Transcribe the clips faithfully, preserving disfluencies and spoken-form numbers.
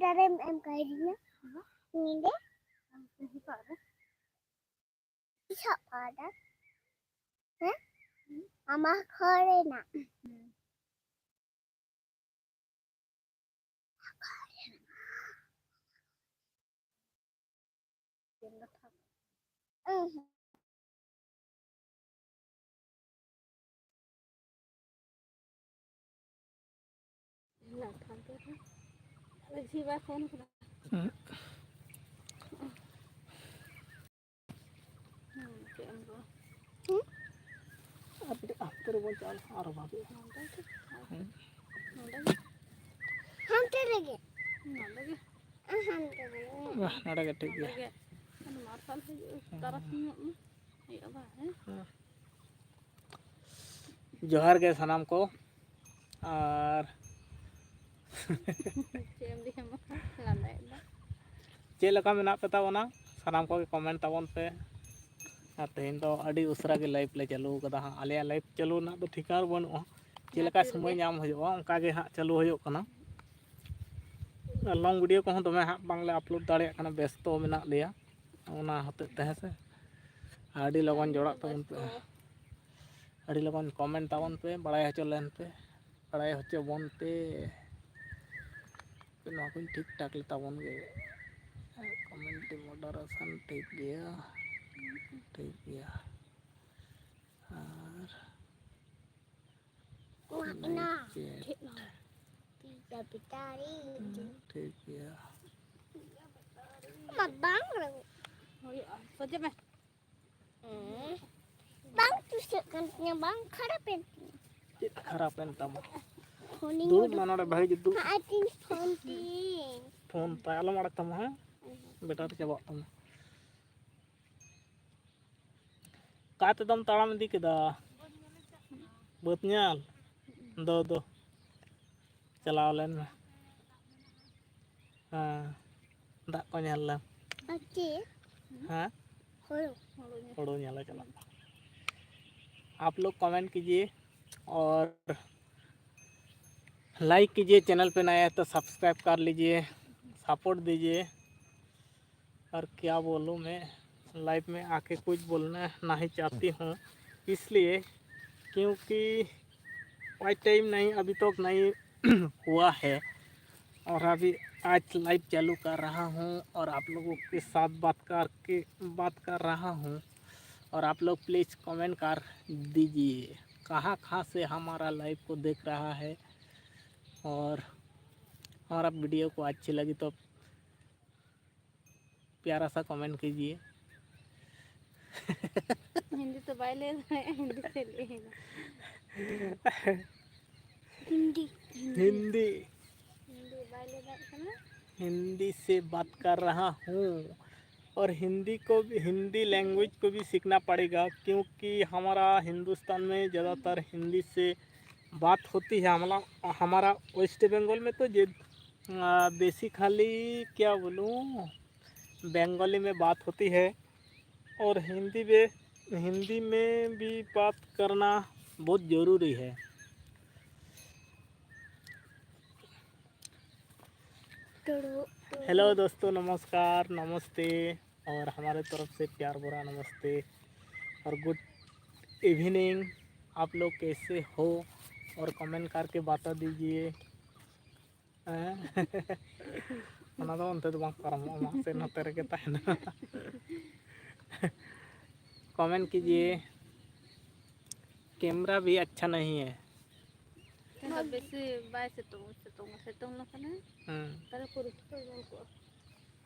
ᱫᱟᱨᱮᱢ ᱮᱢ ᱠᱟᱭᱫᱤᱧᱟ ᱧᱤᱫᱟᱹ᱾ ᱥᱟᱵ ᱠᱟᱫᱟ᱾ ᱦᱮᱸ? ᱟᱢᱟᱜ ᱠᱷᱚᱲ ᱨᱮᱱᱟᱜ᱾ ᱦᱩᱸ᱾ ᱦᱩᱸ, ᱪᱮᱫ ᱮᱢ ᱨᱚᱲ? ᱦᱩᱸ? ᱟᱨ ᱠᱟᱹᱴᱤᱡ ᱦᱟᱱᱛᱮ ᱨᱮᱵᱚᱱ ᱪᱟᱞᱟᱜᱼᱟ, ᱟᱨᱚ ᱵᱷᱟᱜᱮᱜᱼᱟ᱾ ᱱᱚᱰᱮ ᱜᱮ᱾ ᱦᱩᱸ᱾ ᱱᱚᱰᱮ ᱜᱮ᱾ ᱦᱟᱱᱛᱮ ᱨᱮᱜᱮ᱾ ᱱᱚᱰᱮ ᱜᱮ᱾ ᱦᱟᱱᱛᱮ ᱨᱮᱜᱮ᱾ ᱵᱟᱦ, ᱱᱚᱰᱮ ᱜᱮ ᱴᱷᱤᱠ ᱜᱮᱭᱟ᱾ ᱱᱚᱰᱮ ᱜᱮ᱾ ᱢᱟᱨᱥᱟᱞ ᱦᱤᱡᱩᱜᱼᱟ, ᱦᱩᱸ᱾ ᱛᱟᱨᱟᱥᱤᱧ ᱧᱚᱜ ᱢᱟ ᱦᱩᱭᱩᱜᱼᱟ, ᱵᱟᱝ, ᱦᱮᱸ? ᱦᱩᱸ᱾ ᱡᱚᱦᱟᱨ ᱜᱮ ᱥᱟᱱᱟᱢ ᱠᱚ᱾ ᱟᱨ ᱪᱮᱫ ᱮᱢ ᱞᱟᱹᱭᱟ ᱢᱟ? ᱞᱟᱸᱫᱟᱭᱮᱫ ᱫᱚ᱾ ᱪᱮᱫ ᱞᱮᱠᱟ ᱢᱮᱱᱟᱜ ᱯᱮ ᱛᱟᱵᱚᱱᱟ? ᱥᱟᱱᱟᱢ ᱠᱚᱜᱮ comment ᱛᱟᱵᱚᱱ ᱯᱮ᱾ ᱟᱨ ᱛᱮᱦᱮᱧ ᱫᱚ ᱟᱹᱰᱤ ᱩᱥᱟᱹᱨᱟ ᱜᱮ live ᱞᱮ ᱪᱟᱹᱞᱩ ᱠᱟᱫᱟ ᱦᱟᱸᱜ᱾ ᱟᱞᱮᱭᱟᱜ live ᱪᱟᱹᱞᱩ ᱨᱮᱱᱟᱜ ᱫᱚ ᱴᱷᱤᱠᱟᱹᱱ ᱵᱟᱹᱱᱩᱜᱼᱟ, ᱪᱮᱫ ᱞᱮᱠᱟ ᱚᱱᱟ ᱛᱤᱨ ᱥᱚᱢᱚᱭ ᱜᱮ᱾ ᱧᱟᱢ ᱦᱩᱭᱩᱜᱼᱟ, ᱚᱱᱠᱟ ᱜᱮ ᱦᱟᱸᱜ ᱪᱟᱹᱞᱩ ᱦᱩᱭᱩᱜ ᱠᱟᱱᱟ᱾ ᱟᱨ long video ᱠᱚᱦᱚᱸ ᱫᱚᱢᱮ ᱦᱟᱸᱜ ᱵᱟᱝᱞᱮ upload ᱫᱟᱲᱮᱭᱟᱜ ᱠᱟᱱᱟ, ᱵᱮᱥᱛᱚ ᱢᱮᱱᱟᱜ ᱞᱮᱭᱟ, ᱚᱱᱟ ᱦᱚᱛᱮᱡ ᱛᱮ, ᱦᱮᱸ ᱥᱮ᱾ ᱟᱹᱰᱤ ᱞᱚᱜᱚᱱ ᱟᱹᱰᱤ ᱡᱚᱲᱟᱜ ᱛᱟᱵᱚᱱ ᱯᱮ᱾ ᱵᱮᱥᱛᱚ᱾ ᱟᱹᱰᱤ ᱞᱚᱜᱚᱱ comment ᱛᱟᱵᱚᱱ ᱯᱮ, ᱵᱟᱲᱟᱭ ᱦᱚᱪᱚ ᱞᱮᱱ ᱯᱮ, ᱵᱟᱲᱟᱭ ᱦᱚᱪᱚ ᱵᱚᱱ ᱯᱮ᱾ ᱱᱚᱣᱟ ᱠᱚᱧ ᱴᱷᱤᱠ ᱴᱷᱟᱠ ᱞᱮ ᱛᱟᱵᱚᱱ ᱜᱮ᱾ Comment moderation ᱴᱷᱤᱠ ᱜᱮᱭᱟ, ᱴᱷᱤᱠ ᱜᱮᱭᱟ᱾ ᱟᱨ ᱚᱱᱟ ᱚᱱᱟ ᱪᱮᱫ? ᱴᱷᱤᱠ ᱱᱟ᱾ ᱯᱤᱴᱟ ᱯᱤᱴᱟᱨᱤ᱾ ᱦᱩᱸ, ᱴᱷᱤᱠ ᱜᱮᱭᱟ᱾ ᱢᱟ ᱵᱟᱝ ᱨᱮ᱾ ᱦᱩᱭᱩᱜᱼᱟ, ᱥᱚᱡᱷᱮ ᱢᱮ᱾ ᱦᱮᱸ᱾ ᱵᱟᱝ ᱪᱩᱥᱟᱹᱜ ᱠᱟᱱ ᱛᱤᱧᱟᱹ, ᱵᱟᱝ ᱠᱷᱟᱨᱟᱯ ᱮᱱ ᱛᱤᱧᱟᱹ᱾ ᱪᱮᱫ ᱠᱷᱟᱨᱟᱯ ᱮᱱ ᱛᱟᱢᱟ? ᱯᱷᱳᱱᱤᱧ ᱫᱩᱲᱩᱵ ᱩᱰᱩᱠ-, ᱢᱟ ᱱᱚᱰᱮ ᱵᱷᱟᱹᱜᱤ ᱡᱩᱛ ᱫᱩᱲᱩᱵ᱾ ᱦᱟᱸᱜ ᱟᱭ ᱛᱤᱧ ᱯᱷᱳᱱ ᱛᱤᱧ᱾ ᱯᱷᱳᱱ ᱛᱟᱭ ᱟᱞᱚᱢ ᱟᱲᱟᱜ ᱛᱟᱢᱟ, ᱦᱮᱸ? ᱵᱮᱴᱟᱨᱤ ᱪᱟᱵᱟᱜ ᱛᱟᱢᱟ᱾ ᱚᱠᱟ ᱛᱮᱫᱚᱢ ᱛᱟᱲᱟᱢ ᱤᱫᱤ ᱠᱮᱫᱟ? ᱵᱟᱹᱫᱽ ᱧᱮᱞ? ᱫᱚ, ᱫᱚ᱾ ᱪᱟᱞᱟᱣ ᱞᱮᱱ ᱢᱮ᱾ ᱦᱮᱸ, ᱫᱟᱜ ᱠᱚ ᱧᱮᱞ ᱞᱮᱢ᱾ ᱟᱨ ᱪᱮᱫ? ᱦᱮᱸ? ᱦᱳᱲᱳ᱾ ᱦᱳᱲᱳ ᱧᱮᱞ ᱞᱮ ᱪᱟᱞᱟᱜ ᱠᱟᱱᱟ᱾ आप लोग comment कीजिए और like कीजिए, चैनल पे नया है तो सब्सक्राइब कर लीजिए। सपोर्ट दीजिए। और क्या बोलूँ मैं, लाइफ में आके कुछ बोलना नहीं चाहती हूँ, इसलिए क्योंकि वाच टाइम नहीं, अभी तक नहीं हुआ है। और अभी आज लाइव चालू कर रहा हूँ और आप लोगों के साथ बात करके, बात कर रहा हूँ। और आप लोग प्लीज़ कमेंट कर दीजिए कहाँ कहाँ से हमारा लाइव को देख रहा है। और हमारा वीडियो को अच्छी लगी तो प्यारा सा कमेंट कीजिए। ᱦᱤᱱᱫᱤ ᱛᱚ ᱵᱟᱭ ᱞᱟᱹᱭ ᱫᱟᱲᱮᱭᱟᱜᱼᱟ, ᱦᱤᱱᱫᱤ ᱛᱮ ᱞᱟᱹᱭ ᱮᱫᱟ᱾ ᱦᱤᱱᱫᱤ᱾ ᱦᱤᱱᱫᱤ᱾ ᱦᱤᱱᱫᱤ ᱵᱟᱭ ᱞᱟᱹᱭ ᱫᱟᱲᱮᱭᱟᱜ ᱠᱟᱱᱟ᱾ हिंदी से बात कर रहा हूँ। और हिंदी को भी, हिंदी लैंग्वेज को भी सीखना पड़ेगा, क्योंकि हमारा हिंदुस्तान में ज़्यादातर हिंदी से बात होती है। हमारा, हमारा वेस्ट बंगाल में तो जे बेसिकली क्या बोलूँ, बंगाली में बात होती है और हिंदी में, हिंदी में भी बात करना बहुत ज़रूरी है। हेलो दोस्तों, नमस्कार, नमस्ते और हमारे तरफ से प्यार भरा नमस्ते और गुड इवनिंग। आप लोग कैसे हो और कमेंट करके बता दीजिए। ᱦᱮᱸ? ᱚᱱᱟ ᱫᱚ ᱚᱱᱛᱮ ᱫᱚ ᱵᱟᱝ ᱯᱟᱨᱚᱢᱚᱜᱼᱟ, ᱢᱟᱥᱮ ᱱᱚᱛᱮ ᱨᱮᱜᱮ ᱛᱟᱦᱮᱱᱟ᱾ कमेंट कीजिए। कैमरा भी अच्छा नहीं है। ᱛᱮᱦᱮᱧ ᱫᱚ ᱵᱮᱥᱤ ᱵᱟᱭ ᱥᱤᱛᱩᱝ, ᱥᱤᱛᱩᱝ, ᱥᱤᱛᱩᱝ ᱞᱮᱠᱷᱟᱱᱮ ᱦᱮᱸ᱾ ᱛᱟᱦᱞᱮ ᱯᱩᱨᱟᱹ ᱴᱷᱤᱠᱟᱹ ᱧᱮᱞ ᱠᱚᱜᱼᱟ᱾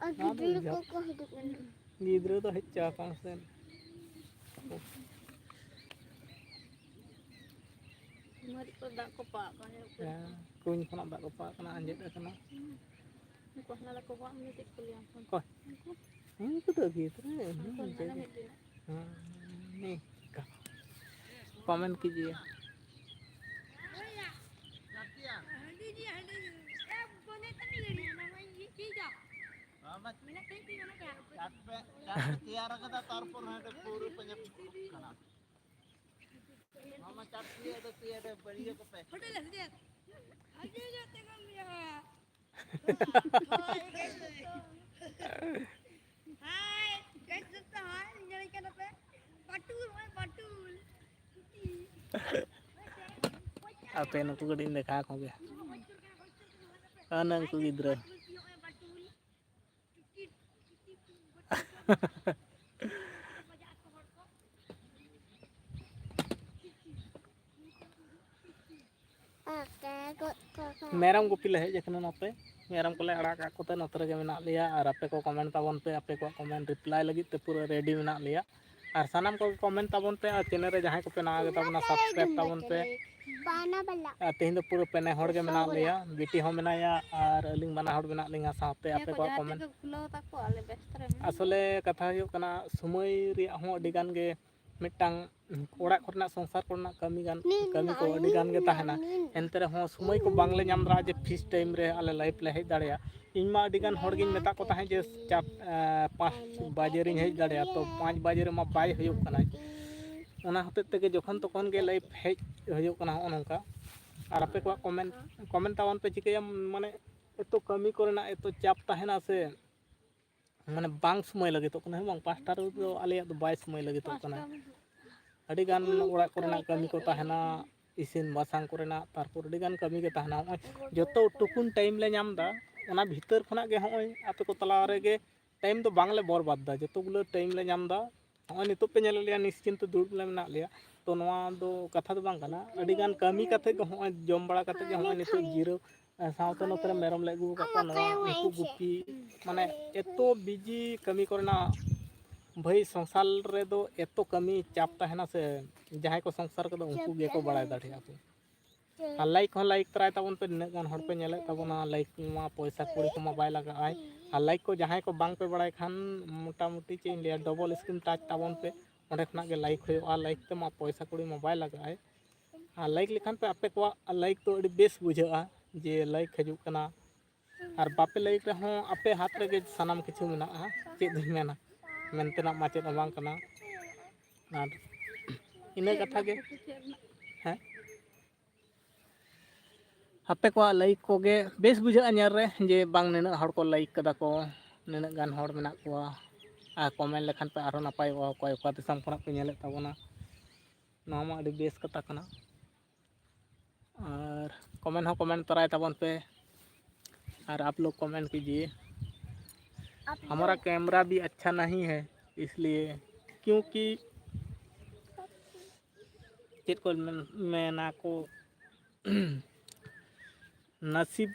ᱟᱨ ᱱᱚᱣᱟ ᱫᱚ ᱜᱤᱫᱽᱨᱟᱹ ᱡᱟᱯ-, ᱠᱚᱠᱚ ᱦᱤᱡᱩᱜ ᱠᱟᱱᱟ᱾ ᱜᱤᱫᱽᱨᱟᱹ ᱫᱚ ᱦᱮᱡ ᱪᱟᱵᱟ ᱠᱚᱜ ᱢᱮᱥᱮ᱾ ᱢᱟᱹᱨᱤᱪ ᱠᱚ ᱫᱟᱜ ᱠᱚ ᱯᱟᱲᱟᱜ ᱠᱟᱱᱟ᱾ ᱦᱮᱸ, ᱠᱩᱧ ᱠᱷᱚᱱᱟᱜ ᱫᱟᱜ ᱠᱚ ᱯᱟᱲᱟᱜ ᱠᱟᱱᱟ, ᱟᱸᱡᱮᱫ ᱟᱠᱟᱱᱟ᱾ ᱩᱱᱠᱩ ᱦᱟᱱᱟ ᱫᱟᱠᱚ ᱠᱚ ᱟᱢ ᱫᱚ ᱪᱮᱫ ᱠᱚ ᱞᱟᱹᱭᱟ? ᱚᱠᱚᱭ? ᱩᱱᱠᱩ᱾ ᱩᱱᱠᱩ ᱫᱚ ᱜᱤᱫᱽᱨᱟᱹ, ᱩᱱᱠᱩ ᱦᱟᱱᱟ ᱪᱮᱫ? ᱢᱤᱫ ᱫᱤᱱ᱾ ᱦᱮᱸ, ᱱᱤ-, ᱠᱚᱢᱮᱱᱴ ᱠᱤᱡᱤᱭᱮ᱾ ᱦᱟᱸᱰᱮ ᱡᱮ, ᱦᱟᱸᱰᱮ ᱡᱮ᱾ ᱮ, ᱵᱚᱱᱮ ᱛᱟᱹᱱᱤ ᱜᱟᱹᱰᱤ᱾ ᱚᱱᱟ ᱢᱟ ᱤᱧ ᱜᱮ ᱪᱮᱫᱟ᱾ ᱢᱮᱱᱟᱜ ᱛᱟᱹᱧ ᱛᱤᱧ ᱚᱱᱟ ᱠᱚ᱾ ᱪᱟᱴ ᱯᱮ, ᱪᱟᱴ ᱯᱮ ᱛᱮᱭᱟᱨ ᱟᱠᱟᱫᱟ, ᱛᱟᱨᱯᱚᱨ ᱦᱟᱸᱰᱮ ᱯᱟᱹᱣᱨᱟᱹ ᱯᱟᱸᱡᱟ ᱯᱮ ᱪᱟᱞᱟᱜ ᱠᱟᱱᱟ᱾ ᱱᱚᱣᱟ ᱢᱟ ᱪᱟᱴ ᱯᱮ, ᱟᱫᱚ ᱯᱮ, ᱟᱫᱚ ᱵᱟᱹᱲᱤᱭᱟᱹ ᱠᱚᱯᱮ᱾ ᱦᱳᱴᱮᱞ ᱦᱟᱸᱰᱮ᱾ ᱦᱟᱸᱰᱮ ᱜᱮ ᱛᱮᱸᱜᱚᱱ ᱢᱮᱭᱟ᱾ ᱦᱟᱭ, ᱜᱟᱭᱤᱥ ᱫᱚ ᱦᱟᱭ, ᱧᱮᱞ ᱠᱟᱱᱟ ᱯᱮ? ᱵᱟᱴᱩᱞ, ᱦᱚᱸᱜᱼᱚᱭ ᱵᱟᱴᱩᱞ᱾ ᱟᱯᱮ ᱱᱩᱠᱩ ᱠᱟᱹᱴᱤᱡ ᱤᱧ ᱫᱮᱠᱷᱟᱣ ᱠᱚᱜᱮ᱾ ᱟᱨ ᱱᱩᱠᱩ ᱜᱤᱫᱽᱨᱟᱹ᱾ ᱢᱮᱨᱚᱢ ᱜᱩᱯᱤ ᱞᱮ ᱦᱮᱡ ᱟᱠᱟᱱᱟ ᱱᱚᱛᱮ᱾ ᱢᱮᱨᱚᱢ ᱠᱚᱞᱮ ᱟᱲᱟᱜ ᱠᱟᱜ ᱠᱚᱛᱮ ᱱᱚᱛᱮ ᱨᱮᱜᱮ ᱢᱮᱱᱟᱜ ᱞᱮᱭᱟ᱾ ᱟᱨ ᱟᱯᱮ ᱠᱚ comment ᱛᱟᱵᱚᱱ ᱯᱮ, ᱟᱯᱮ ᱠᱚᱣᱟᱜ comment reply ᱞᱟᱹᱜᱤᱫ ᱛᱮ ᱯᱩᱨᱟᱹ ready ᱢᱮᱱᱟᱜ ᱞᱮᱭᱟ᱾ ᱟᱨ ᱥᱟᱱᱟᱢ ᱠᱚᱜᱮ comment ᱛᱟᱵᱚᱱ ᱯᱮ, ᱟᱨ channel ᱨᱮ ᱡᱟᱦᱟᱸᱭ ᱠᱚᱯᱮ ᱱᱟᱣᱟ ᱜᱮ ᱛᱟᱵᱚᱱᱟ, subscribe ᱛᱟᱵᱚᱱ ᱯᱮ᱾ ᱟᱨ ᱛᱮᱦᱮᱧ ᱫᱚ ᱯᱩᱨᱟᱹ ᱯᱮ ᱱᱮ ᱦᱚᱲ ᱜᱮ ᱢᱮᱱᱟᱜ ᱞᱮᱭᱟ, ᱵᱤᱴᱤ ᱦᱚᱸ ᱢᱮᱱᱟᱭᱟ ᱟᱨ ᱟᱹᱞᱤᱧ ᱵᱟᱱᱟ ᱦᱚᱲ ᱢᱮᱱᱟᱜ ᱞᱤᱧᱟ ᱥᱟᱶᱛᱮ᱾ ᱟᱯᱮ ᱠᱚᱣᱟᱜ comment, ᱟᱥᱚᱞᱮ ᱠᱟᱛᱷᱟ ᱦᱩᱭᱩᱜ ᱠᱟᱱᱟ, ᱥᱚᱢᱚᱭ ᱨᱮᱭᱟᱜ ᱦᱚᱸ ᱟᱹᱰᱤ ᱜᱟᱱ ᱜᱮ ᱢᱤᱫᱴᱟᱝ ᱚᱲᱟᱜ ᱠᱚᱨᱮᱱᱟᱜ, ᱥᱚᱝᱥᱟᱨ ᱠᱚᱨᱮᱱᱟᱜ ᱠᱟᱹᱢᱤ ᱜᱟᱱ, ᱠᱟᱹᱢᱤ ᱠᱚ ᱟᱹᱰᱤ ᱜᱟᱱ ᱜᱮ ᱛᱟᱦᱮᱱᱟ᱾ ᱮᱱᱛᱮ ᱨᱮᱦᱚᱸ ᱥᱚᱢᱚᱭ ᱠᱚ ᱵᱟᱝᱞᱮ ᱧᱟᱢ ᱫᱟ ᱡᱮ feast time ᱨᱮ ᱟᱞᱮ live ᱞᱮ ᱦᱮᱡ ᱫᱟᱲᱮᱭᱟᱜᱼᱟ᱾ ᱤᱧ ᱢᱟ ᱟᱹᱰᱤ ᱜᱟᱱ ᱦᱚᱲ ᱜᱤᱧ ᱢᱮᱛᱟᱜ ᱠᱚ ᱛᱟᱦᱮᱸᱫ ᱡᱮ ᱪᱟᱨ, ᱮᱸ, ᱯᱟᱸᱪ ᱵᱟᱡᱮ ᱨᱤᱧ ᱦᱮᱡ ᱫᱟᱲᱮᱭᱟᱜᱼᱟ, ᱛᱚ ᱯᱟᱸᱪ ᱵᱟᱡᱮ ᱨᱮᱢᱟ ᱵᱟᱭ ᱦᱩᱭᱩᱜ ᱠᱟᱱᱟ᱾ ᱚᱱᱟ ᱦᱚᱛᱮᱡ ᱛᱮᱜᱮ ᱡᱚᱠᱷᱚᱱ ᱛᱚᱠᱷᱚᱱ ᱜᱮ live ᱦᱮᱡ ᱦᱩᱭᱩᱜ ᱠᱟᱱᱟ, ᱦᱚᱸᱜᱼᱚ ᱱᱚᱝᱠᱟ᱾ ᱟᱨ ᱟᱯᱮ ᱠᱚᱣᱟᱜ comment, comment ᱛᱟᱵᱚᱱ ᱯᱮ, ᱪᱤᱠᱟᱹᱭᱟᱢ, ᱢᱟᱱᱮ ᱮᱛᱚ ᱠᱟᱹᱢᱤ ᱠᱚᱨᱮᱱᱟᱜ ᱮᱛᱚ ᱪᱟᱯ ᱛᱟᱦᱮᱱᱟ ᱥᱮ, ᱢᱟᱱᱮ ᱵᱟᱝ ᱥᱚᱢᱚᱭ ᱞᱟᱹᱜᱤᱫᱚᱜ ᱠᱟᱱᱟ, ᱦᱮᱸ ᱵᱟᱝ? ᱯᱟᱸᱪᱴᱟ ᱨᱮᱫᱚ ᱟᱞᱮᱭᱟᱜ ᱫᱚ ᱵᱟᱭ ᱥᱚᱢᱚᱭ ᱞᱟᱹᱜᱤᱫᱚᱜ ᱠᱟᱱᱟ᱾ ᱟᱹᱰᱤ ᱜᱟᱱ ᱚᱲᱟᱜ ᱠᱚᱨᱮᱱᱟᱜ ᱠᱟᱹᱢᱤ ᱠᱚ ᱛᱟᱦᱮᱱᱟ, ᱤᱥᱤᱱ ᱵᱟᱥᱟᱝ ᱠᱚᱨᱮᱱᱟᱜ, ᱛᱟᱨᱯᱚᱨ ᱟᱹᱰᱤ ᱜᱟᱱ ᱠᱟᱹᱢᱤ ᱜᱮ ᱛᱟᱦᱮᱱᱟ᱾ ᱱᱚᱜᱼᱚᱭ ᱡᱚᱛᱚ ᱴᱩᱠᱩᱱ time ᱞᱮ ᱧᱟᱢ ᱮᱫᱟ, ᱚᱱᱟ ᱵᱷᱤᱛᱟᱹᱨ ᱠᱷᱚᱱᱟᱜ ᱜᱮ ᱦᱚᱸᱜᱼᱚᱭ ᱟᱯᱮ ᱠᱚ ᱛᱟᱞᱟ ᱨᱮᱜᱮ time ᱫᱚ ᱵᱟᱝᱞᱮ ᱵᱚᱨᱵᱟᱫ ᱮᱫᱟ, ᱡᱚᱛᱚ ᱜᱩᱞᱟᱹ time ᱞᱮ ᱧᱟᱢ ᱮᱫᱟ᱾ ᱱᱚᱜᱼᱚᱭ ᱱᱤᱛᱚᱜ ᱯᱮ ᱧᱮᱞᱮᱫ ᱞᱮᱭᱟ ᱱᱤᱥᱪᱤᱱᱛᱚ ᱫᱩᱲᱩᱵ ᱞᱮ ᱢᱮᱱᱟᱜ ᱞᱮᱭᱟ, ᱛᱚ ᱱᱚᱣᱟ ᱫᱚ ᱠᱟᱛᱷᱟ ᱫᱚ ᱵᱟᱝ ᱠᱟᱱᱟ᱾ ᱟᱹᱰᱤ ᱜᱟᱱ ᱠᱟᱹᱢᱤ ᱠᱟᱛᱮ ᱜᱮ, ᱦᱚᱸᱜᱼᱚᱭ ᱡᱚᱢ ᱵᱟᱲᱟ ᱠᱟᱛᱮ ᱜᱮ ᱦᱚᱸᱜᱼᱚᱭ ᱱᱤᱛᱚᱜ ᱡᱤᱨᱟᱹᱣ, ᱥᱟᱶᱛᱮ ᱱᱚᱛᱮ ᱨᱮ ᱢᱮᱨᱚᱢ ᱞᱮ ᱟᱹᱜᱩ ᱟᱠᱟᱫ ᱠᱚᱣᱟ, ᱱᱚᱣᱟ ᱩᱱᱠᱩ ᱜᱩᱯᱤ, ᱢᱟᱱᱮ ᱮᱛᱚ busy ᱠᱟᱹᱢᱤ ᱠᱚᱨᱮᱱᱟᱜ ᱵᱷᱟᱹᱭ, ᱥᱚᱝᱥᱟᱨ ᱨᱮᱫᱚ ᱮᱛᱚ ᱠᱟᱹᱢᱤ ᱪᱟᱯ ᱛᱟᱦᱮᱱᱟ ᱥᱮ, ᱡᱟᱦᱟᱸᱭ ᱠᱚ ᱥᱚᱝᱥᱟᱨ ᱠᱟᱫᱟ ᱩᱱᱠᱩ ᱜᱮᱠᱚ ᱵᱟᱲᱟᱭ ᱫᱟᱲᱮᱭᱟᱜᱼᱟ ᱠᱚ᱾ ᱟᱨ like ᱦᱚᱸ like ᱛᱚᱨᱟᱭ ᱛᱟᱵᱚᱱ ᱯᱮ, ᱛᱤᱱᱟᱹᱜ ᱜᱟᱱ ᱦᱚᱲ ᱯᱮ ᱧᱮᱞᱮᱫ ᱛᱟᱵᱚᱱᱟ᱾ Like ᱢᱟ ᱯᱚᱭᱥᱟ ᱠᱩᱲᱤ ᱠᱚᱢᱟ ᱵᱟᱭ ᱞᱟᱜᱟᱜᱼᱟᱭ, ᱟᱨ like ᱠᱚ ᱡᱟᱦᱟᱸᱭ ᱠᱚ ᱵᱟᱝ ᱯᱮ ᱵᱟᱲᱟᱭ ᱠᱷᱟᱱ, ᱢᱚᱴᱟᱢᱩᱴᱤ ᱪᱮᱫ ᱤᱧ ᱞᱟᱹᱭᱟ, double screen touch ᱛᱟᱵᱚᱱ ᱯᱮ, ᱚᱸᱰᱮ ᱠᱷᱚᱱᱟᱜ ᱜᱮ like ᱦᱩᱭᱩᱜᱼᱟ᱾ Like ᱛᱮᱢᱟ ᱯᱚᱭᱥᱟ ᱠᱩᱲᱤ ᱢᱟ ᱵᱟᱭ ᱞᱟᱜᱟᱜᱼᱟᱭ, ᱟᱨ like ᱞᱮᱠᱷᱟᱱ ᱯᱮ ᱟᱯᱮ ᱠᱚᱣᱟᱜ like ᱫᱚ ᱟᱹᱰᱤ ᱵᱮᱥ ᱵᱩᱡᱷᱟᱹᱜᱼᱟ ᱡᱮ like ᱦᱤᱡᱩᱜ ᱠᱟᱱᱟ᱾ ᱟᱨ ᱵᱟᱯᱮ like ᱨᱮᱦᱚᱸ ᱟᱯᱮ ᱦᱟᱛ ᱨᱮᱜᱮ ᱥᱟᱱᱟᱢ ᱠᱤᱪᱷᱩ ᱢᱮᱱᱟᱜᱼᱟ, ᱪᱮᱫ ᱫᱩᱧ ᱢᱮᱱᱟ, ᱢᱮᱱ ᱛᱮᱱᱟᱜ ᱢᱟ ᱪᱮᱫ ᱦᱚᱸ ᱵᱟᱝ ᱠᱟᱱᱟ᱾ ᱟᱨ ᱤᱱᱟᱹ ᱠᱟᱛᱷᱟ ᱜᱮ᱾ ᱦᱮᱸ, ᱟᱯᱮ ᱠᱚᱣᱟᱜ ᱞᱟᱭᱤᱠ ᱠᱚᱜᱮ ᱵᱮᱥ ᱵᱩᱡᱷᱟᱹᱜᱼᱟ ᱧᱮᱞ ᱨᱮ, ᱡᱮ ᱵᱟᱝ ᱱᱤᱱᱟᱹᱜ ᱦᱚᱲ ᱠᱚ ᱞᱟᱭᱤᱠ ᱠᱟᱫᱟ ᱠᱚ, ᱱᱤᱱᱟᱹᱜ ᱜᱟᱱ ᱦᱚᱲ ᱢᱮᱱᱟᱜ ᱠᱚᱣᱟ᱾ ᱟᱨ ᱠᱚᱢᱮᱱᱴ ᱞᱮᱠᱷᱟᱱ ᱯᱮ ᱟᱨᱦᱚᱸ ᱱᱟᱯᱟᱭᱚᱜᱼᱟ, ᱚᱠᱚᱭ ᱚᱠᱟ ᱫᱤᱥᱚᱢ ᱠᱷᱚᱱᱟᱜ ᱯᱮ ᱧᱮᱞᱮᱫ ᱛᱟᱵᱚᱱᱟ᱾ ᱱᱚᱣᱟ ᱢᱟ ᱟᱹᱰᱤ ᱵᱮᱥ ᱠᱟᱛᱷᱟ ᱠᱟᱱᱟ᱾ ᱟᱨ ᱠᱚᱢᱮᱱᱴ ᱦᱚᱸ ᱠᱚᱢᱮᱱᱴ ᱛᱚᱨᱟᱭ ᱛᱟᱵᱚᱱ ᱯᱮ, ᱟᱨ ᱟᱯ ᱞᱳᱜ ᱠᱚᱢᱮᱱᱴ ᱠᱤᱡᱤᱭᱮ᱾ ᱦᱟᱢᱟᱨᱟ ᱠᱮᱢᱨᱟ ᱵᱷᱤ ᱟᱪᱪᱷᱟ ᱱᱟᱦᱤ ᱦᱮ, ᱤᱥᱞᱤᱭᱮ ᱠᱤᱭᱩᱸᱠᱤ ᱪᱮᱫ ᱠᱚ ᱢᱮᱱ- ᱢᱮᱱᱟ ᱠᱚ, ᱱᱟᱥᱤᱵ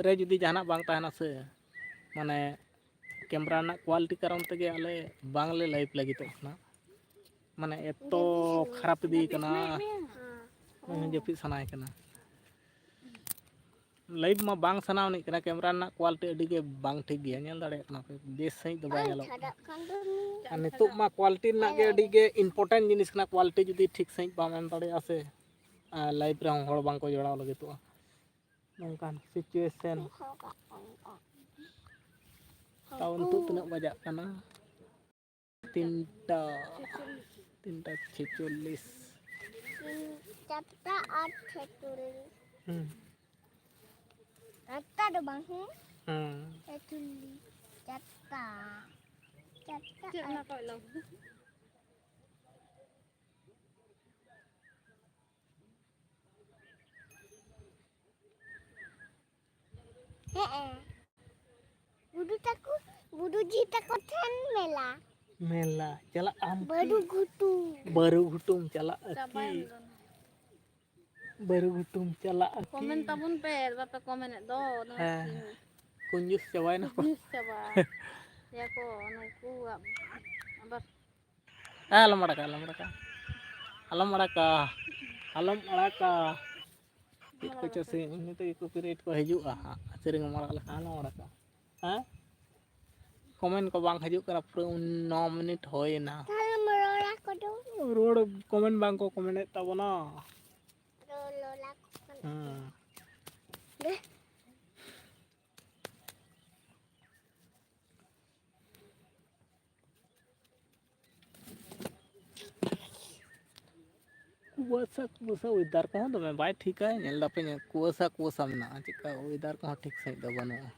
ᱨᱮ ᱡᱩᱫᱤ ᱡᱟᱦᱟᱱᱟᱜ ᱵᱟᱝ ᱛᱟᱦᱮᱱᱟ ᱥᱮ, ᱢᱟᱱᱮ ᱠᱮᱢᱨᱟ ᱨᱮᱱᱟᱜ ᱠᱳᱣᱟᱞᱤᱴᱤ ᱠᱟᱨᱚᱱ ᱛᱮᱜᱮ ᱟᱞᱮ ᱵᱟᱝᱞᱮ ᱞᱟᱭᱤᱵᱷ ᱞᱟᱹᱜᱤᱫᱚᱜ ᱠᱟᱱᱟ᱾ ᱢᱟᱱᱮ ᱮᱛᱚ ᱠᱷᱟᱨᱟᱯ ᱤᱫᱤ ᱠᱟᱱᱟ, ᱡᱟᱹᱯᱤᱫ ᱥᱟᱱᱟᱭᱮ ᱠᱟᱱᱟ᱾ ᱞᱟᱭᱤᱵᱷ ᱢᱟ ᱵᱟᱝ ᱥᱟᱱᱟᱣᱟᱱᱤᱡ ᱠᱟᱱᱟ, ᱠᱮᱢᱨᱟ ᱨᱮᱱᱟᱜ ᱠᱳᱣᱟᱞᱤᱴᱤ ᱟᱹᱰᱤ ᱜᱮ ᱵᱟᱝ ᱴᱷᱤᱠ ᱜᱮᱭᱟ, ᱧᱮᱞ ᱫᱟᱲᱮᱭᱟᱜ ᱠᱟᱱᱟ ᱯᱮ, ᱵᱮᱥ ᱥᱟᱺᱦᱤᱡ ᱫᱚ ᱵᱟᱭ ᱧᱮᱞᱚᱜ ᱠᱟᱱᱟ᱾ ᱟᱨ ᱱᱤᱛᱚᱜ ᱢᱟ ᱠᱳᱣᱟᱞᱤᱴᱤ ᱨᱮᱱᱟᱜ ᱜᱮ ᱟᱹᱰᱤ ᱜᱮ ᱤᱢᱯᱚᱨᱴᱮᱱᱴ ᱡᱤᱱᱤᱥ ᱠᱟᱱᱟ, ᱠᱳᱣᱟᱞᱤᱴᱤ ᱡᱩᱫᱤ ᱴᱷᱤᱠ ᱥᱟᱺᱦᱤᱡ ᱵᱟᱢ ᱮᱢ ᱫᱟᱲᱮᱭᱟᱜᱼᱟ ᱥᱮ, ᱟᱨ ᱞᱟᱭᱤᱵᱷ ᱨᱮᱦᱚᱸ ᱦᱚᱲ ᱵᱟᱝ ᱠᱚ ᱡᱚᱲᱟᱣ ᱞᱟᱹᱜᱤᱫᱚᱜᱼᱟ᱾ ᱱᱚᱝᱠᱟᱱ ᱥᱤᱪᱩᱭᱮᱥᱚᱱ᱾ ᱛᱟᱣ ᱱᱤᱛᱚᱜ ᱛᱤᱱᱟᱹᱜ ᱵᱟᱡᱟᱜ ᱠᱟᱱᱟ? ᱛᱤᱱᱴᱟ, ᱛᱤᱱᱴᱟ ᱪᱷᱮᱪᱚᱞᱞᱤᱥ᱾ ᱪᱟᱨᱴᱟ ᱟᱨ ᱪᱷᱮᱪᱚᱞᱞᱤᱥ᱾ ᱦᱩᱸ᱾ ᱪᱟᱨᱴᱟ ᱫᱚ ᱵᱟᱝ, ᱦᱮᱸ? ᱦᱩᱸ᱾ ᱪᱷᱮᱪᱚᱞᱞᱤᱥ᱾ ᱪᱟᱨᱴᱟ᱾ ᱪᱟᱨᱴᱟ ᱪᱮᱫ ᱟᱨ ᱚᱱᱟ ᱠᱚ ᱞᱟᱹᱜᱤᱫ? ᱦᱮᱸ᱾ ᱵᱩᱰᱩ ᱛᱟᱠᱚ, ᱵᱩᱰᱩ ᱡᱤ ᱛᱟᱠᱚ ᱴᱷᱮᱱ ᱢᱮᱞᱟ᱾ ᱢᱮᱞᱟ ᱪᱟᱞᱟᱜ ᱟᱢ ᱠᱤ? ᱵᱟᱹᱨᱩ ᱜᱷᱩᱴᱩ᱾ ᱵᱟᱹᱨᱩ ᱜᱷᱩᱴᱩᱢ ᱪᱟᱞᱟᱜᱼᱟ ᱠᱤ? ᱪᱟᱵᱟᱭᱮᱱ ᱫᱚ ᱱᱟᱦᱟᱜ᱾ ᱵᱟᱹᱨᱩ ᱜᱷᱩᱴᱩᱢ ᱪᱟᱞᱟᱜᱼᱟ ᱠᱤ? ᱠᱚᱢᱮᱱ ᱛᱟᱵᱚᱱ ᱯᱮ, ᱵᱟᱯᱮ ᱠᱚᱢᱮᱱᱮᱫ ᱫᱚ, ᱫᱚᱢᱮ ᱦᱮᱸ᱾ ᱠᱤ? ᱠᱩᱧᱡᱩᱥ ᱪᱟᱵᱟᱭᱮᱱᱟ ᱠᱚ᱾ ᱠᱩᱧᱡᱩᱥ ᱪᱟᱵᱟ᱾ ᱭᱟ ᱠᱚ ᱱᱩᱠᱩ ᱟᱵᱟᱨ ᱦᱮᱸ, ᱟᱞᱚᱢ ᱟᱲᱟᱜᱟ, ᱟᱞᱚᱢ ᱟᱲᱟᱜᱟ, ᱟᱞᱚᱢ ᱟᱲᱟᱜᱟ, ᱟᱞᱚᱢ ᱟᱲᱟᱜᱟ᱾ ᱪᱮᱫ ᱠᱚᱪᱚ ᱥᱮ ᱤᱱᱟᱹ ᱛᱮᱜᱮ ᱠᱚᱯᱤᱨᱟᱭᱤᱴ ᱠᱚ ᱦᱤᱡᱩᱜᱼᱟ ᱦᱟᱸᱜ, ᱥᱮᱨᱮᱧ ᱮᱢ ᱟᱲᱟᱜ ᱞᱮᱠᱷᱟᱱ ᱟᱞᱚᱢ ᱟᱲᱟᱜᱟ᱾ ᱦᱮᱸ? ᱠᱚᱢᱮᱱᱴ ᱠᱚ ᱵᱟᱝ ᱦᱤᱡᱩᱜ ᱠᱟᱱᱟ, ᱯᱩᱨᱟᱹ ᱱᱚ ᱢᱤᱱᱤᱴ ᱦᱩᱭᱮᱱᱟ᱾ ᱛᱟᱦᱞᱮ ᱨᱚᱲᱟ ᱠᱚᱫᱚ? ᱨᱚᱲ ᱠᱚᱢᱮᱱᱴ ᱵᱟᱝ ᱠᱚ ᱠᱚᱢᱮᱱᱴ ᱮᱫ ᱛᱟᱵᱚᱱᱟ᱾ ᱨᱚᱲ ᱞᱚᱞᱟ ᱠᱚ ᱠᱟᱱᱟ᱾ ᱦᱮᱸ᱾ ᱫᱮ᱾ ᱵᱟᱥ ᱴᱷᱟᱠ ᱠᱩᱣᱟᱹᱥᱟ, ᱚᱭᱮᱫᱟᱨ ᱠᱚᱦᱚᱸ ᱫᱚᱢᱮ ᱵᱟᱭ ᱴᱷᱤᱠᱟ᱾ ᱧᱮᱞ ᱫᱟᱯᱮ, ᱧᱮᱞ, ᱠᱩᱣᱟᱹᱥᱟ ᱠᱩᱣᱟᱹᱥᱟ ᱢᱮᱱᱟᱜᱼᱟ, ᱪᱮᱫᱠᱟ ᱚᱭᱮᱫᱟᱨ ᱠᱚᱦᱚᱸ ᱴᱷᱤᱠ ᱥᱟᱺᱦᱤᱡ ᱫᱚ ᱵᱟᱹᱱᱩᱜᱼᱟ᱾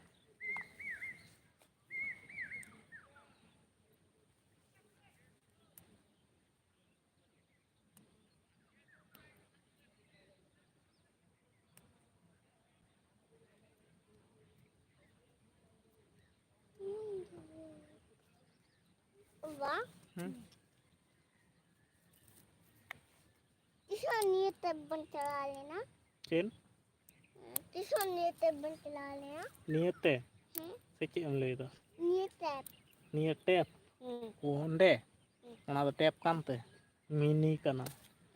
ᱵᱟ᱾ ᱦᱩᱸ᱾ ᱛᱤᱥᱚᱜ ᱱᱤᱭᱟᱹ ᱛᱮ ᱵᱚᱱ ᱪᱟᱞᱟᱣ ᱞᱮᱱᱟ? ᱪᱮᱫ? ᱛᱤᱥᱚᱜ ᱱᱤᱭᱟᱹ ᱛᱮ ᱵᱚᱱ ᱪᱟᱞᱟᱣ ᱞᱮᱱᱟ? ᱱᱤᱭᱟᱹ ᱛᱮ? ᱦᱮᱸ? ᱥᱮ ᱪᱮᱫ ᱮᱢ ᱞᱟᱹᱭᱫᱟ? ᱱᱤᱭᱟᱹ ᱛᱮ᱾ ᱱᱤᱭᱟᱹ ᱴᱮᱯ? ᱦᱮᱸ᱾ ᱚ, ᱚᱸᱰᱮ? ᱦᱮᱸ᱾ ᱚᱱᱟ ᱫᱚ ᱴᱮᱯ ᱠᱟᱱ ᱛᱮ? ᱢᱤᱱᱤ ᱠᱟᱱᱟ᱾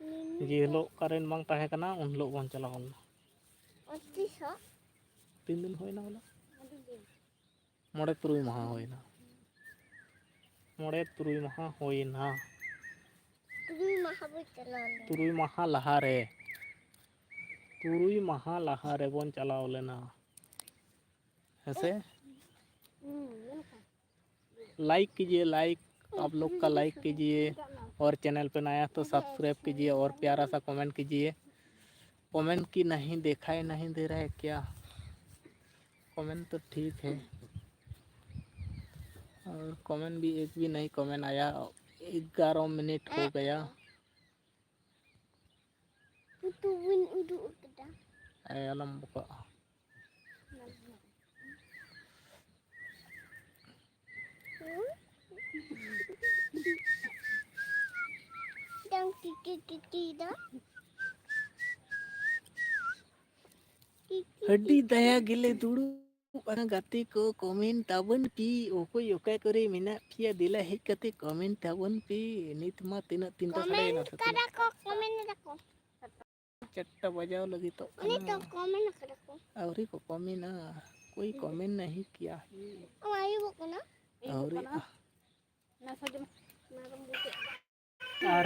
ᱢᱤᱱᱤ ᱡᱮ ᱛᱮ᱾ ᱦᱤᱞᱳᱜ ᱠᱟᱨᱮᱱᱴ ᱵᱟᱝ ᱛᱟᱦᱮᱸ ᱠᱟᱱᱟ, ᱩᱱ ᱦᱤᱞᱳᱜ ᱵᱚᱱ ᱪᱟᱞᱟᱣ ᱞᱮᱱᱟ᱾ ᱚ, ᱛᱤᱥᱚᱜ? ᱛᱤᱱ ᱫᱤᱱ ᱦᱩᱭᱱᱟ ᱵᱚᱞᱮ? ᱟᱹᱰᱤ ᱫᱤᱱ᱾ ᱢᱚᱬᱮ ᱛᱩᱨᱩᱭ ᱢᱟᱦᱟ ᱦᱩᱭᱱᱟ᱾ ᱢᱚᱬᱮ ᱛᱩᱨᱩᱭ ᱢᱟᱦᱟ ᱦᱩᱭᱱᱟ᱾ ᱛᱩᱨᱩᱭ ᱢᱟᱦᱟ ᱵᱚ ᱪᱟᱞᱟᱣ ᱞᱮᱱᱟ᱾ ᱛᱩᱨᱩᱭ ᱢᱟᱦᱟ ᱞᱟᱦᱟ ᱨᱮ᱾ ᱛᱩᱨᱩᱭ ᱢᱟᱦᱟ ᱞᱟᱦᱟ ᱨᱮᱵᱚᱱ ᱪᱟᱞᱟᱣ ᱞᱮᱱᱟ᱾ ᱦᱮᱸ ᱥᱮ? ᱦᱩᱸ, ᱧᱮᱞ ᱠᱟᱜ᱾ लाइक कीजिए, लाइक, आप लोग का लाइक कीजिए, और चैनल पे नया तो सब्सक्राइब कीजिए और प्यारा सा कमेंट कीजिए। कमेंट की नहीं देखा है, नहीं दे रहा है क्या? कमेंट तो ठीक है, और कमेंट भी एक भी नहीं कमेंट आया। ग्यारह मिनट हो गया। ᱩᱛᱩ ᱵᱟᱹᱧ ᱩᱫᱩᱜ ᱟᱠᱟᱫᱟ᱾ ᱮᱭ, ᱟᱞᱚᱢ ᱵᱚᱠᱟᱜᱼᱟ᱾ ᱰᱟᱝ ᱴᱤ ᱴᱤ ᱴᱤ ᱴᱤ ᱫᱚ᱾ ᱟᱹᱰᱤ ᱫᱟᱭᱟ ᱜᱮᱞᱮ ᱫᱩᱲᱩᱵ ᱠᱟᱱᱟ᱾ ᱜᱟᱛᱮ ᱠᱚ, ᱠᱚᱢᱮᱱᱴ ᱛᱟᱵᱚᱱ ᱯᱮ, ᱚᱠᱚᱭ ᱚᱠᱟ ᱠᱚᱨᱮ ᱢᱮᱱᱟᱜ ᱯᱮᱭᱟ, ᱫᱮᱞᱟ ᱦᱮᱡ ᱠᱟᱛᱮ ᱠᱚᱢᱮᱱᱴ ᱛᱟᱵᱚᱱ ᱯᱮ᱾ ᱱᱤᱛ ᱢᱟ ᱛᱤᱱᱟᱹᱜ, ᱛᱤᱱᱴᱟ ᱥᱟᱰᱮᱭᱮᱱᱟ ᱥᱮ ᱛᱤᱱᱟᱹᱜ? ᱠᱚᱢᱮᱱᱴ ᱠᱟᱫᱟ ᱠᱚ, ᱠᱚᱢᱮᱱᱴ ᱮᱫᱟ ᱠᱚ᱾ ᱪᱟᱨᱴᱟ ᱵᱟᱡᱟᱣ ᱞᱟᱹᱜᱤᱫᱚᱜ ᱠᱟᱱᱟ᱾ ᱩᱱᱤ ᱛᱚ ᱠᱚᱢᱮᱱᱴ ᱟᱠᱟᱫᱟ ᱠᱚ᱾ ᱟᱹᱣᱨᱤ ᱠᱚ ᱠᱚᱢᱮᱱᱟ, ᱠᱚᱭ ᱠᱚᱢᱮᱱᱴ ᱱᱟᱦᱤ ᱠᱤᱭᱟ ᱦᱮ᱾ ᱚ, ᱟᱹᱭᱩᱵᱚᱜ ᱠᱟᱱᱟ᱾ ᱟᱹᱣᱨᱤ᱾ ᱟᱨ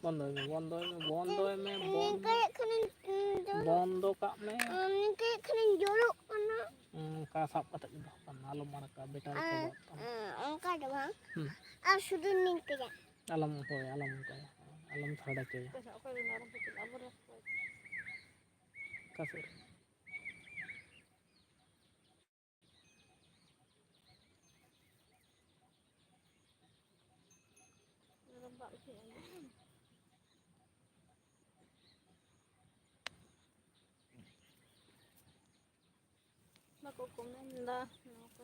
ᱵᱚᱱᱫᱚᱭ ᱢᱮ, ᱵᱚᱱᱫᱚᱭ ᱢᱮ, ᱵᱚᱱᱫᱚᱭ ᱢᱮ, ᱵᱚᱱᱫᱚ᱾ ᱱᱤᱝᱠᱟᱹᱭᱮᱫ ᱠᱷᱟᱱᱤᱧ, ᱩᱸ, ᱡᱳᱨ-, ᱵᱚᱱᱫᱚ ᱠᱟᱜ ᱢᱮ᱾ ᱩᱸ, ᱱᱤᱝᱠᱟᱹᱭᱮᱫ ᱠᱷᱟᱱᱤᱧ ᱡᱳᱨᱚᱜ ᱠᱟᱱᱟ᱾ ᱩᱸ, ᱚᱱᱠᱟ ᱥᱟᱵ ᱠᱟᱛᱮ ᱜᱮ ᱫᱚᱦᱚ ᱠᱟᱜ ᱢᱮ, ᱟᱞᱚᱢ ᱟᱲᱟᱜᱟ, ᱵᱮᱴᱟᱨᱤ ᱟᱨ, ᱪᱟᱵᱟᱜ ᱛᱟᱢᱟ᱾ ᱩᱸ, ᱚᱱᱠᱟ ᱫᱚ ᱵᱟᱝ᱾ ᱦᱩᱸ᱾ ᱟᱨ ᱥᱩᱫᱷᱩ ᱱᱤᱝᱠᱟᱹᱭᱟ᱾ ᱟᱞᱚᱢ, ᱦᱳᱭ, ᱟᱞᱚᱢ ᱚᱱᱠᱟᱭᱟ᱾ ᱟᱞᱚᱢ ᱥᱟᱰᱮ ᱦᱚᱪᱚᱭᱟ᱾ ᱚᱠᱚᱭ ᱥᱟᱶ, ᱚᱠᱚᱭ ᱨᱮᱱ ᱢᱮᱨᱚᱢ ᱠᱚ ᱪᱮᱫ ᱟᱵᱚ ᱨᱮᱱ ᱚᱠᱚᱭ? ᱚᱠᱟ ᱥᱮᱫ ᱨᱮ? ᱢᱮᱨᱚᱢ ᱨᱟᱜ ᱩᱴᱷᱟᱹᱜ ᱮᱱ ᱫᱚ᱾ ᱵᱟᱠᱚ ᱠᱚᱢᱮᱱ ᱫᱟ, ᱱᱚᱣᱟ ᱠᱚ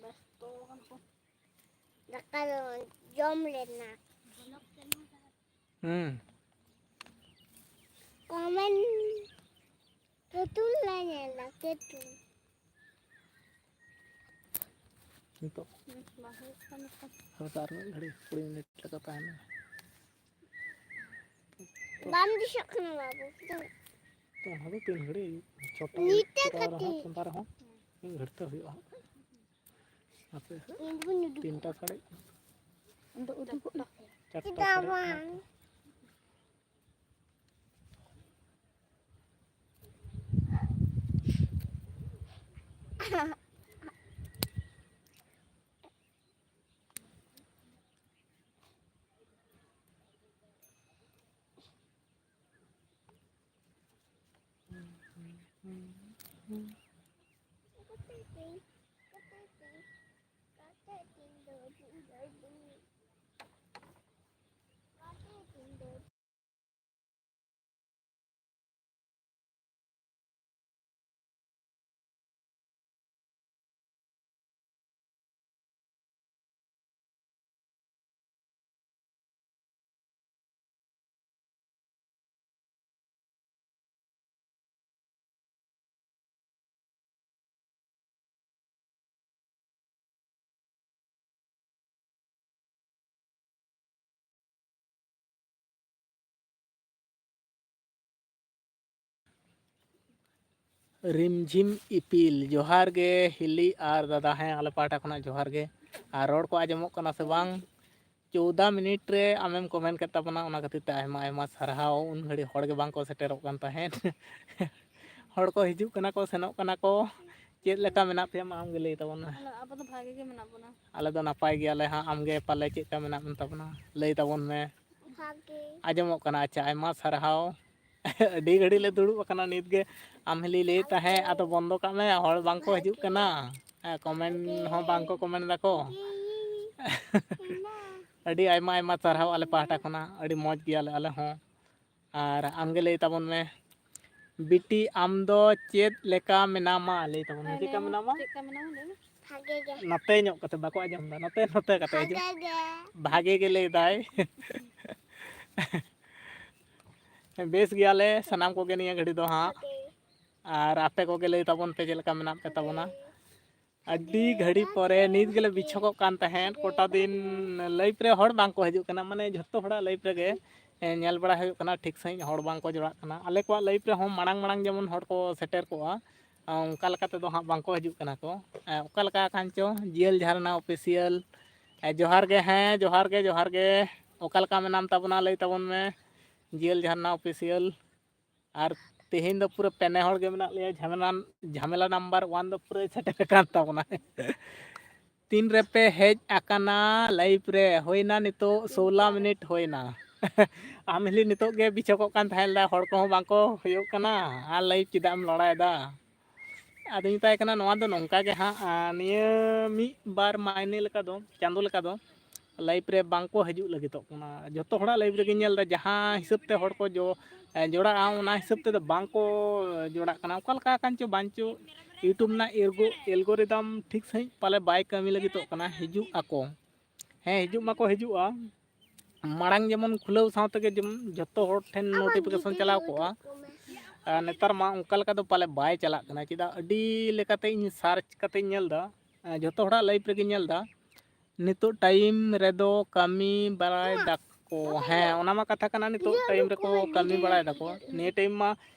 ᱵᱮᱥᱛᱚ ᱠᱟᱱᱟ ᱠᱚ᱾ ᱫᱟᱠᱟ ᱫᱚ ᱡᱚᱢ ᱞᱮᱱᱟ᱾ ᱦᱩᱸ᱾ ᱠᱚᱢᱮᱱ ᱠᱟᱹᱴᱩᱱ ᱞᱮ ᱧᱮᱞᱟ, ᱠᱟᱹᱴᱩᱱ᱾ ᱱᱤᱛᱚᱜ ᱦᱩᱸ, ᱵᱟᱝ ᱦᱩᱭᱩᱜ ᱠᱟᱱᱟ ᱛᱚ᱾ ᱦᱳᱭ ᱛᱚ, ᱟᱨ ᱢᱤᱫ ᱜᱷᱟᱹᱲᱤᱡ ᱠᱩᱲᱤ ᱢᱤᱱᱤᱴ ᱞᱮᱠᱟ ᱛᱟᱦᱮᱱᱟ᱾ ᱵᱟᱢ ᱫᱤᱥᱟᱹᱜ ᱠᱟᱱᱟ ᱵᱟᱹᱵᱩ᱾ ᱛᱚ ᱚᱱᱟ ᱫᱚ ᱛᱤᱱ ᱜᱷᱟᱹᱲᱤᱡ? ᱪᱷᱚᱴᱟ ᱱᱤᱛ ᱛᱮ ᱪᱷᱚᱴᱟ ᱨᱮᱦᱚᱸ ᱠᱟᱹᱴᱤᱡ᱾ ᱪᱚᱸᱫᱟ ᱨᱮᱦᱚᱸ ᱢᱤᱫ ᱜᱷᱟᱹᱲᱤᱡ ᱛᱮ ᱦᱩᱭᱩᱜᱼᱟ ᱦᱟᱸᱜ᱾ ᱦᱟᱯᱮ ᱦᱟᱸᱜ᱾ ᱤᱧ ᱫᱚ ᱵᱟᱹᱧ ᱩᱰᱩᱠᱚᱜᱼᱟ᱾ ᱛᱤᱱᱴᱟ ᱥᱟᱲᱮ ᱤᱧ ᱫᱚ ᱩᱰᱩᱠᱚᱜ ᱪᱟᱨᱴᱟ ᱪᱮᱫᱟᱜ ᱥᱟᱲᱮ ᱵᱟᱝ? ᱨᱤᱢᱡᱷᱤᱢ ᱤᱯᱤᱞ, ᱡᱚᱦᱟᱨ ᱜᱮ ᱦᱤᱞᱤ ᱟᱨ ᱫᱟᱫᱟ᱾ ᱦᱮᱸ, ᱟᱞᱮ ᱯᱟᱦᱴᱟ ᱠᱷᱚᱱᱟᱜ ᱡᱚᱦᱟᱨ ᱜᱮ᱾ ᱟᱨ ᱨᱚᱲ ᱠᱚ ᱟᱸᱡᱚᱢᱚᱜ ᱠᱟᱱᱟ ᱥᱮ ᱵᱟᱝ? ᱪᱳᱣᱫᱟ ᱢᱤᱱᱤᱴ ᱨᱮ ᱟᱢᱮᱢ ᱠᱚᱢᱮᱱᱴ ᱠᱮᱫ ᱛᱟᱵᱚᱱᱟ, ᱚᱱᱟ ᱠᱷᱟᱹᱛᱤᱨ ᱛᱮ ᱟᱭᱢᱟ ᱟᱭᱢᱟ ᱥᱟᱨᱦᱟᱣ᱾ ᱩᱱ ᱜᱷᱟᱹᱲᱤᱡ ᱦᱚᱲ ᱜᱮ ᱵᱟᱝ ᱠᱚ ᱥᱮᱴᱮᱨᱚᱜ ᱠᱟᱱ ᱛᱟᱦᱮᱸᱫ᱾ ᱦᱚᱲ ᱠᱚ ᱦᱤᱡᱩᱜ ᱠᱟᱱᱟ ᱠᱚ, ᱥᱮᱱᱚᱜ ᱠᱟᱱᱟ ᱠᱚ᱾ ᱪᱮᱫ ᱞᱮᱠᱟ ᱢᱮᱱᱟᱜ ᱯᱮᱭᱟ, ᱢᱟ ᱟᱢ ᱜᱮ ᱞᱟᱹᱭ ᱛᱟᱵᱚᱱ ᱢᱮ᱾ ᱟᱞᱮ, ᱟᱵᱚ ᱫᱚ ᱵᱷᱟᱜᱮ ᱜᱮ ᱢᱮᱱᱟᱜ ᱵᱚᱱᱟ᱾ ᱟᱞᱮ ᱫᱚ ᱱᱟᱯᱟᱭ ᱜᱮᱭᱟᱞᱮ ᱦᱟᱸᱜ᱾ ᱟᱢ ᱜᱮ ᱯᱟᱞᱮ ᱪᱮᱫ ᱞᱮᱠᱟ ᱢᱮᱱᱟᱜ ᱢᱮ ᱛᱟᱵᱚᱱᱟ, ᱞᱟᱹᱭ ᱛᱟᱵᱚᱱ ᱢᱮ᱾ ᱟᱸᱡᱚᱢᱚᱜ ᱠᱟᱱᱟ᱾ ᱟᱪᱪᱷᱟ, ᱟᱭᱢᱟ ᱥᱟᱨᱦᱟᱣ᱾ ᱟᱹᱰᱤ ᱜᱷᱟᱹᱲᱤᱡ ᱞᱮ ᱫᱩᱲᱩᱵ ᱟᱠᱟᱱᱟ, ᱱᱤᱛ ᱜᱮ ᱟᱢ ᱦᱤᱞᱤ ᱞᱟᱹᱭ ᱛᱟᱦᱮᱸᱫ, ᱟᱫᱚ ᱵᱚᱱᱫᱚ ᱠᱟᱜ ᱢᱮ, ᱦᱚᱲ ᱵᱟᱝ ᱠᱚ ᱦᱤᱡᱩᱜ ᱠᱟᱱᱟ᱾ ᱦᱮᱸ, ᱠᱚᱢᱮᱱᱴ ᱦᱚᱸ ᱵᱟᱝ ᱠᱚ ᱠᱚᱢᱮᱱᱴ ᱫᱟᱠᱚ᱾ ᱟᱹᱰᱤ ᱟᱭᱢᱟ ᱟᱭᱢᱟ ᱥᱟᱨᱦᱟᱣ ᱟᱞᱮ ᱯᱟᱦᱴᱟ ᱠᱷᱚᱱᱟᱜ, ᱟᱹᱰᱤ ᱢᱚᱡᱽ ᱜᱮᱭᱟᱞᱮ ᱟᱞᱮ ᱦᱚᱸ᱾ ᱟᱨ ᱟᱢᱜᱮ ᱞᱟᱹᱭ ᱛᱟᱵᱚᱱ ᱢᱮ, ᱵᱤᱴᱤ ᱟᱢ ᱫᱚ ᱪᱮᱫ ᱞᱮᱠᱟ ᱢᱮᱱᱟᱢᱟ? ᱞᱟᱹᱭ ᱛᱟᱵᱚᱱ ᱢᱮ, ᱪᱮᱫ ᱞᱮᱠᱟ ᱢᱮᱱᱟᱢᱟ? ᱪᱮᱫ ᱞᱮᱠᱟ ᱢᱮᱱᱟᱢᱟ ᱞᱟᱹᱭ ᱢᱮ? ᱵᱷᱟᱜᱮ ᱜᱮ᱾ ᱱᱚᱛᱮ ᱧᱚᱜ ᱠᱟᱛᱮ ᱵᱟᱠᱚ ᱟᱸᱡᱚᱢ ᱮᱫᱟ, ᱱᱚᱛᱮ, ᱱᱚᱛᱮ ᱠᱟᱛᱮ ᱦᱤᱡᱩᱜ᱾ ᱵᱷᱟᱜᱮ ᱜᱮ᱾ ᱵᱷᱟᱜᱮ ᱜᱮ ᱞᱟᱹᱭ ᱫᱟᱭ᱾ ᱵᱮᱥ ᱜᱮᱭᱟᱞᱮ ᱥᱟᱱᱟᱢ ᱠᱚᱜᱮ ᱱᱤᱭᱟᱹ ᱜᱷᱟᱹᱲᱤ ᱫᱚ ᱦᱟᱸᱜ᱾ ᱵᱷᱟᱜᱮ᱾ ᱟᱨ ᱟᱯᱮ ᱠᱚᱜᱮ ᱞᱟᱹᱭ ᱛᱟᱵᱚᱱ ᱯᱮ ᱪᱮᱫ ᱞᱮᱠᱟ ᱢᱮᱱᱟᱜ ᱯᱮ ᱛᱟᱵᱚᱱᱟ? ᱵᱷᱟᱜᱮ᱾ ᱟᱹᱰᱤ ᱜᱷᱟᱹᱲᱤ ᱯᱚᱨᱮ ᱱᱤᱛ ᱜᱮᱞᱮ ᱵᱤᱪᱷᱚᱠᱚᱜ ᱠᱟᱱ ᱛᱟᱦᱮᱸᱫ᱾ ᱠᱚᱴᱟ ᱫᱤᱱ ᱞᱟᱭᱤᱯᱷ ᱨᱮ ᱦᱚᱲ ᱵᱟᱝ ᱠᱚ ᱦᱤᱡᱩᱜ ᱠᱟᱱᱟ, ᱢᱟᱱᱮ ᱡᱷᱚᱛᱚ ᱦᱚᱲᱟᱜ ᱞᱟᱭᱤᱯᱷ ᱨᱮᱜᱮ, ᱮ, ᱧᱮᱞ ᱵᱟᱲᱟ ᱦᱩᱭᱩᱜ ᱠᱟᱱᱟ, ᱴᱷᱤᱠ ᱥᱟᱺᱦᱤᱡ ᱦᱚᱲ ᱵᱟᱝ ᱠᱚ ᱡᱚᱲᱟᱜ ᱠᱟᱱᱟ᱾ ᱟᱞᱮ ᱠᱚᱣᱟᱜ ᱞᱟᱭᱤᱯᱷ ᱨᱮᱦᱚᱸ ᱢᱟᱲᱟᱝ ᱢᱟᱲᱟᱝ ᱡᱮᱢᱚᱱ ᱦᱚᱲ ᱠᱚ ᱥᱮᱴᱮᱨ ᱠᱚᱜᱼᱟ, ᱚᱱᱠᱟ ᱞᱮᱠᱟ ᱛᱮᱫᱚ ᱦᱟᱸᱜ ᱵᱟᱝ ᱠᱚ ᱦᱤᱡᱩᱜ ᱠᱟᱱᱟ ᱠᱚ᱾ ᱮ, ᱚᱠᱟ ᱞᱮᱠᱟ ᱠᱷᱟᱱ ᱪᱚ, ᱡᱤᱭᱟᱹᱞ ᱡᱷᱟᱨᱱᱟ ᱚᱯᱷᱤᱥᱤᱭᱟᱞ, ᱮ, ᱡᱚᱦᱟᱨ ᱜᱮ, ᱦᱮᱸ, ᱡᱚᱦᱟᱨ ᱜᱮ, ᱡᱚᱦᱟᱨ ᱜᱮ᱾ ᱚᱠᱟ ᱞᱮᱠᱟ ᱢᱮᱱᱟᱢ ᱛᱟᱵᱚᱱᱟ, ᱞᱟᱹᱭ ᱛᱟᱵᱚᱱ ᱢᱮ, ᱡᱤᱭᱟᱹᱞ ᱡᱷᱟᱨᱱᱟ ᱚᱯᱷᱤᱥᱤᱭᱟᱞ᱾ ᱟᱨ ᱛᱮᱦᱮᱧ ᱫᱚ ᱯᱩᱨᱟᱹ ᱯᱮᱱᱮ ᱦᱚᱲ ᱜᱮ ᱢᱮᱱᱟᱜ ᱞᱮᱭᱟ, ᱡᱷᱟᱢᱮᱞᱟ, ᱡᱷᱟᱢᱮᱞᱟ ᱱᱟᱢᱵᱟᱨ ᱚᱣᱟᱱ ᱫᱚ ᱯᱩᱨᱟᱹ ᱥᱮᱴᱮᱨ ᱟᱠᱟᱱ ᱛᱟᱵᱚᱱᱟ᱾ ᱛᱤᱱ ᱨᱮᱯᱮ ᱦᱮᱡ ᱟᱠᱟᱱᱟ ᱞᱟᱭᱤᱯᱷ ᱨᱮ? ᱦᱩᱭᱱᱟ ᱱᱤᱛᱚᱜ ᱥᱳᱞᱟ ᱢᱤᱱᱤᱴ ᱦᱩᱭᱱᱟ᱾ ᱟᱢ ᱦᱤᱞᱤ ᱱᱤᱛᱚᱜ ᱜᱮ ᱵᱤᱪᱷᱚᱠᱚᱜ ᱠᱟᱱ ᱛᱟᱦᱮᱸ ᱞᱮᱫᱟ, ᱦᱚᱲ ᱠᱚᱦᱚᱸ ᱵᱟᱝ ᱠᱚ ᱦᱩᱭᱩᱜ ᱠᱟᱱᱟ, ᱟᱨ ᱞᱟᱭᱤᱯᱷ ᱪᱮᱫᱟᱜ ᱮᱢ ᱞᱟᱲᱟᱭᱮᱫᱟ? ᱟᱫᱚᱧ ᱢᱮᱛᱟᱭ ᱠᱟᱱᱟ, ᱱᱚᱣᱟ ᱫᱚ ᱱᱚᱝᱠᱟ ᱜᱮ ᱦᱟᱸᱜ, ᱟᱨ ᱱᱤᱭᱟᱹ ᱢᱤᱫ ᱵᱟᱨ ᱢᱟᱭᱱᱮ ᱞᱮᱠᱟ ᱫᱚ, ᱪᱟᱸᱫᱳ ᱞᱮᱠᱟ ᱫᱚ ᱞᱟᱭᱤᱯᱷ ᱨᱮ ᱵᱟᱝ ᱠᱚ ᱦᱤᱡᱩᱜ ᱞᱟᱹᱜᱤᱫᱚᱜ ᱠᱟᱱᱟ᱾ ᱡᱷᱚᱛᱚ ᱦᱚᱲᱟᱜ ᱞᱟᱭᱤᱯᱷ ᱨᱮᱜᱮᱧ ᱧᱮᱞ ᱮᱫᱟ, ᱡᱟᱦᱟᱸ ᱦᱤᱥᱟᱹᱵ ᱛᱮ ᱦᱚᱲ ᱠᱚ ᱡᱚ-, ᱮ, ᱡᱚᱲᱟᱜᱼᱟ, ᱚᱱᱟ ᱦᱤᱥᱟᱹᱵ ᱛᱮᱫᱚ ᱵᱟᱝ ᱠᱚ ᱡᱚᱲᱟᱜ ᱠᱟᱱᱟ᱾ ᱚᱠᱟ ᱞᱮᱠᱟ ᱟᱠᱟᱱ ᱪᱚ ᱵᱟᱝ ᱪᱚ, YouTube ᱨᱮᱱᱟᱜ ᱮᱞᱜᱳ-, ᱮᱞᱜᱳᱨᱤᱫᱟᱢ ᱴᱷᱤᱠ ᱥᱟᱺᱦᱤᱡ ᱯᱟᱞᱮ ᱵᱟᱭ ᱠᱟᱹᱢᱤ ᱞᱟᱹᱜᱤᱫᱚᱜ ᱠᱟᱱᱟ᱾ ᱦᱤᱡᱩᱜ ᱟᱠᱚ, ᱦᱮᱸ, ᱦᱤᱡᱩᱜ ᱢᱟᱠᱚ ᱦᱤᱡᱩᱜᱼᱟ᱾ ᱢᱟᱲᱟᱝ ᱡᱮᱢᱚᱱ ᱠᱷᱩᱞᱟᱹᱣ ᱥᱟᱶ ᱛᱮᱜᱮ ᱡᱮᱢᱚᱱ ᱡᱷᱚᱛᱚ ᱦᱚᱲ ᱴᱷᱮᱱ ᱱᱳᱴᱤᱯᱷᱤᱠᱮᱥᱚᱱ ᱪᱟᱞᱟᱣ ᱠᱚᱜᱼᱟ, ᱟᱨ ᱱᱮᱛᱟᱨ ᱢᱟ ᱚᱱᱠᱟ ᱞᱮᱠᱟ ᱫᱚ ᱯᱟᱞᱮ ᱵᱟᱭ ᱪᱟᱞᱟᱜ ᱠᱟᱱᱟ᱾ ᱪᱮᱫᱟᱜ, ᱟᱹᱰᱤ ᱞᱮᱠᱟᱛᱮ ᱤᱧ ᱥᱟᱨᱪ ᱠᱟᱛᱮᱧ ᱧᱮᱞ ᱮᱫᱟ, ᱮ, ᱡᱷᱚᱛᱚ ᱦᱚᱲᱟᱜ ᱞᱟᱭᱤᱯᱷ ᱨᱮᱜᱮᱧ ᱧᱮᱞ ᱮᱫᱟ, ᱱᱤᱛᱚᱜ ᱴᱟᱭᱤᱢ ᱨᱮᱫᱚ ᱠᱟᱹᱢᱤ ᱵᱟᱲᱟᱭ ᱫᱟᱠᱚ᱾ ᱦᱮᱸ, ᱚᱱᱟ ᱢᱟ ᱠᱟᱛᱷᱟ ᱠᱟᱱᱟ, ᱱᱤᱛᱚᱜ ᱴᱟᱭᱤᱢ ᱨᱮᱠᱚ ᱠᱟᱹᱢᱤ ᱵᱟᱲᱟᱭ ᱫᱟᱠᱚ᱾ ᱱᱤᱭᱟᱹ ᱴᱟᱭᱤᱢ ᱢᱟ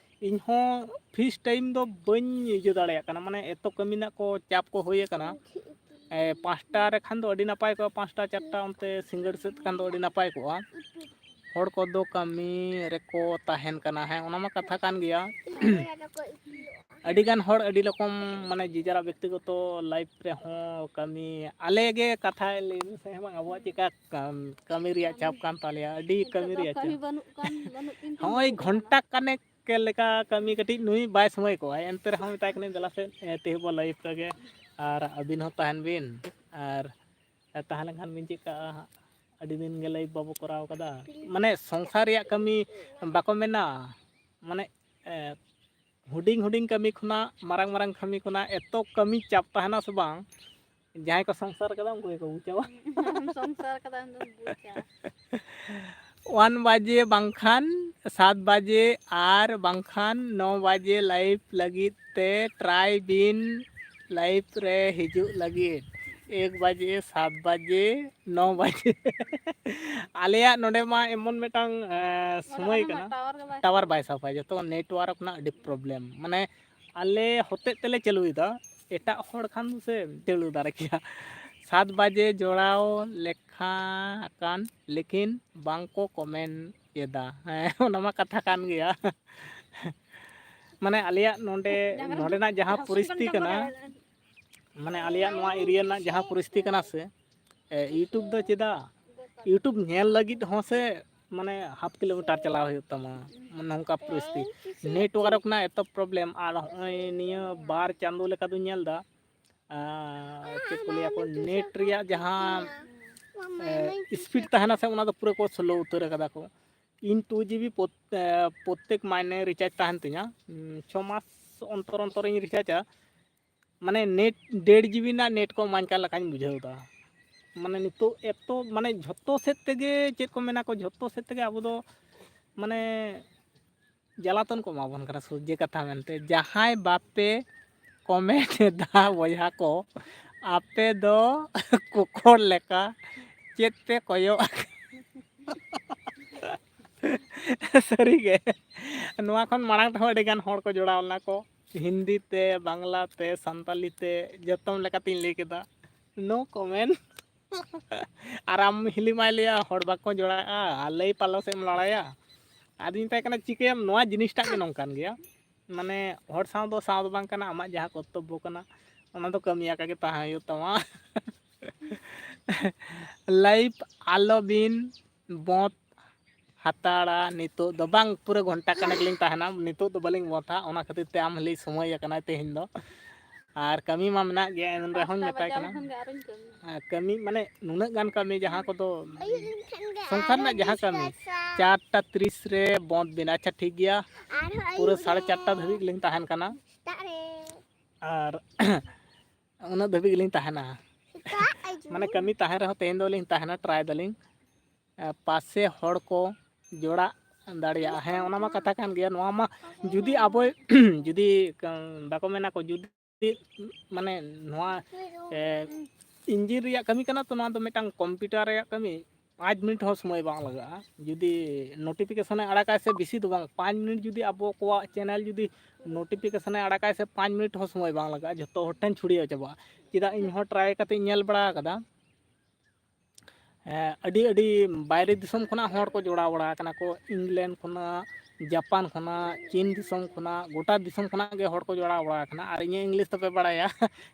ᱤᱧ ᱦᱚᱸ ᱯᱷᱤᱥ ᱴᱟᱭᱤᱢ ᱫᱚ ᱵᱟᱹᱧ ᱤᱭᱟᱹ ᱫᱟᱲᱮᱭᱟᱜ ᱠᱟᱱᱟ, ᱢᱟᱱᱮ ᱮᱛᱚ ᱠᱟᱹᱢᱤ ᱨᱮᱱᱟᱜ ᱠᱚ ᱪᱟᱯ ᱠᱚ ᱦᱩᱭ ᱟᱠᱟᱱᱟ᱾ ᱮ, ᱯᱟᱸᱪᱴᱟ ᱨᱮ ᱠᱷᱟᱱ ᱫᱚ ᱟᱹᱰᱤ ᱱᱟᱯᱟᱭ ᱠᱚᱜᱼᱟ, ᱯᱟᱸᱪᱴᱟ ᱪᱟᱨᱴᱟ ᱚᱱᱛᱮ ᱥᱤᱸᱜᱟᱹᱲ ᱥᱮᱫ ᱠᱷᱟᱱ ᱫᱚ ᱟᱹᱰᱤ ᱱᱟᱯᱟᱭ ᱠᱚᱜᱼᱟ᱾ ᱦᱚᱲ ᱠᱚᱫᱚ ᱠᱟᱹᱢᱤ ᱨᱮᱠᱚ ᱛᱟᱦᱮᱱ ᱠᱟᱱᱟ, ᱦᱮᱸ, ᱚᱱᱟ ᱢᱟ ᱠᱟᱛᱷᱟ ᱠᱟᱱ ᱜᱮᱭᱟ᱾ ᱟᱹᱰᱤ ᱜᱟᱱ ᱦᱚᱲ ᱟᱹᱰᱤ ᱨᱚᱠᱚᱢ, ᱢᱟᱱᱮ, ᱡᱮ ᱡᱟᱨᱟᱜ ᱵᱮᱠᱛᱤᱜᱚᱛᱚ life ᱨᱮᱦᱚᱸ ᱠᱟᱹᱢᱤ, ᱟᱞᱮ ᱜᱮ ᱠᱟᱛᱷᱟ ᱞᱟᱹᱭ ᱢᱮᱥᱮ, ᱦᱮᱸ ᱵᱟᱝ, ᱟᱵᱚᱣᱟᱜ ᱪᱮᱠᱟ ᱠᱟᱢ-, ᱠᱟᱹᱢᱤ ᱨᱮᱭᱟᱜ ᱪᱟᱯ ᱠᱟᱱ ᱛᱟᱞᱮᱭᱟ, ᱟᱹᱰᱤ ᱠᱟᱹᱢᱤ ᱱᱤᱛᱚᱜ ᱫᱚ ᱨᱮᱭᱟᱜ ᱠᱟᱹᱢᱤ ᱪᱟᱯ᱾ ᱵᱟᱹᱱᱩᱜ ᱠᱟᱱ, ᱵᱟᱹᱱᱩᱜ ᱛᱤᱧ ᱛᱮ ᱦᱚᱸᱜᱼᱚᱭ ᱵᱟᱹᱧ ᱠᱟᱱᱟ᱾ ᱜᱷᱚᱱᱴᱟ ᱠᱟᱱᱮᱠ ᱞᱮᱠᱟ ᱠᱟᱹᱢᱤ ᱠᱟᱹᱴᱤᱡ ᱱᱩᱭ ᱵᱟᱭ ᱥᱚᱢᱚᱭ ᱠᱚᱜᱼᱟ, ᱮᱱᱛᱮ ᱨᱮᱦᱚᱸ ᱢᱮᱛᱟᱭ ᱠᱟᱹᱱᱟᱹᱧ, "ᱫᱮᱞᱟ ᱥᱮ, ᱮ, ᱛᱮᱦᱮᱧ ᱵᱚ live ᱨᱮᱜᱮ, ᱟᱨ ᱟᱹᱵᱤᱱ ᱦᱚᱸ ᱛᱟᱦᱮᱱ ᱵᱤᱱ, ᱟᱨ, ᱮ, ᱛᱟᱦᱮᱸ ᱞᱮᱱᱠᱷᱟᱱ ᱵᱤᱱ ᱪᱮᱫ ᱠᱟᱜᱼᱟ ᱦᱟᱸᱜ? ᱟᱹᱰᱤ ᱫᱤᱱ ᱜᱮ live ᱵᱟᱵᱚ ᱠᱚᱨᱟᱣ ᱠᱟᱫᱟ᱾" ᱢᱟᱱᱮ, ᱥᱚᱝᱥᱟᱨ ᱨᱮᱭᱟᱜ ᱠᱟᱹᱢᱤ ᱵᱟᱠᱚ ᱢᱮᱱᱟ, ᱢᱟᱱᱮ, ᱮ, ᱦᱩᱰᱤᱧ ᱦᱩᱰᱤᱧ ᱠᱟᱹᱢᱤ ᱠᱷᱚᱱᱟᱜ, ᱢᱟᱨᱟᱝ ᱢᱟᱨᱟᱝ ᱠᱟᱹᱢᱤ ᱠᱷᱚᱱᱟᱜ ᱮᱛᱚ ᱠᱟᱹᱢᱤ ᱪᱟᱯ ᱛᱟᱦᱮᱱᱟ ᱥᱮ ᱵᱟᱝ, ᱡᱟᱦᱟᱸᱭ ᱠᱚ ᱥᱚᱝᱥᱟᱨ ᱠᱟᱫᱟ ᱩᱱᱠᱩ ᱜᱮᱠᱚ ᱵᱩᱡᱟ᱾ ᱥᱚᱝᱥᱟᱨ ᱠᱟᱫᱟ ᱩᱱᱠᱩ ᱵᱩᱡᱟ᱾ ᱚᱣᱟᱱ ᱵᱟᱡᱮ ᱵᱟᱝᱠᱷᱟᱱ ᱥᱟᱛ ᱵᱟᱡᱮ ᱟᱨ ᱵᱟᱝᱠᱷᱟᱱ ᱱᱚ ᱵᱟᱡᱮ live ᱞᱟᱹᱜᱤᱫ ᱛᱮ try ᱵᱤᱱ, live ᱨᱮ ᱦᱤᱡᱩᱜ ᱞᱟᱹᱜᱤᱫ᱾ ᱮᱠ ᱵᱟᱡᱮ, ᱥᱟᱛ ᱵᱟᱡᱮ, ᱱᱚ ᱵᱟᱡᱮ᱾ ᱟᱞᱮᱭᱟᱜ ᱱᱚᱰᱮ ᱢᱟ ᱮᱢᱚᱱ ᱢᱤᱫᱴᱟᱝ, ᱮ, ᱱᱚᱰᱮ ᱥᱚᱢᱚᱭ ᱟᱞᱮ ᱢᱟ ᱠᱟᱱᱟ, tower ᱜᱮ ᱵᱟᱭ tower ᱥᱟᱵᱟ᱾ ᱵᱟᱭ ᱥᱟᱵᱟ, ᱡᱚᱛᱚ network ᱨᱮᱱᱟᱜ ᱟᱹᱰᱤ problem᱾ ᱢᱟᱱᱮ, ᱟᱞᱮ ᱦᱚᱛᱮᱡ ᱛᱮᱞᱮ ᱪᱟᱹᱞᱩᱭᱮᱫᱟ, ᱮᱴᱟᱜ ᱦᱚᱲ ᱠᱷᱟᱱ ᱫᱚ ᱥᱮ ᱪᱟᱹᱞᱩ ᱫᱟᱲᱮ ᱠᱮᱭᱟ᱾ ᱥᱟᱛ ᱵᱟᱡᱮ ᱡᱚᱲᱟᱣ ᱞᱮᱠᱷᱟ ᱟᱠᱟᱱ, ᱞᱮᱠᱤᱱ ᱵᱟᱝ ᱠᱚ comment ᱮᱫᱟ᱾ ᱦᱮᱸ, ᱚᱱᱟ ᱢᱟ ᱠᱟᱛᱷᱟ ᱠᱟᱱ ᱜᱮᱭᱟ᱾ ᱢᱟᱱᱮ, ᱟᱞᱮᱭᱟᱜ ᱱᱚᱰᱮ, ᱰᱟᱝᱨᱟ ᱱᱚᱰᱮᱱᱟᱜ ᱡᱟᱦᱟᱸ ᱦᱟᱹᱥᱩ ᱯᱚᱨᱤᱥᱛᱷᱤᱛᱤ ᱠᱟᱱ ᱠᱟᱱᱟ, ᱰᱟᱝᱨᱟ᱾ ᱢᱟᱱᱮ, ᱟᱞᱮᱭᱟᱜ ᱱᱚᱣᱟ area ᱨᱮᱱᱟᱜ ᱡᱟᱦᱟᱸ ᱯᱚᱨᱤᱥᱛᱷᱤᱛᱤ ᱠᱟᱱᱟ ᱥᱮ, ᱮ, YouTube ᱫᱚ ᱪᱮᱫᱟᱜ? YouTube ᱧᱮᱞ ᱞᱟᱹᱜᱤᱫ ᱦᱚᱸ ᱥᱮ, ᱢᱟᱱᱮ, half kilometer ᱪᱟᱞᱟᱣ ᱦᱩᱭᱩᱜ ᱛᱟᱢᱟ, ᱢᱟᱱᱮ, ᱱᱚᱝᱠᱟ ᱯᱚᱨᱤᱥᱛᱷᱤᱛᱤ᱾ Network ᱨᱮᱱᱟᱜ ᱮᱛᱚ problem, ᱟᱨ ᱱᱚᱜᱼᱚᱭ ᱱᱤᱭᱟᱹ ᱵᱟᱨ ᱪᱟᱸᱫᱳ ᱞᱮᱠᱟ ᱫᱚᱧ ᱧᱮᱞ ᱮᱫᱟ, ᱟᱨ ᱪᱮᱫ ᱠᱚ ᱞᱟᱹᱭᱟ ᱠᱚ, net ᱨᱮᱭᱟᱜ ᱡᱟᱦᱟᱸ, ᱮ, speed ᱛᱟᱦᱮᱱᱟ ᱥᱮ, ᱚᱱᱟ ᱫᱚ ᱯᱩᱨᱟᱹ ᱠᱚ slow ᱩᱛᱟᱹᱨ ᱟᱠᱟᱫᱟ ᱠᱚ᱾ ᱤᱧ two GB ᱯᱨᱚᱛ-, ᱮ, ᱯᱨᱚᱛᱛᱮᱠ ᱢᱟᱭᱱᱮ recharge ᱛᱟᱦᱮᱱ ᱛᱤᱧᱟ, ᱩᱸ, ᱪᱷᱚ ᱢᱟᱥ ᱚᱱᱛᱚᱨ ᱚᱱᱛᱚᱨ ᱤᱧ rechargeᱟ᱾ ᱢᱟᱱᱮ, net, ᱰᱮᱲ GB ᱨᱮᱱᱟᱜ net ᱠᱚ ᱮᱢᱟᱧ ᱠᱟᱱ ᱞᱮᱠᱟᱧ ᱵᱩᱡᱷᱟᱹᱣ ᱮᱫᱟ᱾ ᱢᱟᱱᱮ, ᱱᱤᱛᱚᱜ ᱮᱛᱚ, ᱢᱟᱱᱮ, ᱡᱷᱚᱛᱚ ᱥᱮᱫ ᱛᱮᱜᱮ, ᱪᱮᱫ ᱠᱚ ᱢᱮᱱᱟ ᱠᱚ, ᱡᱷᱚᱛᱚ ᱥᱮᱫ ᱛᱮᱜᱮ ᱟᱵᱚ ᱫᱚ, ᱢᱟᱱᱮ, ᱡᱟᱞᱟᱛᱚᱱ ᱠᱚ ᱮᱢᱟ ᱵᱚᱱ ᱠᱟᱱᱟ, ᱥᱚᱡᱽᱡᱮ ᱠᱟᱛᱷᱟ ᱢᱮᱱᱛᱮ᱾ ᱡᱟᱦᱟᱸᱭ ᱵᱟᱯᱮ comment ᱮᱫᱟ ᱵᱚᱭᱦᱟ ᱠᱚ, ᱟᱯᱮ ᱫᱚ ᱠᱚᱠᱚᱲ ᱞᱮᱠᱟ ᱪᱮᱫ ᱯᱮ ᱠᱚᱭᱚᱜ ᱟᱠᱟᱫᱟ? ᱥᱟᱹᱨᱤᱜᱮ, ᱱᱚᱣᱟ ᱠᱷᱚᱱ ᱢᱟᱲᱟᱝ ᱛᱮᱦᱚᱸ ᱟᱹᱰᱤ ᱜᱟᱱ ᱦᱚᱲ ᱠᱚ ᱡᱚᱲᱟᱣ ᱞᱮᱱᱟ ᱠᱚ, ᱦᱤᱱᱫᱤ ᱛᱮ, ᱵᱟᱝᱞᱟ ᱛᱮ, ᱥᱟᱱᱛᱟᱞᱤ ᱛᱮ, ᱡᱚᱛᱚᱢ ᱞᱮᱠᱟᱛᱤᱧ ᱞᱟᱹᱭ ᱠᱮᱫᱟ, no comment᱾ ᱟᱨ ᱟᱢ ᱦᱤᱞᱤ ᱢᱟᱭ ᱞᱟᱹᱭᱟ, "ᱦᱚᱲ ᱵᱟᱠᱚ ᱡᱚᱲᱟᱜᱼᱟ, ᱟᱨ ᱞᱟᱹᱭ ᱯᱟᱞᱚ ᱥᱮᱫ ᱮᱢ ᱞᱟᱲᱟᱭᱟ?" ᱟᱫᱚᱧ ᱢᱮᱛᱟᱭ ᱠᱟᱱᱟ, "ᱪᱤᱠᱟᱹᱭᱟᱢ, ᱱᱚᱣᱟ ᱡᱤᱱᱤᱥᱴᱟᱜ ᱜᱮ ᱱᱚᱝᱠᱟᱱ ᱜᱮᱭᱟ, ᱢᱟᱱᱮ ᱦᱚᱲ ᱥᱟᱶ ᱫᱚ ᱥᱟᱶ ᱫᱚ ᱵᱟᱝ ᱠᱟᱱᱟ, ᱟᱢᱟᱜ ᱡᱟᱦᱟᱸ ᱠᱚᱨᱛᱚᱵᱵᱚ ᱠᱟᱱᱟ ᱚᱱᱟ ᱫᱚ ᱠᱟᱹᱢᱤ ᱟᱠᱟ ᱜᱮ ᱛᱟᱦᱮᱸ ᱦᱩᱭᱩᱜ ᱛᱟᱢᱟ᱾ ᱞᱟᱭᱤᱯᱷ ᱟᱞᱚᱵᱤᱱ ᱵᱚᱸᱫ ᱦᱟᱛᱟᱲᱟ ᱱᱤᱛᱚᱜ ᱫᱚ ᱵᱟᱝ, ᱯᱩᱨᱟᱹ ᱜᱷᱚᱱᱴᱟ ᱠᱟᱱᱟ ᱜᱮᱞᱤᱧ ᱛᱟᱦᱮᱱᱟ, ᱱᱤᱛᱚᱜ ᱫᱚ ᱵᱟᱹᱞᱤᱧ ᱵᱚᱸᱫᱷᱟ, ᱚᱱᱟ ᱠᱷᱟᱹᱛᱤᱨ ᱛᱮ ᱟᱢ ᱦᱚᱸᱞᱤᱧ ᱥᱚᱢᱚᱭ ᱟᱠᱟᱱᱟ ᱛᱮᱦᱮᱧ ᱫᱚ᱾ ᱟᱨ ᱠᱟᱹᱢᱤ ᱢᱟ ᱢᱮᱱᱟᱜ ᱜᱮ, ᱮᱱ ᱨᱮᱦᱚᱸᱧ ᱯᱟᱸᱪᱴᱟ ᱢᱮᱛᱟᱭ ᱵᱟᱡᱟᱣ ᱠᱟᱱᱟ᱾ ᱠᱷᱚᱱ ᱜᱮ ᱟᱨᱚᱧ ᱠᱟᱹᱢᱤᱭᱟ᱾ ᱟᱨ ᱠᱟᱹᱢᱤ ᱢᱟᱱᱮ ᱱᱩᱱᱟᱹᱜ ᱜᱟᱱ ᱠᱟᱹᱢᱤ ᱡᱟᱦᱟᱸ ᱠᱚᱫᱚ ᱟᱹᱭᱩᱵ ᱞᱮᱱᱠᱷᱟᱱ ᱜᱮ ᱥᱚᱝᱥᱟᱨ ᱟᱨᱦᱚᱸ ᱨᱮᱱᱟᱜ ᱡᱟᱦᱟᱸ ᱠᱟᱹᱢᱤ, ᱰᱤᱥᱠᱟᱥᱟ᱾ ᱪᱟᱨᱴᱟ ᱛᱤᱨᱤᱥ ᱨᱮ ᱵᱚᱸᱫᱽ ᱵᱮᱱᱟ᱾ ᱟᱪᱪᱷᱟ, ᱴᱷᱤᱠ ᱜᱮᱭᱟ, ᱟᱨᱦᱚᱸ ᱯᱩᱨᱟᱹ ᱟᱹᱭᱩᱵ ᱥᱟᱲᱮ ᱪᱟᱨᱴᱟ ᱰᱤᱥᱠᱟᱥᱟ᱾ ᱫᱷᱟᱹᱵᱤᱡ ᱞᱤᱧ ᱛᱟᱦᱮᱱ ᱠᱟᱱᱟ᱾ ᱥᱮᱛᱟᱜ ᱨᱮ᱾ ᱟᱨ ᱩᱱᱟᱹᱜ ᱫᱷᱟᱹᱵᱤᱡ ᱜᱮᱞᱤᱧ ᱛᱟᱦᱮᱱᱟ᱾ ᱥᱮᱛᱟᱜ ᱟᱹᱭᱩᱵ᱾ ᱢᱟᱱᱮ ᱠᱟᱹᱢᱤ ᱛᱟᱦᱮᱸ ᱨᱮᱦᱚᱸ ᱛᱮᱦᱮᱧ ᱫᱚᱞᱤᱧ ᱛᱟᱦᱮᱱᱟ, ᱴᱨᱟᱭ ᱫᱟᱞᱤᱧ᱾ ᱮ, ᱯᱟᱥᱮ ᱦᱚᱲ ᱠᱚ ᱡᱚᱲᱟᱜ ᱫᱟᱲᱮᱭᱟᱜᱼᱟ᱾ ᱦᱮᱸ, ᱚᱱᱟ ᱢᱟ ᱠᱟᱛᱷᱟ ᱠᱟᱱ ᱜᱮᱭᱟ᱾ ᱱᱚᱣᱟ ᱢᱟ ᱡᱩᱫᱤ ᱟᱵᱚ, ᱡᱩᱫᱤ ᱠᱟ-, ᱵᱟᱠᱚ ᱢᱮᱱᱟ ᱠᱚ, ᱡᱩᱫᱤ ᱢᱟᱱᱮ ᱱᱚᱣᱟ, ᱮ, ᱤᱧᱡᱤᱱ ᱨᱮᱭᱟᱜ ᱠᱟᱹᱢᱤ ᱠᱟᱱᱟ ᱛᱚ, ᱱᱚᱣᱟ ᱫᱚ ᱢᱤᱫᱴᱟᱝ ᱠᱚᱢᱯᱤᱭᱩᱴᱟᱨ ᱨᱮᱭᱟᱜ ᱠᱟᱹᱢᱤ᱾ ᱯᱟᱸᱪ ᱢᱤᱱᱤᱴ ᱦᱚᱸ ᱥᱚᱢᱚᱭ ᱵᱟᱝ ᱞᱟᱜᱟᱜᱼᱟ᱾ ᱡᱩᱫᱤ ᱱᱳᱴᱤᱯᱷᱤᱠᱮᱥᱚᱱᱮ ᱟᱲᱟᱜᱟᱭ ᱥᱮ, ᱵᱮᱥᱤ ᱫᱚ ᱵᱟᱝ, ᱯᱟᱸᱪ ᱢᱤᱱᱤᱴ ᱡᱩᱫᱤ ᱟᱵᱚ ᱠᱚᱣᱟᱜ ᱪᱮᱱᱮᱞ ᱡᱩᱫᱤ ᱱᱳᱴᱤᱯᱷᱤᱠᱮᱥᱚᱱᱮ ᱟᱲᱟᱜᱟᱭ ᱥᱮ, ᱯᱟᱸᱪ ᱢᱤᱱᱤᱴ ᱦᱚᱸ ᱥᱚᱢᱚᱭ ᱵᱟᱝ ᱞᱟᱜᱟᱜᱼᱟ, ᱡᱷᱚᱛᱚ ᱦᱚᱲ ᱴᱷᱮᱱ ᱪᱷᱩᱲᱭᱟᱹᱣ ᱪᱟᱵᱟᱜᱼᱟ᱾ ᱪᱮᱫᱟᱜ, ᱤᱧ ᱦᱚᱸ ᱴᱨᱟᱭ ᱠᱟᱛᱮ ᱤᱧ ᱧᱮᱞ ᱵᱟᱲᱟ ᱟᱠᱟᱫᱟ᱾ ᱦᱮᱸ, ᱟᱹᱰᱤ, ᱟᱹᱰᱤ ᱵᱟᱭᱨᱮ ᱫᱤᱥᱚᱢ ᱠᱷᱚᱱᱟᱜ ᱦᱚᱲ ᱠᱚ ᱡᱚᱲᱟᱣ ᱵᱟᱲᱟ ᱟᱠᱟᱱᱟ ᱠᱚ, ᱤᱝᱞᱮᱱᱰ ᱠᱷᱚᱱᱟᱜ, ᱡᱟᱯᱟᱱ ᱠᱷᱚᱱᱟᱜ, ᱪᱤᱱ ᱫᱤᱥᱚᱢ ᱠᱷᱚᱱᱟᱜ, ᱜᱚᱴᱟ ᱫᱤᱥᱚᱢ ᱠᱷᱚᱱᱟᱜ ᱜᱮ ᱦᱚᱲ ᱠᱚ ᱡᱚᱲᱟᱣ ᱵᱟᱲᱟ ᱟᱠᱟᱱᱟ᱾ ᱟᱨ ᱤᱧᱟᱹᱜ ᱤᱝᱞᱤᱥ ᱫᱚᱯᱮ ᱵᱟᱲᱟᱭᱟ,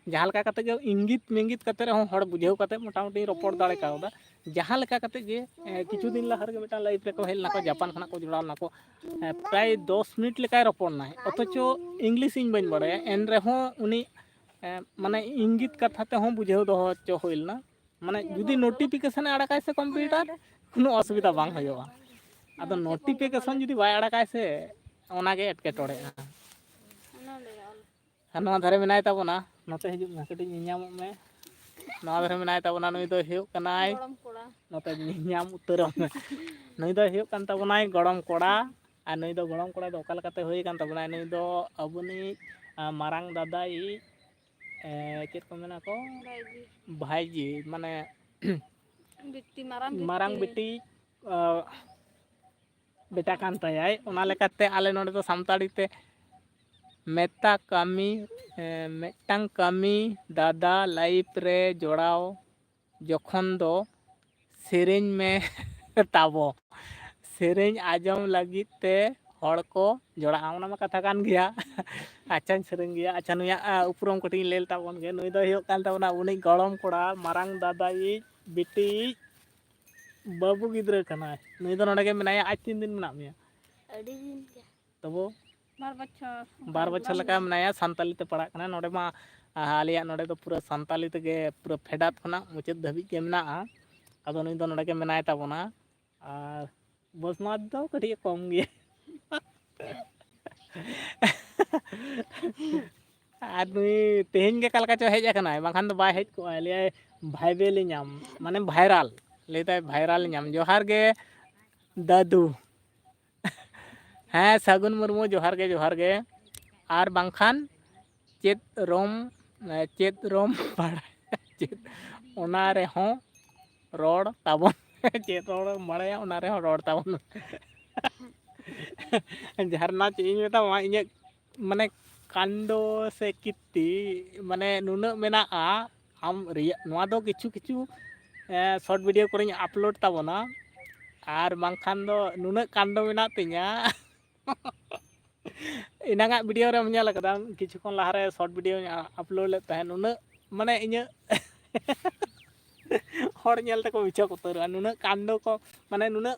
ᱡᱟᱦᱟᱸ ᱞᱮᱠᱟ ᱠᱟᱛᱮ ᱜᱮ ᱤᱝᱜᱤᱛ ᱢᱤᱝᱜᱤᱛ ᱠᱟᱛᱮ ᱨᱮᱦᱚᱸ ᱦᱚᱲ ᱵᱩᱡᱷᱟᱹᱣ ᱠᱟᱛᱮ ᱢᱚᱴᱟᱢᱩᱴᱤᱧ ᱨᱚᱯᱚᱲ ᱫᱟᱲᱮ ᱠᱟᱣᱫᱟ᱾ ᱡᱟᱦᱟᱸ ᱞᱮᱠᱟ ᱠᱟᱛᱮ ᱜᱮ, ᱮ, ᱠᱤᱪᱷᱩ ᱫᱤᱱ ᱞᱟᱦᱟ ᱨᱮᱜᱮ ᱢᱤᱫᱴᱟᱝ ᱞᱟᱭᱤᱵᱷ ᱨᱮᱠᱚ ᱦᱮᱡ ᱞᱮᱱᱟ ᱠᱚ, ᱡᱟᱯᱟᱱ ᱠᱷᱚᱱᱟᱜ ᱠᱚ ᱡᱚᱲᱟᱣ ᱞᱮᱱᱟ ᱠᱚ᱾ ᱮ, ᱯᱨᱟᱭ ᱫᱚᱥ ᱢᱤᱱᱤᱴ ᱞᱮᱠᱟᱭ ᱨᱚᱯᱚᱲ ᱱᱟᱭ, ᱚᱛᱷᱚᱪᱚ ᱤᱝᱞᱤᱥ ᱤᱧ ᱵᱟᱹᱧ ᱵᱟᱲᱟᱭᱟ, ᱮᱱ ᱨᱮᱦᱚᱸ ᱩᱱᱤ, ᱮ, ᱢᱟᱱᱮ ᱤᱝᱜᱤᱛ ᱠᱟᱛᱷᱟ ᱛᱮᱦᱚᱸ ᱵᱩᱡᱷᱟᱹᱣ ᱫᱚᱦᱚ ᱦᱚᱪᱚ ᱦᱩᱭ ᱞᱮᱱᱟ᱾ ᱢᱟᱱᱮ ᱡᱩᱫᱤ ᱱᱳᱴᱤᱯᱷᱤᱠᱮᱥᱚᱱᱮ ᱟᱲᱟᱜᱟᱭ ᱥᱮ ᱠᱚᱢᱯᱤᱭᱩᱴᱟᱨ, ᱠᱳᱱᱳ ᱚᱥᱩᱵᱤᱫᱷᱟ ᱵᱟᱝ ᱦᱩᱭᱩᱜᱼᱟ᱾ ᱟᱫᱚ ᱱᱳᱴᱤᱯᱷᱤᱠᱮᱥᱚᱱ ᱡᱩᱫᱤ ᱵᱟᱭ ᱟᱲᱟᱜᱟᱭ ᱥᱮ, ᱚᱱᱟᱜᱮ ᱮᱴᱠᱮᱴᱚᱬᱮᱜᱼᱟ᱾ ᱟᱨ ᱱᱚᱣᱟ ᱫᱷᱟᱨᱮ ᱢᱮᱱᱟᱭ ᱛᱟᱵᱚᱱᱟ, ᱱᱚᱛᱮ ᱦᱤᱡᱩᱜ ᱢᱮ, ᱠᱟᱹᱴᱤᱡ ᱧᱮᱞᱧᱟᱢᱚᱜ ᱢᱮ᱾ ᱱᱚᱣᱟ ᱫᱷᱟᱨᱮ ᱢᱮᱱᱟᱭ ᱛᱟᱵᱚᱱᱟ, ᱱᱩᱭ ᱫᱚᱭ ᱦᱩᱭᱩᱜ ᱠᱟᱱᱟᱭ, ᱜᱚᱲᱚᱢ ᱠᱚᱲᱟ᱾ ᱱᱚᱛᱮ ᱧᱮᱞᱧᱟᱢ ᱩᱛᱟᱹᱨᱚᱜ ᱢᱮ᱾ ᱱᱩᱭ ᱫᱚᱭ ᱦᱩᱭᱩᱜ ᱠᱟᱱ ᱛᱟᱵᱚᱱᱟᱭ ᱜᱚᱲᱚᱢ ᱠᱚᱲᱟ᱾ ᱟᱨ ᱱᱩᱭ ᱫᱚ ᱜᱚᱲᱚᱢ ᱠᱚᱲᱟ ᱫᱚ ᱚᱠᱟ ᱞᱮᱠᱟᱛᱮ ᱦᱩᱭ ᱟᱠᱟᱱ ᱛᱟᱵᱚᱱᱟᱭ? ᱱᱩᱭ ᱫᱚ ᱟᱵᱚᱱᱤᱡ, ᱟ, ᱢᱟᱨᱟᱝ ᱫᱟᱫᱟᱭᱤᱡ, ᱮ, ᱪᱮᱫ ᱠᱚ ᱢᱮᱱᱟ ᱠᱚ? ᱵᱷᱟᱭᱡᱤ᱾ ᱵᱷᱟᱭᱡᱤ, ᱢᱟᱱᱮ ᱵᱤᱴᱤ, ᱢᱟᱨᱟᱝ ᱢᱟᱨᱟᱝ ᱵᱤᱴᱤ᱾ ᱵᱤᱴᱤ, ᱟ, ᱵᱮᱴᱟ ᱠᱟᱱ ᱛᱟᱭᱟᱭ᱾ ᱚᱱᱟ ᱞᱮᱠᱟᱛᱮ ᱟᱞᱮ ᱱᱚᱰᱮ ᱫᱚ ᱥᱟᱱᱛᱟᱲᱤ ᱛᱮ ᱢᱮᱛᱟ ᱠᱟᱹᱢᱤ, ᱮ, ᱢᱤᱫᱴᱟᱝ ᱠᱟᱹᱢᱤ ᱫᱟᱫᱟ ᱞᱟᱭᱤᱯᱷ ᱨᱮ ᱡᱚᱲᱟᱣ ᱡᱚᱠᱷᱚᱱ ᱫᱚ ᱥᱮᱨᱮᱧ ᱢᱮ ᱛᱟᱵᱚ᱾ ᱥᱮᱨᱮᱧ ᱟᱸᱡᱚᱢ ᱞᱟᱹᱜᱤᱫ ᱛᱮ ᱦᱚᱲ ᱠᱚ ᱡᱚᱲᱟᱜᱼᱟ, ᱚᱱᱟ ᱢᱟ ᱠᱟᱛᱷᱟ ᱠᱟᱱ ᱜᱮᱭᱟ᱾ ᱟᱪᱪᱷᱟᱧ ᱥᱮᱨᱮᱧ ᱜᱮᱭᱟ᱾ ᱟᱪᱪᱷᱟ, ᱱᱩᱭᱟᱜ ᱩᱯᱨᱩᱢ ᱠᱟᱹᱴᱤᱡ ᱤᱧ ᱞᱟᱹᱭ ᱛᱟᱵᱚᱱ ᱜᱮ᱾ ᱱᱩᱭ ᱫᱚ ᱦᱩᱭᱩᱜ ᱠᱟᱱ ᱛᱟᱵᱚᱱᱟ ᱩᱱᱤ ᱜᱚᱲᱚᱢ ᱠᱚᱲᱟ, ᱢᱟᱨᱟᱝ ᱫᱟᱫᱟᱭᱤᱡ ᱵᱤᱴᱤᱭᱤᱡ ᱵᱟᱹᱵᱩ ᱜᱤᱫᱽᱨᱟᱹ ᱠᱟᱱᱟᱭ᱾ ᱱᱩᱭ ᱫᱚ ᱱᱚᱰᱮ ᱜᱮ ᱢᱮᱱᱟᱭᱟ᱾ ᱟᱡ ᱛᱤᱱ ᱫᱤᱱ ᱢᱮᱱᱟᱜ ᱢᱮᱭᱟ? ᱟᱹᱰᱤ ᱫᱤᱱ ᱜᱮ᱾ ᱛᱚᱵᱩ ᱵᱟᱨ ᱵᱚᱪᱷᱚᱨ᱾ ᱵᱟᱨ ᱵᱚᱪᱷᱚᱨ ᱞᱮᱠᱟ ᱢᱮᱱᱟᱭᱟ, ᱥᱟᱱᱛᱟᱞᱤ ᱛᱮ ᱯᱟᱲᱦᱟᱜ ᱠᱟᱱᱟ᱾ ᱱᱚᱰᱮ ᱢᱟ, ᱟᱞᱮᱭᱟᱜ ᱱᱚᱰᱮ ᱫᱚ ᱯᱩᱨᱟᱹ ᱥᱟᱱᱛᱟᱞᱤ ᱛᱮᱜᱮ ᱯᱩᱨᱟᱹ ᱯᱷᱮᱰᱟᱛ ᱠᱷᱚᱱᱟᱜ ᱢᱩᱪᱟᱹᱫ ᱫᱷᱟᱹᱵᱤᱡ ᱜᱮ ᱢᱮᱱᱟᱜᱼᱟ᱾ ᱟᱫᱚ ᱱᱩᱭ ᱫᱚ ᱱᱚᱰᱮ ᱜᱮ ᱢᱮᱱᱟᱭ ᱛᱟᱵᱚᱱᱟ᱾ ᱟᱨ ᱵᱚᱥᱢᱟᱛ ᱫᱚ ᱠᱟᱹᱴᱤᱡ ᱮ ᱠᱚᱢ ᱜᱮᱭᱟ᱾ ᱟᱨ ᱱᱩᱭ ᱛᱮᱦᱮᱧ ᱜᱮ ᱚᱠᱟ ᱞᱮᱠᱟ ᱪᱚ ᱦᱮᱡ ᱟᱠᱟᱱᱟᱭ, ᱵᱟᱝᱠᱷᱟᱱ ᱫᱚ ᱵᱟᱭ ᱦᱮᱡ ᱠᱚᱜᱼᱟ᱾ ᱞᱟᱹᱭᱟᱭ ᱵᱷᱟᱭᱵᱮᱞ ᱤᱧᱟᱢ, ᱢᱟᱱᱮ ᱵᱷᱟᱭᱨᱟᱞ᱾ ᱞᱟᱹᱭᱫᱟᱭ ᱵᱷᱟᱭᱨᱟᱞ ᱤᱧᱟᱢ᱾ ᱡᱚᱦᱟᱨ ᱜᱮ ᱫᱟᱫᱩ᱾ ᱦᱮᱸ, ᱥᱟᱹᱜᱩᱱ ᱢᱩᱨᱢᱩ, ᱡᱚᱦᱟᱨ ᱜᱮ, ᱡᱚᱦᱟᱨ ᱜᱮ᱾ ᱟᱨ ᱵᱟᱝᱠᱷᱟᱱ ᱪᱮᱫ ᱨᱚᱢ, ᱪᱮᱫ ᱨᱚᱢ ᱵᱟᱲᱟᱭᱟ, ᱪᱮᱫ, ᱚᱱᱟ ᱨᱮᱦᱚᱸ ᱨᱚᱲ ᱛᱟᱵᱚᱱ᱾ ᱪᱮᱫ ᱨᱚᱲ ᱮᱢ ᱵᱟᱲᱟᱭᱟ, ᱚᱱᱟ ᱨᱮᱦᱚᱸ ᱨᱚᱲ ᱛᱟᱵᱚᱱ᱾ ᱡᱷᱟᱨᱱᱟ, ᱪᱮᱫ ᱤᱧ ᱢᱮᱛᱟᱢᱟ, ᱤᱧᱟᱹᱜ ᱢᱟᱱᱮ ᱠᱟᱱᱰᱚ ᱥᱮ ᱠᱤᱨᱛᱤ ᱢᱟᱱᱮ ᱱᱩᱱᱟᱹᱜ ᱢᱮᱱᱟᱜᱼᱟ᱾ ᱟᱢ ᱨᱮᱭᱟᱜ ᱱᱚᱣᱟ ᱫᱚ ᱠᱤᱪᱷᱩ ᱠᱤᱪᱷᱩ ᱥᱚᱨᱴ ᱵᱷᱤᱰᱤᱭᱳ ᱠᱚᱨᱮᱧ ᱟᱯᱞᱳᱰ ᱛᱟᱵᱚᱱᱟ, ᱟᱨ ᱵᱟᱝᱠᱷᱟᱱ ᱫᱚ ᱱᱩᱱᱟᱹᱜ ᱠᱟᱱᱰᱚ ᱢᱮᱱᱟᱜ ᱛᱤᱧᱟᱹ᱾ ᱮᱱᱟᱝᱟᱜ ᱵᱷᱤᱰᱤᱭᱳ ᱨᱮᱢ ᱧᱮᱞ ᱟᱠᱟᱫᱟ, ᱠᱤᱪᱷᱩ ᱠᱷᱚᱱ ᱞᱟᱦᱟᱨᱮ ᱥᱚᱨᱴ ᱵᱷᱤᱰᱤᱭᱳᱧ ᱟᱯᱞᱳᱰ ᱞᱮᱫ ᱛᱟᱦᱮᱸᱫ᱾ ᱱᱩᱱᱟᱹᱜ ᱢᱟᱱᱮ ᱤᱧᱟᱹᱜ ᱦᱚᱲ ᱧᱮᱞ ᱛᱮᱠᱚ ᱵᱤᱪᱷᱚᱠ ᱩᱛᱟᱹᱨᱚᱜᱼᱟ, ᱱᱩᱱᱟᱹᱜ ᱠᱟᱱᱰᱚ ᱠᱚ, ᱢᱟᱱᱮ ᱱᱩᱱᱟᱹᱜ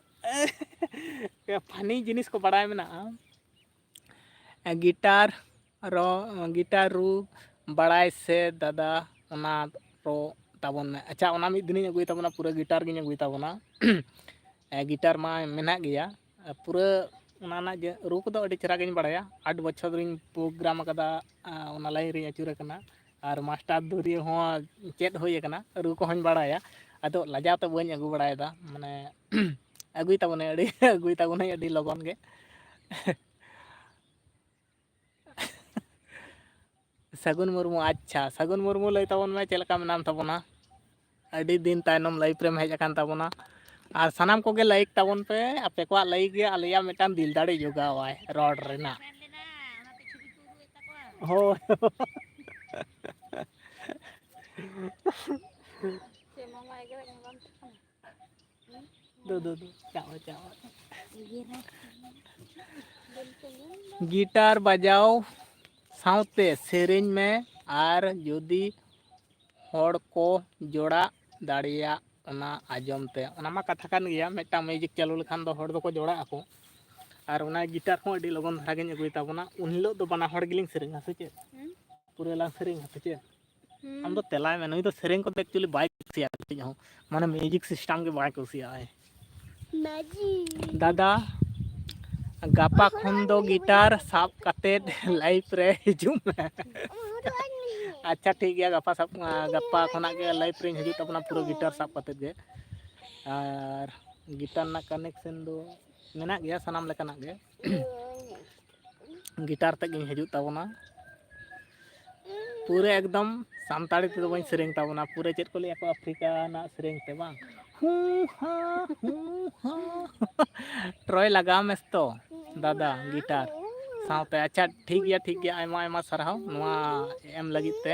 ᱯᱷᱟᱱᱤ ᱡᱤᱱᱤᱥ ᱠᱚ ᱵᱟᱲᱟᱭ ᱢᱮᱱᱟᱜᱼᱟ᱾ ᱜᱤᱴᱟᱨ ᱨᱚ, ᱜᱤᱴᱟᱨ ᱨᱩ ᱵᱟᱲᱟᱭ ᱥᱮ ᱫᱟᱫᱟ, ᱚᱱᱟ ᱨᱚ ᱛᱟᱵᱚᱱ ᱢᱮ᱾ ᱟᱪᱪᱷᱟ, ᱚᱱᱟ ᱢᱤᱫ ᱫᱤᱱᱤᱧ ᱟᱹᱜᱩᱭ ᱛᱟᱵᱚᱱᱟ, ᱯᱩᱨᱟᱹ ᱜᱤᱴᱟᱨ ᱜᱤᱧ ᱟᱹᱜᱩᱭ ᱛᱟᱵᱚᱱᱟ᱾ ᱜᱤᱴᱟᱨ ᱢᱟ ᱢᱮᱱᱟᱜ ᱜᱮᱭᱟ, ᱯᱩᱨᱟᱹ ᱚᱱᱟ ᱨᱮᱱᱟᱜ ᱡᱮ ᱨᱩ ᱠᱚᱫᱚ ᱟᱹᱰᱤ ᱪᱮᱦᱨᱟ ᱜᱤᱧ ᱵᱟᱲᱟᱭᱟ᱾ ᱟᱴ ᱵᱚᱪᱷᱚᱨ ᱨᱤᱧ ᱯᱨᱳᱜᱨᱟᱢ ᱟᱠᱟᱫᱟ, ᱚᱱᱟ ᱞᱟᱭᱤᱱ ᱨᱤᱧ ᱟᱹᱪᱩᱨ ᱟᱠᱟᱱᱟ᱾ ᱟᱨ ᱢᱟᱥᱴᱟᱨ ᱫᱷᱩᱨᱤ ᱦᱚᱸ ᱪᱮᱫ ᱦᱩᱭ ᱟᱠᱟᱱᱟ, ᱨᱩ ᱠᱚᱦᱚᱸᱧ ᱵᱟᱲᱟᱭᱟ᱾ ᱟᱫᱚ ᱞᱟᱡᱟᱣ ᱛᱮ ᱵᱟᱹᱧ ᱟᱹᱜᱩ ᱵᱟᱲᱟᱭᱮᱫᱟ, ᱢᱟᱱᱮ ᱟᱹᱜᱩᱭ ᱛᱟᱵᱚᱱᱟᱹᱧ ᱟᱹᱰᱤ, ᱟᱹᱜᱩᱭ ᱛᱟᱵᱚᱱᱟᱹᱧ ᱟᱹᱰᱤ ᱞᱚᱜᱚᱱ ᱜᱮ᱾ ᱥᱟᱹᱜᱩᱱ ᱢᱩᱨᱢᱩ, ᱟᱪᱪᱷᱟ, ᱥᱟᱹᱜᱩᱱ ᱢᱩᱨᱢᱩ, ᱞᱟᱹᱭ ᱛᱟᱵᱚᱱ ᱢᱮ, ᱪᱮᱫ ᱞᱮᱠᱟ ᱢᱮᱱᱟᱢ ᱛᱟᱵᱚᱱᱟ? ᱟᱹᱰᱤ ᱫᱤᱱ ᱛᱟᱭᱱᱚᱢ ᱞᱟᱭᱤᱵᱷ ᱨᱮᱢ ᱦᱮᱡ ᱟᱠᱟᱱ ᱛᱟᱵᱚᱱᱟ᱾ ᱟᱨ ᱥᱟᱱᱟᱢ ᱠᱚᱜᱮ ᱞᱟᱭᱤᱠ ᱛᱟᱵᱚᱱ ᱯᱮ, ᱟᱯᱮ ᱠᱚᱣᱟᱜ ᱞᱟᱭᱤᱠ ᱜᱮ ᱟᱞᱮᱭᱟᱜ ᱢᱤᱫᱴᱟᱝ ᱫᱤᱞ ᱫᱟᱲᱮ ᱡᱚᱜᱟᱣᱟᱭ ᱨᱚᱲ ᱨᱮᱱᱟᱜ᱾ ᱦᱳᱭ᱾ ᱫᱩ, ᱫᱩ, ᱫᱩ, ᱪᱟᱵᱟ, ᱪᱟᱵᱟ᱾ ᱜᱤᱴᱟᱨ ᱵᱟᱡᱟᱣ ᱥᱟᱶᱛᱮ ᱥᱮᱨᱮᱧ ᱢᱮ, ᱟᱨ ᱡᱩᱫᱤ ᱦᱚᱲ ᱠᱚ ᱡᱚᱲᱟᱜ ᱫᱟᱲᱮᱭᱟᱜ ᱚᱱᱟ ᱟᱸᱡᱚᱢ ᱛᱮ᱾ ᱚᱱᱟ ᱢᱟ ᱠᱟᱛᱷᱟ ᱠᱟᱱ ᱜᱮᱭᱟ, ᱢᱤᱫᱴᱟᱝ ᱢᱤᱭᱩᱡᱤᱠ ᱪᱟᱹᱞᱩ ᱞᱮᱠᱷᱟᱱ ᱫᱚ ᱦᱚᱲ ᱫᱚᱠᱚ ᱡᱚᱲᱟᱜ ᱟᱠᱚ᱾ ᱟᱨ ᱚᱱᱟ ᱜᱤᱴᱟᱨ ᱦᱚᱸ ᱟᱹᱰᱤ ᱞᱚᱜᱚᱱ ᱫᱷᱟᱨᱟ ᱜᱤᱧ ᱟᱹᱜᱩᱭ ᱛᱟᱵᱚᱱᱟ᱾ ᱩᱱ ᱦᱤᱞᱳᱜ ᱫᱚ ᱵᱟᱱᱟ ᱦᱚᱲ ᱜᱮᱞᱤᱧ ᱥᱮᱨᱮᱧᱟ, ᱥᱮ ᱪᱮᱫ? ᱦᱩᱸ᱾ ᱯᱩᱨᱟᱹ ᱞᱟᱝ ᱥᱮᱨᱮᱧᱟ, ᱥᱮ ᱪᱮᱫ? ᱦᱩᱸ᱾ ᱟᱢ ᱫᱚ ᱛᱮᱞᱟᱭ ᱢᱮ, ᱱᱩᱭ ᱫᱚ ᱥᱮᱨᱮᱧ ᱠᱚᱫᱚ actually ᱵᱟᱭ ᱠᱩᱥᱤᱭᱟᱜᱼᱟ ᱠᱟᱹᱴᱤᱡ ᱦᱚᱸ, ᱢᱟᱱᱮ ᱢᱤᱭᱩᱡᱤᱠ ᱥᱤᱥᱴᱮᱢ ᱜᱮ ᱵᱟᱭ ᱠᱩᱥᱤᱭᱟᱜᱼᱟᱭ᱾ ᱢᱟᱹᱡᱷᱤ᱾ ᱫᱟᱫᱟ, ᱜᱟᱯᱟ ᱠᱷᱚᱱ ᱫᱚ ᱜᱤᱴᱟᱨ ᱥᱟᱵ ᱠᱟᱛᱮᱫ ᱞᱟᱭᱤᱵᱷ ᱨᱮ ᱦᱤᱡᱩᱜ ᱢᱮ᱾ ᱟᱪᱪᱷᱟ, ᱴᱷᱤᱠ ᱜᱮᱭᱟ, ᱜᱟᱯᱟ ᱥᱟᱵ, ᱜᱟᱯᱟ ᱠᱷᱚᱱᱟᱜ ᱜᱮ ᱞᱟᱭᱤᱵᱷ ᱨᱤᱧ ᱦᱤᱡᱩᱜ ᱛᱟᱵᱚᱱᱟ ᱯᱩᱨᱟᱹ ᱜᱤᱴᱟᱨ ᱥᱟᱵ ᱠᱟᱛᱮᱫ ᱜᱮ᱾ ᱟᱨ ᱜᱤᱴᱟᱨ ᱨᱮᱱᱟᱜ ᱠᱟᱱᱮᱠᱥᱮᱱ ᱫᱚ ᱢᱮᱱᱟᱜ ᱜᱮᱭᱟ ᱥᱟᱱᱟᱢ ᱞᱮᱠᱟᱱᱟᱜ ᱜᱮ᱾ ᱜᱤᱴᱟᱨ ᱛᱮ ᱜᱤᱧ ᱦᱤᱡᱩᱜ ᱛᱟᱵᱚᱱᱟ᱾ ᱯᱩᱨᱟᱹ ᱮᱠᱫᱚᱢ ᱥᱟᱱᱛᱟᱲᱤ ᱛᱮᱫᱚ ᱵᱟᱹᱧ ᱥᱮᱨᱮᱧ ᱛᱟᱵᱚᱱᱟ, ᱯᱩᱨᱟᱹ ᱪᱮᱫ ᱠᱚ ᱞᱟᱹᱭᱟ ᱠᱚ ᱟᱯᱷᱨᱤᱠᱟ ᱨᱮᱱᱟᱜ ᱥᱮᱨᱮᱧ ᱛᱮ, ᱵᱟᱝ? ᱦᱩᱸ ᱦᱟ, ᱦᱩᱸ ᱦᱟ᱾ ᱴᱨᱚᱭ ᱞᱟᱜᱟᱣ ᱢᱮᱥ ᱛᱚ ᱫᱟᱫᱟ ᱜᱤᱴᱟᱨ ᱥᱟᱶᱛᱮ᱾ ᱟᱪᱪᱷᱟ, ᱴᱷᱤᱠ ᱜᱮᱭᱟ, ᱴᱷᱤᱠ ᱜᱮᱭᱟ, ᱟᱭᱢᱟ ᱟᱭᱢᱟ ᱥᱟᱨᱦᱟᱣ ᱱᱚᱣᱟ ᱮᱢ ᱞᱟᱹᱜᱤᱫ ᱛᱮ᱾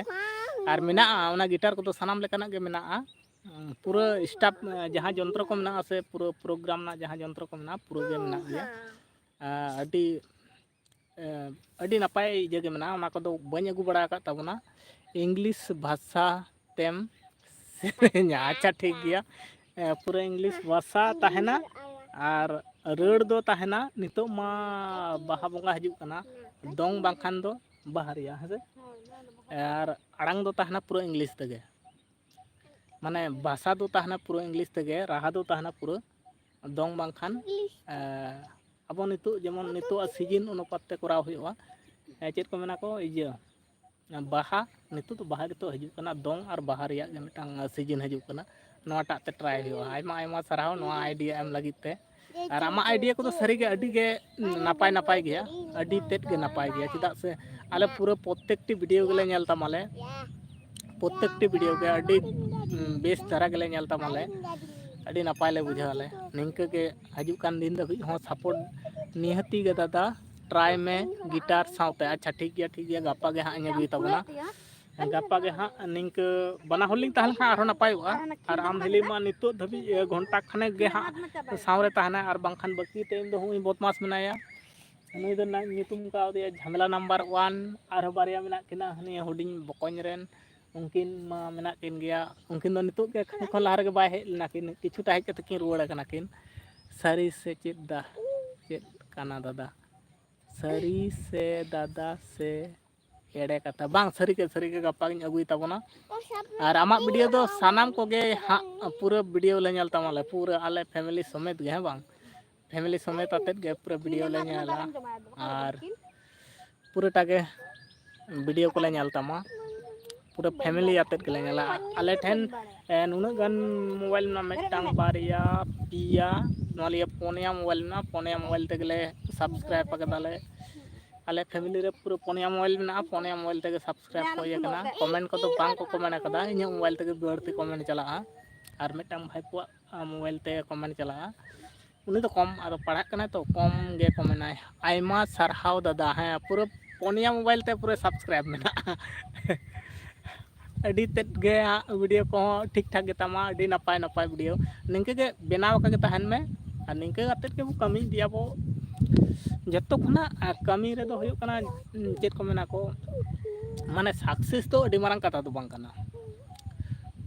ᱟᱨ ᱢᱮᱱᱟᱜᱼᱟ, ᱚᱱᱟ ᱜᱤᱴᱟᱨ ᱠᱚᱫᱚ ᱥᱟᱱᱟᱢ ᱞᱮᱠᱟᱱᱟᱜ ᱜᱮ ᱢᱮᱱᱟᱜᱼᱟ᱾ ᱯᱩᱨᱟᱹ ᱥᱴᱟᱯ, ᱡᱟᱦᱟᱸ ᱡᱚᱱᱛᱨᱚ ᱠᱚ ᱢᱮᱱᱟᱜᱼᱟ, ᱥᱮ ᱯᱩᱨᱟᱹ ᱯᱨᱳᱜᱨᱟᱢ ᱨᱮᱱᱟᱜ ᱡᱟᱦᱟᱸ ᱡᱚᱱᱛᱨᱚ ᱠᱚ ᱢᱮᱱᱟᱜᱼᱟ, ᱯᱩᱨᱟᱹ ᱜᱮ ᱢᱮᱱᱟᱜ ᱜᱮᱭᱟ᱾ ᱟᱹᱰᱤ ᱮ, ᱟᱹᱰᱤ ᱱᱟᱯᱟᱭ ᱤᱭᱟᱹ ᱜᱮ ᱢᱮᱱᱟᱜᱼᱟ, ᱚᱱᱟ ᱠᱚᱫᱚ ᱵᱟᱹᱧ ᱟᱹᱜᱩ ᱵᱟᱲᱟ ᱟᱠᱟᱫ ᱛᱟᱵᱚᱱᱟ᱾ ᱤᱝᱞᱤᱥ ᱵᱷᱟᱥᱟ ᱛᱮᱢ ᱥᱮᱨᱮᱧᱟ᱾ ᱟᱪᱪᱷᱟ, ᱴᱷᱤᱠ ᱜᱮᱭᱟ᱾ ᱮ, ᱯᱩᱨᱟᱹ ᱤᱝᱞᱤᱥ ᱵᱷᱟᱥᱟ ᱛᱟᱦᱮᱱᱟ ᱟᱨ ᱨᱟᱹᱲ ᱫᱚ ᱛᱟᱦᱮᱱᱟ᱾ ᱱᱤᱛᱚᱜ ᱢᱟ ᱵᱟᱦᱟ ᱵᱚᱸᱜᱟ ᱦᱤᱡᱩᱜ ᱠᱟᱱᱟ, ᱫᱚᱝ ᱵᱟᱝᱠᱷᱟᱱ ᱫᱚ ᱵᱟᱦᱟ ᱨᱮᱭᱟᱜ, ᱦᱮᱸ ᱥᱮ? ᱟᱨ ᱟᱲᱟᱝ ᱫᱚ ᱛᱟᱦᱮᱱᱟ ᱯᱩᱨᱟᱹ ᱤᱝᱞᱤᱥ ᱛᱮᱜᱮ᱾ ᱢᱟᱱᱮ ᱵᱷᱟᱥᱟ ᱫᱚ ᱛᱟᱦᱮᱱᱟ ᱯᱩᱨᱟᱹ ᱤᱝᱞᱤᱥ ᱛᱮᱜᱮ, ᱨᱟᱦᱟ ᱫᱚ ᱛᱟᱦᱮᱱᱟ ᱯᱩᱨᱟᱹ ᱫᱚᱝ ᱵᱟᱝᱠᱷᱟᱱ, ᱮ, ᱟᱵᱚ ᱱᱤᱛᱚᱜ ᱡᱮᱢᱚᱱ ᱱᱤᱛᱚᱜᱟᱜ ᱥᱤᱡᱤᱱ ᱚᱱᱩᱯᱟᱛ ᱛᱮ ᱠᱚᱨᱟᱣ ᱦᱩᱭᱩᱜᱼᱟ᱾ ᱮ, ᱪᱮᱫ ᱠᱚ ᱢᱮᱱᱟ ᱠᱚ, ᱤᱭᱟᱹ, ᱵᱟᱦᱟ, ᱱᱤᱛᱚᱜ ᱫᱚ ᱵᱟᱦᱟ ᱜᱮᱛᱚ ᱦᱤᱡᱩᱜ ᱠᱟᱱᱟ, ᱫᱚᱝ ᱟᱨ ᱵᱟᱦᱟ ᱨᱮᱭᱟᱜ ᱜᱮ ᱢᱤᱫᱴᱟᱝ ᱥᱤᱡᱤᱱ ᱦᱤᱡᱩᱜ ᱠᱟᱱᱟ, ᱱᱚᱣᱟᱴᱟᱜ ᱛᱮ ᱴᱨᱟᱭ ᱦᱩᱭᱩᱜᱼᱟ᱾ ᱟᱭᱢᱟ ᱟᱭᱢᱟ ᱥᱟᱨᱦᱟᱣ ᱱᱚᱣᱟ ᱟᱭᱰᱤᱭᱟ ᱮᱢ ᱞᱟᱹᱜᱤᱫ ᱛᱮ᱾ ᱟᱨ ᱟᱢᱟᱜ ᱟᱭᱰᱤᱭᱟ ᱠᱚᱫᱚ ᱥᱟᱹᱨᱤᱜᱮ ᱟᱹᱰᱤ ᱜᱮ ᱱᱟᱯᱟᱭ ᱱᱟᱯᱟᱭ ᱜᱮᱭᱟ, ᱟᱹᱰᱤ ᱛᱮᱫ ᱜᱮ ᱱᱟᱯᱟᱭ ᱜᱮᱭᱟ, ᱪᱮᱫᱟᱜ ᱥᱮ ᱟᱞᱮ ᱯᱩᱨᱟᱹ ᱯᱨᱚᱛᱮᱠᱴᱤ ᱵᱷᱤᱰᱤᱭᱳ ᱜᱮᱞᱮ ᱧᱮᱞ ᱛᱟᱢᱟᱞᱮ, ᱯᱨᱚᱛᱮᱠᱴᱤ ᱵᱷᱤᱰᱤᱭᱳ ᱜᱮ ᱟᱹᱰᱤ, ᱩᱸ, ᱵᱮᱥ ᱫᱷᱟᱨᱟ ᱜᱮᱞᱮ ᱧᱮᱞ ᱛᱟᱢᱟᱞᱮ, ᱟᱹᱰᱤ ᱱᱟᱯᱟᱭ ᱞᱮ ᱵᱩᱡᱷᱟᱹᱣᱟᱞᱮ᱾ ᱱᱤᱝᱠᱟᱹ ᱜᱮ ᱦᱤᱡᱩᱜ ᱠᱟᱱ ᱫᱤᱱ ᱫᱷᱟᱹᱵᱤᱡ ᱦᱚᱸ ᱥᱟᱯᱳᱨᱴ ᱱᱤᱦᱟᱹᱛᱤ ᱜᱮ ᱫᱟᱫᱟ, ᱴᱨᱟᱭ ᱢᱮ ᱜᱤᱴᱟᱨ ᱥᱟᱶᱛᱮ᱾ ᱟᱪᱪᱷᱟ, ᱴᱷᱤᱠ ᱜᱮᱭᱟ, ᱴᱷᱤᱠ ᱜᱮᱭᱟ, ᱜᱟᱯᱟ ᱜᱮ ᱦᱟᱸᱜ ᱤᱧ ᱟᱹᱜᱩᱭ ᱛᱟᱵᱚᱱᱟ᱾ ᱜᱟᱯᱟ ᱜᱮ ᱦᱟᱸᱜ ᱱᱤᱝᱠᱟᱹ ᱵᱟᱱᱟ ᱦᱚᱲ ᱞᱤᱧ ᱛᱟᱦᱮᱸ ᱞᱮᱱᱠᱷᱟᱱ ᱟᱨᱦᱚᱸ ᱱᱟᱯᱟᱭᱚᱜᱼᱟ᱾ ᱟᱨ ᱟᱢ ᱦᱤᱞᱤ ᱢᱟ ᱱᱤᱛᱚᱜ ᱫᱷᱟᱹᱵᱤᱡ ᱜᱷᱚᱱᱴᱟ ᱠᱷᱟᱱᱮᱠ ᱜᱮ ᱦᱟᱸᱜ ᱥᱟᱶᱨᱮ ᱛᱟᱦᱮᱱᱟᱭ, ᱟᱨ ᱵᱟᱝᱠᱷᱟᱱ ᱵᱟᱹᱠᱤ ᱴᱟᱭᱤᱢ ᱫᱚ ᱦᱩᱭ ᱵᱚᱫᱢᱟᱥ ᱢᱮᱱᱟᱭᱟ᱾ ᱱᱩᱭ ᱫᱚ ᱧᱩᱛᱩᱢ ᱠᱟᱣᱫᱮᱭᱟ ᱡᱷᱟᱢᱮᱞᱟ ᱱᱟᱢᱵᱟᱨ ᱳᱣᱟᱱ᱾ ᱟᱨᱦᱚᱸ ᱵᱟᱨᱭᱟ ᱢᱮᱱᱟᱜ ᱠᱤᱱᱟ ᱦᱟᱹᱱᱤ ᱦᱩᱰᱤᱧ ᱵᱚᱠᱚᱧ ᱨᱮᱱ, ᱩᱱᱠᱤᱱ ᱢᱟ ᱢᱮᱱᱟᱜ ᱠᱤᱱ ᱜᱮᱭᱟ᱾ ᱩᱱᱠᱤᱱ ᱫᱚ ᱱᱤᱛᱚᱜ ᱜᱮ ᱠᱷᱟᱱ ᱠᱷᱚᱱ ᱞᱟᱦᱟ ᱨᱮᱜᱮ ᱵᱟᱭ ᱦᱮᱡ ᱞᱮᱱᱟ ᱠᱤᱱ, ᱠᱤᱪᱷᱩᱴᱟ ᱦᱮᱡ ᱠᱟᱛᱮ ᱠᱤᱱ ᱨᱩᱣᱟᱹᱲ ᱟᱠᱟᱱᱟ ᱠᱤᱱ᱾ ᱥᱟᱹᱨᱤ ᱥᱮ ᱪᱮᱫ ᱫᱟ, ᱪᱮᱫ ᱠᱟᱱᱟ ᱫᱟᱫᱟ? ᱥᱟᱹᱨᱤ ᱥᱮ ᱫᱟᱫᱟ ᱥᱮ ᱮᱲᱮ ᱠᱟᱛᱷᱟ? ᱵᱟᱝ, ᱥᱟᱹᱨᱤ ᱜᱮ, ᱥᱟᱹᱨᱤ ᱜᱮ ᱜᱟᱯᱟ ᱜᱤᱧ ᱟᱹᱜᱩᱭ ᱛᱟᱵᱚᱱᱟ᱾ ᱟᱨ ᱟᱢᱟᱜ ᱵᱷᱤᱰᱤᱭᱳ ᱫᱚ ᱥᱟᱱᱟᱢ ᱠᱚᱜᱮ ᱦᱟᱸᱜ ᱯᱩᱨᱟᱹ ᱵᱷᱤᱰᱤᱭᱳ ᱞᱮ ᱧᱮᱞ ᱛᱟᱢᱟ ᱞᱮ, ᱯᱩᱨᱟᱹ ᱟᱞᱮ ᱯᱷᱮᱢᱮᱞᱤ ᱥᱚᱢᱮᱛ ᱜᱮ, ᱦᱮᱸ ᱵᱟᱝ? ᱯᱷᱮᱢᱮᱞᱤ ᱥᱚᱢᱮᱛ ᱟᱛᱮᱫ ᱜᱮ ᱯᱩᱨᱟᱹ ᱵᱷᱤᱰᱤᱭᱳ ᱞᱮ ᱧᱮᱞᱟ᱾ ᱟᱨ ᱯᱩᱨᱟᱹᱴᱟ ᱜᱮ ᱵᱷᱤᱰᱤᱭᱳ ᱠᱚᱞᱮ ᱧᱮᱞ ᱛᱟᱢᱟ, ᱯᱩᱨᱟᱹ ᱯᱷᱮᱢᱮᱞᱤ ᱟᱛᱮᱫ ᱜᱮᱞᱮ ᱧᱮᱞᱟ᱾ ᱟᱞᱮ ᱴᱷᱮᱱ ᱮ, ᱱᱩᱱᱟᱹᱜ ᱜᱟᱱ ᱢᱳᱵᱟᱭᱤᱞ ᱢᱮᱱᱟᱜᱼᱟ, ᱢᱤᱫᱴᱟᱝ, ᱵᱟᱨᱭᱟ, ᱯᱮᱭᱟ, ᱱᱚᱣᱟ ᱞᱤᱭᱟᱹ ᱯᱩᱱᱭᱟ ᱢᱳᱵᱟᱭᱤᱞ ᱢᱮᱱᱟᱜᱼᱟ᱾ ᱯᱩᱱᱭᱟ ᱢᱳᱵᱟᱭᱤᱞ ᱛᱮᱜᱮᱞᱮ ᱥᱟᱵᱥᱠᱨᱟᱭᱤᱵ ᱟᱠᱟᱫᱟᱞᱮ᱾ ᱟᱞᱮ ᱯᱷᱮᱢᱮᱞᱤ ᱨᱮ ᱯᱩᱨᱟᱹ ᱯᱩᱱᱭᱟ ᱢᱳᱵᱟᱭᱤᱞ ᱢᱮᱱᱟᱜᱼᱟ, ᱯᱩᱱᱭᱟ ᱢᱳᱵᱟᱭᱤᱞ ᱛᱮᱜᱮ ᱥᱟᱵᱥᱠᱨᱟᱭᱤᱵ ᱠᱚ ᱦᱩᱭ ᱟᱠᱟᱱᱟ᱾ ᱠᱚᱢᱮᱱᱴ ᱠᱚᱫᱚ ᱵᱟᱝ ᱠᱚ ᱠᱚᱢᱮᱱᱴ ᱟᱠᱟᱫᱟ, ᱤᱧᱟᱹᱜ ᱢᱳᱵᱟᱭᱤᱞ ᱛᱮᱜᱮ ᱵᱟᱹᱲᱛᱤ ᱠᱚᱢᱮᱱᱴ ᱪᱟᱞᱟᱜᱼᱟ᱾ ᱟᱨ ᱢᱤᱫᱴᱟᱝ ᱵᱷᱟᱭᱯᱳᱣᱟᱜ ᱢᱳᱵᱟᱭᱤᱞ ᱛᱮ ᱠᱚᱢᱮᱱᱴ ᱪᱟᱞᱟᱜᱼᱟ᱾ ᱩᱱᱤ ᱫᱚ ᱠᱚᱢ, ᱟᱫᱚ ᱯᱟᱲᱦᱟᱜ ᱠᱟᱱᱟᱭ ᱛᱚ, ᱠᱚᱢ ᱜᱮ ᱠᱚᱢᱮᱱᱴᱟᱭ᱾ ᱟᱭᱢᱟ ᱥᱟᱨᱦᱟᱣ ᱫᱟᱫᱟ, ᱦᱮᱸ, ᱯᱩᱨᱟᱹ ᱯᱩᱱᱭᱟ ᱢᱳᱵᱟᱭᱤᱞ ᱛᱮ ᱯᱩᱨᱟᱹ ᱥᱟᱵᱥᱠᱨᱟᱭᱤᱵ ᱢᱮᱱᱟᱜᱼᱟ᱾ ᱟᱹᱰᱤ ᱛᱮᱫ ᱜᱮ ᱦᱟᱸᱜ ᱵᱷᱤᱰᱤᱭᱳ ᱠᱚᱦᱚᱸ ᱴᱷᱤᱠ ᱴᱷᱟᱠ ᱜᱮᱛᱟᱢᱟ, ᱟᱹᱰᱤ ᱱᱟᱯᱟᱭ ᱱᱟᱯᱟᱭ ᱵᱷᱤᱰᱤᱭᱳ᱾ ᱱᱤᱝᱠᱟᱹ ᱜᱮ ᱵᱮᱱᱟᱣ ᱟᱠᱟ ᱜᱮ ᱛᱟᱦᱮᱱ ᱢᱮ, ᱟᱨ ᱱᱤᱝᱠᱟᱹ ᱠᱟᱛᱮᱫ ᱜᱮᱵᱚ ᱠᱟᱹᱢᱤ ᱤᱫᱤᱭᱟᱵᱚ᱾ ᱡᱚᱛᱚ ᱠᱷᱚᱱᱟᱜ, ᱟᱨ ᱠᱟᱹᱢᱤ ᱨᱮᱫᱚ ᱦᱩᱭᱩᱜ ᱠᱟᱱᱟ, ᱪᱮᱫ ᱠᱚ ᱢᱮᱱᱟ ᱠᱚ, ᱢᱟᱱᱮ ᱥᱟᱠᱥᱮᱥ ᱫᱚ ᱟᱹᱰᱤ ᱢᱟᱨᱟᱝ ᱠᱟᱛᱷᱟ ᱫᱚ ᱵᱟᱝ ᱠᱟᱱᱟ᱾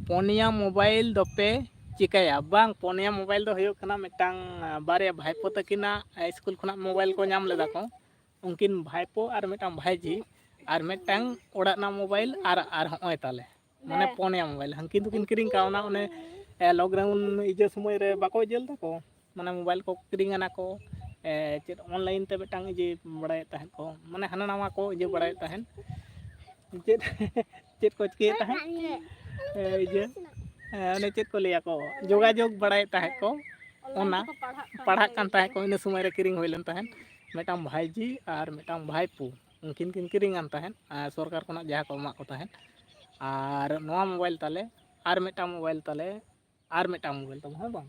ᱯᱚᱱᱭᱟ ᱢᱳᱵᱟᱭᱤᱞ ᱫᱚᱯᱮ ᱪᱤᱠᱟᱹᱭᱟ? ᱵᱟᱝ, ᱯᱚᱱᱭᱟ ᱢᱳᱵᱟᱭᱤᱞ ᱫᱚ ᱦᱩᱭᱩᱜ ᱠᱟᱱᱟ ᱢᱤᱫᱴᱟᱝ, ᱟᱸ, ᱵᱟᱨᱭᱟ ᱵᱷᱟᱭᱯᱳ ᱛᱟᱹᱠᱤᱱᱟᱜ ᱥᱠᱩᱞ ᱠᱷᱚᱱᱟᱜ ᱢᱳᱵᱟᱭᱤᱞ ᱠᱚ ᱧᱟᱢ ᱞᱮᱫᱟ ᱠᱚ᱾ ᱩᱱᱠᱤᱱ ᱵᱷᱟᱭᱯᱳ ᱟᱨ ᱢᱤᱫᱴᱟᱝ ᱵᱷᱟᱭᱡᱤ ᱟᱨ ᱢᱤᱫᱴᱟᱝ ᱚᱲᱟᱜ ᱨᱮᱱᱟᱜ ᱢᱳᱵᱟᱭᱤᱞ ᱟᱨ, ᱟᱨ ᱦᱚᱸᱜᱼᱚᱭ ᱛᱟᱞᱮ, ᱢᱟᱱᱮ, ᱯᱚᱱᱭᱟ ᱢᱳᱵᱟᱭᱤᱞ ᱦᱟᱹᱱᱠᱤᱱ ᱫᱚᱠᱤᱱ ᱠᱤᱨᱤᱧ ᱠᱟᱣᱱᱟ᱾ ᱚᱱᱮ, ᱮ, ᱞᱚᱠᱰᱟᱣᱩᱱ ᱤᱭᱟᱹ ᱥᱚᱢᱚᱭ ᱨᱮ ᱵᱟᱠᱚ ᱤᱭᱟᱹ ᱞᱮᱫᱟ ᱠᱚ, ᱢᱟᱱᱮ, ᱢᱳᱵᱟᱭᱤᱞ ᱠᱚ ᱠᱤᱨᱤᱧ ᱟᱱᱟ ᱠᱚ, ᱮ, ᱪᱮᱫ ᱚᱱᱞᱟᱭᱤᱱ ᱛᱮ ᱢᱤᱫᱴᱟᱝ ᱤᱭᱟᱹ ᱵᱟᱲᱟᱭᱮᱫ ᱛᱟᱦᱮᱸᱫ ᱠᱚ, ᱢᱟᱱᱮ, ᱦᱟᱱᱟ ᱱᱟᱣᱟ ᱠᱚ ᱤᱭᱟᱹ ᱵᱟᱲᱟᱭᱮᱫ ᱛᱟᱦᱮᱸᱫ᱾ ᱪᱮᱫ, ᱪᱮᱫ ᱠᱚ ᱪᱤᱠᱟᱹᱭᱮᱫ ᱛᱟᱦᱮᱸᱫ? ᱮ, ᱤᱭᱟᱹ, ᱮ, ᱚᱱᱮ ᱪᱮᱫ ᱠᱚ ᱞᱟᱹᱭᱟ ᱠᱚ, ᱡᱳᱜᱟᱡᱳᱜᱽ ᱵᱟᱲᱟᱭᱮᱫ ᱛᱟᱦᱮᱸᱫ ᱠᱚ, ᱚᱱᱟ ᱯᱟᱲᱦᱟᱜ ᱠᱟᱱ ᱛᱟᱦᱮᱸᱫ ᱠᱚ, ᱤᱱᱟᱹ ᱥᱚᱢᱚᱭ ᱨᱮ ᱠᱤᱨᱤᱧ ᱦᱩᱭ ᱞᱮᱱ ᱛᱟᱦᱮᱸᱫ ᱢᱤᱫᱴᱟᱝ ᱵᱷᱟᱭᱡᱤ ᱟᱨ ᱢᱤᱫᱴᱟᱝ ᱵᱷᱟᱭᱯᱳ᱾ ᱩᱱᱠᱤᱱ ᱠᱤᱱ ᱠᱤᱨᱤᱧ ᱟᱱ ᱛᱟᱦᱮᱸᱫ, ᱟᱨ ᱥᱚᱨᱠᱟᱨ ᱠᱷᱚᱱᱟᱜ ᱡᱟᱦᱟᱸ ᱠᱚ ᱮᱢᱟᱜ ᱠᱚ ᱛᱟᱦᱮᱸᱫ, ᱟᱨ ᱱᱚᱣᱟ ᱢᱳᱵᱟᱭᱤᱞ ᱛᱟᱞᱮ, ᱟᱨ ᱢᱤᱫᱴᱟᱝ ᱢᱳᱵᱟᱭᱤᱞ ᱛᱟᱞᱮ, ᱟᱨ ᱢᱤᱫᱴᱟᱝ ᱢᱳᱵᱟᱭᱤᱞ ᱛᱟᱵᱚᱱ, ᱦᱮᱸ ᱵᱟᱝ?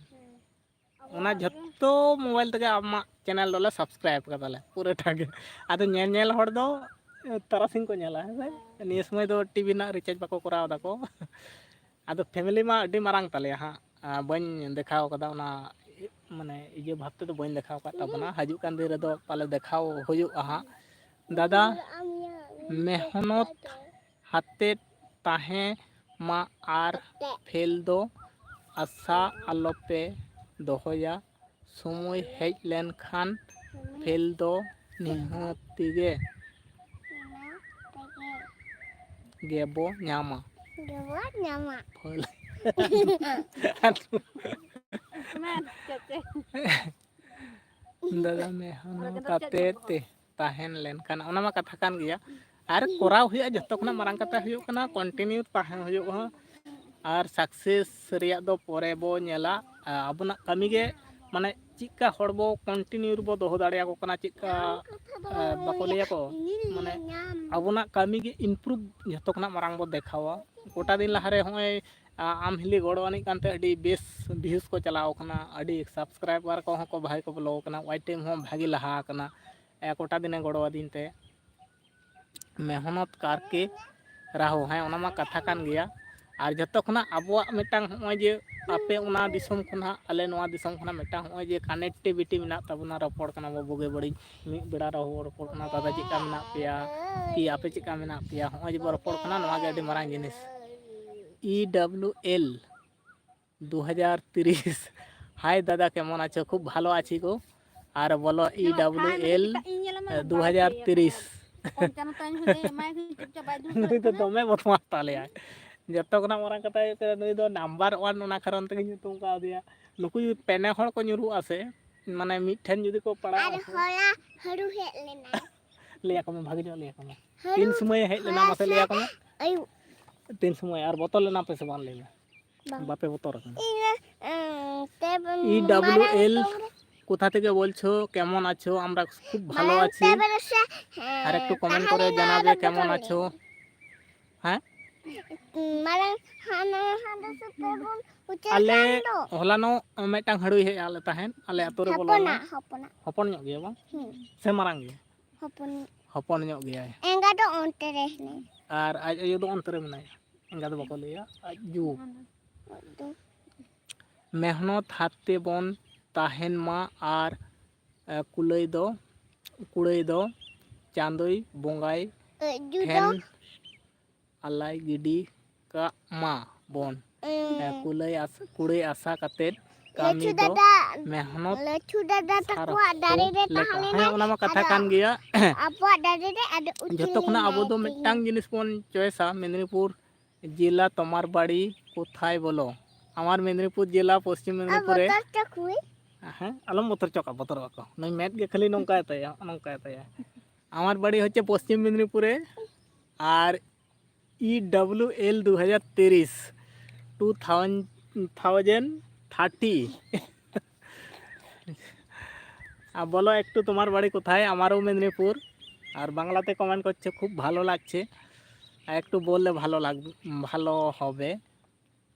ᱚᱱᱟ ᱡᱷᱚᱛᱚ ᱢᱳᱵᱟᱭᱤᱞ ᱛᱮᱜᱮ ᱟᱢᱟᱜ ᱪᱮᱱᱮᱞ ᱫᱚᱞᱮ ᱥᱟᱵᱥᱠᱨᱟᱭᱤᱵ ᱠᱟᱫᱟᱞᱮ ᱯᱩᱨᱟᱹᱴᱟ ᱜᱮ᱾ ᱟᱫᱚ ᱧᱮᱞ ᱧᱮᱞ ᱦᱚᱲ ᱫᱚ ᱛᱟᱨᱟᱥᱤᱧ ᱠᱚ ᱧᱮᱞᱟ, ᱦᱮᱸ ᱥᱮ? ᱱᱤᱭᱟᱹ ᱥᱚᱢᱚᱭ ᱫᱚ ᱴᱤᱵᱷᱤ ᱨᱮᱱᱟᱜ ᱨᱤᱪᱟᱨᱡᱽ ᱵᱟᱠᱚ ᱠᱚᱨᱟᱣ ᱫᱟᱠᱚ᱾ ᱟᱫᱚ ᱯᱷᱮᱢᱮᱞᱤ ᱢᱟ ᱟᱹᱰᱤ ᱢᱟᱨᱟᱝ ᱛᱟᱞᱮᱭᱟ ᱦᱟᱸᱜ, ᱟᱨ ᱵᱟᱹᱧ ᱫᱮᱠᱷᱟᱣ ᱠᱟᱫᱟ ᱚᱱᱟ, ᱢᱟᱱᱮ ᱤᱭᱟᱹ ᱵᱷᱟᱵᱽ ᱛᱮᱫᱚ ᱵᱟᱹᱧ ᱫᱮᱠᱷᱟᱣ ᱠᱟᱫ ᱛᱟᱵᱚᱱᱟ᱾ ᱦᱤᱡᱩᱜ ᱠᱟᱱ ᱫᱤᱱ ᱨᱮᱫᱚ ᱯᱟᱞᱮ ᱫᱮᱠᱷᱟᱣ ᱦᱩᱭᱩᱜᱼᱟ ᱦᱟᱸᱜ᱾ ᱫᱟᱫᱟ, ᱢᱮᱦᱱᱚᱛ ᱦᱟᱛᱮᱫ ᱛᱟᱦᱮᱸ ᱢᱟ ᱟᱨ ᱯᱷᱮᱞ ᱫᱚ ᱟᱥᱟ ᱟᱞᱚᱯᱮ ᱫᱚᱦᱚᱭᱟ᱾ ᱥᱚᱢᱚᱭ ᱦᱮᱡ ᱞᱮᱱᱠᱷᱟᱱ ᱯᱷᱮᱞ ᱫᱚ ᱱᱤᱦᱟᱹᱛ ᱜᱮ ᱜᱮᱵᱚ ᱧᱟᱢᱟ᱾ ᱜᱮᱵᱚ ᱧᱟᱢᱟ᱾ ᱯᱷᱮᱞ᱾ ᱫᱟᱫᱟ ᱢᱮᱦᱱᱚᱛ ᱠᱟᱛᱮ ᱛᱮ ᱛᱟᱦᱮᱸ ᱞᱮᱱᱠᱷᱟᱱ ᱚᱱᱟ ᱢᱟ ᱠᱟᱛᱷᱟ ᱠᱟᱱ ᱜᱮᱭᱟ᱾ ᱟᱨ ᱠᱚᱨᱟᱣ ᱦᱩᱭᱩᱜᱼᱟ, ᱡᱚᱛᱚ ᱠᱷᱚᱱᱟᱜ ᱢᱟᱨᱟᱝ ᱠᱟᱛᱷᱟ ᱦᱩᱭᱩᱜ ᱠᱟᱱᱟ ᱠᱚᱱᱴᱤᱱᱤᱭᱩ ᱛᱟᱦᱮᱸ ᱦᱩᱭᱩᱜᱼᱟ᱾ ᱟᱨ ᱥᱟᱠᱥᱮᱥ ᱨᱮᱭᱟᱜ ᱫᱚ ᱯᱚᱨᱮ ᱵᱚ ᱧᱮᱞᱟ᱾ ᱟ, ᱟᱵᱚᱱᱟᱜ ᱠᱟᱹᱢᱤ ᱜᱮ, ᱢᱟᱱᱮ ᱪᱮᱫᱠᱟ ᱦᱚᱲ ᱵᱚ ᱠᱚᱱᱴᱤᱱᱤᱭᱩ ᱨᱮᱵᱚ ᱫᱚᱦᱚ ᱫᱟᱲᱮᱭᱟᱠᱚ ᱠᱟᱱᱟ, ᱪᱮᱫᱠᱟ, ᱟ, ᱵᱟᱠᱚ ᱞᱟᱹᱭᱟᱠᱚ, ᱢᱟᱱᱮ ᱟᱵᱚᱱᱟᱜ ᱠᱟᱹᱢᱤ ᱜᱮ ᱤᱢᱯᱨᱩᱵᱷ ᱡᱷᱚᱛᱚ ᱠᱷᱚᱱᱟᱜ ᱢᱟᱨᱟᱝ ᱵᱚ ᱫᱮᱠᱷᱟᱣᱟ᱾ ᱜᱚᱴᱟ ᱫᱤᱱ ᱞᱟᱦᱟᱨᱮ ᱦᱚᱸᱜᱼᱚᱭ, ᱟ, ᱟᱢ ᱦᱤᱞᱤ ᱜᱚᱲᱚ ᱟᱹᱱᱤᱡ ᱠᱟᱱᱛᱮ ᱟᱹᱰᱤ ᱵᱮᱥ ᱵᱷᱤᱭᱩᱥ ᱠᱚ ᱪᱟᱞᱟᱣ ᱠᱟᱱᱟ, ᱟᱹᱰᱤ ᱥᱟᱵᱥᱠᱨᱟᱭᱵᱟᱨ ᱠᱚᱦᱚᱸ ᱠᱚ ᱵᱷᱟᱜᱮ ᱠᱚ ᱵᱚᱞᱚ ᱠᱟᱱᱟ, ᱣᱟᱪ ᱴᱟᱭᱤᱢ ᱦᱚᱸ ᱵᱷᱟᱜᱮ ᱞᱟᱦᱟ ᱟᱠᱟᱱᱟ᱾ ᱮ, ᱜᱚᱴᱟ ᱫᱤᱱᱮ ᱜᱚᱲᱚ ᱟᱹᱫᱤᱧ ᱛᱮ᱾ ᱢᱮᱦᱱᱚᱛ ᱠᱟᱨᱠᱮ ᱨᱟᱦᱳ, ᱦᱮᱸ, ᱚᱱᱟ ᱢᱟ ᱠᱟᱛᱷᱟ ᱠᱟᱱ ᱜᱮᱭᱟ᱾ ᱟᱨ ᱡᱚᱛᱚ ᱠᱷᱚᱱᱟᱜ ᱟᱵᱚᱣᱟᱜ ᱢᱤᱫᱴᱟᱝ ᱦᱚᱸᱜᱼᱚᱭ ᱡᱮ ᱟᱯᱮ ᱚᱱᱟ ᱫᱤᱥᱚᱢ ᱠᱷᱚᱱᱟᱜ ᱟᱞᱮ ᱱᱚᱣᱟ ᱫᱤᱥᱚᱢ ᱠᱷᱚᱱᱟᱜ ᱢᱤᱫᱴᱟᱝ ᱦᱚᱸᱜᱼᱚᱭ ᱡᱮ ᱠᱟᱱᱮᱠᱴᱤᱵᱷᱤᱴᱤ ᱢᱮᱱᱟᱜ ᱛᱟᱵᱚᱱᱟ, ᱨᱚᱯᱚᱲ ᱠᱟᱱᱟ ᱵᱚ ᱵᱩᱜᱤ ᱵᱟᱹᱲᱤᱡ, ᱢᱤᱫ ᱵᱮᱲᱟ ᱨᱮᱦᱚᱸ ᱵᱚ ᱨᱚᱯᱚᱲ ᱠᱟᱱᱟ, ᱫᱟᱫᱟ ᱪᱮᱫᱠᱟ ᱢᱮᱱᱟᱜ ᱯᱮᱭᱟ, ᱠᱤ ᱟᱯᱮ ᱪᱮᱫᱠᱟ ᱢᱮᱱᱟᱜ ᱯᱮᱭᱟ, ᱦᱚᱸᱜᱼᱚᱭ ᱡᱮ ᱵᱚ ᱨᱚᱯᱚᱲ ᱠᱟᱱᱟ, ᱱᱚᱣᱟ ᱜᱮ ᱟᱹᱰᱤ ᱢᱟᱨᱟᱝ ᱡᱤᱱᱤᱥ᱾ ᱤ ᱰᱟᱵᱽᱞᱤᱭᱩ ᱮᱞ ᱫᱩ ᱦᱟᱡᱟᱨ ᱛᱤᱨᱤᱥ᱾ হাই দাদা, কেমন আছো? খুব ভালো আছি গো। আর বলো, ই ডাব্লিউ এল দু হাজার তিরিশ। ᱱᱩᱭ ᱫᱚ ᱫᱚᱢᱮ ᱵᱚᱫᱢᱟᱥ ᱛᱟᱞᱮᱭᱟᱭ᱾ ᱡᱚᱛᱚ ᱠᱷᱚᱱᱟᱜ ᱢᱟᱨᱟᱝ ᱠᱟᱛᱷᱟ ᱦᱩᱭᱩᱜ ᱠᱟᱱᱟ, ᱱᱩᱭ ᱫᱚ ᱱᱟᱢᱵᱟᱨ ᱚᱣᱟᱱ, ᱚᱱᱟ ᱠᱟᱨᱚᱱ ᱛᱮᱜᱮ ᱧᱩᱛᱩᱢ ᱠᱟᱣᱫᱮᱭᱟ᱾ ᱱᱩᱠᱩ ᱡᱩᱫᱤ ᱯᱮᱱᱮ ᱦᱚᱲ ᱠᱚ ᱧᱩᱨᱩᱜᱼᱟ ᱥᱮ, ᱢᱟᱱᱮ ᱢᱤᱫ ᱴᱷᱮᱱ ᱡᱩᱫᱤ ᱠᱚ ᱯᱟᱲᱟᱜᱼᱟ ᱟᱨ ᱥᱮ᱾ ᱦᱚᱞᱟ ᱦᱟᱹᱲᱩ ᱦᱮᱡ ᱞᱮᱱᱟᱭ᱾ ᱞᱟᱹᱭ ᱟᱠᱚ ᱢᱮ, ᱵᱷᱟᱜᱮ ᱧᱚᱜ ᱞᱟᱹᱭ ᱟᱠᱚ ᱢᱮ᱾ ᱦᱟᱹᱲᱩ ᱛᱤᱱ ᱥᱚᱢᱚᱭᱮ ᱦᱮᱡ ᱞᱮᱱᱟ, ᱢᱟᱥᱮ ᱞᱟᱹᱭ ᱟᱠᱚ ᱢᱮ᱾ ᱟᱹᱭᱩᱵ᱾ ᱛᱤᱱ ᱥᱚᱢᱚᱭ? ᱟᱨ ᱵᱚᱛᱚᱨ ᱞᱮᱱᱟ ᱯᱮ ᱥᱮ ᱵᱟᱝ, ᱞᱟᱹᱭ ᱢᱮ? ᱵᱟᱝ᱾ ᱵᱟᱯᱮ ᱵᱚᱛᱚᱨ ᱟᱠᱟᱱᱟ? ᱤᱧ, ᱮᱸ, ᱛᱮ ᱤ ᱰᱟᱵᱽᱞᱤᱭᱩ ᱮᱞ ᱢᱟᱨᱟᱝ ᱠᱚ-, কোথা থেকে বলছো, কেমন আছো? আমরা খুব ভালো মারাং আছি। তে বেরোচ্ছে, হ্যাঁ, আর একটু কমেন্ট করে জানাবে কেমন আছো। হ্যাঁ? মারাং হানা হানা সে তেমন ᱩᱪᱟᱹᱲ ᱟᱞᱮ ᱠᱟᱱ ᱫᱚ᱾ ᱦᱚᱞᱟᱱᱚᱜ ᱢᱤᱫᱴᱟᱝ ᱦᱟᱹᱲᱩᱭ ᱦᱮᱡ ᱟᱞᱮ ᱛᱟᱦᱮᱸᱫ, ᱟᱞᱮ ᱟᱛᱳ ᱨᱮ ᱵᱚᱞᱚ ᱦᱚᱯᱚᱱᱟ, ᱞᱮᱱᱟ᱾ ᱦᱚᱯᱚᱱᱟ᱾ ᱦᱚᱯᱚᱱ ᱧᱚᱜ ᱜᱮᱭᱟ ᱵᱟᱝ? ᱦᱩᱸ᱾ ᱥᱮ ᱢᱟᱨᱟᱝ ᱜᱮᱭᱟ? ᱦᱚᱯᱚᱱ᱾ ᱦᱚᱯᱚᱱ ᱧᱚᱜ ᱜᱮᱭᱟᱭ᱾ ᱮᱸᱜᱟ ᱫᱚ ᱚᱱᱛᱮ ᱨᱮ ᱦᱮᱱᱟᱭᱟ᱾ ᱟᱨ ᱟᱡ ᱟᱭᱳ ᱫᱚ ᱚᱱᱛᱮ ᱨᱮ ᱢᱮᱱᱟᱭᱟ, ᱮᱸᱜᱟ ᱫᱚ ᱵᱟᱠᱚ ᱞᱟᱹᱭᱟ, ᱟᱡ ᱡᱩ᱾ ᱢᱮᱦᱱᱚᱛ ᱦᱟᱛᱮ ᱵᱚᱱ ᱛᱟᱦᱮᱱ ᱢᱟ ᱟᱨ, ᱮ, ᱠᱩᱞᱟᱹᱭ ᱫᱚ, ᱠᱩᱲᱟᱹᱭ ᱫᱚ ᱪᱟᱸᱫᱚᱭ ᱵᱚᱸᱜᱟᱭ ᱟᱡ ᱡᱩ ᱫᱚ ᱴᱷᱮᱱ ᱟᱞᱟᱭ ᱜᱤᱰᱤ ᱠᱟᱜ ᱢᱟ ᱵᱚᱱ᱾ ᱮ, ᱠᱩᱞᱟᱹᱭ ᱟᱥ-, ᱠᱩᱲᱟᱹᱭ ᱟᱥᱟ ᱠᱟᱛᱮᱫ ᱠᱟᱹᱢᱤ ᱞᱟᱹᱪᱷᱩ ᱫᱚ ᱫᱟᱫᱟ, ᱢᱮᱦᱱᱚᱛ ᱞᱟᱹᱪᱷᱩ ᱫᱟᱫᱟ ᱥᱟᱨᱦᱟᱣ ᱛᱟᱠᱚᱣᱟᱜ ᱫᱟᱨᱮ ᱨᱮ ᱞᱮᱠᱟ᱾ ᱛᱟᱦᱮᱸ ᱞᱮᱱᱟ᱾ ᱦᱮᱸ, ᱚᱱᱟ ᱢᱟ ᱠᱟᱛᱷᱟ ᱟᱫᱚ ᱠᱟᱱ ᱜᱮᱭᱟ᱾ ᱟᱵᱚᱣᱟᱜ ᱫᱟᱨᱮ ᱨᱮ ᱟᱫᱚ ᱩᱪᱩ ᱡᱷᱚᱛᱚ ᱠᱷᱚᱱᱟᱜ ᱞᱮᱱᱟ ᱟᱵᱚ ᱫᱚ ᱟᱨᱠᱤ᱾ ᱢᱤᱫᱴᱟᱝ ᱡᱤᱱᱤᱥ ᱵᱚᱱ choiceᱟ, ᱢᱮᱫᱽᱱᱤᱯᱩᱨ ᱡᱮᱞᱟ ᱛᱚᱢᱟᱨ ᱵᱟᱲᱤ ᱠᱳᱛᱷᱟᱭ ᱵᱚᱞᱚ? ᱟᱢᱟᱨ ᱢᱮᱫᱽᱱᱤᱯᱩᱨ ᱡᱮᱞᱟ ᱯᱚᱥᱪᱤᱢ ᱟᱨ ᱢᱮᱫᱽᱱᱤᱯᱩᱨ ᱨᱮ᱾ ᱵᱚᱛᱚᱨ ᱪᱚ ᱠᱩᱭ᱾ ᱦᱮᱸ, ᱟᱞᱚᱢ ᱵᱚᱛᱚᱨ ᱪᱚ ᱠᱚᱣᱟ, ᱵᱚᱛᱚᱨᱚᱜ ᱟᱠᱚ᱾ ᱱᱩᱭ ᱢᱮᱫ ᱜᱮ ᱠᱷᱟᱹᱞᱤ ᱱᱚᱝᱠᱟᱭ ᱛᱟᱭᱟ, ᱱᱚᱝᱠᱟᱭ ᱛᱟᱭᱟ᱾ ᱟᱢᱟᱨ ᱵᱟᱲᱤ ᱦᱚᱪᱪᱷᱮ ᱯᱚᱥᱪᱤᱢ ᱢᱮᱫᱽᱱᱤᱯᱩᱨ ᱨᱮ, ᱟᱨ ᱤ ᱰᱟᱵᱞᱤᱭᱩ ᱮᱞ ᱫᱩ ᱦᱟᱡᱟᱨ ᱛᱤᱨᱤᱥ, two thousand thirty। আর বলো একটু তোমার বাড়ি কোথায়? আমারও মেদিনীপুর। আর বাংলাতে কমেন্ট করছে, খুব ভালো লাগছে। আর একটু বললে ভালো লাগ-, ভালো হবে।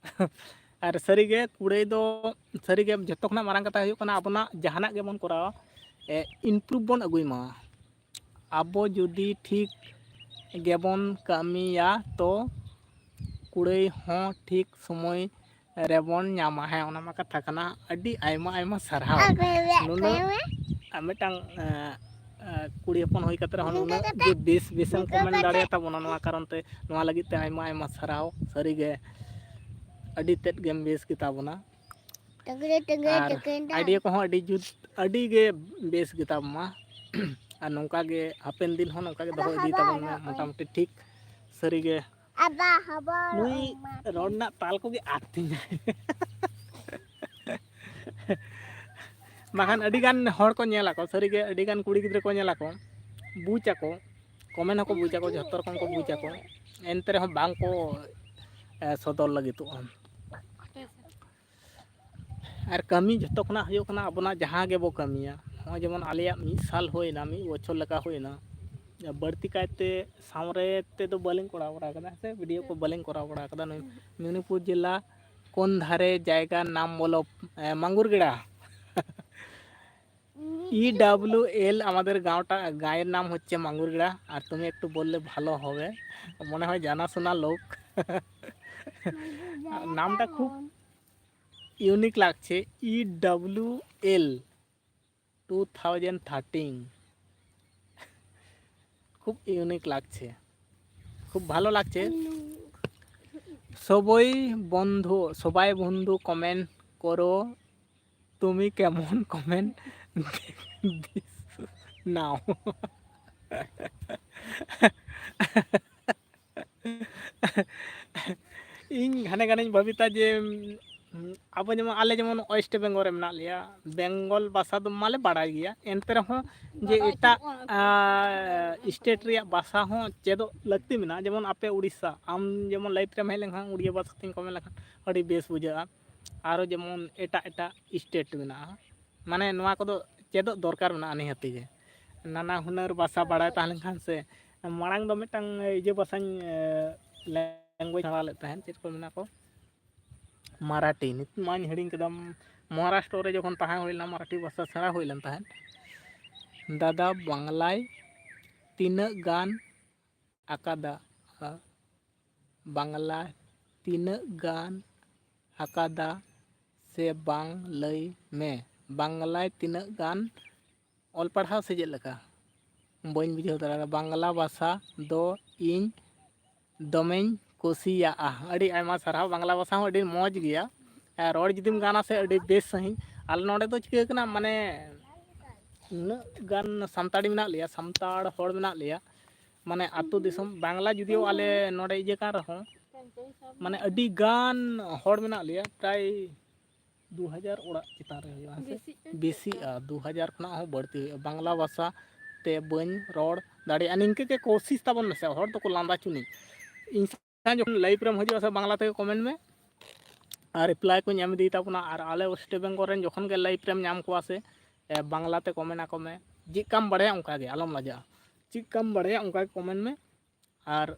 ᱟᱨ ᱥᱟᱹᱨᱤᱜᱮ ᱠᱩᱲᱟᱹᱭ ᱫᱚ, ᱥᱟᱹᱨᱤᱜᱮ ᱡᱚᱛᱚ ᱠᱷᱚᱱᱟᱜ ᱢᱟᱨᱟᱝ ᱠᱟᱛᱷᱟ ᱦᱩᱭᱩᱜ ᱠᱟᱱᱟ, ᱟᱵᱚᱱᱟᱜ ᱡᱟᱦᱟᱱᱟᱜ ᱜᱮᱵᱚᱱ ᱠᱚᱨᱟᱣᱟ, ᱮ, improve ᱵᱚᱱ ᱟᱹᱜᱩᱭ ᱢᱟ᱾ ᱟᱵᱚ ᱡᱩᱫᱤ ᱴᱷᱤᱠ ᱜᱮᱵᱚᱱ ᱠᱟᱹᱢᱤᱭᱟ, ᱛᱚ ᱠᱩᱲᱟᱹᱭ ᱦᱚᱸ ᱴᱷᱤᱠ ᱥᱚᱢᱚᱭ ᱨᱮᱵᱚᱱ ᱧᱟᱢᱟ᱾ ᱦᱮᱸ, ᱚᱱᱟ ᱢᱟ ᱠᱟᱛᱷᱟ ᱠᱟᱱᱟ᱾ ᱟᱹᱰᱤ ᱟᱭᱢᱟ ᱟᱭᱢᱟ ᱥᱟᱨᱦᱟᱣ᱾ ᱟᱨ ᱠᱚᱭᱚᱜ ᱢᱮ, ᱱᱩᱱᱟᱹᱜ, ᱠᱚᱭᱚᱜ ᱢᱮ᱾ ᱟᱨ ᱢᱤᱫᱴᱟᱝ, ᱮ, ᱮ, ᱠᱩᱲᱤ ᱦᱚᱯᱚᱱ ᱦᱩᱭ ᱠᱟᱛᱮ ᱨᱮᱦᱚᱸ ᱱᱤᱝᱠᱟᱹ ᱱᱩᱱᱟᱹᱜ ᱠᱟᱛᱮ, ᱡᱮ ᱵᱮᱥ ᱵᱮᱥᱮᱢ ᱱᱤᱝᱠᱟᱹ ᱠᱚᱢᱮᱱᱴ ᱠᱟᱛᱮ᱾ ᱫᱟᱲᱮᱭᱟᱛᱟ ᱵᱚᱱᱟ, ᱱᱚᱣᱟ ᱠᱟᱨᱚᱱ ᱛᱮ, ᱱᱚᱣᱟ ᱞᱟᱹᱜᱤᱫ ᱛᱮ ᱟᱭᱢᱟ ᱟᱭᱢᱟ ᱥᱟᱨᱦᱟᱣ᱾ ᱥᱟᱹᱨᱤᱜᱮ ᱟᱹᱰᱤ ᱛᱮᱫ ᱜᱮᱢ ᱵᱮᱥ ᱜᱮᱛᱟ ᱵᱚᱱᱟ᱾ ᱴᱟᱹᱝᱜᱟᱹ, ᱴᱟᱹᱝᱜᱟᱹ, ᱟᱨ ᱴᱟᱹᱝᱜᱟᱹ᱾ ᱟᱭᱰᱤᱭᱟ ᱠᱚᱦᱚᱸ ᱟᱹᱰᱤ ᱡᱩᱛ, ᱟᱹᱰᱤ ᱜᱮ ᱵᱮᱥ ᱜᱮᱛᱟ ᱢᱟ᱾ ᱟᱨ ᱱᱚᱝᱠᱟ ᱜᱮ ᱦᱟᱯᱮᱱ ᱫᱤᱱ ᱦᱚᱸ ᱱᱚᱝᱠᱟ ᱜᱮ ᱫᱚᱦᱚ ᱤᱫᱤ ᱛᱟᱵᱚᱱ ᱢᱮ, ᱢᱚᱴᱟᱢᱩᱴᱤ ᱴᱷᱤᱠ ᱥᱟᱹᱨᱤ ᱜᱮ᱾ ᱟᱵᱟ ᱦᱟᱵᱟ ᱱᱩᱭ ᱨᱚᱲ ᱨᱮᱱᱟᱜ ᱛᱟᱞ ᱠᱚᱜᱮ ᱟᱫ ᱛᱤᱧᱟᱹ᱾ ᱵᱟᱠᱷᱟᱱ ᱟᱹᱰᱤ ᱜᱟᱱ ᱦᱚᱲ ᱠᱚ ᱧᱮᱞ ᱟᱠᱚ, ᱥᱟᱹᱨᱤ ᱜᱮ ᱟᱹᱰᱤ ᱜᱟᱱ ᱠᱩᱲᱤ ᱜᱤᱫᱽᱨᱟᱹ ᱠᱚ ᱧᱮᱞ ᱟᱠᱚ, ᱵᱩᱡᱽ ᱟᱠᱚ, ᱠᱚᱢᱮᱱᱴ ᱦᱚᱸᱠᱚ ᱵᱩᱡᱽ ᱟᱠᱚ, ᱡᱷᱚᱛᱚ ᱨᱚᱠᱚᱢ ᱠᱚ ᱵᱩᱡᱽ ᱟᱠᱚ, ᱮᱱᱛᱮ ᱨᱮᱦᱚᱸ ᱵᱟᱝ ᱠᱚ, ᱮ, ᱥᱚᱫᱚᱨ ᱞᱟᱹᱜᱤᱫᱚᱜᱼᱟ᱾ ᱟᱨ ᱠᱟᱹᱢᱤ ᱡᱷᱚᱛᱚ ᱠᱷᱚᱱᱟᱜ ᱦᱩᱭᱩᱜ ᱠᱟᱱᱟ ᱟᱵᱚᱱᱟᱜ ᱡᱟᱦᱟᱸ ᱜᱮᱵᱚ ᱠᱟᱹᱢᱤᱭᱟ᱾ ᱱᱚᱜᱼᱚᱭ ᱡᱮᱢᱚᱱ ᱟᱞᱮᱭᱟᱜ ᱢᱤᱫ ᱥᱟᱞ ᱦᱩᱭᱱᱟ, ᱢᱤᱫ ᱵᱚᱪᱷᱚᱨ ᱞᱮᱠᱟ ᱦᱩᱭᱱᱟ᱾ ᱵᱟᱹᱲᱛᱤ ᱠᱟᱭᱛᱮ ᱥᱟᱶᱨᱮ ᱛᱮᱫᱚ ᱵᱟᱹᱞᱤᱧ ᱠᱚᱨᱟᱣ ᱵᱟᱲᱟ ᱠᱟᱫᱟ, ᱦᱮᱸ ᱥᱮ, ᱵᱷᱤᱰᱤᱭᱳ ᱠᱚ ᱵᱟᱹᱞᱤᱧ ᱠᱚᱨᱟᱣ ᱵᱟᱲᱟ ᱠᱟᱫᱟ᱾ ᱱᱩᱭ ᱢᱮᱫᱽᱱᱤᱯᱩᱨ ᱡᱮᱞᱟ ᱠᱚᱱ ᱫᱷᱟᱨᱮ ᱡᱟᱭᱜᱟ ᱱᱟᱢ ᱵᱚᱞᱚ, ᱮ, ᱢᱟᱝᱜᱩᱨ ᱜᱮᱲᱟ᱾ ই ডাব্লিউ এল আমাদের গাঁওটা, গাঁয়ের নাম হচ্ছে মাঙ্গুরগড়া। আর তুমি একটু বললে ভালো হবে, মনে হয় জানাশোনা লোক। নামটা খুব ইউনিক লাগছে, E W L two thousand thirteen. খুব ইউনিক লাগছে, খুব ভালো লাগছে। সবই বন্ধু, সবাই বন্ধু কমেন্ট করো, তুমি কেমন কমেন্ট নাও। ᱤᱧ ᱜᱷᱟᱱᱮ ᱜᱷᱟᱱᱮᱧ ᱵᱷᱟᱹᱵᱤᱛᱟ ᱡᱮ, ᱩᱸ, ᱟᱵᱚ ᱡᱮᱢᱚᱱ, ᱟᱞᱮ ᱡᱮᱢᱚᱱ ᱳᱭᱮᱥᱴ ᱵᱮᱝᱜᱚᱞ ᱨᱮ ᱢᱮᱱᱟᱜ ᱞᱮᱭᱟ, ᱵᱮᱝᱜᱚᱞ ᱵᱷᱟᱥᱟ ᱫᱚ ᱢᱟᱞᱮ ᱵᱟᱲᱟᱭ ᱜᱮᱭᱟ, ᱮᱱᱛᱮ ᱨᱮᱦᱚᱸ ᱡᱮ ᱮᱴᱟᱜ, ᱟᱸ, ᱥᱴᱮᱴ ᱨᱮᱭᱟᱜ ᱵᱷᱟᱥᱟ ᱦᱚᱸ ᱪᱮᱫᱚᱜ ᱞᱟᱹᱠᱛᱤ ᱢᱮᱱᱟᱜᱼᱟ᱾ ᱡᱮᱢᱚᱱ ᱟᱯᱮ ᱩᱲᱤᱥᱥᱟ, ᱟᱢ ᱡᱮᱢᱚᱱ ᱞᱟᱭᱤᱵᱷ ᱨᱮᱢ ᱦᱮᱡ ᱞᱮᱱᱠᱷᱟᱱ ᱩᱲᱤᱭᱟ ᱵᱷᱟᱥᱟ ᱛᱮᱧ ᱠᱚᱢᱮᱱᱴ ᱞᱮᱠᱷᱟᱱ ᱟᱹᱰᱤ ᱵᱮᱥ ᱵᱩᱡᱷᱟᱹᱜᱼᱟ᱾ ᱟᱨᱚ ᱡᱮᱢᱚᱱ ᱮᱴᱟᱜ ᱮᱴᱟᱜ ᱥᱴᱮᱴ ᱢᱮᱱᱟᱜᱼᱟ, ᱢᱟᱱᱮ ᱱᱚᱣᱟ ᱠᱚᱫᱚ ᱪᱮᱫᱚᱜ ᱫᱚᱨᱠᱟᱨ ᱢᱮᱱᱟᱜᱼᱟ ᱱᱤᱦᱟᱹᱛᱤ ᱜᱮ᱾ ᱱᱟᱱᱟ ᱦᱩᱱᱟᱹᱨ ᱵᱷᱟᱥᱟ ᱵᱟᱲᱟᱭ ᱛᱟᱦᱮᱸ ᱞᱮᱱᱠᱷᱟᱱ ᱥᱮ, ᱢᱟᱲᱟᱝ ᱫᱚ ᱢᱤᱫᱴᱟᱝ ᱤᱭᱟᱹ ᱵᱷᱟᱥᱟᱧ, ᱮ, ᱞᱮᱝᱜᱩᱭᱮᱡᱽ ᱥᱮᱬᱟ ᱞᱮᱫ ᱛᱟᱦᱮᱸᱫ, ᱪᱮᱫ ᱠᱚ ᱢᱮᱱᱟ ᱠᱚ, ᱢᱟᱨᱟᱴᱷᱤ, ᱱᱤᱛ ᱢᱟᱧ ᱦᱤᱲᱤᱧ ᱠᱮᱫᱟ᱾ ᱢᱚᱦᱟᱨᱟᱥᱴᱨᱚ ᱨᱮ ᱡᱚᱠᱷᱚᱱ ᱛᱟᱦᱮᱸ ᱦᱩᱭ ᱞᱮᱱᱟ, ᱢᱟᱨᱟᱴᱷᱤ ᱵᱷᱟᱥᱟ ᱥᱮᱬᱟ ᱦᱩᱭ ᱞᱮᱱ ᱛᱟᱦᱮᱸᱫ᱾ ᱫᱟᱫᱟ, ᱵᱟᱝᱞᱟᱭ ᱛᱤᱱᱟᱹᱜ ᱜᱟᱱ ᱟᱠᱟᱫᱟ? ᱵᱟᱝᱞᱟ ᱛᱤᱱᱟᱹᱜ ᱜᱟᱱ ᱟᱠᱟᱫᱟ ᱥᱮ ᱵᱟᱝ, ᱞᱟᱹᱭ ᱢᱮ᱾ ᱵᱟᱝᱞᱟᱭ ᱛᱤᱱᱟᱹᱜ ᱜᱟᱱ ᱚᱞ ᱯᱟᱲᱦᱟᱣ ᱥᱮ ᱪᱮᱫ ᱞᱮᱠᱟ? ᱵᱟᱹᱧ ᱵᱩᱡᱷᱟᱹᱣ ᱫᱟᱲᱮᱭᱟᱫᱟ᱾ ᱵᱟᱝᱞᱟ ᱵᱷᱟᱥᱟ ᱫᱚ ᱤᱧ ᱫᱚᱢᱮᱧ ᱠᱩᱥᱤᱭᱟᱜᱼᱟ᱾ ᱟᱹᱰᱤ ᱟᱭᱢᱟ ᱥᱟᱨᱦᱟᱣ, ᱵᱟᱝᱞᱟ ᱵᱷᱟᱥᱟ ᱦᱚᱸ ᱟᱹᱰᱤ ᱢᱚᱡᱽ ᱜᱮᱭᱟ᱾ ᱟᱨ ᱨᱚᱲ ᱡᱩᱫᱤᱢ ᱜᱟᱱᱟ ᱥᱮ ᱟᱹᱰᱤ ᱵᱮᱥ ᱥᱟᱺᱦᱤᱡ᱾ ᱟᱞᱮ ᱱᱚᱰᱮ ᱫᱚ ᱪᱤᱠᱟᱹ ᱠᱟᱱᱟ, ᱢᱟᱱᱮ ᱩᱱᱟᱹᱜ ᱜᱟᱱ ᱥᱟᱱᱛᱟᱲᱤ ᱢᱮᱱᱟᱜ ᱞᱮᱭᱟ, ᱥᱟᱱᱛᱟᱲ ᱦᱚᱲ ᱢᱮᱱᱟᱜ ᱞᱮᱭᱟ, ᱢᱟᱱᱮ ᱟᱹᱛᱩ ᱫᱤᱥᱚᱢ ᱵᱟᱝᱞᱟ ᱡᱩᱫᱤᱭᱳ ᱟᱞᱮ ᱱᱚᱰᱮ ᱤᱭᱟᱹ ᱠᱟᱱ ᱨᱮᱦᱚᱸ, ᱢᱟᱱᱮ ᱟᱹᱰᱤ ᱜᱟᱱ ᱦᱚᱲ ᱢᱮᱱᱟᱜ ᱞᱮᱭᱟ, ᱯᱨᱟᱭ ᱫᱩ ᱦᱟᱡᱟᱨ ᱚᱲᱟᱜ ᱪᱮᱛᱟᱱ ᱨᱮ ᱦᱩᱭᱩᱜᱼᱟ, ᱦᱮᱸ ᱥᱮ? ᱵᱮᱥᱤᱜᱼᱟ᱾ ᱵᱮᱥᱤᱜᱼᱟ, ᱫᱩ ᱦᱟᱡᱟᱨ ᱠᱷᱚᱱᱟᱜ ᱦᱚᱸ ᱵᱟᱹᱲᱛᱤ ᱦᱩᱭᱩᱜᱼᱟ᱾ ᱵᱟᱝᱞᱟ ᱵᱷᱟᱥᱟ ᱛᱮ ᱵᱟᱹᱧ ᱨᱚᱲ ᱫᱟᱲᱮᱭᱟᱜᱼᱟ᱾ ᱱᱤᱝᱠᱟᱹ ᱜᱮ ᱠᱳᱥᱤᱥ ᱛᱟᱵᱚᱱ ᱢᱮᱥᱮ, ᱦᱚᱲ ᱫᱚᱠᱚ ᱞᱟᱸᱫᱟ ᱪᱩᱱᱤᱡ᱾ ᱤᱧ ᱥᱟᱶ ᱡᱚᱠᱷᱚᱱ ᱞᱟᱭᱤᱵᱷ ᱨᱮᱢ ᱦᱤᱡᱩᱜᱼᱟ ᱥᱮ, ᱵᱟᱝᱞᱟ ᱛᱮᱜᱮ ᱠᱚᱢᱮᱱᱴ ᱢᱮ, ᱟᱨ ᱨᱤᱯᱞᱟᱭ ᱠᱚᱧ ᱮᱢ ᱤᱫᱤᱭ ᱛᱟᱵᱚᱱᱟ᱾ ᱟᱨ ᱟᱞᱮ ᱳᱭᱮᱥᱴ ᱵᱮᱝᱜᱚᱞ ᱨᱮᱱ ᱡᱚᱠᱷᱚᱱ ᱜᱮ ᱞᱟᱭᱤᱵᱷ ᱨᱮᱢ ᱧᱟᱢ ᱠᱚᱣᱟ ᱥᱮ, ᱮ, ᱵᱟᱝᱞᱟ ᱛᱮ ᱠᱚᱢᱮᱱᱴ ᱟᱠᱚ ᱢᱮ᱾ ᱪᱮᱫ ᱠᱟᱢ ᱵᱟᱲᱟᱭᱟ ᱚᱱᱠᱟ ᱜᱮ, ᱟᱞᱚᱢ ᱞᱟᱡᱟᱜᱼᱟ᱾ ᱪᱮᱫ ᱠᱟᱢ ᱵᱟᱲᱟᱭᱟ ᱚᱱᱠᱟ ᱜᱮ ᱠᱚᱢᱮᱱᱴ ᱢᱮ᱾ ᱟᱨ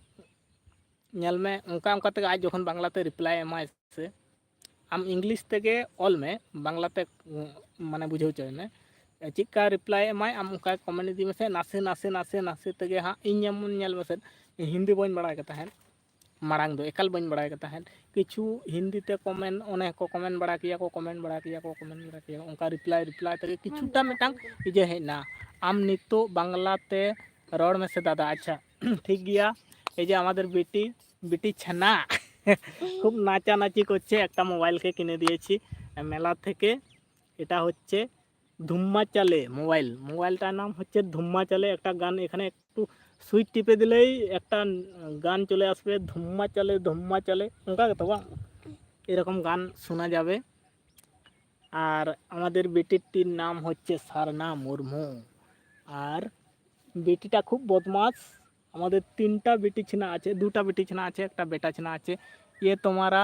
ᱧᱮᱞ ᱢᱮ, ᱚᱱᱠᱟ ᱚᱱᱠᱟ ᱛᱮᱜᱮ ᱟᱡ ᱡᱚᱠᱷᱚᱱ ᱵᱟᱝᱞᱟ ᱛᱮ ᱨᱤᱯᱞᱟᱭ ᱮᱢᱟᱭ ᱥᱮ, ᱟᱢ ᱤᱝᱞᱤᱥ ᱛᱮᱜᱮ ᱚᱞ ᱢᱮ, ᱵᱟᱝᱞᱟ ᱛᱮ, ᱩᱸ, ᱢᱟᱱᱮ ᱵᱩᱡᱷᱟᱹᱣ ᱦᱚᱪᱚᱭ ᱢᱮ᱾ ᱪᱮᱫᱠᱟ ᱨᱤᱯᱞᱟᱭ ᱮᱢᱟᱭ, ᱟᱢ ᱚᱱᱠᱟ ᱠᱚᱢᱮᱱᱴ ᱤᱫᱤ ᱢᱮᱥᱮ, ᱱᱟᱥᱮ ᱱᱟᱥᱮ ᱱᱟᱥᱮ ᱱᱟᱥᱮ ᱛᱮᱜᱮ ᱦᱟᱸᱜ ᱤᱧ ᱡᱮᱢᱚᱱ ᱧᱮᱞ ᱢᱮᱥᱮ, ᱦᱤᱱᱫᱤ ᱵᱟᱹᱧ ᱵᱟᱲᱟᱭ ᱠᱟᱱ ᱛᱟᱦᱮᱸᱫ, ᱢᱟᱲᱟᱝ ᱫᱚ ᱮᱠᱟᱞ ᱵᱟᱹᱧ ᱵᱟᱲᱟᱭ ᱠᱟᱱ ᱛᱟᱦᱮᱸᱫ᱾ ᱠᱤᱪᱷᱩ ᱦᱤᱱᱫᱤ ᱛᱮ ᱠᱚᱢᱮᱱᱴ, ᱚᱱᱮ ᱠᱚ ᱠᱚᱢᱮᱱᱴ ᱵᱟᱲᱟ ᱠᱮᱭᱟ ᱠᱚ, ᱠᱚᱢᱮᱱᱴ ᱵᱟᱲᱟ ᱠᱮᱭᱟ ᱠᱚ, ᱠᱚᱢᱮᱱᱴ ᱵᱟᱲᱟ ᱠᱮᱭᱟ ᱠᱚ, ᱚᱱᱠᱟ ᱨᱤᱯᱞᱟᱭ ᱨᱤᱯᱞᱟᱭ ᱛᱮᱜᱮ ᱠᱤᱪᱷᱩᱴᱟ ᱢᱤᱫᱴᱟᱝ ᱤᱭᱟᱹ ᱦᱮᱡ ᱮᱱᱟ᱾ ᱟᱢ ᱱᱤᱛᱚᱜ ᱵᱟᱝᱞᱟ ᱛᱮ ᱨᱚᱲ ᱢᱮᱥᱮ ᱫᱟᱫᱟ᱾ ᱟᱪᱪᱷᱟ, ᱴᱷᱤᱠ ᱜᱮᱭᱟ। এই যে আমাদের বেটি, বেটি ছানা খুব নাচানাচি করছে, একটা মোবাইল কে কিনে দিয়েছি মেলা থেকে। এটা হচ্ছে ধুম্মা চালে মোবাইল, মোবাইলটার নাম হচ্ছে ধুম্মা চালে। একটা গান এখানে একটু সুইচ টিপে দিলেই একটা গান চলে আসবে, ধুম্মা চালে ধুম্মা চালে, ᱚᱱᱠᱟ ᱜᱮᱛᱚ ᱵᱟᱝ? এরকম গান শোনা যাবে। আর আমাদের বেটিটির নাম হচ্ছে সারনা মুর্মু। আর বেটিটা খুব বদমাস। আমাদের তিনটা বেটি ছেনা আছে, দুটা বেটি ছেনা আছে, একটা বেটা ছেনা আছে। ये तुम्हारा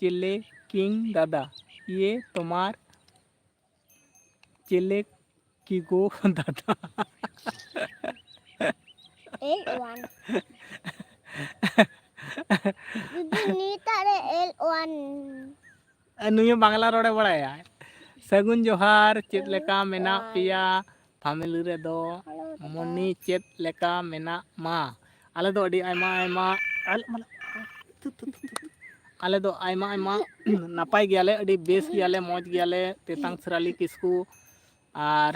चेले किंग दादा, ये तुम्हार चेले किगो दादा। L one. ᱡᱩᱫᱤ ᱱᱤᱛᱟᱜ ᱨᱮ L one᱾ ᱱᱩᱭ ᱦᱚᱸ ᱵᱟᱝᱞᱟ ᱨᱚᱲᱮ ᱵᱟᱲᱟᱭᱟ᱾ ᱥᱟᱹᱜᱩᱱ ᱡᱚᱦᱟᱨ, ᱪᱮᱫ ᱞᱮᱠᱟ ᱢᱮᱱᱟᱜ ᱯᱮᱭᱟ ᱯᱷᱮᱢᱮᱞᱤ ᱨᱮᱫᱚ? ᱢᱚᱱᱤ, ᱪᱮᱫ ᱞᱮᱠᱟ ᱢᱮᱱᱟᱜ ᱢᱟ? ᱟᱞᱮ ᱫᱚ ᱟᱹᱰᱤ ᱟᱭᱢᱟ ᱟᱭᱢᱟ, ᱟᱞ-, ᱢᱟᱱᱮ, ᱟᱞᱮ ᱫᱚ ᱟᱭᱢᱟ ᱟᱭᱢᱟ ᱱᱟᱯᱟᱭ ᱜᱮᱭᱟᱞᱮ, ᱟᱹᱰᱤ ᱵᱮᱥ ᱜᱮᱭᱟᱞᱮ, ᱢᱚᱡᱽ ᱜᱮᱭᱟᱞᱮ᱾ ᱛᱮᱛᱟᱝ ᱥᱨᱟᱞᱤ ᱠᱤᱥᱠᱩ ᱟᱨ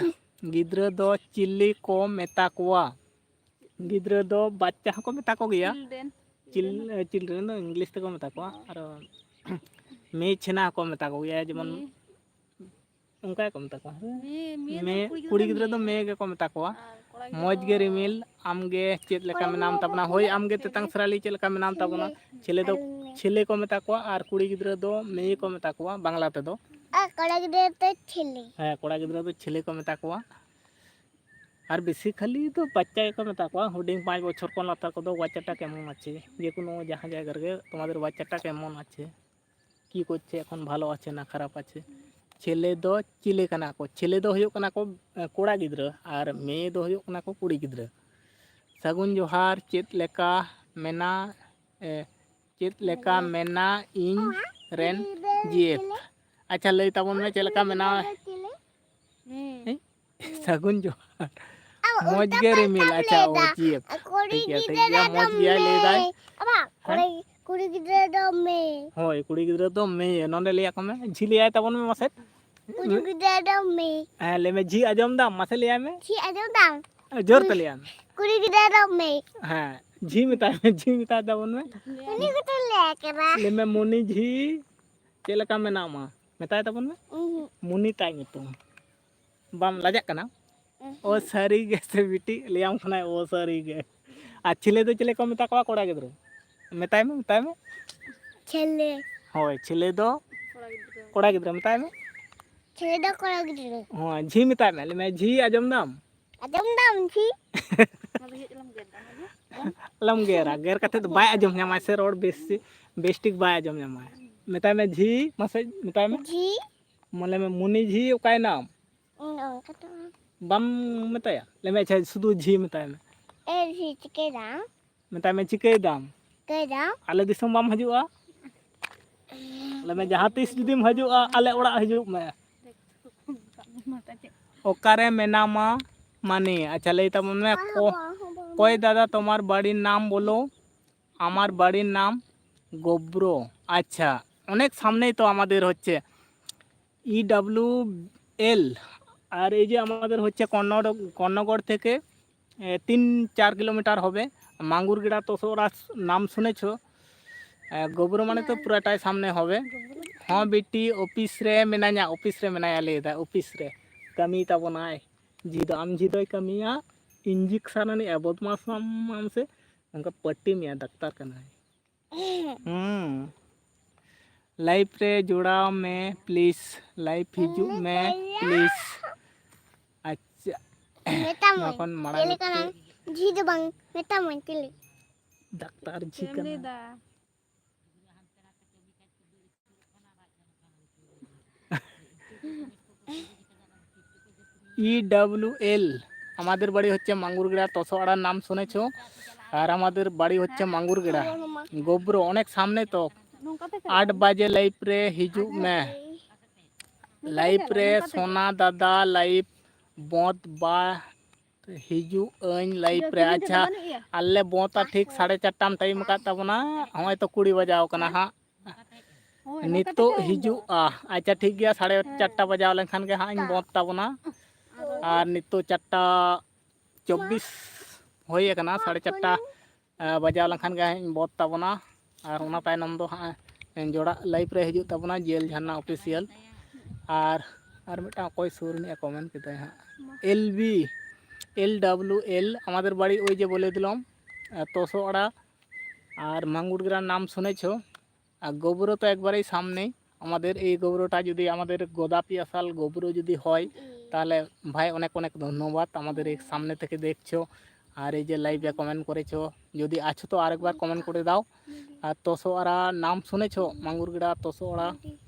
ᱜᱤᱫᱽᱨᱟᱹ ᱫᱚ ᱪᱤᱞᱤ ᱠᱚ ᱢᱮᱛᱟ ᱠᱚᱣᱟ? ᱜᱤᱫᱽᱨᱟᱹ ᱫᱚ ᱵᱟᱪᱪᱟ ᱦᱚᱸᱠᱚ ᱢᱮᱛᱟ ᱠᱚ ᱜᱮᱭᱟ᱾ ᱪᱤᱞ-, ᱪᱤᱞᱰᱨᱮᱱ ᱫᱚ ᱤᱝᱞᱤᱥ ᱛᱮᱠᱚ ᱢᱮᱛᱟ ᱠᱚᱣᱟ᱾ ᱟᱨ ᱢᱮᱭ ᱪᱷᱮᱱᱟ ᱦᱚᱸᱠᱚ ᱢᱮᱛᱟ ᱠᱚ ᱜᱮᱭᱟ, ᱡᱮᱢᱚᱱ ᱚᱱᱠᱟ ᱜᱮᱠᱚ ᱢᱮᱛᱟ ᱠᱚᱣᱟ᱾ ᱢᱮ, ᱠᱩᱲᱤ ᱜᱤᱫᱽᱨᱟᱹ ᱫᱚ ᱢᱮ ᱜᱮᱠᱚ ᱢᱮᱛᱟ ᱠᱚᱣᱟ᱾ ᱢᱚᱡᱽ ᱜᱮ ᱨᱤᱢᱤᱞ, ᱟᱢ ᱜᱮ ᱪᱮᱫ ᱞᱮᱠᱟ ᱢᱮᱱᱟᱢ ᱛᱟᱵᱚᱱᱟ? ᱦᱳᱭ, ᱟᱢ ᱜᱮ ᱛᱮᱛᱟᱝ ᱥᱨᱟᱞᱤ ᱪᱮᱫ ᱞᱮᱠᱟ ᱢᱮᱱᱟᱢ ᱛᱟᱵᱚᱱᱟ? ᱪᱷᱮᱞᱮ ᱫᱚ, ᱪᱷᱮᱞᱮ ᱠᱚ ᱢᱮᱛᱟ ᱠᱚᱣᱟ ᱟᱨ ᱠᱩᱲᱤ ᱜᱤᱫᱽᱨᱟᱹ ᱫᱚ ᱢᱮᱭᱮ ᱠᱚ ᱢᱮᱛᱟ ᱠᱚᱣᱟ ᱵᱟᱝᱞᱟ ᱛᱮᱫᱚ᱾ ᱟᱨ ᱠᱚᱲᱟ ᱜᱤᱫᱽᱨᱟᱹ ᱫᱚ ᱪᱷᱮᱞᱮ᱾ ᱦᱮᱸ, ᱠᱚᱲᱟ ᱜᱤᱫᱽᱨᱟᱹ ᱫᱚ ᱪᱷᱮᱞᱮ ᱠᱚ ᱢᱮᱛᱟ ᱠᱚᱣᱟ᱾ ᱟᱨ ᱵᱮᱥᱤ ᱠᱷᱟᱹᱞᱤ ᱫᱚ ᱵᱟᱪᱪᱟ ᱜᱮᱠᱚ ᱢᱮᱛᱟ ᱠᱚᱣᱟ, ᱦᱩᱰᱤᱧ ᱯᱟᱸᱪ ᱵᱚᱪᱷᱚᱨ ᱠᱷᱚᱱ ᱞᱟᱛᱟᱨ ᱠᱚᱫᱚ ᱵᱟᱪᱪᱟᱴᱟ ᱠᱮᱢᱚᱱ ᱟᱪᱷᱮ, ᱡᱮ ᱠᱳᱱᱳ ᱡᱟᱦᱟᱸ ᱡᱟᱭᱜᱟ ᱨᱮᱜᱮ ᱛᱳᱢᱟᱫᱮᱨ ᱵᱟᱪᱪᱟᱴᱟ ᱠᱮᱢᱚᱱ ᱟᱪᱷᱮ, ᱠᱤ ᱠᱚᱪᱪᱷᱮ, ᱮᱠᱷᱚᱱ ᱵᱷᱟᱞᱚ ᱟᱪᱷᱮ ᱱᱟ ᱠᱷᱟᱨᱟᱯ ᱟᱪᱷᱮ᱾ ᱪᱷᱮᱞᱮ ᱫᱚ ᱪᱤᱞᱤ ᱠᱟᱱᱟ ᱠᱚ? ᱪᱷᱮᱞᱮ ᱫᱚ ᱦᱩᱭᱩᱜ ᱠᱟᱱᱟ ᱠᱚ, ᱮ, ᱠᱚᱲᱟ ᱜᱤᱫᱽᱨᱟᱹ, ᱟᱨ ᱢᱮᱭᱮ ᱫᱚ ᱦᱩᱭᱩᱜ ᱠᱟᱱᱟ ᱠᱚ ᱠᱩᱲᱤ ᱜᱤᱫᱽᱨᱟᱹ᱾ ᱥᱟᱹᱜᱩᱱ ᱡᱚᱦᱟᱨ, ᱪᱮᱫ ᱞᱮᱠᱟ ᱢᱮᱱᱟᱜ, ᱮ, ᱪᱮᱫ ᱞᱮᱠᱟ ᱢᱮᱱᱟᱜ ᱤᱧ ᱨᱮᱱ ᱡᱤᱭᱮᱯ? ᱟᱪᱪᱷᱟ, ᱞᱟᱹᱭ ᱛᱟᱵᱚᱱ ᱢᱮ, ᱪᱮᱫ ᱞᱮᱠᱟ ᱢᱮᱱᱟᱜ? ᱦᱮᱸ? ᱥᱟᱹᱜᱩᱱ ᱡᱚᱦᱟᱨ᱾ ᱟᱢ ᱢᱚᱡᱽ ᱩᱞᱴᱟ ᱜᱮ ᱨᱤᱢᱤᱞ, ᱯᱟᱞᱴᱟᱢ ᱟᱪᱪᱷᱟ, ᱞᱟᱹᱭᱫᱟ᱾ ᱚ, ᱪᱮᱫ? ᱠᱩᱲᱤ ᱴᱷᱤᱠ ᱜᱮᱭᱟ, ᱴᱷᱤᱠ ᱜᱤᱫᱽᱨᱟᱹ ᱜᱮᱭᱟ, ᱫᱚ ᱢᱚᱡᱽ ᱜᱮᱭᱟᱭ ᱢᱮ᱾ ᱞᱟᱹᱭᱫᱟᱭ᱾ ᱟᱵᱟ, ᱦᱮᱸ? ᱠᱩᱲᱤ, ᱠᱩᱲᱤ ᱜᱤᱫᱽᱨᱟᱹ ᱫᱚ ᱢᱮ᱾ ᱦᱳᱭ, ᱠᱩᱲᱤ ᱜᱤᱫᱽᱨᱟᱹ ᱫᱚ ᱢᱮ᱾ ᱱᱚᱸᱰᱮ ᱞᱟᱹᱭ ᱟᱠᱚ ᱢᱮ, ᱡᱷᱤ ᱞᱟᱹᱭᱟᱭ ᱛᱟᱵᱚᱱ ᱢᱮ ᱢᱟᱥᱮ᱾ ᱠᱩᱲᱤ ᱜᱤᱫᱽᱨᱟᱹ ᱫᱚ ᱢᱮ᱾ ᱦᱮᱸ, ᱞᱟᱹᱭ ᱢᱮ, ᱡᱷᱤ ᱟᱸᱡᱚᱢ ᱫᱟᱢ? ᱢᱟᱥᱮ ᱞᱟᱹᱭᱟᱭ ᱢᱮ᱾ ᱡᱷᱤ ᱟᱸᱡᱚᱢ ᱫᱟᱢ? ᱡᱳᱨ ᱛᱮ ᱞᱟᱹᱭᱟᱭ ᱢᱮ᱾ ᱠᱩᱲᱤ ᱜᱤᱫᱽᱨᱟᱹ ᱫᱚ ᱢᱮ᱾ ᱦᱮᱸ, ᱡᱷᱤ ᱢᱮᱛᱟᱭ ᱢᱮ, ᱡᱷᱤ ᱢᱮᱛᱟᱭ ᱛᱟᱵᱚᱱ ᱢᱮ᱾ ᱩᱱᱤ ᱜᱮᱛᱚ ᱞᱟᱹᱭ ᱠᱟᱱᱟ᱾ ᱞᱟᱹᱭ ᱢᱮ, ᱢᱩᱱᱤ ᱡᱷᱤ, ᱪᱮᱫ ᱞᱮᱠᱟ ᱢᱮᱱᱟᱢᱟ? ᱢᱮᱛᱟᱭ ᱛᱟᱵᱚᱱ ᱢᱮ᱾ ᱩᱦᱩᱸ᱾ ᱢᱩᱱᱤ ᱛᱟᱭ ᱧᱩᱛᱩᱢ᱾ ᱵᱟᱢ ᱞᱟᱡᱟᱜ ᱠᱟᱱᱟ? ᱩᱦᱩᱸ᱾ ᱚ ᱥᱟᱹᱨᱤ ᱜᱮ ᱥᱮ ᱵᱤᱴᱤ, ᱞᱟᱹᱭᱟᱢ ᱠᱟᱱᱟᱭ ᱚ ᱥᱟᱹᱨᱤ ᱜᱮ᱾ ᱟᱨ ᱪᱤᱞᱤ ᱫᱚ ᱪᱤᱞᱤ ᱠᱚ ᱢᱮᱛᱟ ᱠᱚᱣᱟ ᱠᱚᱲᱟ ᱜᱤᱫᱽᱨᱟᱹ? ᱢᱮᱛᱟᱭ ᱢᱮ, ᱢᱮᱛᱟᱭ ᱢᱮ᱾ ᱪᱷᱮᱞᱮ᱾ ᱦᱳᱭ, ᱪᱤᱞᱤ ᱫᱚ ᱠᱚᱲᱟ ᱜᱤᱫᱽᱨᱟᱹ, ᱢᱮᱛᱟᱭ ᱢᱮ᱾ ᱪᱷᱮᱞᱮ ᱫᱚ ᱠᱚᱲᱟ ᱜᱤᱫᱽᱨᱟᱹ᱾ ᱦᱳᱭ, ᱡᱷᱤ ᱢᱮᱛᱟᱭ ᱢᱮ, ᱞᱟᱹᱭ ᱢᱮ, ᱡᱷᱤ ᱟᱸᱡᱚᱢ ᱫᱟᱢ? ᱟᱸᱡᱚᱢ ᱫᱟᱢ ᱡᱷᱤ? ᱟᱞᱚᱢ ᱜᱮᱨᱟ, ᱜᱮᱨ ᱠᱟᱛᱮ ᱫᱚ ᱵᱟᱭ ᱟᱸᱡᱚᱢ ᱧᱟᱢᱟᱭ ᱥᱮ, ᱨᱚᱲ ᱵᱮᱥ, ᱵᱮᱥ ᱴᱷᱤᱠ ᱵᱟᱭ ᱟᱸᱡᱚᱢ ᱧᱟᱢᱟᱭ᱾ ᱢᱮᱛᱟᱭ ᱢᱮ, ᱡᱷᱤ, ᱢᱟᱥᱮ ᱢᱮᱛᱟᱭ ᱢᱮ᱾ ᱡᱷᱤ? ᱢᱟ ᱞᱟᱹᱭ ᱢᱮ, ᱢᱩᱱᱤ ᱡᱷᱤ ᱚᱠᱟᱭᱱᱟᱢ? ᱚᱱᱠᱟ ᱫᱚ᱾ ᱵᱟᱢ ᱢᱮᱛᱟᱭᱟ? ᱞᱟᱹᱭ ᱢᱮ, ᱟᱪᱪᱷᱟ, ᱥᱩᱫᱷᱩ ᱡᱷᱤ ᱢᱮᱛᱟᱭ ᱢᱮ᱾ ᱮ ᱡᱷᱤ, ᱪᱤᱠᱟᱹᱭ ᱫᱟᱢ? ᱢᱮᱛᱟᱭ ᱢᱮ, ᱪᱤᱠᱟᱹᱭ ᱫᱟᱢ? ᱪᱤᱠᱟᱹᱭ ᱫᱟᱢ? ᱟᱞᱮ ᱫᱤᱥᱚᱢ ᱵᱟᱢ ᱦᱤᱡᱩᱜᱼᱟ? ᱞᱟᱹᱭ ᱢᱮ, ᱡᱟᱦᱟᱸ ᱛᱤᱥ ᱡᱩᱫᱤᱢ ᱦᱤᱡᱩᱜᱼᱟ, ᱟᱞᱮ ᱚᱲᱟᱜ ᱦᱤᱡᱩᱜ ᱢᱮ᱾ ᱚᱠᱟᱨᱮ ᱢᱮᱱᱟᱢᱟ ᱢᱟᱹᱱᱤ? ᱟᱪᱪᱷᱟ, ᱞᱟᱹᱭ ᱛᱟᱵᱚᱱ ᱢᱮ, ᱠᱚ-, ᱚᱠᱚᱭ ᱫᱟᱫᱟ ᱛᱳᱢᱟᱨ ᱵᱟᱲᱤ ᱱᱟᱢ ᱵᱚᱞᱚ? আমার বাড়ির নাম গোব্র। আচ্ছা, অনেক সামনেই তো আমাদের হচ্ছে ই ডাব্লিউ এল। আর এই যে আমাদের হচ্ছে কর্ণগড়, কর্ণগড় থেকে, এ, তিন চার কিলোমিটার হবে। মাঙ্গুরগিড়া তোসরা নাম শুনেছো? এ, গোব্র মানে তো পুরাটাই সামনে হবে। ᱦᱚᱸ ᱵᱤᱴᱤ, ᱚᱯᱷᱤᱥ ᱨᱮ ᱢᱮᱱᱟᱧᱟ, ᱚᱯᱷᱤᱥ ᱨᱮ ᱢᱮᱱᱟᱭᱟ, ᱞᱟᱹᱭᱫᱟ ᱚᱯᱷᱤᱥ ᱨᱮ ᱠᱟᱹᱢᱤ ᱛᱟᱵᱚᱱᱟᱭ᱾ ᱡᱷᱤ ᱫᱚ ᱟᱢ ᱡᱷᱤ ᱫᱚᱭ ᱠᱟᱹᱢᱤᱭᱟ, ᱤᱧ ᱡᱷᱤ ᱠᱷᱟᱱᱟᱱᱤ ᱮ ᱵᱚᱫᱢᱟᱥ ᱟᱢ, ᱟᱢ ᱥᱮ ᱚᱱᱠᱟ ᱯᱟᱹᱴᱤ ᱢᱮᱭᱟ, ᱰᱟᱠᱛᱟᱨ ᱠᱟᱱᱟᱭ᱾ ᱦᱩᱸ᱾ ᱞᱟᱭᱤᱵᱷ ᱨᱮ ᱡᱚᱲᱟᱣ ᱢᱮ ᱯᱞᱤᱡᱽ, ᱞᱟᱭᱤᱵᱷ ᱦᱤᱡᱩᱜ ᱢᱮ ᱯᱞᱤᱡᱽ᱾ ᱟᱪᱪᱷᱟ᱾ ᱢᱮᱛᱟᱢᱟᱹᱧ, ᱱᱚᱣᱟ ᱠᱷᱚᱱ ᱢᱟᱲᱟᱝ ᱪᱮᱫ ᱞᱮᱠᱟᱱᱟᱢ? ᱡᱷᱤ ᱫᱚ ᱵᱟᱝ, ᱢᱮᱛᱟᱢᱟᱹᱧ ᱪᱮᱫ ᱞᱮᱠᱟ? ᱰᱟᱠᱛᱟᱨ ᱡᱷᱤ ᱪᱮᱫ ᱮᱢ ᱠᱟᱱᱟ᱾ ᱞᱟᱹᱭᱫᱟ? ই ডাব্লিউ এল। আমাদের বাড়ি হচ্ছে মাঙ্গুরগড়া, তসোয়াড়ার নাম শুনেছ? আর আমাদের বাড়ি হচ্ছে মাঙ্গুরগড়া। গোব্র অনেক সামনে তো। আট বাজে লাইভ রে হিজুক মে। ᱞᱟᱭᱤᱵᱷ ᱨᱮ ᱥᱳᱱᱟ ᱫᱟᱫᱟ ᱞᱟᱭᱤᱵᱷ ᱵᱚᱸᱫ ᱵᱟ ᱦᱤᱡᱩᱜ ᱟᱹᱧ ᱞᱟᱭᱤᱵᱷ ᱨᱮ᱾ ᱟᱪᱪᱷᱟ, ᱟᱞᱮ ᱵᱚᱸᱫᱟ ᱴᱷᱤᱠ ᱥᱟᱲᱮ ᱪᱟᱨᱴᱟᱢ ᱴᱟᱭᱤᱢ ᱟᱠᱟᱫ ᱛᱟᱵᱚᱱᱟ᱾ ᱦᱚᱸᱜᱼᱚᱭ ᱛᱚ ᱠᱩᱲᱤ ᱵᱟᱡᱟᱣ ᱠᱟᱱᱟ ᱦᱟᱸᱜ᱾ ᱱᱤᱛᱚᱜ ᱦᱤᱡᱩᱜᱼᱟ᱾ ᱟᱪᱪᱷᱟ, ᱴᱷᱤᱠ ᱜᱮᱭᱟ, ᱥᱟᱲᱮ ᱪᱟᱨᱴᱟ ᱵᱟᱡᱟᱣ ᱞᱮᱱᱠᱷᱟᱱ ᱜᱮ ᱦᱟᱸᱜ ᱤᱧ ᱵᱚᱸᱫ ᱛᱟᱵᱚᱱᱟ᱾ ᱟᱨ ᱱᱤᱛᱚᱜ ᱪᱟᱨᱴᱟ ᱪᱚᱵᱵᱤᱥ ᱦᱩᱭ ᱟᱠᱟᱱᱟ, ᱥᱟᱲᱮ ᱪᱟᱨᱴᱟ ᱵᱟᱡᱟᱣ ᱞᱮᱱᱠᱷᱟᱱ ᱜᱮ ᱦᱟᱸᱜ ᱤᱧ ᱵᱚᱸᱫ ᱛᱟᱵᱚᱱᱟ᱾ ᱟᱨ ᱚᱱᱟ ᱛᱟᱭᱱᱚᱢ ᱫᱚ ᱦᱟᱸᱜ ᱡᱚᱲᱟ ᱞᱟᱭᱤᱵᱷ ᱨᱮ ᱦᱤᱡᱩᱜ ᱛᱟᱵᱚᱱᱟ ᱡᱤᱭᱮᱞ ᱡᱷᱟᱨᱱᱟ ᱚᱯᱷᱤᱥᱤᱭᱟᱞ᱾ ᱟᱨ ᱟᱨ ᱢᱤᱫᱴᱟᱝ ᱚᱠᱚᱭ ᱥᱩᱨ ᱨᱤᱱᱤᱡ ᱠᱚᱢᱮᱱᱴ ᱠᱮᱫᱟᱭ ᱦᱟᱸᱜ, L B, L W L, আমাদের বাড়ি ওই যে বলে দিলাম, ᱛᱚᱥᱚ ᱟᱲᱟ᱾ ᱟᱨ ᱢᱟᱝᱜᱩᱲ ᱜᱨᱟᱢ ᱱᱟᱢ শুনেছো? আর গোবরো তো একবারেই সামনেই। আমাদের এই গোবরোটা যদি আমাদের গোদাপি আসাল গোবরো যদি হয়, তাহলে ভাই অনেক অনেক ধন্যবাদ। আমাদের এই সামনে থেকে দেখছো আর এই যে লাইভে কমেন্ট করেছো, যদি আছো তো আরেকবার কমেন্ট করে দাও। আর তসোয়ারা নাম শুনেছো? মাঙ্গুরগড়া তসোয়ারা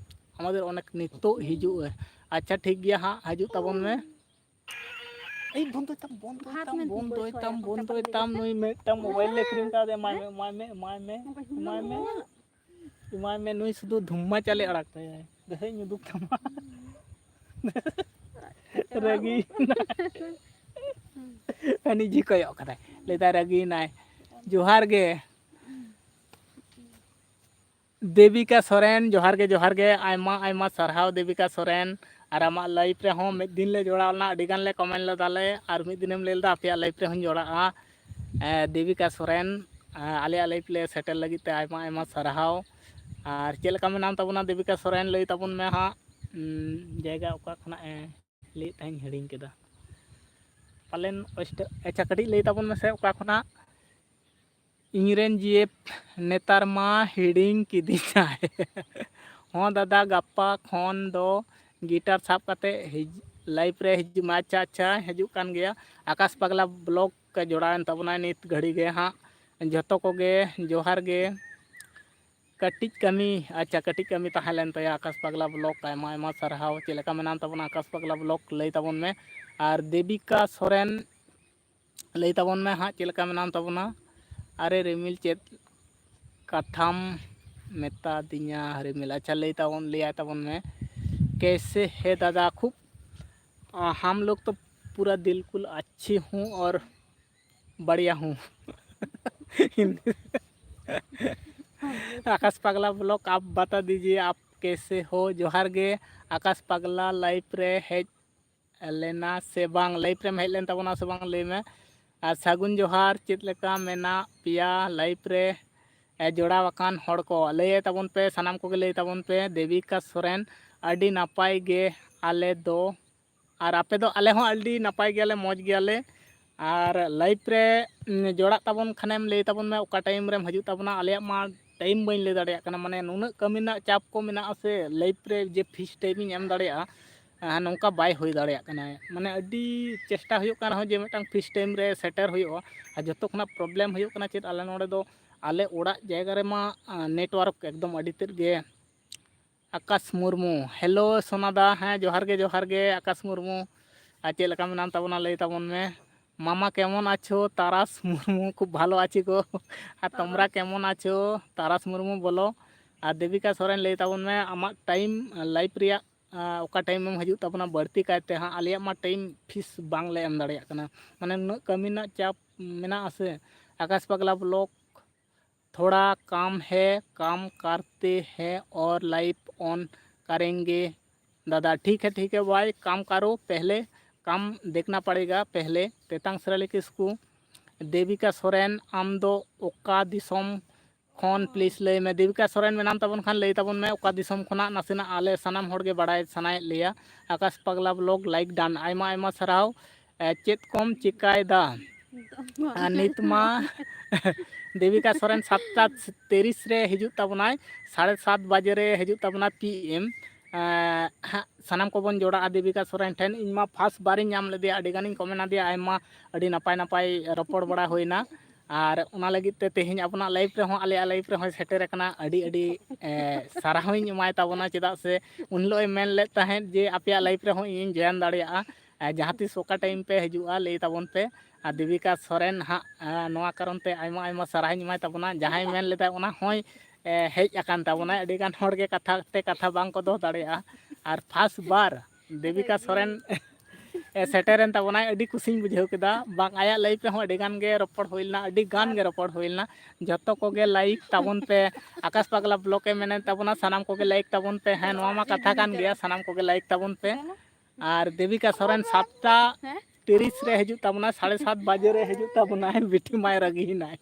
আমাদের অনেক নিত্য হিজুᱜᱼᱟ᱾ ᱟᱪᱪᱷᱟ, ᱴᱷᱤᱠ ᱜᱮᱭᱟ ᱦᱟᱸᱜ, ᱦᱤᱡᱩᱜ ᱛᱟᱵᱚᱱ ᱢᱮ᱾ ᱮᱭ, ᱵᱚᱱᱫᱚᱭ ᱛᱟᱢ, ᱵᱚᱱᱫᱚᱭ ᱛᱟᱢ, ᱵᱚᱱᱫᱚᱭ ᱛᱟᱢ, ᱵᱚᱱᱫᱚᱭ ᱛᱟᱢ᱾ ᱱᱩᱭ ᱢᱤᱫᱴᱟᱝ ᱢᱳᱵᱟᱭᱤᱞ ᱞᱮ ᱠᱤᱨᱤᱧ ᱠᱟᱣᱫᱮᱭᱟ᱾ ᱮᱢᱟᱭ ᱢᱮ, ᱮᱢᱟᱭ ᱢᱮ, ᱮᱢᱟᱭ ᱢᱮ, ᱮᱢᱟᱭ ᱢᱮ᱾ ᱮᱢᱟᱭ ᱢᱮ, ᱱᱩᱭ ᱥᱩᱫᱷᱩ ᱫᱷᱩᱢᱢᱟ ᱪᱟᱞᱮ ᱟᱲᱟᱜ ᱛᱟᱭᱟᱭ᱾ ᱫᱮᱥᱮᱧ ᱩᱫᱩᱜ ᱛᱟᱢᱟ᱾ ᱨᱟᱹᱜᱤ᱾ ᱩᱱᱤ ᱡᱤ ᱠᱚᱭᱚᱜ ᱠᱟᱫᱟᱭ, ᱞᱟᱹᱭᱫᱟᱭ ᱨᱟᱹᱜᱤᱭᱮᱱᱟᱭ᱾ ᱡᱚᱦᱟᱨ ᱜᱮ᱾ ᱫᱮᱵᱤᱠᱟ ᱥᱚᱨᱮᱱ, ᱡᱚᱦᱟᱨ ᱜᱮ, ᱡᱚᱦᱟᱨ ᱜᱮ, ᱟᱭᱢᱟ ᱟᱭᱢᱟ ᱥᱟᱨᱦᱟᱣ ᱫᱮᱵᱤᱠᱟ ᱥᱚᱨᱮᱱ᱾ ᱟᱨ ᱟᱢᱟᱜ ᱞᱟᱭᱤᱵᱷ ᱨᱮᱦᱚᱸ ᱢᱤᱫ ᱫᱤᱱ ᱞᱮ ᱡᱚᱲᱟᱣ ᱞᱮᱱᱟ, ᱟᱹᱰᱤ ᱜᱟᱱ ᱞᱮ ᱠᱚᱢᱮᱱᱴ ᱞᱮᱫᱟ ᱞᱮ, ᱟᱨ ᱢᱤᱫ ᱫᱤᱱᱮᱢ ᱞᱟᱹᱭ ᱞᱮᱫᱟ ᱟᱯᱮᱭᱟᱜ ᱞᱟᱭᱤᱵᱷ ᱨᱮᱦᱚᱸᱧ ᱡᱚᱲᱟᱜᱼᱟ᱾ ᱮ, ᱫᱮᱵᱤᱠᱟ ᱥᱚᱨᱮᱱ, ᱮ, ᱟᱞᱮᱭᱟᱜ ᱞᱟᱭᱤᱵᱷ ᱞᱮ ᱥᱮᱴᱮᱨ ᱞᱟᱹᱜᱤᱫ ᱛᱮ ᱟᱭᱢᱟ ᱟᱭᱢᱟ ᱥᱟᱨᱦᱟᱣ᱾ ᱟᱨ ᱪᱮᱫ ᱞᱮᱠᱟ ᱢᱮᱱᱟᱢ ᱛᱟᱵᱚᱱᱟ ᱫᱮᱵᱤᱠᱟ ᱥᱚᱨᱮᱱ? ᱞᱟᱹᱭ ᱛᱟᱵᱚᱱ ᱢᱮ ᱦᱟᱸᱜ, ᱩᱸ, ᱡᱟᱭᱜᱟ ᱚᱠᱟ ᱠᱷᱚᱱᱟᱜ ᱮ ᱞᱟᱹᱭᱮᱫ ᱛᱟᱦᱮᱸᱧ ᱦᱤᱲᱤᱧ ᱠᱮᱫᱟ ᱯᱟᱞᱮᱱ᱾ ᱚᱥᱴ-, ᱟᱪᱪᱷᱟ, ᱠᱟᱹᱴᱤᱡ ᱞᱟᱹᱭ ᱛᱟᱵᱚᱱ ᱢᱮᱥᱮ ᱚᱠᱟ ᱠᱷᱚᱱᱟᱜ? ᱤᱧᱨᱮᱱ ᱡᱤᱭᱮᱯ ᱱᱮᱛᱟᱨ ᱢᱟ ᱦᱤᱲᱤᱧ ᱠᱤᱫᱤᱧᱟᱭ᱾ ᱦᱚᱸ ᱫᱟᱫᱟ, ᱜᱟᱯᱟ ᱠᱷᱚᱱ ᱫᱚ ᱜᱤᱴᱟᱨ ᱥᱟᱵ ᱠᱟᱛᱮ ᱦᱤᱡ-, ᱞᱟᱭᱤᱵᱷ ᱨᱮ ᱦᱤᱡᱩᱜ ᱢᱮ᱾ ᱟᱪᱪᱷᱟ, ᱟᱪᱪᱷᱟ, ᱦᱤᱡᱩᱜ ᱠᱟᱱ ᱜᱮᱭᱟ᱾ ᱟᱠᱟᱥ ᱯᱟᱜᱽᱞᱟ ᱵᱞᱚᱜ ᱡᱚᱲᱟᱣᱮᱱ ᱛᱟᱵᱚᱱᱟᱭ ᱱᱤᱛ ᱜᱷᱟᱹᱲᱤ ᱜᱮ ᱦᱟᱸᱜ᱾ ᱡᱚᱛᱚ ᱠᱚᱜᱮ ᱡᱚᱦᱟᱨ ᱜᱮ᱾ ᱠᱟᱹᱴᱤᱡ ᱠᱟᱹᱢᱤ, ᱟᱪᱪᱷᱟ, ᱠᱟᱹᱴᱤᱡ ᱠᱟᱹᱢᱤ ᱛᱟᱦᱮᱸ ᱞᱮᱱ ᱛᱟᱭᱟ ᱟᱠᱟᱥ ᱯᱟᱜᱽᱞᱟ ᱵᱞᱚᱜ᱾ ᱟᱭᱢᱟ ᱟᱭᱢᱟ ᱥᱟᱨᱦᱟᱣ᱾ ᱪᱮᱫ ᱞᱮᱠᱟ ᱢᱮᱱᱟᱢ ᱛᱟᱵᱚᱱᱟ ᱟᱠᱟᱥ ᱯᱟᱜᱽᱞᱟ ᱵᱞᱚᱜ? ᱞᱟᱹᱭ ᱛᱟᱵᱚᱱ ᱢᱮ᱾ ᱟᱨ ᱫᱮᱵᱤᱠᱟ ᱥᱚᱨᱮᱱ, ᱞᱟᱹᱭ ᱛᱟᱵᱚᱱ ᱢᱮ ᱦᱟᱸᱜ, ᱪᱮᱫ ᱞᱮᱠᱟ ᱢᱮᱱᱟᱢ ᱛᱟᱵᱚᱱᱟ? ᱟᱨᱮ ᱨᱤᱢᱤᱞ, ᱪᱮᱫ ᱠᱟᱛᱷᱟᱢ ᱢᱮᱛᱟ ᱫᱤᱧᱟ ᱨᱤᱢᱤᱞ? ᱟᱪᱪᱷᱟ, ᱞᱟᱹᱭ ᱛᱟᱵᱚᱱ, ᱞᱟᱹᱭᱟᱭ ᱛᱟᱵᱚᱱ ᱢᱮ᱾ कैसे है दादा? खूब, आ, हम लोग तो पूरा बिल्कुल अच्छी हूँ और बढ़िया हूँ। हिंदी। आकाश पगला ब्लॉग, आप बता दीजिए आप कैसे हो। जोहार गे आकाश पगला, लाइव रे हेज लेना से बांग, लाइव रेम हेज लेन ताबोना से बांग, ᱞᱟᱹᱭ ᱢᱮ᱾ ᱟᱨ ᱥᱟᱹᱜᱩᱱ ᱡᱚᱦᱟᱨ, ᱪᱮᱫ ᱞᱮᱠᱟ ᱢᱮᱱᱟᱜ ᱯᱮᱭᱟ? ᱞᱟᱭᱤᱵᱷ ᱨᱮ, ᱮ, ᱡᱚᱲᱟᱣ ᱟᱠᱟᱱ ᱦᱚᱲ ᱠᱚ ᱞᱟᱹᱭ ᱛᱟᱵᱚᱱ ᱯᱮ, ᱥᱟᱱᱟᱢ ᱠᱚᱜᱮ ᱞᱟᱹᱭ ᱛᱟᱵᱚᱱ ᱯᱮ᱾ ᱫᱮᱵᱤᱠᱟ ᱥᱚᱨᱮᱱ, ᱟᱹᱰᱤ ᱱᱟᱯᱟᱭ ᱜᱮ ᱟᱞᱮ ᱫᱚ᱾ ᱟᱨ ᱟᱯᱮ ᱫᱚ? ᱟᱞᱮ ᱦᱚᱸ ᱟᱹᱰᱤ ᱱᱟᱯᱟᱭ ᱜᱮᱭᱟᱞᱮ, ᱢᱚᱡᱽ ᱜᱮᱭᱟᱞᱮ᱾ ᱟᱨ ᱞᱟᱭᱤᱵᱷ ᱨᱮ, ᱩᱢ, ᱡᱚᱲᱟᱜ ᱛᱟᱵᱚᱱ ᱠᱷᱟᱱᱮᱢ ᱞᱟᱹᱭ ᱛᱟᱵᱚᱱ ᱢᱮ, ᱚᱠᱟ ᱴᱟᱭᱤᱢ ᱨᱮᱢ ᱦᱤᱡᱩᱜ ᱛᱟᱵᱚᱱᱟ᱾ ᱟᱞᱮᱭᱟᱜ ᱢᱟ ᱴᱟᱭᱤᱢ ᱵᱟᱹᱧ ᱞᱟᱹᱭ ᱫᱟᱲᱮᱭᱟᱜ ᱠᱟᱱᱟ, ᱢᱟᱱᱮ ᱱᱩᱱᱟᱹᱜ ᱠᱟᱹᱢᱤ ᱨᱮᱱᱟᱜ ᱪᱟᱯ ᱠᱚ ᱢᱮᱱᱟᱜᱼᱟ ᱥᱮ, ᱞᱟᱭᱤᱵᱷ ᱨᱮ ᱡᱮ ᱯᱷᱤᱠᱥ ᱴᱟᱭᱤᱢ ᱤᱧ ᱮᱢ ᱫᱟᱲᱮᱭᱟᱜᱼᱟ, ᱟᱨ ᱱᱚᱝᱠᱟ ᱵᱟᱭ ᱦᱩᱭ ᱫᱟᱲᱮᱭᱟᱜ ᱠᱟᱱᱟ᱾ ᱢᱟᱱᱮ ᱟᱹᱰᱤ ᱪᱮᱥᱴᱟ ᱦᱩᱭᱩᱜ ᱠᱟᱱ ᱨᱮᱦᱚᱸ ᱡᱮ ᱢᱤᱫᱴᱟᱝ ᱯᱷᱤᱠᱥ ᱴᱟᱭᱤᱢ ᱨᱮ ᱥᱮᱴᱮᱨ ᱦᱩᱭᱩᱜᱼᱟ᱾ ᱟᱨ ᱡᱚᱛᱚ ᱠᱷᱚᱱᱟᱜ ᱯᱨᱚᱵᱞᱮᱢ ᱦᱩᱭᱩᱜ ᱠᱟᱱᱟ ᱪᱮᱫ, ᱟᱞᱮ ᱱᱚᱰᱮ ᱫᱚ, ᱟᱞᱮ ᱚᱲᱟᱜ ᱡᱟᱭᱜᱟ ᱨᱮᱢᱟ, ᱟ, ᱱᱮᱴᱣᱟᱨᱠ ᱮᱠᱫᱚᱢ ᱟᱹᱰᱤ ᱛᱮᱫ ᱜᱮ᱾ ᱟᱠᱟᱥ ᱢᱩᱨᱢᱩ, ᱦᱮᱞᱳ ᱥᱳᱱᱟᱫᱟ, ᱦᱮᱸ, ᱡᱚᱦᱟᱨ ᱜᱮ, ᱡᱚᱦᱟᱨ ᱜᱮ ᱟᱠᱟᱥ ᱢᱩᱨᱢᱩ᱾ ᱟᱨ ᱪᱮᱫ ᱞᱮᱠᱟ ᱢᱮᱱᱟᱢ ᱛᱟᱵᱚᱱᱟ, ᱞᱟᱹᱭ ᱛᱟᱵᱚᱱ ᱢᱮ᱾ ᱢᱟᱢᱟ ᱠᱮᱢᱚᱱ ᱟᱪᱷᱳ? ᱛᱟᱨᱟᱥ ᱢᱩᱨᱢᱩ, ᱠᱷᱩᱵ ᱵᱷᱟᱞᱚ ᱟᱪᱷᱤ ᱠᱚ᱾ ᱟᱨ ᱛᱚᱢᱨᱟ ᱠᱮᱢᱚᱱ ᱟᱪᱷᱳ? ᱛᱟᱨᱟᱥ ᱢᱩᱨᱢᱩ ᱵᱚᱞᱚ᱾ ᱟᱨ ᱫᱮᱵᱤᱠᱟ ᱥᱚᱨᱮᱱ, ᱞᱟᱹᱭ ᱛᱟᱵᱚᱱ ᱢᱮ ᱟᱢᱟᱜ ᱴᱟᱭᱤᱢ, ᱞᱟᱭᱤᱵᱷ ᱨᱮᱭᱟᱜ, ᱟ, ᱚᱠᱟ ᱴᱟᱭᱤᱢ ᱮᱢ ᱦᱤᱡᱩᱜ ᱛᱟᱵᱚᱱᱟ? ᱵᱟᱹᱲᱛᱤ ᱠᱟᱭᱛᱮ ᱦᱟᱸᱜ ᱟᱞᱮᱭᱟᱜ ᱢᱟ ᱴᱟᱭᱤᱢ ᱯᱷᱤᱠᱥ ᱵᱟᱝᱞᱮ ᱮᱢ ᱫᱟᱲᱮᱭᱟᱜ ᱠᱟᱱᱟ, ᱢᱟᱱᱮ ᱱᱩᱱᱟᱹᱜ ᱠᱟᱹᱢᱤ ᱨᱮᱱᱟᱜ ᱪᱟᱯ ᱢᱮᱱᱟᱜᱼᱟ ᱥᱮ᱾ ᱟᱠᱟᱥ ᱯᱟᱜᱽᱞᱟ ᱵᱞᱚᱜ, थोड़ा काम है, काम करते हैं और लाइव ऑन करेंगे दादा। ठीक है, ठीक है भाई, काम करो, पहले काम देखना पड़ेगा पहले। ᱛᱮᱛᱟᱝ ᱥᱮᱨᱟᱞᱤ ᱠᱤᱥᱠᱩ, ᱫᱮᱵᱤᱠᱟ ᱥᱚᱨᱮᱱ, ᱟᱢ ᱫᱚ ᱚᱠᱟ ᱫᱤᱥᱚᱢ ᱠᱷᱚᱱ, ᱯᱞᱤᱡᱽ ᱞᱟᱹᱭ ᱢᱮ᱾ ᱫᱮᱵᱤᱠᱟ ᱥᱚᱨᱮᱱ ᱢᱮᱱᱟᱢ ᱛᱟᱵᱚᱱ ᱠᱷᱟᱱ ᱞᱟᱹᱭ ᱛᱟᱵᱚᱱ ᱢᱮ ᱚᱠᱟ ᱫᱤᱥᱚᱢ ᱠᱷᱚᱱᱟᱜ, ᱱᱟᱥᱮᱱᱟᱜ ᱟᱞᱮ ᱥᱟᱱᱟᱢ ᱦᱚᱲ ᱜᱮ ᱵᱟᱲᱟᱭ ᱥᱟᱱᱟᱭᱮᱫ ᱞᱮᱭᱟ᱾ ᱟᱠᱟᱥ ᱯᱟᱜᱽᱞᱟ ᱵᱞᱚᱜ, ᱞᱟᱭᱤᱠ ᱰᱟᱱ, ᱟᱭᱢᱟ ᱟᱭᱢᱟ ᱥᱟᱨᱦᱟᱣ᱾ ᱮ, ᱪᱮᱫ ᱠᱚᱢ ᱪᱮᱠᱟᱭᱮᱫᱟ? ᱟᱨ ᱱᱤᱛ ᱢᱟ ᱫᱮᱵᱤᱠᱟ ᱥᱚᱨᱮᱱ ᱥᱟᱛᱴᱟ ᱛᱤᱨᱤᱥ ᱨᱮ ᱦᱤᱡᱩᱜ ᱛᱟᱵᱚᱱᱟᱭ, ᱥᱟᱲᱮ ᱥᱟᱛ ᱵᱟᱡᱮ ᱨᱮ ᱦᱤᱡᱩᱜ ᱛᱟᱵᱚᱱᱟ ᱯᱤ ᱮᱢ᱾ ᱮᱸ, ᱦᱟᱸᱜ ᱥᱟᱱᱟᱢ ᱠᱚᱵᱚᱱ ᱡᱚᱲᱟᱜᱼᱟ ᱫᱮᱵᱤᱠᱟ ᱥᱚᱨᱮᱱ ᱴᱷᱮᱱ᱾ ᱤᱧ ᱢᱟ ᱯᱷᱟᱥᱴ ᱵᱟᱨᱤᱧ ᱧᱟᱢ ᱞᱮᱫᱮᱭᱟ, ᱟᱹᱰᱤ ᱜᱟᱱᱤᱧ ᱠᱚᱢᱮᱱᱴ ᱟᱫᱮᱭᱟ, ᱟᱭᱢᱟ ᱟᱹᱰᱤ ᱱᱟᱯᱟᱭ ᱱᱟᱯᱟᱭ ᱨᱚᱯᱚᱲ ᱵᱟᱲᱟ ᱦᱩᱭᱱᱟ᱾ ᱟᱨ ᱚᱱᱟ ᱞᱟᱹᱜᱤᱫ ᱛᱮ ᱛᱮᱦᱮᱧ ᱟᱵᱚᱱᱟᱜ ᱞᱟᱭᱤᱵᱷ ᱨᱮᱦᱚᱸ, ᱟᱞᱮᱭᱟᱜ ᱞᱟᱭᱤᱵᱷ ᱨᱮᱦᱚᱸᱭ ᱥᱮᱴᱮᱨ ᱟᱠᱟᱱᱟ᱾ ᱟᱹᱰᱤ ᱟᱹᱰᱤ, ᱮ, ᱥᱟᱨᱦᱟᱣᱤᱧ ᱮᱢᱟᱭ ᱛᱟᱵᱚᱱᱟ, ᱪᱮᱫᱟᱜ ᱥᱮ ᱩᱱ ᱦᱤᱞᱳᱜ ᱮ ᱢᱮᱱ ᱞᱮᱫ ᱛᱟᱦᱮᱸᱫ ᱡᱮ ᱟᱯᱮᱭᱟᱜ ᱞᱟᱭᱤᱵᱷ ᱨᱮᱦᱚᱸ ᱤᱧᱤᱧ ᱡᱚᱭᱮᱱ ᱫᱟᱲᱮᱭᱟᱜᱼᱟ᱾ ᱮ, ᱡᱟᱦᱟᱸ ᱛᱤᱥ ᱚᱠᱟ ᱴᱟᱭᱤᱢ ᱯᱮ ᱦᱤᱡᱩᱜᱼᱟ ᱞᱟᱹᱭ ᱛᱟᱵᱚᱱ ᱯᱮ᱾ ᱟᱨ ᱫᱮᱵᱤᱠᱟ ᱥᱚᱨᱮᱱ ᱦᱟᱸᱜ, ᱮ, ᱱᱚᱣᱟ ᱠᱟᱨᱚᱱ ᱛᱮ ᱟᱭᱢᱟ ᱟᱭᱢᱟ ᱥᱟᱨᱦᱟᱣᱤᱧ ᱮᱢᱟᱭ ᱛᱟᱵᱚᱱᱟ, ᱡᱟᱦᱟᱸᱭ ᱢᱮᱱ ᱞᱮᱫᱟᱭ ᱚᱱᱟ ᱦᱚᱸᱭ, ᱮ, ᱦᱮᱡ ᱟᱠᱟᱱ ᱛᱟᱵᱚᱱᱟᱭ᱾ ᱟᱹᱰᱤ ᱜᱟᱱ ᱦᱚᱲ ᱜᱮ ᱠᱟᱛᱷᱟ ᱛᱮ ᱠᱟᱛᱷᱟ ᱵᱟᱝ ᱠᱚ ᱫᱚᱦᱚ ᱫᱟᱲᱮᱭᱟᱜᱼᱟ᱾ ᱟᱨ ᱯᱷᱟᱥᱴ ᱵᱟᱨ ᱫᱮᱵᱤᱠᱟ ᱥᱚᱨᱮᱱ ᱮ ᱥᱮᱴᱮᱨᱮᱱ ᱛᱟᱵᱚᱱᱟᱭ, ᱟᱹᱰᱤ ᱠᱩᱥᱤᱧ ᱵᱩᱡᱷᱟᱹᱣ ᱠᱮᱫᱟ᱾ ᱵᱟᱝ, ᱟᱭᱟᱜ ᱞᱟᱭᱤᱯᱷ ᱨᱮᱦᱚᱸ ᱟᱹᱰᱤ ᱜᱟᱱ ᱜᱮ ᱨᱚᱯᱚᱲ ᱦᱩᱭ ᱞᱮᱱᱟ, ᱟᱹᱰᱤ ᱜᱟᱱ ᱜᱮ ᱨᱚᱯᱚᱲ ᱦᱩᱭ ᱞᱮᱱᱟ᱾ ᱡᱚᱛᱚ ᱠᱚᱜᱮ ᱞᱟᱭᱤᱠ ᱛᱟᱵᱚᱱ ᱯᱮ᱾ ᱟᱠᱟᱥ ᱯᱟᱜᱽᱞᱟ ᱵᱞᱚᱜ ᱮ ᱢᱮᱱᱮᱫ ᱛᱟᱵᱚᱱᱟ, ᱥᱟᱱᱟᱢ ᱠᱚᱜᱮ ᱞᱟᱭᱤᱠ ᱛᱟᱵᱚᱱ ᱯᱮ᱾ ᱦᱮᱸ, ᱱᱚᱣᱟ ᱢᱟ ᱠᱟᱛᱷᱟ ᱠᱟᱱ ᱜᱮᱭᱟ, ᱥᱟᱱᱟᱢ ᱠᱚᱜᱮ ᱞᱟᱭᱤᱠ ᱛᱟᱵᱚᱱ ᱯᱮ᱾ ᱟᱨ ᱫᱮᱵᱤᱠᱟ ᱥᱚᱨᱮᱱ ᱥᱟᱛᱴᱟ ᱛᱤᱨᱤᱥ ᱨᱮ ᱦᱤᱡᱩᱜ ᱛᱟᱵᱚᱱᱟᱭ, ᱥᱟᱲᱮ ᱥᱟᱛ ᱵᱟᱡᱮ ᱨᱮ ᱦᱤᱡᱩᱜ ᱛᱟᱵᱚᱱᱟᱭ, ᱵᱤᱴᱤ ᱢᱟᱭ ᱨᱟᱹᱜᱤᱭᱮᱱᱟᱭ᱾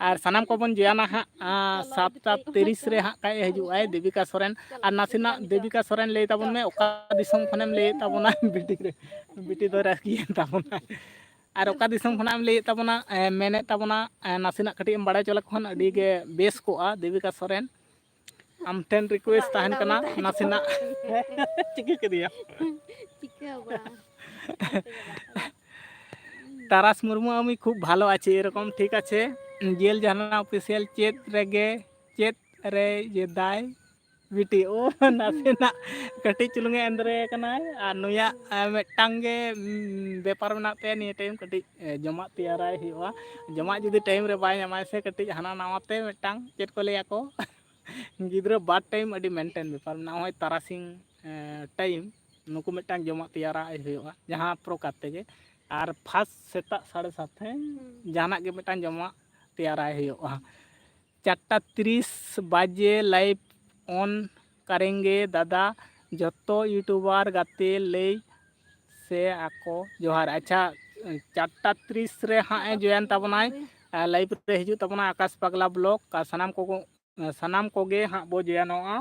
ᱟᱨ ᱥᱟᱱᱟᱢ ᱠᱚᱵᱚᱱ ᱡᱚᱭᱟᱱᱟ ᱦᱟᱸᱜ, ᱟᱸ, ᱥᱟᱛᱴᱟ ᱛᱤᱨᱤᱥ ᱨᱮ ᱦᱟᱸᱜ ᱠᱷᱟᱡ ᱦᱤᱡᱩᱜ ᱟᱭ ᱫᱮᱵᱤᱠᱟ ᱥᱚᱨᱮᱱ᱾ ᱟᱨ ᱱᱟᱥᱮᱱᱟᱜ ᱫᱮᱵᱤᱠᱟ ᱥᱚᱨᱮᱱ ᱞᱟᱹᱭ ᱛᱟᱵᱚᱱ ᱢᱮ, ᱚᱠᱟ ᱫᱤᱥᱚᱢ ᱠᱷᱚᱱᱮᱢ ᱞᱟᱹᱭᱮᱫ ᱛᱟᱵᱚᱱᱟ? ᱵᱤᱴᱤ ᱨᱮ, ᱵᱤᱴᱤ ᱫᱚ ᱨᱟᱹᱜᱤᱭᱮᱱ ᱛᱟᱵᱚᱱᱟ᱾ ᱟᱨ ᱚᱠᱟ ᱫᱤᱥᱚᱢ ᱠᱷᱚᱱᱟᱜ ᱮᱢ ᱞᱟᱹᱭᱮᱫ ᱛᱟᱵᱚᱱᱟ, ᱮ, ᱢᱮᱱᱮᱫ ᱛᱟᱵᱚᱱᱟ, ᱮ, ᱱᱟᱥᱮᱱᱟᱜ ᱠᱟᱹᱴᱤᱡ ᱮᱢ ᱵᱟᱲᱟᱭ ᱦᱚᱪᱚ ᱞᱮᱠᱚ ᱠᱷᱟᱱ ᱟᱹᱰᱤ ᱜᱮ ᱵᱮᱥ ᱠᱚᱜᱼᱟ᱾ ᱫᱮᱵᱤᱠᱟ ᱥᱚᱨᱮᱱ, ᱟᱢ ᱴᱷᱮᱱ ᱨᱤᱠᱩᱭᱮᱥᱴ ᱛᱟᱦᱮᱱ ᱠᱟᱱᱟ, ᱱᱟᱥᱮᱱᱟᱜ ᱪᱤᱠᱟᱹ ᱠᱮᱫᱮᱭᱟ? ᱪᱤᱠᱟᱹ ᱦᱚᱸ ᱵᱟᱝ᱾ ᱛᱟᱨᱟᱥ ᱢᱩᱨᱢᱩ, আমি খুব ভালো আছি, এরকম ঠিক আছে। জেল জাহানারা অফিসিয়াল ᱪᱮᱫ ᱨᱮᱜᱮ, ᱪᱮᱫ ᱨᱮ ᱡᱮᱫᱟᱭ ᱵᱤᱴᱤ, ᱳ, ᱱᱟᱥᱮᱱᱟᱜ ᱠᱟᱹᱴᱤᱡ ᱪᱩᱞᱩᱝ ᱮ ᱮᱸᱫᱽᱨᱮ ᱠᱟᱱᱟᱭ᱾ ᱟᱨ ᱱᱩᱭᱟᱜ, ᱮ, ᱢᱤᱫᱴᱟᱝ ᱜᱮ, ᱩᱢ, ᱵᱮᱯᱟᱨ ᱢᱮᱱᱟᱜ ᱛᱟᱭᱟ, ᱱᱤᱭᱟᱹ ᱴᱟᱭᱤᱢ ᱠᱟᱹᱴᱤᱡ, ᱮ, ᱡᱚᱢᱟᱜ ᱛᱮᱭᱟᱨᱟᱭ ᱦᱩᱭᱩᱜᱼᱟ᱾ ᱡᱚᱢᱟᱜ ᱡᱩᱫᱤ ᱴᱟᱭᱤᱢ ᱨᱮ ᱵᱟᱭ ᱧᱟᱢᱟᱭ ᱥᱮ, ᱠᱟᱹᱴᱤᱡ ᱦᱟᱱᱟ ᱱᱟᱣᱟ ᱛᱮ ᱢᱤᱫᱴᱟᱝ ᱪᱮᱫ ᱠᱚ ᱞᱟᱹᱭᱟ ᱠᱚ, ᱜᱤᱫᱽᱨᱟᱹ ᱵᱟᱨ ᱴᱟᱭᱤᱢ ᱟᱹᱰᱤ ᱢᱮᱱᱴᱮᱱ ᱵᱮᱯᱟᱨ ᱢᱮᱱᱟᱜᱼᱟ᱾ ᱱᱚᱜᱼᱚᱭ ᱛᱟᱨᱟᱥᱤᱧ, ᱮ, ᱴᱟᱭᱤᱢ ᱱᱩᱠᱩ ᱢᱤᱫᱴᱟᱝ ᱡᱚᱢᱟᱜ ᱛᱮᱭᱟᱨᱟᱭ ᱦᱩᱭᱩᱜᱼᱟ, ᱡᱟᱦᱟᱸ ᱯᱨᱚᱠᱟᱨ ᱛᱮᱜᱮ᱾ ᱟᱨ ᱯᱷᱟᱥᱴ ᱥᱮᱛᱟᱜ ᱥᱟᱲᱮ ᱥᱟᱛ, ᱦᱮᱸ, ᱦᱩᱸ᱾ ᱡᱟᱦᱟᱱᱟᱜ ᱜᱮ ᱢᱤᱫᱴᱟᱝ ᱡᱚᱢᱟᱜ ᱛᱮᱭᱟᱨᱟᱭ ᱦᱩᱭᱩᱜᱼᱟ᱾ ᱪᱟᱨᱴᱟ ᱛᱤᱨᱤᱥ ᱵᱟᱡᱮ ᱞᱟᱭᱤᱵᱷ ᱚᱱ ᱠᱟᱨᱮᱝᱜᱮ ᱫᱟᱫᱟ, ᱡᱚᱛᱚ ᱤᱭᱩᱴᱩᱵᱟᱨ ᱜᱟᱛᱮ ᱞᱟᱹᱭ ᱥᱮ ᱟᱠᱚ ᱡᱚᱦᱟᱨ᱾ ᱟᱪᱪᱷᱟ, ᱪᱟᱨᱴᱟ ᱛᱤᱨᱤᱥ ᱨᱮ ᱦᱟᱸᱜ ᱮ ᱡᱚᱭᱮᱱ ᱛᱟᱵᱚᱱᱟᱭ, ᱟᱨ ᱞᱟᱭᱤᱵᱷ ᱨᱮ ᱦᱤᱡᱩᱜ ᱛᱟᱵᱚᱱᱟ ᱟᱠᱟᱥ ᱯᱟᱜᱽᱞᱟ ᱵᱞᱚᱜ᱾ ᱟᱨ ᱥᱟᱱᱟᱢ ᱠᱚ, ᱥᱟᱱᱟᱢ ᱠᱚᱜᱮ ᱦᱟᱸᱜ ᱵᱚ ᱡᱚᱭᱮᱱᱚᱜᱼᱟ,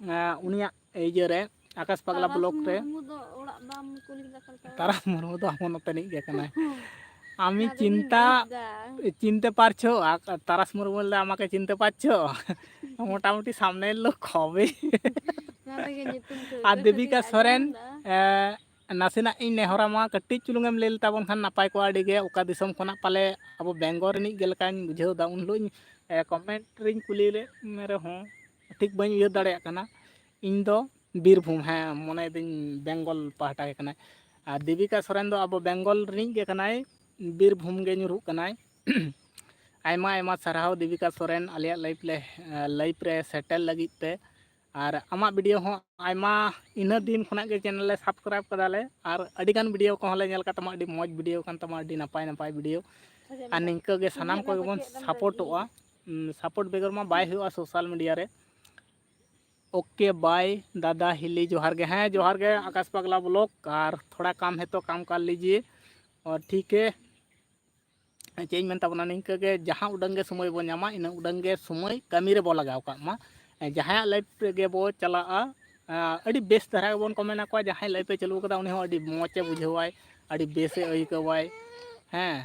ᱟᱸ, ᱩᱱᱤᱭᱟᱜ ᱤᱭᱟᱹ ᱨᱮ, ᱟᱠᱟᱥ ᱯᱟᱜᱽᱞᱟ ᱛᱟᱨᱟᱥ ᱵᱞᱚᱜ ᱨᱮ᱾ ᱢᱩᱨᱢᱩ ᱫᱚ ᱚᱲᱟᱜ ᱵᱟᱢ ᱠᱩᱞᱤ ᱞᱮᱫᱟ ᱚᱠᱟ ᱞᱮᱠᱟ? ᱛᱟᱨᱟᱥ ᱢᱩᱨᱢᱩ ᱫᱚ ᱟᱵᱚ ᱱᱚᱛᱮᱱᱤᱡ ᱜᱮ ᱠᱟᱱᱟᱭ᱾ আমি ᱚᱱᱟ ᱫᱚᱞᱤᱧ ᱪᱤᱱᱛᱟ, ᱵᱩᱡᱽ ᱫᱟ᱾ চিনতে পারছো? আ-, তারাস মুর্মু বললে আমাকে চিনতে পারছো? মোটামুটি সামনের লোক হবে। ᱚᱱᱟ ᱛᱮᱜᱮ ᱧᱩᱛᱩᱢ ᱴᱷᱟᱹᱣᱠᱟᱹ ᱟᱨ ᱴᱷᱟᱹᱣᱠᱟᱹ ᱫᱮᱵᱤᱠᱟ ᱥᱚᱨᱮᱱ, ᱟᱸᱡᱚᱢ ᱫᱟ᱾ ᱮ, ᱱᱟᱥᱮᱱᱟᱜ ᱤᱧ ᱱᱮᱦᱚᱨᱟᱢᱟ, ᱠᱟᱹᱴᱤᱡ ᱪᱩᱞᱩᱝ ᱮᱢ ᱞᱟᱹᱭ ᱞᱮᱛᱟᱵᱚᱱ ᱠᱷᱟᱱ ᱱᱟᱯᱟᱭ ᱠᱚᱜᱼᱟ ᱟᱹᱰᱤ ᱜᱮ᱾ ᱚᱠᱟ ᱫᱤᱥᱚᱢ ᱠᱷᱚᱱᱟᱜ ᱯᱟᱞᱮ ᱟᱵᱚ ᱵᱮᱝᱜᱚᱞ ᱨᱤᱱᱤᱡ ᱜᱮ ᱞᱮᱠᱟᱧ ᱵᱩᱡᱷᱟᱹᱣ ᱫᱟ᱾ ᱩᱱ ᱦᱤᱞᱳᱜ ᱤᱧ, ᱮ, ᱠᱚᱢᱮᱱᱴ ᱨᱤᱧ ᱠᱩᱞᱤ ᱞᱮᱫ ᱢᱮ ᱨᱮᱦᱚᱸ, ᱴᱷᱤᱠ ᱵᱟᱹᱧ ᱩᱭᱦᱟᱹᱨ ᱫᱟᱲᱮᱭᱟᱜ ᱠᱟᱱᱟ᱾ ᱤᱧ ᱫᱚ ᱵᱤᱨᱵᱷᱩᱢ, ᱦᱮᱸ, ᱢᱚᱱᱮᱭᱮᱫᱟᱹᱧ ᱵᱮᱝᱜᱚᱞ ᱯᱟᱦᱴᱟ ᱜᱮ ᱠᱟᱱᱟᱭ᱾ ᱟᱨ ᱫᱮᱵᱤᱠᱟ ᱥᱚᱨᱮᱱ ᱫᱚ ᱟᱵᱚ ᱵᱮᱝᱜᱚᱞ ᱨᱤᱱᱤᱡ ᱜᱮ ᱠᱟᱱᱟᱭ, ᱵᱤᱨᱵᱷᱩᱢ ᱜᱮ ᱧᱩᱨᱦᱩᱜ ᱠᱟᱱᱟᱭ᱾ ᱟᱭᱢᱟ ᱟᱭᱢᱟ ᱥᱟᱨᱦᱟᱣ ᱫᱮᱵᱤᱠᱟ ᱥᱚᱨᱮᱱ, ᱟᱞᱮᱭᱟᱜ ᱞᱟᱭᱤᱵᱷ ᱞᱮ, ᱞᱟᱭᱤᱵᱷ ᱨᱮ ᱥᱮᱴᱮᱨ ᱞᱟᱹᱜᱤᱫ ᱛᱮ᱾ ᱟᱨ ᱟᱢᱟᱜ ᱵᱷᱤᱰᱤᱭᱳ ᱦᱚᱸ ᱟᱭᱢᱟ, ᱤᱱᱟᱹ ᱫᱤᱱ ᱠᱷᱚᱱᱟᱜ ᱜᱮ ᱪᱮᱱᱮᱞ ᱞᱮ ᱥᱟᱵᱥᱠᱨᱟᱭᱤᱵ ᱠᱟᱫᱟᱞᱮ, ᱟᱨ ᱟᱹᱰᱤᱜᱟᱱ ᱵᱷᱤᱰᱤᱭᱳ ᱠᱚᱦᱚᱸ ᱞᱮ ᱧᱮᱞ ᱠᱟᱫ ᱛᱟᱢᱟ, ᱟᱹᱰᱤ ᱢᱚᱡᱽ ᱵᱷᱤᱰᱤᱭᱳ ᱠᱟᱱ ᱛᱟᱢᱟ, ᱟᱹᱰᱤ ᱱᱟᱯᱟᱭ ᱱᱟᱯᱟᱭ ᱵᱷᱤᱰᱤᱭᱳ᱾ ᱟᱨ ᱱᱤᱝᱠᱟᱹ ᱜᱮ ᱥᱟᱱᱟᱢ ᱠᱚᱜᱮ ᱵᱚᱱ ᱥᱟᱯᱳᱨᱴᱚᱜᱼᱟ᱾ ᱥᱟᱯᱳᱨᱴ ᱵᱮᱜᱚᱨ ᱢᱟ ᱵᱟᱭ ᱦᱩᱭᱩᱜᱼᱟ ᱥᱳᱥᱟᱞ ᱢᱤᱰᱤᱭᱟ ᱨᱮ᱾ ᱳᱠᱮ ᱵᱟᱭ ᱫᱟᱫᱟ ᱦᱤᱞᱤ, ᱡᱚᱦᱟᱨ ᱜᱮ᱾ ᱦᱮᱸ, ᱡᱚᱦᱟᱨ ᱜᱮ ᱟᱠᱟᱥ ᱯᱟᱜᱽᱞᱟ ᱵᱞᱚᱜ᱾ ᱟᱨ ᱛᱷᱚᱲᱟ ᱠᱟᱢ ᱦᱮ ᱛᱚ ᱠᱟᱢ ᱠᱟᱨ ᱞᱤᱡᱤᱭᱮ᱾ ᱟᱨ ᱴᱷᱤᱠ ᱦᱮ, ᱪᱮᱫ ᱤᱧ ᱢᱮᱱ ᱛᱟᱵᱚᱱᱟ, ᱱᱤᱝᱠᱟᱹ ᱜᱮ ᱡᱟᱦᱟᱸ ᱩᱰᱟᱹᱝ ᱜᱮ ᱥᱚᱢᱚᱭ ᱵᱚᱱ ᱧᱟᱢᱟ, ᱤᱱᱟᱹ ᱩᱰᱟᱹᱝ ᱜᱮ ᱥᱚᱢᱚᱭ ᱠᱟᱹᱢᱤ ᱨᱮᱵᱚ ᱞᱟᱜᱟᱣ ᱠᱟᱜ ᱢᱟ᱾ ᱡᱟᱦᱟᱸᱭᱟᱜ ᱞᱟᱭᱤᱯᱷ ᱨᱮᱜᱮ ᱵᱚ ᱪᱟᱞᱟᱜᱼᱟ, ᱟᱹᱰᱤ ᱵᱮᱥ ᱫᱷᱟᱨᱟ ᱜᱮᱵᱚᱱ ᱠᱚᱢᱮᱱ ᱟᱠᱚᱣᱟ᱾ ᱡᱟᱦᱟᱸᱭ ᱞᱟᱭᱤᱯᱷ ᱮ ᱪᱟᱹᱞᱩ ᱠᱟᱫᱟ, ᱩᱱᱤ ᱦᱚᱸ ᱟᱹᱰᱤ ᱢᱚᱡᱽ ᱮ ᱵᱩᱡᱷᱟᱹᱣᱟᱭ, ᱟᱹᱰᱤ ᱵᱮᱥ ᱮ ᱟᱹᱭᱠᱟᱹᱣᱟᱭ᱾ ᱦᱮᱸ,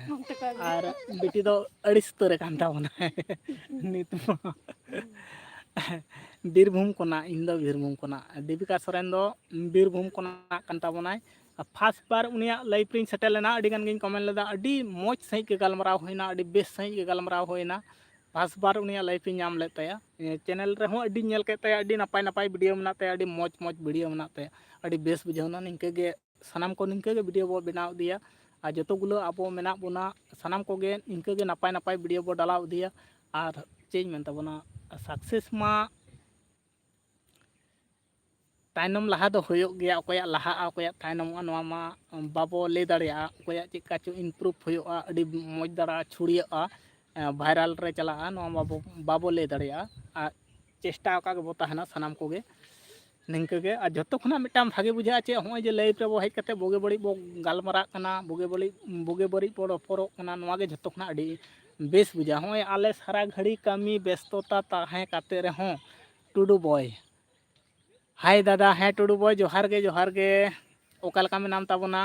ᱟᱨ ᱵᱤᱴᱤ ᱫᱚ ᱟᱹᱰᱤ ᱥᱩᱛᱟᱹᱨ ᱟᱠᱟᱱ ᱛᱟᱵᱚᱱᱟᱭ ᱱᱤᱛ ᱢᱟ᱾ ᱵᱤᱨᱵᱷᱩᱢ ᱠᱷᱚᱱᱟᱜ, ᱤᱧ ᱫᱚ ᱵᱤᱨᱵᱷᱩᱢ ᱠᱷᱚᱱᱟᱜ᱾ ᱫᱮᱵᱤᱠᱟ ᱥᱚᱨᱮᱱ ᱫᱚ ᱵᱤᱨᱵᱷᱩᱢ ᱠᱷᱚᱱᱟᱜ ᱠᱟᱱ ᱛᱟᱵᱚᱱᱟᱭ᱾ ᱟᱨ ᱯᱷᱟᱥᱴ ᱵᱟᱨ ᱩᱱᱤᱭᱟᱜ ᱞᱟᱭᱤᱯᱷ ᱨᱤᱧ ᱥᱮᱴᱮᱨ ᱞᱮᱱᱟ, ᱟᱹᱰᱤ ᱜᱟᱱ ᱜᱤᱧ ᱠᱚᱢᱮᱱᱴ ᱞᱮᱫᱟ, ᱟᱹᱰᱤ ᱢᱚᱡᱽ ᱥᱟᱺᱦᱤᱡ ᱜᱮ ᱜᱟᱞᱢᱟᱨᱟᱣ ᱦᱩᱭᱱᱟ, ᱟᱹᱰᱤ ᱵᱮᱥ ᱥᱟᱺᱦᱤᱡ ᱜᱮ ᱜᱟᱞᱢᱟᱨᱟᱣ ᱦᱩᱭᱱᱟ᱾ ᱯᱷᱟᱥᱴ ᱵᱟᱨ ᱩᱱᱤᱭᱟᱜ ᱞᱟᱭᱤᱯᱷ ᱤᱧ ᱧᱟᱢ ᱞᱮᱫ ᱛᱟᱭᱟ᱾ ᱪᱮᱱᱮᱞ ᱨᱮᱦᱚᱸ ᱟᱹᱰᱤᱧ ᱧᱮᱞ ᱠᱮᱫ ᱛᱟᱭᱟ, ᱟᱹᱰᱤ ᱱᱟᱯᱟᱭ ᱱᱟᱯᱟᱭ ᱵᱷᱤᱰᱤᱭᱳ ᱢᱮᱱᱟᱜ ᱛᱟᱭᱟ, ᱟᱹᱰᱤ ᱢᱚᱡᱽ ᱢᱚᱡᱽ ᱵᱷᱤᱰᱤᱭᱳ ᱢᱮᱱᱟᱜ ᱛᱟᱭᱟ᱾ ᱟᱹᱰᱤ ᱵᱮᱥ ᱵᱩᱡᱷᱟᱹᱣ ᱮᱱᱟ᱾ ᱱᱤᱝᱠᱟᱹ ᱜᱮ ᱥᱟᱱᱟᱢ ᱠᱚ ᱱᱤᱝᱠᱟᱹ ᱜᱮ ᱵᱷᱤᱰᱤᱭᱳ ᱵᱚ ᱵᱮᱱᱟᱣ ᱤᱫᱤᱭᱟ᱾ ᱟᱨ ᱡᱚᱛᱚ ᱜᱩᱞᱟᱹ ᱟᱵᱚ ᱢᱮᱱᱟᱜ ᱵᱚᱱᱟ, ᱥᱟᱱᱟᱢ ᱠᱚᱜᱮ ᱱᱤᱝᱠᱟᱹ ᱜᱮ ᱱᱟᱯᱟᱭ ᱱᱟᱯᱟᱭ ᱵᱷᱤᱰᱤᱭᱳ ᱵᱚ ᱰᱟᱞᱟᱣ ᱤᱫᱤᱭᱟ᱾ ᱟᱨ ᱪᱮᱫ ᱤᱧ ᱢᱮᱱ ᱛᱟᱵᱚᱱᱟ, ᱥᱟᱠᱥᱮᱥ ᱢᱟ ᱛᱟᱭᱱᱚᱢ ᱞᱟᱦᱟ ᱫᱚ ᱦᱩᱭᱩᱜ ᱜᱮᱭᱟ, ᱚᱠᱚᱭᱟᱜ ᱞᱟᱦᱟᱜᱼᱟ, ᱚᱠᱚᱭᱟᱜ ᱛᱟᱭᱱᱚᱢᱚᱜᱼᱟ, ᱱᱚᱣᱟ ᱢᱟ ᱵᱟᱵᱚ ᱞᱟᱹᱭ ᱫᱟᱲᱮᱭᱟᱜᱼᱟ᱾ ᱚᱠᱚᱭᱟᱜ ᱪᱮᱫ ᱠᱟ ᱪᱚ ᱤᱢᱯᱨᱩᱵᱷ ᱦᱩᱭᱩᱜᱼᱟ, ᱟᱹᱰᱤ ᱢᱚᱡᱽ ᱫᱷᱟᱨᱟ ᱪᱷᱩᱲᱭᱟᱹᱜᱼᱟ, ᱵᱷᱟᱭᱨᱟᱞ ᱨᱮ ᱪᱟᱞᱟᱜᱼᱟ, ᱱᱚᱣᱟ ᱢᱟ ᱵᱟᱵᱚ, ᱵᱟᱵᱚ ᱞᱟᱹᱭ ᱫᱟᱲᱮᱭᱟᱜᱼᱟ᱾ ᱟᱨ ᱪᱮᱥᱴᱟ ᱟᱠᱟᱫ ᱜᱮᱵᱚ ᱛᱟᱦᱮᱱᱟ ᱥᱟᱱᱟᱢ ᱠᱚᱜᱮ᱾ ᱱᱤᱝᱠᱟᱹ ᱜᱮ᱾ ᱟᱨ ᱡᱚᱛᱚ ᱠᱷᱚᱱᱟᱜ ᱢᱤᱫᱴᱟᱝ ᱵᱷᱟᱜᱮ ᱵᱩᱡᱷᱟᱹᱜᱼᱟ ᱪᱮᱫ, ᱦᱚᱸᱜᱼᱚᱭ ᱡᱮ ᱞᱟᱭᱤᱵᱷ ᱨᱮᱵᱚ ᱦᱮᱡ ᱠᱟᱛᱮ ᱵᱩᱜᱤ ᱵᱟᱹᱲᱤᱡ ᱵᱚ ᱜᱟᱞᱢᱟᱨᱟᱜ ᱠᱟᱱᱟ, ᱵᱩᱜᱤ ᱵᱟᱹᱲᱤᱡ, ᱵᱩᱜᱤ ᱵᱟᱹᱲᱤᱡ ᱵᱚ ᱨᱚᱯᱚᱲᱚᱜ ᱠᱟᱱᱟ, ᱱᱚᱣᱟ ᱜᱮ ᱡᱚᱛᱚ ᱠᱷᱚᱱᱟᱜ ᱟᱹᱰᱤ ᱵᱮᱥ ᱵᱩᱡᱷᱟᱹᱜᱼᱟ᱾ ᱦᱚᱸᱜᱼᱚᱭ ᱟᱞᱮ ᱥᱟᱨᱟ ᱜᱷᱟᱹᱲᱤ ᱠᱟᱹᱢᱤ ᱵᱮᱥᱛᱚᱛᱟ ᱛᱟᱦᱮᱸ ᱠᱟᱛᱮ ᱨᱮᱦᱚᱸ, ᱴᱩᱰᱩ ᱵᱚᱭ, ᱦᱟᱭ ᱫᱟᱫᱟ, ᱦᱮᱸ ᱴᱩᱰᱩ ᱵᱚᱭ, ᱡᱚᱦᱟᱨ ᱜᱮ, ᱡᱚᱦᱟᱨ ᱜᱮ᱾ ᱚᱠᱟ ᱞᱮᱠᱟ ᱢᱮᱱᱟᱢ ᱛᱟᱵᱚᱱᱟ?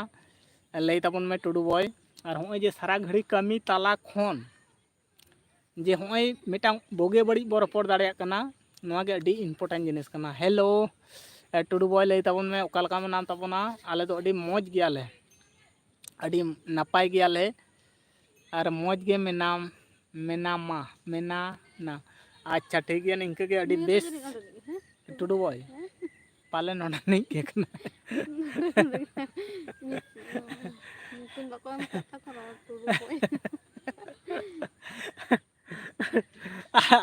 ᱞᱟᱹᱭ ᱛᱟᱵᱚᱱ ᱢᱮ ᱴᱩᱰᱩ ᱵᱚᱭ᱾ ᱟᱨ ᱦᱚᱸᱜᱼᱚᱭ ᱡᱮ ᱥᱟᱨᱟ ᱜᱷᱟᱹᱲᱤ ᱠᱟᱹᱢᱤ ᱛᱟᱞᱟ ᱠᱷᱚᱱ ᱡᱮ ᱦᱚᱸᱜᱼᱚᱭ ᱢᱤᱫᱴᱟᱝ ᱵᱩᱜᱤ ᱵᱟᱹᱲᱤᱡ ᱵᱚ ᱨᱚᱯᱚᱲ ᱫᱟᱲᱮᱭᱟᱜ ᱠᱟᱱᱟ, ᱱᱚᱣᱟ ᱜᱮ ᱟᱹᱰᱤ ᱤᱢᱯᱚᱨᱴᱮᱱᱴ ᱡᱤᱱᱤᱥ ᱠᱟᱱᱟ᱾ ᱦᱮᱞᱳ, ᱮ, ᱴᱩᱰᱩ ᱵᱚᱭ, ᱞᱟᱹᱭ ᱛᱟᱵᱚᱱ ᱢᱮ, ᱚᱠᱟ ᱞᱮᱠᱟ ᱢᱮᱱᱟᱢ ᱛᱟᱵᱚᱱᱟ? ᱟᱞᱮ ᱫᱚ ᱟᱹᱰᱤ ᱢᱚᱡᱽ ᱜᱮᱭᱟᱞᱮ, ᱟᱹᱰᱤ ᱱᱟᱯᱟᱭ ᱜᱮᱭᱟᱞᱮ᱾ ᱟᱨ ᱢᱚᱡᱽ ᱜᱮ ᱢᱮᱱᱟᱢ, ᱢᱮᱱᱟᱢᱟ, ᱢᱮᱱᱟᱱᱟ᱾ ᱟᱪᱪᱷᱟ, ᱴᱷᱤᱠ ᱜᱮᱭᱟ, ᱱᱤᱝᱠᱟᱹ ᱜᱮ ᱟᱹᱰᱤ ᱵᱮᱥ᱾ ᱴᱩᱰᱩ ᱵᱚᱭ, ᱯᱟᱞᱮ ᱱᱚᱰᱮ ᱨᱤᱱᱤᱡ ᱜᱮ ᱠᱟᱱᱟᱭ᱾ ᱧᱩᱛᱩᱢ ᱵᱟᱠᱚ ᱮᱢ ᱠᱟᱜ ᱛᱟᱠᱚ ᱨᱮᱦᱚᱸ ᱴᱩᱰᱩ ᱵᱚᱭ᱾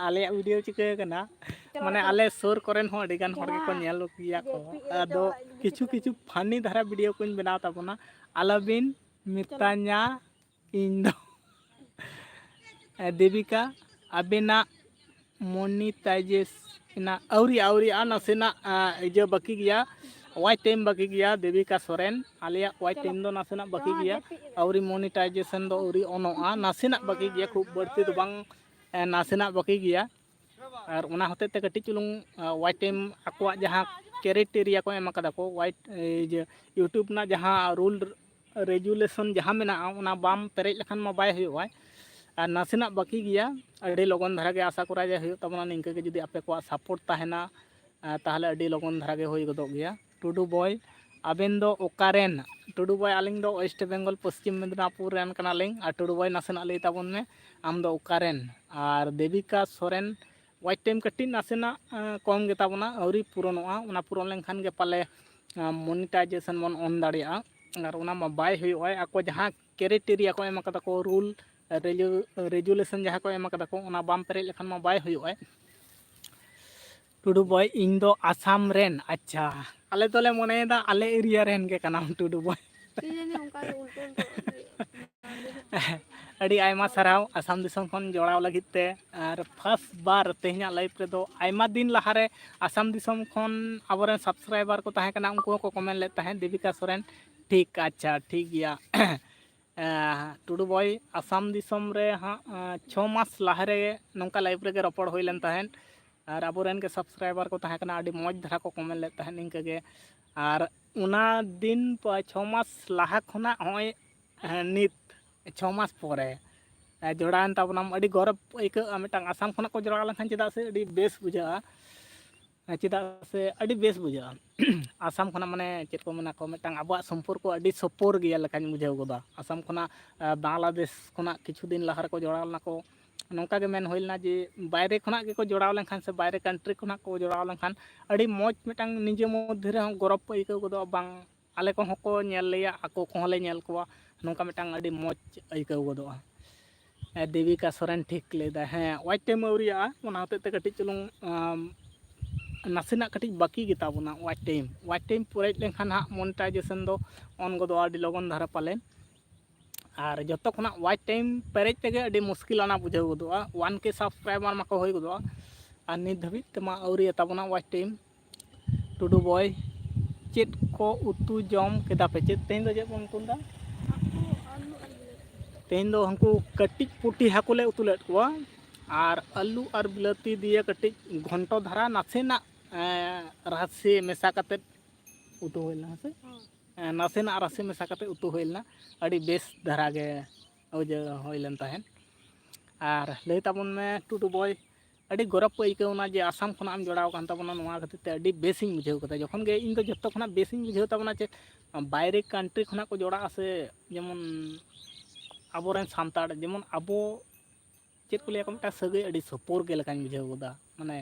ᱟᱞᱮᱭᱟᱜ ᱵᱷᱤᱰᱤᱭᱳ ᱪᱤᱠᱟᱹ ᱠᱟᱱᱟ, ᱢᱟᱱᱮ ᱟᱞᱮ ᱥᱩᱨ ᱠᱚᱨᱮᱱ ᱦᱚᱸ ᱟᱹᱰᱤ ᱜᱟᱱ ᱦᱚᱲ ᱜᱮᱠᱚ ᱧᱮᱞ ᱜᱮᱭᱟ ᱠᱚ᱾ ᱟᱫᱚ ᱠᱤᱪᱷᱩ ᱠᱤᱪᱷᱩ funny ᱫᱷᱟᱨᱟ video ᱠᱚᱧ ᱵᱮᱱᱟᱣ ᱛᱟᱵᱚᱱᱟ᱾ ᱟᱞᱚᱵᱤᱱ ᱢᱮᱛᱟᱧᱟ ᱤᱧ ᱫᱚ ᱫᱮᱵᱤᱠᱟ, ᱟᱵᱮᱱᱟᱜ monetization ᱟᱹᱣᱨᱤ, ᱟᱹᱣᱨᱤᱜᱼᱟ, ᱱᱟᱥᱮᱱᱟᱜ ᱤᱭᱟᱹ ᱵᱟᱹᱠᱤ ᱜᱮᱭᱟ, watch time ᱵᱟᱹᱠᱤ ᱜᱮᱭᱟ᱾ ᱫᱮᱵᱤᱠᱟ ᱥᱚᱨᱮᱱ, ᱟᱞᱮᱭᱟᱜ watch time ᱫᱚ ᱱᱟᱥᱮᱱᱟᱜ ᱵᱟᱹᱠᱤ ᱜᱮᱭᱟ, ᱟᱹᱣᱨᱤ monetization ᱫᱚ ᱟᱹᱣᱨᱤ ᱚᱱᱚᱜᱼᱟ, ᱱᱟᱥᱮᱱᱟᱜ ᱵᱟᱹᱠᱤ ᱜᱮᱭᱟ, ᱠᱷᱩᱵ ᱵᱟᱹᱲᱛᱤ ᱫᱚ ᱵᱟᱝ, ᱱᱟᱥᱮᱱᱟᱜ ᱵᱟᱹᱠᱤ ᱜᱮᱭᱟ᱾ ᱟᱨ ᱚᱱᱟ ᱦᱚᱛᱮᱡ ᱛᱮ ᱠᱟᱹᱴᱤᱡ ᱪᱩᱞᱩᱝ watch time ᱟᱠᱚᱣᱟᱜ ᱡᱟᱦᱟᱸ criteria ᱠᱚ ᱮᱢ ᱟᱠᱟᱫᱟ ᱠᱚ, watch ᱤᱭᱟᱹ YouTube ᱨᱮᱱᱟᱜ ᱡᱟᱦᱟᱸ rule regulation ᱡᱟᱦᱟᱸ ᱢᱮᱱᱟᱜᱼᱟ, ᱚᱱᱟ ᱵᱟᱢ ᱯᱮᱨᱮᱡ ᱞᱮᱠᱷᱟᱱ ᱢᱟ ᱵᱟᱭ ᱦᱩᱭᱩᱜᱼᱟ᱾ ᱟᱨ ᱱᱟᱥᱮᱱᱟᱜ ᱵᱟᱹᱠᱤ ᱜᱮᱭᱟ, ᱟᱹᱰᱤ ᱞᱚᱜᱚᱱ ᱫᱷᱟᱨᱟ ᱜᱮ ᱟᱥᱟ ᱠᱚᱨᱟ ᱡᱮ ᱦᱩᱭᱩᱜ ᱛᱟᱵᱚᱱᱟ᱾ ᱱᱤᱝᱠᱟᱹ ᱜᱮ ᱡᱩᱫᱤ ᱟᱯᱮ ᱠᱚᱣᱟᱜ support ᱛᱟᱦᱮᱱᱟ, ᱛᱟᱦᱚᱞᱮ ᱟᱹᱰᱤ ᱞᱚᱜᱚᱱ ᱫᱷᱟᱨᱟ ᱜᱮ ᱦᱩᱭ ᱜᱚᱫᱚᱜ ᱜᱮᱭᱟ᱾ ᱴᱩᱰᱩ ᱵᱚᱭ, ᱟᱵᱮᱱ ᱫᱚ ᱚᱠᱟᱨᱮᱱ? ᱴᱩᱰᱩ ᱵᱚᱭ, ᱟᱹᱞᱤᱧ ᱫᱚ West Bengal, ᱯᱚᱥᱪᱤᱢ ᱢᱮᱫᱽᱱᱟᱯᱩᱨ ᱨᱮᱱ ᱠᱟᱱᱟᱞᱤᱧ᱾ ᱟᱨ ᱴᱩᱰᱩ ᱵᱚᱭ, ᱱᱟᱥᱮᱱᱟᱜ ᱞᱟᱹᱭ ᱛᱟᱵᱚᱱ ᱢᱮ, ᱟᱢ ᱫᱚ ᱚᱠᱟᱨᱮᱱ? ᱟᱨ ᱫᱮᱵᱤᱠᱟ ᱥᱚᱨᱮᱱ, watch time ᱠᱟᱹᱴᱤᱡ ᱱᱟᱥᱮᱱᱟᱜ ᱠᱚᱢ ᱜᱮᱛᱟ ᱵᱚᱱᱟ, ᱟᱹᱣᱨᱤ ᱯᱩᱨᱚᱱᱚᱜᱼᱟ᱾ ᱚᱱᱟ ᱯᱩᱨᱚᱱ ᱞᱮᱱᱠᱷᱟᱱ ᱜᱮ ᱯᱟᱞᱮ monetization ᱵᱚᱱ on ᱫᱟᱲᱮᱭᱟᱜᱼᱟ᱾ ᱟᱨ ᱚᱱᱟ ᱢᱟ ᱵᱟᱭ ᱦᱩᱭᱩᱜᱼᱟ᱾ ᱟᱠᱚ ᱡᱟᱦᱟᱸ criteria ᱠᱚ ᱮᱢ ᱟᱠᱟᱫᱟ ᱠᱚ, rule, regulation ᱡᱟᱦᱟᱸ ᱠᱚ ᱮᱢ ᱟᱠᱟᱫᱟ ᱠᱚ, ᱚᱱᱟ ᱵᱟᱢ ᱯᱮᱨᱮᱡ ᱞᱮᱠᱷᱟᱱ ᱢᱟ ᱵᱟᱭ ᱦᱩᱭᱩᱜᱼᱟ᱾ ᱴᱩᱰᱩ ᱵᱚᱭ, ᱤᱧ ᱫᱚ ᱟᱥᱟᱢ ᱨᱮᱱ᱾ ᱟᱪᱪᱷᱟ, ᱟᱞᱮ ᱫᱚᱞᱮ ᱢᱚᱱᱮᱭᱮᱫᱟ ᱟᱞᱮ area ᱨᱮᱱ ᱜᱮ ᱠᱟᱱᱟᱢ ᱴᱩᱰᱩ ᱵᱚᱭ᱾ ᱟᱹᱰᱤ ᱟᱭᱢᱟ ᱥᱟᱨᱦᱟᱣ ᱟᱥᱟᱢ ᱫᱤᱥᱚᱢ ᱠᱷᱚᱱ ᱡᱚᱲᱟᱣ ᱞᱟᱹᱜᱤᱫ ᱛᱮ᱾ ᱟᱨ first ᱵᱟᱨ ᱛᱮᱦᱮᱧᱟᱜ live ᱨᱮᱫᱚ ᱟᱭᱢᱟ ᱫᱤᱱ ᱞᱟᱦᱟᱨᱮ ᱟᱥᱟᱢ ᱫᱤᱥᱚᱢ ᱠᱷᱚᱱ ᱟᱵᱚᱨᱮᱱ subscriber ᱠᱚ ᱛᱟᱦᱮᱸ ᱠᱟᱱᱟ, ᱩᱱᱠᱩ ᱦᱚᱸᱠᱚ comment ᱞᱮᱫ ᱛᱟᱦᱮᱸᱫ, ᱫᱮᱵᱤᱠᱟ ᱥᱚᱨᱮᱱ᱾ ᱴᱷᱤᱠ, ᱟᱪᱪᱷᱟ, ᱴᱷᱤᱠ ᱜᱮᱭᱟ᱾ ᱴᱩᱰᱩ ᱵᱚᱭ, ᱟᱥᱟᱢ ᱫᱤᱥᱚᱢ ᱨᱮ ᱦᱟᱸᱜ ᱪᱷᱚ ᱢᱟᱥ ᱞᱟᱦᱟᱨᱮ ᱱᱚᱝᱠᱟ live ᱨᱮᱜᱮ ᱨᱚᱯᱚᱲ ᱦᱩᱭ ᱞᱮᱱ ᱛᱟᱦᱮᱸᱫ᱾ ᱟᱨ ᱟᱵᱚᱨᱮᱱ ᱜᱮ subscriber ᱠᱚ ᱛᱟᱦᱮᱸ ᱠᱟᱱᱟ, ᱟᱹᱰᱤ ᱢᱚᱡᱽ ᱫᱷᱟᱨᱟ ᱠᱚ comment ᱞᱮᱫ ᱛᱟᱦᱮᱸᱫ ᱱᱤᱝᱠᱟᱹ ᱜᱮ᱾ ᱟᱨ ᱚᱱᱟ ᱫᱤᱱ ᱯᱚ-, ᱪᱷᱚ ᱢᱟᱥ ᱞᱟᱦᱟ ᱠᱷᱚᱱᱟᱜ ᱦᱚᱸᱜᱼᱚᱭ, ᱦᱮᱸ, ᱱᱤᱛ ᱪᱷᱚ ᱢᱟᱥ ᱯᱚᱨᱮ, ᱮ, ᱡᱚᱲᱟᱣᱮᱱ ᱛᱟᱵᱚᱱᱟᱢ, ᱟᱹᱰᱤ ᱜᱚᱨᱚᱵᱽ ᱟᱹᱭᱠᱟᱹᱜᱼᱟ᱾ ᱢᱤᱫᱴᱟᱝ ᱟᱥᱟᱢ ᱠᱷᱚᱱᱟᱜ ᱠᱚ ᱡᱚᱲᱟᱣ ᱞᱮᱱᱠᱷᱟᱱ ᱪᱮᱫᱟᱜ ᱥᱮ ᱟᱹᱰᱤ ᱵᱮᱥ ᱵᱩᱡᱷᱟᱹᱜᱼᱟ᱾ ᱪᱮᱫᱟᱜ ᱥᱮ ᱟᱹᱰᱤ ᱵᱮᱥ ᱵᱩᱡᱷᱟᱹᱜᱼᱟ᱾ ᱟᱥᱟᱢ ᱠᱷᱚᱱᱟᱜ, ᱢᱟᱱᱮ, ᱪᱮᱫ ᱠᱚ ᱢᱮᱱᱟ ᱠᱚ, ᱢᱤᱫᱴᱟᱝ ᱟᱵᱚᱣᱟᱜ ᱥᱚᱢᱯᱚᱨᱠᱚ ᱟᱹᱰᱤ ᱥᱚᱯᱚᱨ ᱜᱮᱭᱟ ᱞᱮᱠᱟᱧ ᱵᱩᱡᱷᱟᱹᱣ ᱜᱚᱫᱟ᱾ ᱟᱥᱟᱢ ᱠᱷᱚᱱᱟᱜ, ᱮ, ᱵᱟᱝᱞᱟᱫᱮᱥ ᱠᱷᱚᱱᱟᱜ ᱠᱤᱪᱷᱩ ᱫᱤᱱ ᱞᱟᱦᱟ ᱨᱮᱠᱚ ᱡᱚᱲᱟᱣ ᱞᱮᱱᱟ ᱠᱚ᱾ ᱱᱚᱝᱠᱟ ᱜᱮ ᱢᱮᱱ ᱦᱩᱭ ᱞᱮᱱᱟ ᱡᱮ ᱵᱟᱭᱨᱮ ᱠᱷᱚᱱᱟᱜ ᱜᱮᱠᱚ ᱡᱚᱲᱟᱣ ᱞᱮᱱᱠᱷᱟᱱ ᱥᱮ ᱵᱟᱭᱨᱮ country ᱠᱷᱚᱱᱟᱜ ᱠᱚ ᱡᱚᱲᱟᱣ ᱞᱮᱱᱠᱷᱟᱱ ᱟᱹᱰᱤ ᱢᱚᱡᱽ, ᱢᱤᱫᱴᱟᱝ ᱱᱤᱡᱮ ᱢᱚᱫᱽᱫᱷᱮ ᱨᱮᱦᱚᱸ ᱜᱚᱨᱚᱵᱽ ᱠᱚ ᱟᱹᱭᱠᱟᱹᱣ ᱜᱚᱫᱚᱜᱼᱟ, ᱵᱟᱝ, ᱟᱞᱮ ᱠᱚᱦᱚᱸ ᱠᱚ ᱧᱮᱞ ᱞᱮᱭᱟ, ᱟᱠᱚ ᱠᱚᱦᱚᱸ ᱞᱮ ᱧᱮᱞ ᱠᱚᱣᱟ, ᱱᱚᱝᱠᱟ ᱢᱤᱫᱴᱟᱝ ᱟᱹᱰᱤ ᱢᱚᱡᱽ ᱟᱹᱭᱠᱟᱹᱣ ᱜᱚᱫᱚᱜᱼᱟ᱾ ᱫᱮᱵᱤᱠᱟ ᱥᱚᱨᱮᱱ ᱴᱷᱤᱠ ᱞᱟᱹᱭᱫᱟ᱾ ᱦᱮᱸ, ᱳᱣᱟᱪ ᱴᱟᱭᱤᱢ ᱟᱹᱣᱨᱤᱭᱟᱜᱼᱟ, ᱚᱱᱟ ᱦᱚᱛᱮᱡ ᱛᱮ ᱠᱟᱹᱴᱤᱡ ᱪᱩᱞᱩᱝ ᱟᱢ, ᱱᱟᱥᱮᱱᱟᱜ ᱠᱟᱹᱴᱤᱡ ᱵᱟᱹᱠᱤ ᱜᱮᱛᱟ ᱵᱚᱱᱟ ᱳᱣᱟᱪ ᱴᱟᱭᱤᱢ᱾ ᱳᱣᱟᱪ ᱴᱟᱭᱤᱢ ᱯᱮᱨᱮᱡ ᱞᱮᱱᱠᱷᱟᱱ ᱦᱟᱸᱜ ᱢᱚᱱᱤᱴᱟᱭᱡᱮᱥᱚᱱ ᱫᱚ ᱚᱱ ᱜᱚᱫᱚᱜᱼᱟ ᱟᱹᱰᱤ ᱞᱚᱜᱚᱱ ᱫᱷᱟᱨᱟ ᱯᱟᱞᱮᱱ᱾ ᱟᱨ ᱡᱚᱛᱚ ᱠᱷᱚᱱᱟᱜ ᱳᱣᱟᱪ ᱴᱟᱭᱤᱢ ᱯᱮᱨᱮᱡ ᱛᱮᱜᱮ ᱟᱹᱰᱤ ᱢᱩᱥᱠᱤᱞ ᱟᱱᱟ ᱵᱩᱡᱷᱟᱹᱣ ᱜᱚᱫᱚᱜᱼᱟ᱾ ᱳᱣᱟᱱ ᱠᱮ ᱥᱟᱵᱥᱠᱨᱟᱭᱵᱟᱨ ᱢᱟᱠᱚ ᱦᱩᱭ ᱜᱚᱫᱚᱜᱼᱟ, ᱟᱨ ᱱᱤᱛ ᱫᱷᱟᱹᱵᱤᱡ ᱛᱮᱢᱟ ᱟᱹᱣᱨᱤ ᱛᱟᱵᱚᱱᱟ ᱳᱣᱟᱪ ᱴᱟᱭᱤᱢ᱾ ᱴᱩᱰᱩ ᱵᱚᱭ, ᱪᱮᱫ ᱠᱚ ᱩᱛᱩ ᱡᱚᱢ ᱠᱮᱫᱟ ᱯᱮ? ᱪᱮᱫ ᱛᱮᱦᱮᱧ ᱫᱚ ᱪᱮᱫ ᱵᱚᱱ ᱩᱛᱩ ᱞᱮᱫᱟ? ᱛᱮᱦᱮᱧ ᱫᱚ ᱦᱟᱹᱱᱠᱩ ᱠᱟᱹᱴᱤᱡ ᱯᱩᱴᱷᱤ ᱦᱟᱹᱠᱩ ᱞᱮ ᱩᱛᱩ ᱞᱮᱫ ᱠᱚᱣᱟ, ᱟᱨ ᱟᱹᱞᱩ ᱟᱨ ᱵᱤᱞᱟᱹᱛᱤ ᱫᱤᱭᱮ ᱠᱟᱹᱴᱤᱡ ᱜᱷᱚᱱᱴᱚ ᱫᱷᱟᱨᱟ ᱱᱟᱥᱮᱱᱟᱜ ᱮᱸ, ᱨᱟᱥᱮ ᱢᱮᱥᱟ ᱠᱟᱛᱮᱫ ᱩᱛᱩ ᱦᱩᱭ ᱞᱮᱱᱟ, ᱦᱮᱸ ᱥᱮ? ᱮᱸ, ᱱᱟᱥᱮᱱᱟᱜ ᱨᱟᱥᱮ ᱢᱮᱥᱟ ᱠᱟᱛᱮᱫ ᱩᱛᱩ ᱦᱩᱭ ᱞᱮᱱᱟ᱾ ᱟᱹᱰᱤ ᱵᱮᱥ ᱫᱷᱟᱨᱟ ᱜᱮ ᱵᱩᱡᱷᱟᱹᱣ ᱦᱩᱭ ᱞᱮᱱ ᱛᱟᱦᱮᱸᱫ᱾ ᱟᱨ ᱞᱟᱹᱭ ᱛᱟᱵᱚᱱ ᱢᱮ ᱴᱩᱰᱩ ᱵᱚᱭ, ᱟᱹᱰᱤ ᱜᱚᱨᱚᱵᱽ ᱠᱚ ᱟᱹᱭᱠᱟᱹᱣ ᱮᱱᱟ ᱡᱮ ᱟᱥᱟᱢ ᱠᱷᱚᱱᱟᱜ ᱮᱢ ᱡᱚᱲᱟᱣ ᱟᱠᱟᱱ ᱛᱟᱵᱚᱱᱟ, ᱱᱚᱣᱟ ᱠᱷᱟᱹᱛᱤᱨ ᱛᱮ ᱟᱹᱰᱤ ᱵᱮᱥᱤᱧ ᱵᱩᱡᱷᱟᱹᱣ ᱠᱮᱫᱟ᱾ ᱡᱚᱠᱷᱚᱱ ᱜᱮ ᱤᱧ ᱫᱚ ᱡᱚᱛᱚ ᱠᱷᱚᱱᱟᱜ ᱵᱮᱥᱤᱧ ᱵᱩᱡᱷᱟᱹᱣ ᱛᱟᱵᱚᱱᱟ ᱡᱮ ᱵᱟᱭᱨᱮ ᱠᱟᱱᱴᱨᱤ ᱠᱷᱚᱱᱟᱜ ᱠᱚ ᱡᱚᱲᱟᱜᱼᱟ ᱥᱮ, ᱡᱮᱢᱚᱱ ᱟᱵᱚᱨᱮᱱ ᱥᱟᱱᱛᱟᱲ, ᱡᱮᱢᱚᱱ ᱟᱵᱚ ᱪᱮᱫ ᱠᱚ ᱞᱟᱹᱭᱟ ᱠᱚ, ᱢᱤᱫᱴᱟᱝ ᱥᱟᱹᱜᱟᱹᱭ ᱟᱹᱰᱤ ᱥᱚᱯᱚᱨ ᱜᱮ ᱞᱮᱠᱟᱧ ᱵᱩᱡᱷᱟᱹᱣ ᱜᱚᱫᱟ᱾ ᱢᱟᱱᱮ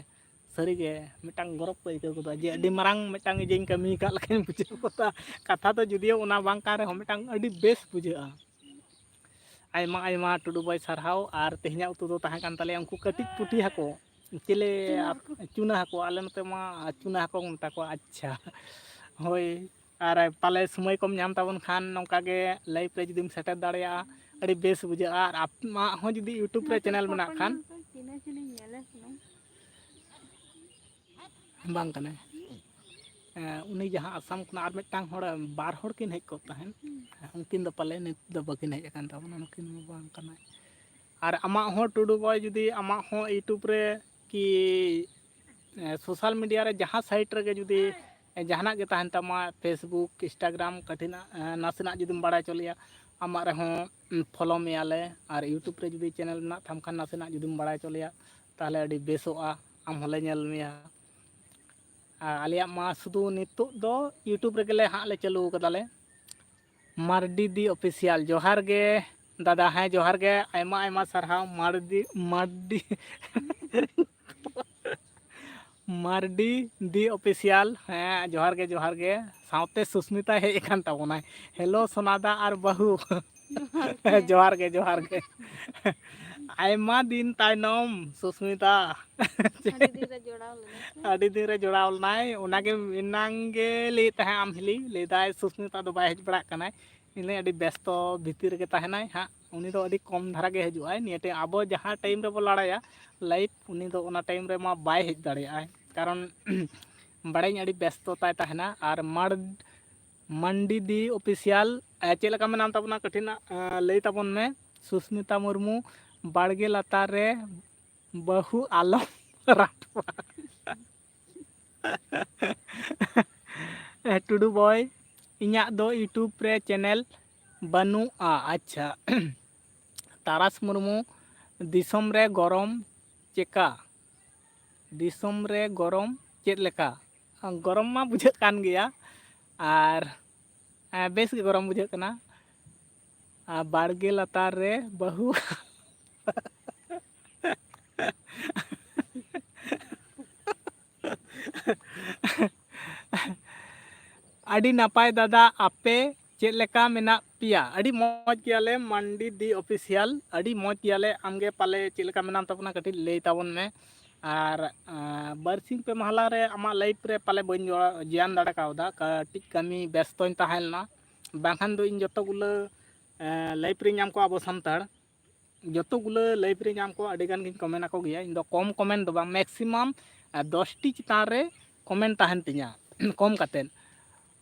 ᱥᱟᱹᱨᱤᱜᱮ ᱢᱤᱫᱴᱟᱝ ᱜᱚᱨᱚᱵᱽ ᱠᱚ ᱟᱹᱭᱠᱟᱹᱣ ᱜᱚᱫᱟ ᱡᱮ ᱟᱹᱰᱤ ᱢᱟᱨᱟᱝ ᱢᱤᱫᱴᱟᱝ ᱤᱭᱟᱹᱧ ᱠᱟᱹᱢᱤ ᱟᱠᱟᱫ ᱞᱮᱠᱟᱧ ᱵᱩᱡᱷᱟᱹᱣ ᱜᱚᱫᱟ᱾ ᱠᱟᱛᱷᱟ ᱫᱚ ᱡᱩᱫᱤᱭᱳ ᱚᱱᱟ ᱵᱟᱝ ᱠᱟᱱ ᱨᱮᱦᱚᱸ, ᱢᱤᱫᱴᱟᱝ ᱟᱹᱰᱤ ᱵᱮᱥ ᱵᱩᱡᱷᱟᱹᱜᱼᱟ᱾ ᱟᱭᱢᱟ ᱟᱭᱢᱟ ᱴᱩᱰᱩ ᱵᱚᱭ ᱥᱟᱨᱦᱟᱣ᱾ ᱟᱨ ᱛᱮᱦᱮᱧᱟᱜ ᱩᱛᱩ ᱫᱚ ᱛᱟᱦᱮᱸ ᱠᱟᱱ ᱛᱟᱞᱮᱭᱟ ᱩᱱᱠᱩ ᱠᱟᱹᱴᱤᱡ ᱯᱩᱴᱷᱤ ᱦᱟᱹᱠᱩ, ᱪᱤᱞᱤ ᱪᱩᱱᱟᱹ ᱟᱯ-, ᱦᱟᱹᱠᱩ᱾ ᱪᱩᱱᱟᱹ ᱦᱟᱹᱠᱩ, ᱟᱞᱮ ᱱᱚᱛᱮ ᱢᱟ ᱪᱩᱱᱟᱹ ᱦᱟᱹᱠᱩ ᱠᱚ ᱢᱮᱛᱟ ᱠᱚᱣᱟ᱾ ᱟᱪᱪᱷᱟ, ᱦᱳᱭ᱾ ᱟᱨ ᱯᱟᱞᱮ ᱥᱚᱢᱚᱭ ᱠᱚᱢ ᱧᱟᱢ ᱛᱟᱵᱚᱱ ᱠᱷᱟᱱ ᱱᱚᱝᱠᱟ ᱜᱮ ᱞᱟᱭᱤᱵᱷ ᱨᱮ ᱡᱩᱫᱤᱢ ᱥᱮᱴᱮᱨ ᱫᱟᱲᱮᱭᱟᱜᱼᱟ, ᱟᱹᱰᱤ ᱵᱮᱥ ᱵᱩᱡᱷᱟᱹᱜᱼᱟ᱾ ᱟᱨ ᱟᱢᱟᱜ ᱦᱚᱸ ᱡᱩᱫᱤ YouTube ᱨᱮ ᱪᱮᱱᱮᱞ ᱢᱮᱱᱟᱜ ᱠᱷᱟᱱ᱾ ᱛᱤᱱᱟᱹᱜ ᱡᱤᱞᱤᱧ ᱧᱮᱞᱮ ᱠᱟᱱᱟ᱾ ᱵᱟᱝ ᱠᱟᱱᱟᱭ᱾ ᱮᱸ, ᱩᱱᱤ ᱡᱟᱦᱟᱸ ᱟᱥᱟᱢ ᱠᱷᱚᱱᱟᱜ ᱟᱨ ᱢᱤᱫᱴᱟᱝ ᱦᱚᱲ, ᱵᱟᱨ ᱦᱚᱲ ᱠᱤᱱ ᱦᱮᱡ ᱠᱚᱜ ᱛᱟᱦᱮᱸᱫ᱾ ᱩᱱᱠᱤᱱ ᱫᱚ ᱯᱟᱞᱮ ᱱᱤᱛ ᱫᱚ ᱵᱟᱹᱠᱤᱱ ᱦᱮᱡ ᱟᱠᱟᱱ ᱛᱟᱵᱚᱱᱟ, ᱱᱩᱠᱤᱱ ᱢᱟ ᱵᱟᱝ ᱠᱟᱱᱟᱭ᱾ ᱟᱨ ᱟᱢᱟᱜ ᱦᱚᱸ ᱴᱩᱰᱩ ᱵᱚᱭ ᱡᱩᱫᱤ ᱟᱢᱟᱜ ᱦᱚᱸ YouTube ᱨᱮ ᱠᱤ, ᱮᱸ, social media ᱨᱮ ᱡᱟᱦᱟᱸ site ᱨᱮᱜᱮ ᱡᱩᱫᱤ, ᱮᱸ, ᱡᱟᱦᱟᱱᱟᱜ ᱜᱮ ᱛᱟᱦᱮᱱ ᱛᱟᱢᱟ, Facebook, Instagram, ᱠᱟᱹᱴᱷᱤᱱᱟᱜ, ᱮᱸ, ᱱᱟᱥᱮᱱᱟᱜ ᱡᱩᱫᱤᱢ ᱵᱟᱲᱟᱭ ᱦᱚᱪᱚ ᱞᱮᱭᱟ, ᱟᱢᱟᱜ ᱨᱮᱦᱚᱸ, ᱩᱸ, follow ᱢᱮᱭᱟᱞᱮ᱾ ᱟᱨ YouTube ᱨᱮ ᱡᱩᱫᱤ ᱪᱮᱱᱮᱞ ᱢᱮᱱᱟᱜ ᱛᱟᱢ ᱠᱷᱟᱱ ᱱᱟᱥᱮᱱᱟᱜ ᱡᱩᱫᱤᱢ ᱵᱟᱲᱟᱭ ᱦᱚᱪᱚ ᱞᱮᱭᱟ, ᱛᱟᱦᱚᱞᱮ ᱟᱹᱰᱤ ᱵᱮᱥᱚᱜᱼᱟ, ᱟᱢ ᱦᱚᱸᱞᱮ ᱧᱮᱞ ᱢᱮᱭᱟ᱾ ᱟᱨ ᱟᱞᱮᱭᱟᱜ ᱢᱟ ᱥᱩᱫᱷᱩ ᱱᱤᱛᱚᱜ ᱫᱚ YouTube ᱨᱮᱜᱮ ᱞᱮ ᱦᱟᱸᱜ ᱞᱮ ᱪᱟᱹᱞᱩ ᱠᱟᱫᱟᱞᱮ᱾ ᱢᱟᱨᱰᱤ ᱫᱤ ᱚᱯᱷᱤᱥᱤᱭᱟᱞ, ᱡᱚᱦᱟᱨ ᱜᱮ ᱫᱟᱫᱟ᱾ ᱦᱮᱸ, ᱡᱚᱦᱟᱨ ᱜᱮ, ᱟᱭᱢᱟ ᱟᱭᱢᱟ ᱥᱟᱨᱦᱟᱣ ᱢᱟᱨᱰᱤ, ᱢᱟᱨᱰᱤ᱾ ᱢᱟᱨᱰᱤ ᱫᱤ ᱚᱯᱷᱤᱥᱤᱭᱟᱞ, ᱦᱮᱸ, ᱡᱚᱦᱟᱨ ᱜᱮ, ᱡᱚᱦᱟᱨ ᱜᱮ᱾ ᱥᱟᱶᱛᱮ ᱥᱩᱥᱢᱤᱛᱟ ᱦᱮᱡ ᱟᱠᱟᱱ ᱛᱟᱵᱚᱱᱟᱭ᱾ ᱦᱮᱞᱳ ᱥᱳᱱᱟᱫᱟ ᱟᱨ ᱵᱟᱹᱦᱩ᱾ ᱡᱚᱦᱟᱨ ᱜᱮ, ᱡᱚᱦᱟᱨ ᱜᱮ᱾ ᱟᱭᱢᱟ ᱫᱤᱱ ᱛᱟᱭᱱᱚᱢ, ᱥᱩᱥᱢᱤᱛᱟ᱾ ᱟᱹᱰᱤ ᱫᱤᱱ ᱨᱮ ᱡᱚᱲᱟᱣ ᱞᱮᱱᱟ ᱥᱮ? ᱟᱹᱰᱤ ᱫᱤᱱ ᱨᱮ ᱡᱚᱲᱟᱣ ᱞᱮᱱᱟᱭ, ᱚᱱᱟᱜᱮ ᱮᱱᱟᱝ ᱜᱮ ᱞᱟᱹᱭᱮᱫ ᱛᱟᱦᱮᱸᱫ ᱟᱢ ᱦᱤᱞᱤ, ᱞᱟᱹᱭᱫᱟᱭ ᱥᱩᱥᱢᱤᱛᱟ ᱫᱚ ᱵᱟᱭ ᱦᱮᱡ ᱵᱟᱲᱟᱜ ᱠᱟᱱᱟᱭ᱾ ᱤᱧ ᱞᱟᱹᱭ ᱟᱹᱰᱤ ᱵᱮᱥᱛᱚ ᱵᱷᱤᱛᱤᱨ ᱨᱮᱜᱮ ᱛᱟᱦᱮᱱᱟᱭ ᱦᱟᱸᱜ, ᱩᱱᱤ ᱫᱚ ᱟᱹᱰᱤ ᱠᱚᱢ ᱫᱷᱟᱨᱟ ᱜᱮ ᱦᱤᱡᱩᱜᱼᱟᱭ᱾ ᱱᱤᱭᱟᱹ ᱴᱟᱭᱤᱢ ᱟᱵᱚ ᱡᱟᱦᱟᱸ ᱴᱟᱭᱤᱢ ᱨᱮᱵᱚ ᱞᱟᱲᱟᱭᱟ ᱞᱟᱭᱤᱵᱷ, ᱩᱱᱤ ᱫᱚ ᱚᱱᱟ ᱴᱟᱭᱤᱢ ᱨᱮᱢᱟ ᱵᱟᱭ ᱦᱮᱡ ᱫᱟᱲᱮᱭᱟᱜᱼᱟᱭ, ᱠᱟᱨᱚᱱ ᱵᱟᱲᱟᱭᱟᱹᱧ ᱟᱹᱰᱤ ᱵᱮᱥᱛᱚ ᱛᱟᱭ ᱛᱟᱦᱮᱱᱟ᱾ ᱟᱨ ᱢᱟᱲ-, ᱢᱟᱱᱰᱤ ᱫᱤ ᱚᱯᱷᱤᱥᱤᱭᱟᱞ, ᱪᱮᱫ ᱞᱮᱠᱟ ᱢᱮᱱᱟᱢ ᱛᱟᱵᱚᱱᱟ ᱠᱟᱹᱴᱤᱡ ᱱᱟᱜ, ᱞᱟᱹᱭ ᱛᱟᱵᱚᱱ ᱢᱮ᱾ ᱥᱩᱥᱢᱤᱛᱟ ᱢᱩᱨᱢᱩ, ᱵᱟᱲᱜᱮ ᱞᱟᱛᱟᱨ ᱨᱮ ᱵᱟᱹᱦᱩ ᱟᱞᱚᱢ ᱨᱟᱴᱣᱟ᱾ ᱴᱩᱰᱩ ᱵᱚᱭ, ᱤᱧᱟᱹᱜ ᱫᱚ YouTube ᱨᱮ ᱪᱮᱱᱮᱞ ᱵᱟᱹᱱᱩᱜᱼᱟ᱾ ᱟᱪᱪᱷᱟ᱾ ᱛᱟᱨᱟᱥ ᱢᱩᱨᱢᱩ, ᱫᱤᱥᱚᱢ ᱨᱮ ᱜᱚᱨᱚᱢ ᱪᱮᱠᱟ? ᱫᱤᱥᱚᱢ ᱨᱮ ᱜᱚᱨᱚᱢ ᱪᱮᱫ ᱞᱮᱠᱟ? ᱜᱚᱨᱚᱢ ᱢᱟ ᱵᱩᱡᱷᱟᱹᱜ ᱠᱟᱱ ᱜᱮᱭᱟ, ᱟᱨ ᱵᱮᱥ ᱜᱮ ᱜᱚᱨᱚᱢ ᱵᱩᱡᱷᱟᱹᱜ ᱠᱟᱱᱟ᱾ ᱟᱨ ᱵᱟᱲᱜᱮ ᱞᱟᱛᱟᱨ ᱨᱮ ᱵᱟᱹᱦᱩ᱾ ᱟᱹᱰᱤ ᱱᱟᱯᱟᱭ ᱫᱟᱫᱟ, ᱟᱯᱮ ᱪᱮᱫ ᱞᱮᱠᱟ ᱢᱮᱱᱟᱜ ᱯᱮᱭᱟ? ᱟᱹᱰᱤ ᱢᱚᱡᱽ ᱜᱮᱭᱟᱞᱮ ᱢᱟᱱᱰᱤ ᱫᱤ ᱚᱯᱷᱤᱥᱤᱭᱟᱞ, ᱟᱹᱰᱤ ᱢᱚᱡᱽ ᱜᱮᱭᱟᱞᱮ᱾ ᱟᱢᱜᱮ ᱯᱟᱞᱮ ᱪᱮᱫ ᱞᱮᱠᱟ ᱢᱮᱱᱟᱢ ᱛᱟᱵᱚᱱᱟ, ᱠᱟᱹᱴᱤᱡ ᱞᱟᱹᱭ ᱛᱟᱵᱚᱱ ᱢᱮ᱾ ᱟᱨ ᱵᱟᱨᱥᱤᱧ ᱯᱮ ᱢᱟᱦᱟᱞᱟ ᱨᱮ ᱟᱢᱟᱜ ᱞᱟᱭᱤᱵᱷ ᱨᱮ ᱯᱟᱞᱮ ᱵᱟᱹᱧ ᱡᱚᱭᱟᱱ ᱫᱟᱲᱮ ᱠᱟᱣᱫᱟ, ᱠᱟᱹᱴᱤᱡ ᱠᱟᱹᱢᱤ ᱵᱮᱥᱛᱚᱧ ᱛᱟᱦᱮᱸ ᱞᱮᱱᱟ, ᱵᱟᱝᱠᱷᱟᱱ ᱫᱚ ᱤᱧ ᱡᱚᱛᱚ ᱜᱩᱞᱟᱹ ᱞᱟᱭᱤᱵᱷ ᱨᱮ ᱧᱟᱢ ᱠᱚᱣᱟ ᱟᱵᱚ ᱥᱟᱱᱛᱟᱲ᱾ ᱡᱚᱛᱚ ᱜᱩᱞᱟᱹ ᱞᱟᱭᱤᱵᱷ ᱨᱮ ᱧᱟᱢ ᱠᱚᱣᱟ, ᱟᱹᱰᱤ ᱜᱟᱱ ᱜᱤᱧ ᱠᱚᱢᱮᱱᱴ ᱟᱠᱚ ᱜᱮᱭᱟ᱾ ᱤᱧ ᱫᱚ ᱠᱚᱢ ᱠᱚᱢᱮᱱᱴ ᱫᱚ ᱵᱟᱝ, ᱢᱮᱠᱥᱤᱢᱟᱢ ᱫᱚᱥᱴᱤ ᱪᱮᱛᱟᱱ ᱨᱮ ᱠᱚᱢᱮᱱᱴ ᱛᱟᱦᱮᱱ ᱛᱤᱧᱟ, ᱠᱚᱢ ᱠᱟᱛᱮᱫ᱾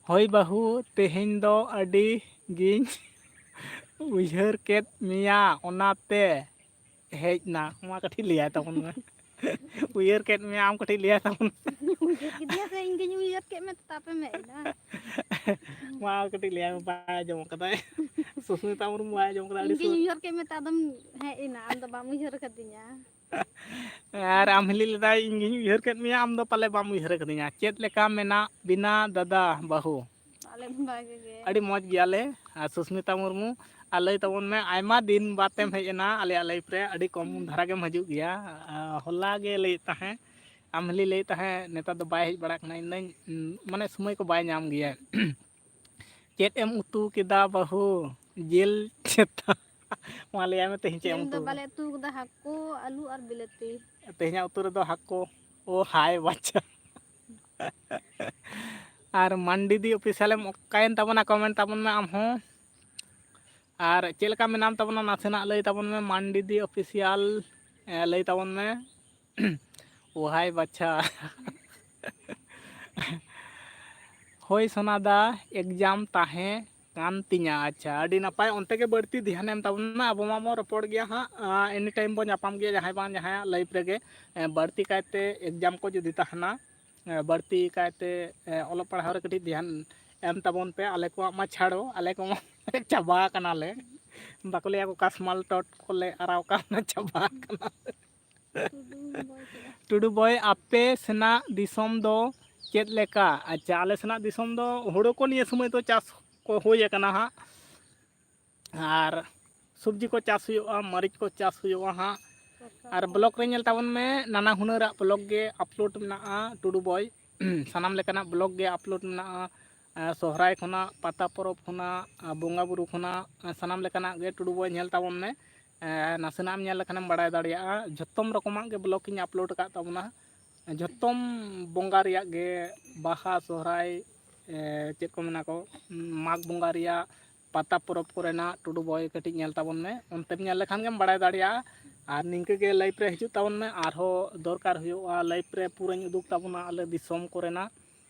ᱦᱳᱭ ᱵᱟᱹᱦᱩ, ᱛᱮᱦᱮᱧ ᱫᱚ ᱟᱹᱰᱤ ᱜᱤᱧ ᱩᱭᱦᱟᱹᱨ ᱠᱮᱫ ᱢᱮᱭᱟ, ᱚᱱᱟᱛᱮ ᱦᱮᱡ ᱱᱟ᱾ ᱢᱟ ᱠᱟᱹᱴᱤᱡ ᱞᱟᱹᱭᱟᱭ ᱛᱟᱵᱚᱱ ᱢᱮ᱾ ᱩᱭᱦᱟᱹᱨ ᱠᱮᱫ ᱢᱮᱭᱟ, ᱟᱢ ᱠᱟᱹᱴᱤᱡ ᱞᱟᱹᱭᱟᱭ ᱛᱟᱵᱚᱱ ᱢᱮ᱾ ᱩᱭᱦᱟᱹᱨ ᱠᱮᱫᱮᱭᱟ ᱥᱮ ᱤᱧ ᱜᱤᱧ ᱩᱭᱦᱟᱹᱨ ᱠᱮᱫ ᱢᱮ, ᱛᱟᱯᱮ ᱢᱮ ᱮᱱᱟ᱾ ᱢᱟ ᱠᱟᱹᱴᱤᱡ ᱞᱟᱹᱭᱟᱭ ᱢᱮ, ᱵᱟᱭ ᱟᱸᱡᱚᱢ ᱠᱟᱫᱟᱭ᱾ ᱥᱩᱥᱢᱤᱛᱟ ᱢᱩᱨᱢᱩ ᱵᱟᱭ ᱟᱸᱡᱚᱢ ᱠᱟᱫᱟ, ᱤᱧ ᱟᱹᱰᱤ ᱜᱤᱧ ᱥᱩ- ᱩᱭᱦᱟᱹᱨ ᱠᱮᱫ ᱢᱮ, ᱛᱚ ᱟᱫᱚᱢ ᱦᱮᱡ ᱮᱱᱟ, ᱟᱢ ᱫᱚ ᱵᱟᱢ ᱩᱭᱦᱟᱹᱨ ᱠᱟᱫᱤᱧᱟ᱾ ᱟᱨ ᱟᱢ ᱦᱤᱞᱤ ᱞᱮᱫᱟᱭ, ᱤᱧ ᱜᱤᱧ ᱩᱭᱦᱟᱹᱨ ᱠᱮᱫ ᱢᱮᱭᱟ, ᱟᱢ ᱫᱚ ᱯᱟᱞᱮ ᱵᱟᱢ ᱩᱭᱦᱟᱹᱨ ᱠᱟᱫᱤᱧᱟ᱾ ᱪᱮᱫ ᱞᱮᱠᱟ ᱢᱮᱱᱟᱜ ᱵᱤᱱᱟ ᱫᱟᱫᱟ ᱵᱟᱹᱦᱩ? ᱟᱞᱮ ᱵᱷᱟᱜᱮ ᱜᱮ᱾ ᱟᱹᱰᱤ ᱢᱚᱡᱽ ᱜᱮᱭᱟᱞᱮ᱾ ᱟᱨ ᱥᱩᱥᱢᱤᱛᱟ ᱢᱩᱨᱢᱩ, ᱟᱨ ᱞᱟᱹᱭ ᱛᱟᱵᱚᱱ ᱢᱮ, ᱟᱭᱢᱟ ᱫᱤᱱ ᱵᱟᱫ ᱮᱢ ᱦᱮᱡ ᱮᱱᱟ ᱟᱞᱮᱭᱟᱜ ᱞᱟᱭᱤᱵᱷ ᱨᱮ, ᱟᱹᱰᱤ ᱠᱚᱢ ᱫᱷᱟᱨᱟ ᱜᱮᱢ ᱦᱤᱡᱩᱜ ᱜᱮᱭᱟ᱾ ᱟᱨ ᱦᱚᱞᱟ ᱜᱮ ᱞᱟᱹᱭᱮᱫ ᱛᱟᱦᱮᱸᱫ, ᱟᱢ ᱦᱤᱞᱤ ᱞᱟᱹᱭᱮᱫ ᱛᱟᱦᱮᱸᱫ, ᱱᱮᱛᱟᱨ ᱫᱚ ᱵᱟᱭ ᱦᱮᱡ ᱵᱟᱲᱟᱜ ᱠᱟᱱᱟ, ᱤᱧ ᱫᱚᱧ, ᱢᱟᱱᱮ ᱥᱚᱢᱚᱭ ᱠᱚ ᱵᱟᱭ ᱧᱟᱢ ᱜᱮᱭᱟ᱾ ᱪᱮᱫ ᱮᱢ ᱩᱛᱩ ᱠᱮᱫᱟ ᱵᱟᱹᱦᱩ? ᱡᱤᱞ ᱪᱮᱛᱟ᱾ ᱢᱟ ᱞᱟᱹᱭᱟᱭ ᱢᱮ, ᱛᱮᱦᱮᱧ ᱪᱮᱫ ᱮᱢ ᱛᱮᱦᱮᱧ ᱫᱚ ᱩᱛᱩ ᱠᱟᱫᱟ? ᱵᱟᱞᱮ ᱩᱛᱩ ᱠᱟᱫᱟ, ᱦᱟᱹᱠᱩ, ᱟᱹᱞᱩ ᱟᱨ ᱵᱤᱞᱟᱹᱛᱤ᱾ ᱛᱮᱦᱮᱧᱟᱜ ᱩᱛᱩ ᱨᱮᱫᱚ ᱦᱟᱹᱠᱩ᱾ ᱳ ᱦᱟᱭ ᱵᱟᱪᱪᱷᱟ᱾ ᱟᱨ ᱢᱟᱱᱰᱤ ᱫᱤ ᱚᱯᱷᱤᱥᱤᱭᱟᱞᱮᱢ ᱚᱠᱟᱭᱮᱱ ᱛᱟᱵᱚᱱᱟ? ᱠᱚᱢᱮᱱᱴ ᱛᱟᱵᱚᱱ ᱢᱮ ᱟᱢ ᱦᱚᱸ᱾ ᱟᱨ ᱪᱮᱫ ᱞᱮᱠᱟ ᱢᱮᱱᱟᱢ ᱛᱟᱵᱚᱱᱟ, ᱱᱟᱥᱮᱱᱟᱜ ᱞᱟᱹᱭ ᱛᱟᱵᱚᱱ ᱢᱮ᱾ ᱢᱟᱱᱰᱤ ᱫᱤ ᱚᱯᱷᱤᱥᱤᱭᱟᱞ, ᱮ, ᱞᱟᱹᱭ ᱛᱟᱵᱚᱱ ᱢᱮ᱾ ᱳ ᱦᱟᱭ ᱵᱟᱪᱪᱷᱟ᱾ ᱦᱳᱭ ᱥᱳᱱᱟ ᱫᱟ, ᱮᱠᱡᱟᱢ ᱛᱟᱦᱮᱸ ᱠᱟᱱ ᱛᱤᱧᱟ᱾ ᱟᱪᱪᱷᱟ, ᱟᱹᱰᱤ ᱱᱟᱯᱟᱭ᱾ ᱚᱱᱛᱮ ᱜᱮ ᱵᱟᱹᱲᱛᱤ ᱫᱷᱮᱭᱟᱱ ᱮᱢ ᱛᱟᱵᱚᱱ ᱢᱮ᱾ ᱟᱵᱚ ᱢᱟ ᱵᱚᱱ ᱨᱚᱯᱚᱲ ᱜᱮᱭᱟ ᱦᱟᱸᱜ, ᱟ, any time ᱵᱚᱱ ᱧᱟᱯᱟᱢ ᱜᱮᱭᱟ, ᱡᱟᱦᱟᱸᱭ ᱵᱟᱝ ᱡᱟᱦᱟᱸᱭᱟᱜ ᱞᱟᱭᱤᱯᱷ ᱨᱮᱜᱮ᱾ ᱮ, ᱵᱟᱹᱲᱛᱤ ᱠᱟᱭᱛᱮ ᱮᱠᱡᱟᱢ ᱠᱚ ᱡᱩᱫᱤ ᱛᱟᱦᱮᱱᱟ, ᱮ, ᱵᱟᱹᱲᱛᱤ ᱠᱟᱭᱛᱮ, ᱮ, ᱚᱞᱚᱜ ᱯᱟᱲᱦᱟᱣ ᱨᱮ ᱠᱟᱹᱴᱤᱡ ᱫᱷᱮᱭᱟᱱ ᱮᱢ ᱛᱟᱵᱚᱱ ᱯᱮ᱾ ᱟᱞᱮ ᱠᱚᱣᱟᱜ ᱢᱟ ᱪᱷᱟᱲᱚ, ᱟᱞᱮ ᱠᱚᱢᱟ ᱪᱟᱵᱟ ᱟᱠᱟᱱᱟᱞᱮ᱾ ᱵᱟᱠᱚ ᱞᱟᱹᱭᱟ ᱠᱚ ᱠᱟᱥᱢᱟᱞ ᱴᱚᱴ ᱠᱚᱞᱮ ᱟᱨᱟᱣ ᱠᱟᱱᱟ, ᱪᱟᱵᱟ ᱟᱠᱟᱱᱟ᱾ ᱴᱩᱰᱩ ᱵᱚᱭ, ᱟᱯᱮ ᱥᱮᱱᱟᱜ ᱫᱤᱥᱚᱢ ᱫᱚ ᱪᱮᱫ ᱞᱮᱠᱟ? ᱟᱪᱪᱷᱟ, ᱟᱞᱮ ᱥᱮᱱᱟᱜ ᱫᱤᱥᱚᱢ ᱫᱚ ᱦᱩᱲᱩ ᱠᱚ ᱱᱤᱭᱟᱹ ᱥᱚᱢᱚᱭ ᱫᱚ ᱪᱟᱥ ᱠᱚ ᱦᱩᱭ ᱟᱠᱟᱱᱟ ᱦᱟᱸᱜ, ᱟᱨ ᱥᱚᱵᱽᱡᱤ ᱠᱚ ᱪᱟᱥ ᱦᱩᱭᱩᱜᱼᱟ, ᱢᱟᱹᱨᱤᱪ ᱠᱚ ᱪᱟᱥ ᱦᱩᱭᱩᱜᱼᱟ ᱦᱟᱸᱜ᱾ ᱟᱨ ᱵᱞᱚᱜᱽ ᱨᱮ ᱧᱮᱞ ᱛᱟᱵᱚᱱ ᱢᱮ, ᱱᱟᱱᱟ ᱦᱩᱱᱟᱹᱨᱟᱜ ᱵᱞᱚᱜᱽ ᱜᱮ ᱟᱯᱞᱳᱰ ᱢᱮᱱᱟᱜᱼᱟ ᱴᱩᱰᱩ ᱵᱚᱭ᱾ ᱥᱟᱱᱟᱢ ᱞᱮᱠᱟᱱᱟᱜ ᱵᱞᱚᱜᱽ ᱜᱮ ᱟᱯᱞᱳᱰ ᱢᱮᱱᱟᱜᱼᱟ᱾ ᱮᱸ, ᱥᱚᱦᱨᱟᱭ ᱠᱷᱚᱱᱟᱜ, ᱯᱟᱛᱟ ᱯᱚᱨᱚᱵᱽ ᱠᱷᱚᱱᱟᱜ, ᱮᱸ, ᱵᱚᱸᱜᱟ ᱵᱩᱨᱩ ᱠᱷᱚᱱᱟᱜ, ᱮᱸ, ᱥᱟᱱᱟᱢ ᱞᱮᱠᱟᱱᱟᱜ ᱜᱮ ᱴᱩᱰᱩ ᱵᱚᱭ ᱧᱮᱞ ᱛᱟᱵᱚᱱ ᱢᱮ᱾ ᱮᱸ, ᱱᱟᱥᱮᱱᱟᱜ ᱮᱢ ᱧᱮᱞ ᱞᱮᱠᱷᱟᱱᱮᱢ ᱵᱟᱲᱟᱭ ᱫᱟᱲᱮᱭᱟᱜᱼᱟ᱾ ᱡᱷᱚᱛᱚᱢ ᱨᱚᱠᱚᱢᱟᱜ ᱜᱮ ᱵᱞᱚᱜᱽ ᱤᱧ ᱟᱯᱞᱳᱰ ᱟᱠᱟᱫ ᱛᱟᱵᱚᱱᱟ᱾ ᱡᱷᱚᱛᱚᱢ ᱵᱚᱸᱜᱟ ᱨᱮᱭᱟᱜ ᱜᱮ, ᱵᱟᱦᱟ, ᱥᱚᱦᱨᱟᱭ, ᱮᱸ, ᱪᱮᱫ ᱠᱚ ᱢᱮᱱᱟ ᱠᱚ, ᱢᱟᱜᱽ ᱵᱚᱸᱜᱟ ᱨᱮᱭᱟᱜ, ᱯᱟᱛᱟ ᱯᱚᱨᱚᱵᱽ ᱠᱚᱨᱮᱱᱟᱜ ᱴᱩᱰᱩ ᱵᱚᱭ ᱠᱟᱹᱴᱤᱡ ᱧᱮᱞ ᱛᱟᱵᱚᱱ ᱢᱮ᱾ ᱚᱱᱛᱮᱢ ᱧᱮᱞ ᱞᱮᱠᱷᱟᱱ ᱜᱮᱢ ᱵᱟᱲᱟᱭ ᱫᱟᱲᱮᱭᱟᱜᱼᱟ᱾ ᱟᱨ ᱱᱤᱝᱠᱟᱹ ᱜᱮ ᱞᱟᱭᱤᱯᱷ ᱨᱮ ᱦᱤᱡᱩᱜ ᱛᱟᱵᱚᱱ ᱢᱮ, ᱟᱨᱦᱚᱸ ᱫᱚᱨᱠᱟᱨ ᱦᱩᱭᱩᱜᱼᱟ, ᱞᱟᱭᱤᱯᱷ ᱨᱮ ᱯᱩᱨᱟᱹᱧ ᱩᱫᱩᱜ ᱛᱟᱵᱚᱱᱟ ᱟᱞᱮ ᱫᱤᱥᱚᱢ ᱠᱚᱨᱮᱱᱟᱜ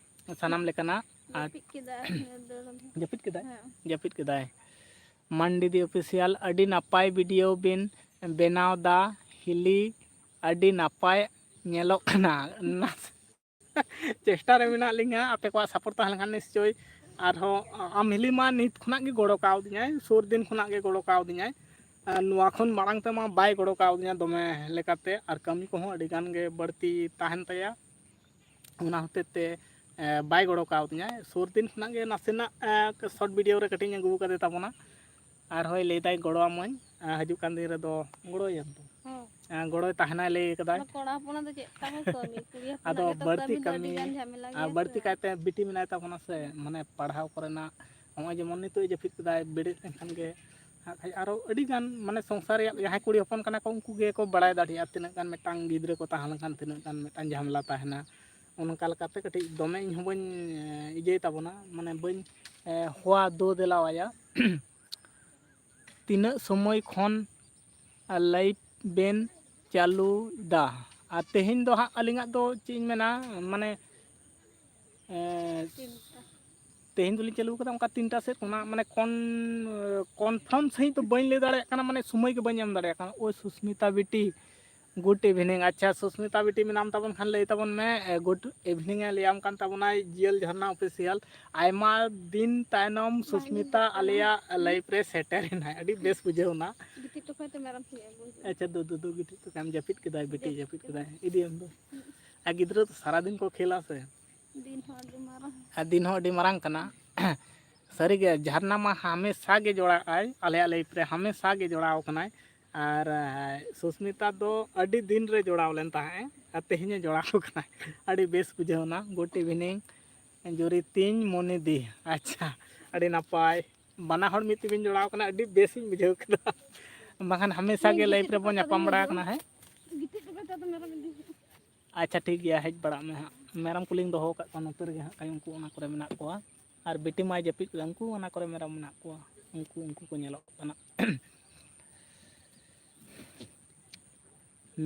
ᱥᱟᱱᱟᱢ ᱞᱮᱠᱟᱱᱟᱜ᱾ ᱟᱨ ᱡᱟᱹᱯᱤᱫ ᱠᱮᱫᱟᱭ᱾ ᱡᱟᱹᱯᱤᱫ ᱠᱮᱫᱟᱭ? ᱦᱮᱸ᱾ ᱡᱟᱹᱯᱤᱫ ᱠᱮᱫᱟᱭ᱾ ᱢᱟᱱᱰᱤ ᱫᱤ ᱚᱯᱷᱤᱥᱤᱭᱟᱞ, ᱟᱹᱰᱤ ᱱᱟᱯᱟᱭ ᱵᱷᱤᱰᱤᱭᱳ ᱵᱤᱱ ᱵᱮᱱᱟᱣ ᱫᱟ ᱦᱤᱞᱤ, ᱟᱹᱰᱤ ᱱᱟᱯᱟᱭ ᱧᱮᱞᱚᱜ ᱠᱟᱱᱟ᱾ ᱪᱮᱥᱴᱟ ᱨᱮ ᱢᱮᱱᱟᱜ ᱞᱤᱧᱟ, ᱟᱯᱮ ᱠᱚᱣᱟᱜ ᱥᱟᱯᱳᱨᱴ ᱛᱟᱦᱮᱸ ᱞᱮᱱᱠᱷᱟᱱ ᱱᱤᱥᱪᱳᱭ᱾ ᱟᱨᱦᱚᱸ ᱟᱢ ᱦᱤᱞᱤ ᱢᱟ ᱱᱤᱛ ᱠᱷᱚᱱᱟᱜ ᱜᱮ ᱜᱚᱲᱚ ᱠᱟᱣᱫᱤᱧᱟᱭ, ᱥᱩᱨ ᱫᱤᱱ ᱠᱷᱚᱱᱟᱜ ᱜᱮ ᱜᱚᱲᱚ ᱠᱟᱣᱫᱤᱧᱟᱭ᱾ ᱟᱨ ᱱᱚᱣᱟ ᱠᱷᱚᱱ ᱢᱟᱲᱟᱝ ᱛᱮᱢᱟ ᱵᱟᱭ ᱜᱚᱲᱚ ᱠᱟᱣᱫᱤᱧᱟ ᱫᱚᱢᱮ ᱞᱮᱠᱟᱛᱮ, ᱟᱨ ᱠᱟᱹᱢᱤ ᱠᱚᱦᱚᱸ ᱟᱹᱰᱤ ᱜᱟᱱ ᱜᱮ ᱵᱟᱹᱲᱛᱤ ᱛᱟᱦᱮᱱ ᱛᱟᱭᱟ, ᱚᱱᱟ ᱦᱚᱛᱮᱡ ᱛᱮ, ᱮ, ᱵᱟᱭ ᱜᱚᱲᱚ ᱠᱟᱣᱫᱤᱧᱟᱭ᱾ ᱥᱩᱨ ᱫᱤᱱ ᱠᱷᱚᱱᱟᱜ ᱜᱮ ᱱᱟᱥᱮᱱᱟᱜ, ᱮ, ᱥᱚᱨᱴ ᱵᱷᱤᱰᱤᱭᱳ ᱨᱮ ᱠᱟᱹᱴᱤᱡ ᱤᱧ ᱟᱹᱜᱩ ᱟᱠᱟᱫᱮ ᱛᱟᱵᱚᱱᱟ᱾ ᱟᱨ ᱦᱳᱭ, ᱞᱟᱹᱭᱫᱟᱭ ᱜᱚᱲᱚ ᱟᱢᱟᱹᱧ, ᱮ, ᱦᱤᱡᱩᱜ ᱠᱟᱱ ᱫᱤᱱ ᱨᱮᱫᱚ ᱜᱚᱲᱚᱭᱟᱢ ᱛᱚ? ᱦᱮᱸ᱾ ᱮ, ᱜᱚᱲᱚᱭ ᱛᱟᱦᱮᱱᱟᱭ ᱞᱟᱹᱭ ᱠᱟᱫᱟᱭ᱾ ᱟᱫᱚ ᱠᱚᱲᱟ ᱦᱚᱯᱚᱱᱟᱜ ᱫᱚ ᱪᱮᱫ ᱛᱟᱵᱚ ᱠᱟᱹᱢᱤ? ᱠᱩᱲᱤ ᱦᱚᱯᱚᱱᱟᱜ ᱟᱫᱚ ᱜᱮᱛᱚ ᱵᱟᱹᱲᱛᱤ ᱠᱟᱹᱢᱤ ᱫᱚ ᱠᱟᱹᱢᱤ, ᱟᱹᱰᱤ ᱜᱟᱱ ᱡᱷᱟᱢᱮᱞᱟ ᱟᱨ ᱜᱮᱭᱟ ᱵᱟᱹᱲᱛᱤ ᱥᱮ᱾ ᱠᱟᱭᱛᱮ ᱵᱤᱴᱤ ᱢᱮᱱᱟᱭ ᱛᱟᱵᱚᱱᱟ ᱥᱮ, ᱢᱟᱱᱮ ᱯᱟᱲᱦᱟᱣ ᱠᱚᱨᱮᱱᱟᱜ ᱱᱚᱜᱼᱚᱭ ᱡᱮᱢᱚᱱ ᱱᱤᱛᱚᱜ ᱡᱟᱹᱯᱤᱫ ᱠᱮᱫᱟᱭ, ᱵᱮᱨᱮᱫ ᱞᱮᱱᱠᱷᱟᱱ ᱜᱮ ᱦᱟᱸᱜ ᱠᱷᱟᱡ ᱟᱨᱚ ᱟᱹᱰᱤ ᱜᱟᱱ ᱢᱟᱱᱮ ᱥᱚᱝᱥᱟᱨ ᱨᱮᱭᱟᱜ ᱡᱟᱦᱟᱸᱭ ᱠᱩᱲᱤ ᱦᱚᱯᱚᱱ ᱠᱟᱱᱟ ᱠᱚ, ᱩᱱᱠᱩ ᱜᱮᱠᱚ ᱵᱟᱲᱟᱭ ᱫᱟᱲᱮᱭᱟᱜᱼᱟ ᱛᱤᱱᱟᱹᱜ ᱜᱟᱱ ᱢᱤᱫᱴᱟᱝ ᱜᱤᱫᱽᱨᱟᱹ ᱠᱚ ᱛᱟᱦᱮᱸ ᱞᱮᱱᱠᱷᱟᱱ ᱛᱤᱱᱟᱹᱜ ᱜᱟᱱ ᱢᱤᱫᱴᱟᱝ ᱡᱷᱟᱢᱮᱞᱟ ᱛᱟᱦᱮᱱᱟ᱾ ᱚᱱᱠᱟ ᱞᱮᱠᱟᱛᱮ ᱠᱟᱹᱴᱤᱡ ᱫᱚᱢᱮ ᱤᱧ ᱦᱚᱸ ᱵᱟᱹᱧ ᱤᱭᱟᱹᱭ ᱛᱟᱵᱚᱱᱟ, ᱢᱟᱱᱮ ᱵᱟᱹᱧ ᱦᱚᱣᱟ ᱫᱳ ᱫᱮᱞᱟᱣᱟᱭᱟ᱾ ᱛᱤᱱᱟᱹᱜ ᱥᱚᱢᱚᱭ ᱠᱷᱚᱱ ᱞᱟᱭᱤᱵᱷ ᱵᱮᱱ ᱪᱟᱹᱞᱩᱭᱮᱫᱟ? ᱟᱨ ᱛᱮᱦᱮᱧ ᱫᱚ ᱦᱟᱸᱜ ᱟᱹᱞᱤᱧᱟᱜ ᱫᱚ ᱪᱮᱫ ᱤᱧ ᱢᱮᱱᱟ, ᱢᱟᱱᱮ ᱛᱮᱦᱮᱧ ᱫᱚᱞᱤᱧ ᱪᱟᱹᱞᱩ ᱠᱟᱫᱟ ᱚᱱᱠᱟ ᱛᱤᱱᱴᱟ ᱥᱮᱫ ᱠᱷᱚᱱᱟᱜ, ᱢᱟᱱᱮ ᱠᱚᱱ ᱠᱚᱱᱯᱷᱟᱨᱢ ᱥᱟᱺᱦᱤᱡ ᱫᱚ ᱵᱟᱹᱧ ᱞᱟᱹᱭ ᱫᱟᱲᱮᱭᱟᱜ ᱠᱟᱱᱟ, ᱢᱟᱱᱮ ᱥᱚᱢᱚᱭ ᱜᱮ ᱵᱟᱹᱧ ᱮᱢ ᱫᱟᱲᱮᱭᱟᱜ ᱠᱟᱱᱟ᱾ ᱳᱭ ᱥᱩᱥᱢᱤᱛᱟ ᱵᱤᱴᱤ, ᱜᱩᱰ ᱤᱵᱷᱤᱱᱤᱝ᱾ ᱟᱪᱪᱷᱟ, ᱥᱩᱥᱢᱤᱛᱟ ᱵᱤᱴᱤ ᱢᱮᱱᱟᱢ ᱛᱟᱵᱚᱱ ᱠᱷᱟᱱ ᱞᱟᱹᱭ ᱛᱟᱵᱚᱱ ᱢᱮ᱾ ᱜᱩᱰ ᱤᱵᱷᱤᱱᱤᱝ ᱮ ᱞᱟᱹᱭᱟᱢ ᱠᱟᱱ ᱛᱟᱵᱚᱱᱟᱭ ᱡᱤᱭᱟᱹᱞ ᱡᱷᱟᱨᱱᱟ ᱚᱯᱷᱤᱥᱤᱭᱟᱞ᱾ ᱟᱭᱢᱟ ᱫᱤᱱ ᱛᱟᱭᱱᱚᱢ ᱥᱩᱥᱢᱤᱛᱟ ᱟᱞᱮᱭᱟᱜ ᱞᱟᱭᱤᱵᱷ ᱨᱮ ᱥᱮᱴᱮᱨ ᱮᱱᱟᱭ, ᱟᱹᱰᱤ ᱵᱮᱥ ᱵᱩᱡᱷᱟᱹᱣ ᱮᱱᱟ᱾ ᱟᱪᱪᱷᱟ, ᱫᱩ ᱫᱩ ᱫᱩ ᱜᱤᱛᱤᱡ ᱛᱚ ᱠᱟᱢ ᱡᱟᱹᱯᱤᱫ ᱠᱮᱫᱟᱭ ᱵᱤᱴᱤ, ᱡᱟᱹᱯᱤᱫ ᱠᱮᱫᱟᱭ, ᱤᱫᱤᱭᱮᱢ ᱫᱚ᱾ ᱟᱨ ᱜᱤᱫᱽᱨᱟᱹ ᱫᱚ ᱥᱟᱨᱟᱫᱤᱱ ᱠᱚ ᱠᱷᱮᱞᱟ ᱥᱮ᱾ ᱫᱤᱱ ᱦᱚᱸ ᱟᱹᱰᱤ ᱢᱟᱨᱟᱝ᱾ ᱟᱨ ᱫᱤᱱ ᱦᱚᱸ ᱟᱹᱰᱤ ᱢᱟᱨᱟᱝ ᱠᱟᱱᱟ᱾ ᱥᱟᱹᱨᱤᱜᱮ ᱡᱷᱟᱨᱱᱟ ᱢᱟ ᱦᱟᱢᱮᱥᱟ ᱜᱮ ᱡᱚᱲᱟᱜ ᱟᱭ, ᱟᱞᱮᱭᱟᱜ ᱞᱟᱭᱤᱯᱷ ᱨᱮ ᱦᱟᱢᱮᱥᱟ ᱜᱮ ᱡᱚᱲᱟᱣ ᱠᱟᱱᱟᱭ᱾ ᱟᱨ ᱥᱩᱥᱢᱤᱛᱟ ᱫᱚ ᱟᱹᱰᱤ ᱫᱤᱱ ᱨᱮ ᱡᱚᱲᱟᱣ ᱞᱮᱱ ᱛᱟᱦᱮᱸᱫ ᱟᱨ ᱛᱮᱦᱮᱧᱮ ᱡᱚᱲᱟᱣ ᱠᱟᱱᱟᱭ᱾ ᱟᱹᱰᱤ ᱵᱮᱥ ᱵᱩᱡᱷᱟᱹᱣ ᱮᱱᱟ᱾ ᱜᱩᱰ ᱤᱵᱷᱤᱱᱤᱝ ᱡᱩᱨᱤ ᱛᱤᱧ ᱢᱚᱱᱤ ᱫᱤ᱾ ᱟᱪᱪᱷᱟ, ᱟᱹᱰᱤ ᱱᱟᱯᱟᱭ᱾ ᱵᱟᱱᱟ ᱦᱚᱲ ᱢᱤᱫ ᱛᱮᱵᱤᱱ ᱡᱚᱲᱟᱣ ᱠᱟᱱᱟ, ᱟᱹᱰᱤ ᱵᱮᱥᱤᱧ ᱵᱩᱡᱷᱟᱹᱣ ᱠᱮᱫᱟ᱾ ᱵᱟᱝᱠᱷᱟᱱ ᱦᱟᱢᱮᱥᱟ ᱜᱮ ᱞᱟᱭᱤᱯᱷ ᱨᱮᱵᱚᱱ ᱧᱟᱯᱟᱢ ᱵᱟᱲᱟ ᱟᱠᱟᱱᱟ᱾ ᱦᱮᱸ, ᱟᱪᱪᱷᱟ, ᱴᱷᱤᱠ ᱜᱮᱭᱟ, ᱦᱮᱡ ᱵᱟᱲᱟᱜ ᱢᱮ ᱦᱟᱸᱜ᱾ ᱢᱮᱨᱚᱢ ᱠᱚᱞᱤᱧ ᱫᱚᱦᱚ ᱟᱠᱟᱫ ᱠᱚᱣᱟ ᱱᱚᱛᱮ ᱨᱮᱜᱮ ᱦᱟᱸᱜ, ᱩᱱᱠᱩ ᱚᱱᱟ ᱠᱚᱨᱮ ᱢᱮᱱᱟᱜ ᱠᱚᱣᱟ᱾ ᱟᱨ ᱵᱤᱴᱤ ᱢᱟᱭ ᱡᱟᱹᱯᱤᱫ ᱠᱮᱫᱟ, ᱩᱱᱠᱩ ᱚᱱᱟ ᱠᱚᱨᱮ ᱢᱮᱨᱚᱢ ᱢᱮᱱᱟᱜ ᱠᱚᱣᱟ, ᱩᱱᱠᱩ, ᱩᱱᱠᱩ ᱠᱚ ᱧᱮᱞᱚᱜ ᱠᱟᱱᱟ᱾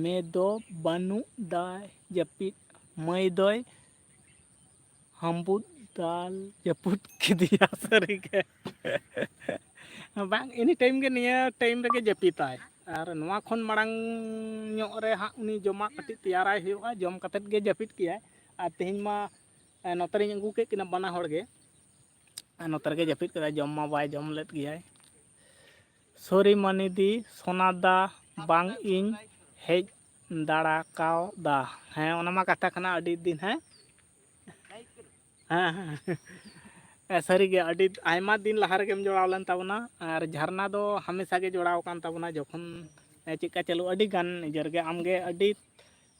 ᱢᱮ ᱫᱚ ᱵᱟᱹᱱᱩᱜ ᱫᱟᱭ ᱡᱟᱹᱯᱤᱫ, ᱢᱟᱹᱭ ᱫᱚᱭ ᱦᱟᱢᱵᱩᱫ ᱫᱟᱞ ᱡᱟᱹᱯᱩᱫ ᱠᱮᱫᱮᱭᱟ ᱥᱟᱹᱨᱤᱜᱮ᱾ ᱵᱟᱝ, ᱮᱱᱤ ᱴᱟᱭᱤᱢ ᱜᱮ ᱱᱤᱭᱟᱹ ᱴᱟᱭᱤᱢ ᱨᱮᱜᱮ ᱡᱟᱹᱯᱤᱫᱟᱭ᱾ ᱟᱨ ᱱᱚᱣᱟ ᱠᱷᱚᱱ ᱢᱟᱲᱟᱝ ᱧᱚᱜ ᱨᱮ ᱦᱟᱸᱜ ᱩᱱᱤ ᱡᱚᱢᱟᱜ ᱠᱟᱹᱴᱤᱡ ᱛᱮᱭᱟᱨᱟᱭ ᱦᱩᱭᱩᱜᱼᱟ, ᱡᱚᱢ ᱠᱟᱛᱮᱫ ᱜᱮ ᱡᱟᱹᱯᱤᱫ ᱠᱮᱭᱟᱭ᱾ ᱟᱨ ᱛᱮᱦᱮᱧ ᱢᱟ, ᱮ, ᱱᱚᱛᱮ ᱨᱤᱧ ᱟᱹᱜᱩ ᱠᱮᱫ ᱠᱤᱱᱟ ᱵᱟᱱᱟ ᱦᱚᱲ ᱜᱮ, ᱟᱨ ᱱᱚᱛᱮ ᱨᱮᱜᱮ ᱡᱟᱹᱯᱤᱫ ᱠᱮᱫᱟᱭ, ᱡᱚᱢ ᱢᱟ ᱵᱟᱭ ᱡᱚᱢ ᱞᱮᱫ ᱜᱮᱭᱟᱭ᱾ ᱥᱚᱨᱤ ᱢᱟᱹᱱᱤ ᱫᱤ, ᱥᱚᱱᱟ ᱫᱟ, ᱵᱟᱝ ᱤᱧ ᱦᱮᱡ ᱫᱟᱲᱟ ᱠᱟᱣᱫᱟ᱾ ᱦᱮᱸ, ᱚᱱᱟ ᱢᱟ ᱠᱟᱛᱷᱟ ᱠᱟᱱᱟ, ᱟᱹᱰᱤ ᱫᱤᱱ᱾ ᱦᱮᱸ, ᱦᱮᱸ, ᱦᱮᱸ᱾ ᱮ, ᱥᱟᱹᱨᱤᱜᱮ ᱟᱹᱰᱤ ᱟᱭᱢᱟ ᱫᱤᱱ ᱞᱟᱦᱟ ᱨᱮᱜᱮᱢ ᱡᱚᱲᱟᱣ ᱞᱮᱱ ᱛᱟᱵᱚᱱᱟ, ᱟᱨ ᱡᱷᱟᱨᱱᱟ ᱫᱚ ᱦᱟᱢᱮᱥᱟ ᱜᱮ ᱡᱚᱲᱟᱣ ᱟᱠᱟᱱ ᱛᱟᱵᱚᱱᱟ᱾ ᱡᱚᱠᱷᱚᱱ, ᱮ, ᱪᱮᱫᱠᱟ ᱪᱟᱹᱞᱩ, ᱟᱹᱰᱤ ᱜᱟᱱ ᱤᱭᱟᱹ ᱨᱮᱜᱮ ᱟᱢᱜᱮ ᱟᱹᱰᱤ,